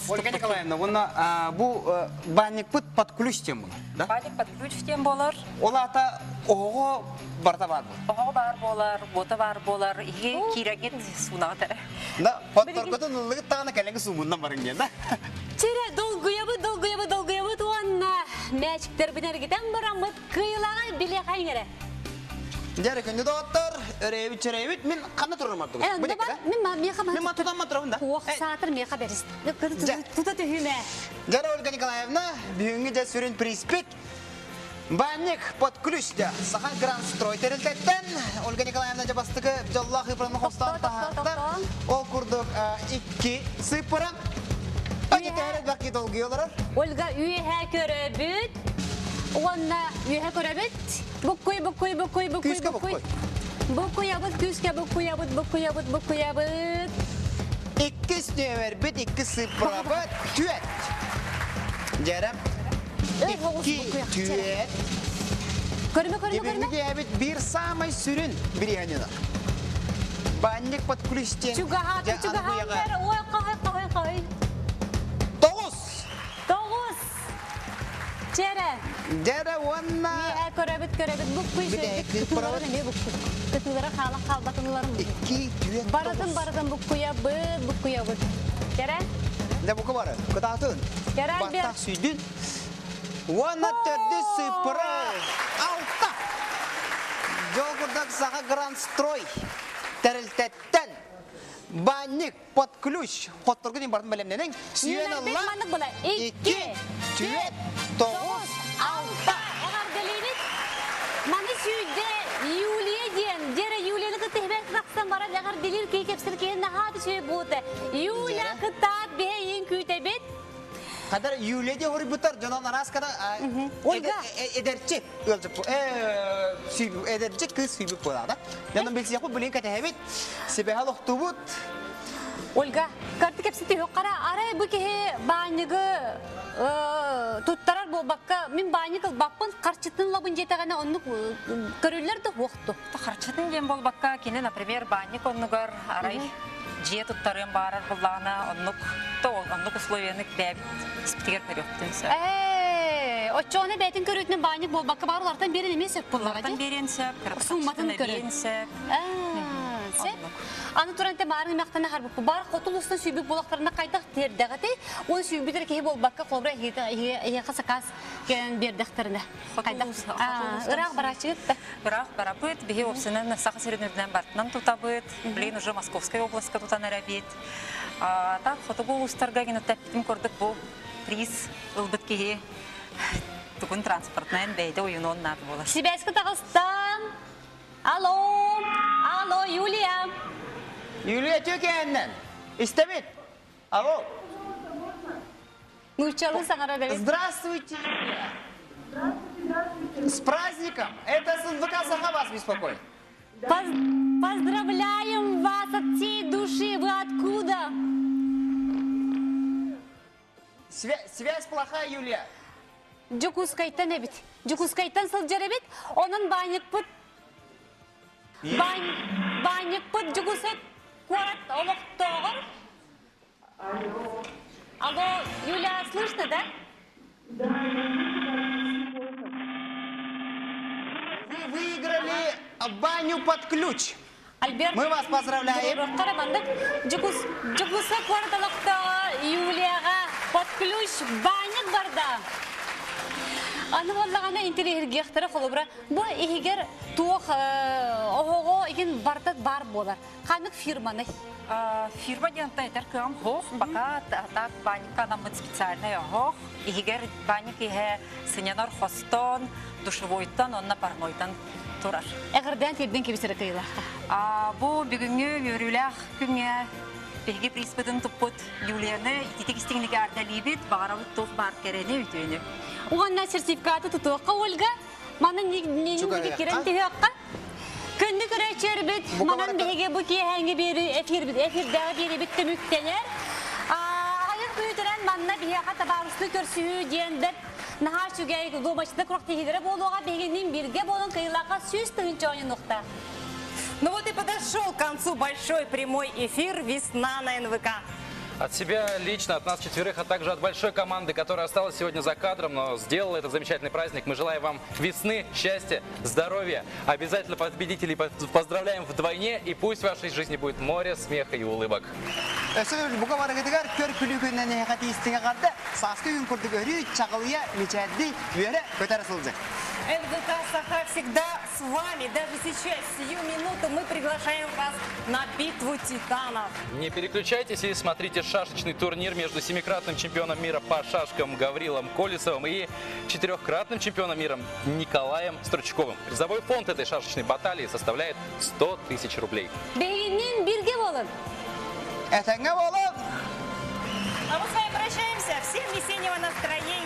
Ольга Николаевна, онна бу банник пут под ключ тем болар, да? Банник под ключ тем болар. Ол ата оҕо барта бар бу. Оҕо бар болар, бота бар болар, иге кирегит сунаты. Да, подторготун ыллыгыт тағына кәлеңгі сумуннан барың да? Чире долгуябы, долгуябы, долгуябы туанна. Мәчиктер бинергитен барамыт кыйлага биле хайңере. Дьэ, күндү доҕоттор, өрөйбүт чөрөйбүт, мин ханна турарым ордук? Э, Бу бар, мин ма миэхэ Мин ма тутан матырабын да. Уох саатыр миэхэ бэрис. Тута түһүмэ. Дьэ, Ольга Николаевна, бүгүҥҥү дьэ сүрүн приспит Банник под ключ дьэ Саха Гранд Строй тэрилтэттэн Ольга Николаевна дьэ бастакы дьоллоох ыпыраны хостоон таһаарда. Ол курдук икки сыыппара. Ачытыһар элбэх киһи долгуйа олорор. Ольга үөһэ көрөбүт. Уонна үөһэ көрөбүт. Буккуй, буккуй, буккуй, буккуй, буккуй. Буккуйабыт, күүскэ буккуйабыт, буккуйабыт, буккуйабыт. Иккис нүөмэрбит, икки сыыппарабыт, түөрт. Дьэрэ. Икки, түөрт. Көрүмэ, көрүмэ, көрүмэ. Бүгүҥҥү биир самай сүрүн бириһанина. Банник под ключ диэн. Чугаһааты, чугаһаатар, ой, хай, хай, хай. Тоҕус. Тоҕус. Чэрэ. Дьэрэ уонна... Миэхэ көрөбүт, көрөбүт. Буккуй кытыыларын эмиэ буккуй. Кытыылара хаалан хаалбатынларын. Икки, түөрт, Барытын, барытын буккуйабыт, буккуйабыт. Кэрэ? Дьэ, бука бары. Кытаатын. Кэрэ, Альберт. Баттах сүйдүн. Уонна төрдүс сыыппара алта. Дьол курдук Саха Гранд Строй тэрилтэттэн банник под ключ хотторгу дин барын бэлэмнэнин сүйэн Нүөмэрбит алла маннык була. Икки, түөрт, тоҕус, алта. Эҕэрдэлиибит. Маны сүүрдэ Юлия диэн. Дьэрэ Юлияны кытта хибэс тахсан баран эҕэрдэлиир киһи кэпсир киһи наһаа үчүгэй буолта. Юля кытаат биһэ иин күүтэбит. Хадар Юлия де хоруйбуттар дьонон араас кана Ольга эдэрчи ыалдьыппы эдэрчи кыыс сүйбүт буолаада. Дьонон билсиэхпит билин кэтэһэбит. Сибэһэл охтубут. Ольга, карты кэпсити қара арай бу киһи баанньыгы туттарар буолбакка, мин баанньык ылбаппын, харчытын лабын диэтэҕинэ оннук көрүллэр да уохту. Харчытын диэн буолбакка, кини, например, баанньык оннугар арай дьиэ туттарыан баарар буллаҕына, оннук то оннук условияны бэйэбит испитигэр көрүөхпүтүн сөп. Ээ, оччоҕуна бэйэтин көрүүтүнэн баанньык буолбакка баар улартан биэрэн эмиэ сөп буоллаҕа Улартан биэриэн сөп, Сууматын көрүөн сөп. Сөп. Аны туран те баарын эмэхтэн харбыппы. Бар хотул устан сүйбүт буолахтарына қайдах тердәгәти, оны сүйбүтер киһи буолбакка холобура эһиэхэ сакаас кэлэн биэрдэхтэринэ. Қайдах ыраах бараачыгыт да. Ыраах барабыт, биһи опсынан Саха сирин үрдүнэн бартынан тутабыт, билигин уже Московскай областка тутан эрэбит. Так хотугу улуустарга генотэптим курдук бу приз ылбыт киһи тугун транспортнайын бэйдэ уйунуон наада буолар. Сибээскэ таҕыстан. Алло, алло, Юлия. Юлия Тюкеннен. Истэбит. Алло. Нууччалыы саҥара бэрит. Здравствуйте, Юлия. С праздником! Это СНВК Саха вас беспокоит. Поздравляем вас от всей души. Вы откуда? Связь плохая, Юлия. Дьокуускайтан эбит. Дьокуускайтан сылдьар эбит. Онон баанньыкпыт баанньыкпыт Дьокуускай куорат олохтооҕор. Алло, Юля, слышно, да? Вы выиграли баню под ключ. Альберт. Мы вас поздравляем. Карабандык. Дьокуускай куорат олохтооҕо Юлияҕа под ключ баанньык барда. Аны буоллаҕына интириэһиргиэхтэрэ холобура бу иһигэр туох оһоҕо игин барыта баар буолар. Ханнык фирманы? Фирма диэн этэр кыам хоох, пока так банька анаммыт специальный оһох. Иһигэр банник иһэ сынньанар хостон, душевойтан, онно парнойтан турар. Эҕэрдээн тиэрдэн кэбисэрэ кыйылаахха. Бу бүгүҥҥү үөрүүлээх күҥҥэ биһиги приспытын туппут Юлияны ититик истиҥник эҕэрдэлиибит, баҕарабыт туох баар кэрэни, үтүөнү. Уонна сертификаты тутуохха Ольга. Манан Чугаһыахха. кирэн түһүөххэ. Күндү көрөөччүлэрбит, манан биһиги бу киэһээҥҥи биэри эфирбит эфирдээҕи биэрибит түмүктэнэр. Аҕыйах мүнүүтүнэн манна биһиэхэ табаарыстыы көрсүһүү диэн бэрт наһаа үчүгэй дуобаччыта күрэхтэһиилэрэ буолуоҕа биһигинниин бииргэ буолан кыайыылаахха 100 000 оонньонуохтаах. Ну вот и подошел к концу большой прямой эфир «Весна на НВК». От себя лично, от нас четверых, а также от большой команды, которая осталась сегодня за кадром, но сделала этот замечательный праздник. Мы желаем вам весны, счастья, здоровья. Обязательно победителей поздравляем вдвойне, и пусть в вашей жизни будет море смеха и улыбок. Өссө бука барыгытыгар көр күлүү күннэн эһэхэ тиистиҥэ гарда сааскы күн курдук өрүү чаҕылыйа мичээрдии үөрэ көтө сылдьыҥ. НВК «Саха» всегда с вами. Даже сейчас, сию минуту, мы приглашаем вас на битву титанов. Не переключайтесь и смотрите шашечный турнир между семикратным чемпионом мира по шашкам Гаврилом Колесовым и четырехкратным чемпионом мира Николаем Стручковым. Призовой фонд этой шашечной баталии составляет 100 тысяч рублей. Биһигинниин бииргэ буолуҥ. Этэҥҥэ буолуҥ. А мы с вами прощаемся. Всем весеннего настроения.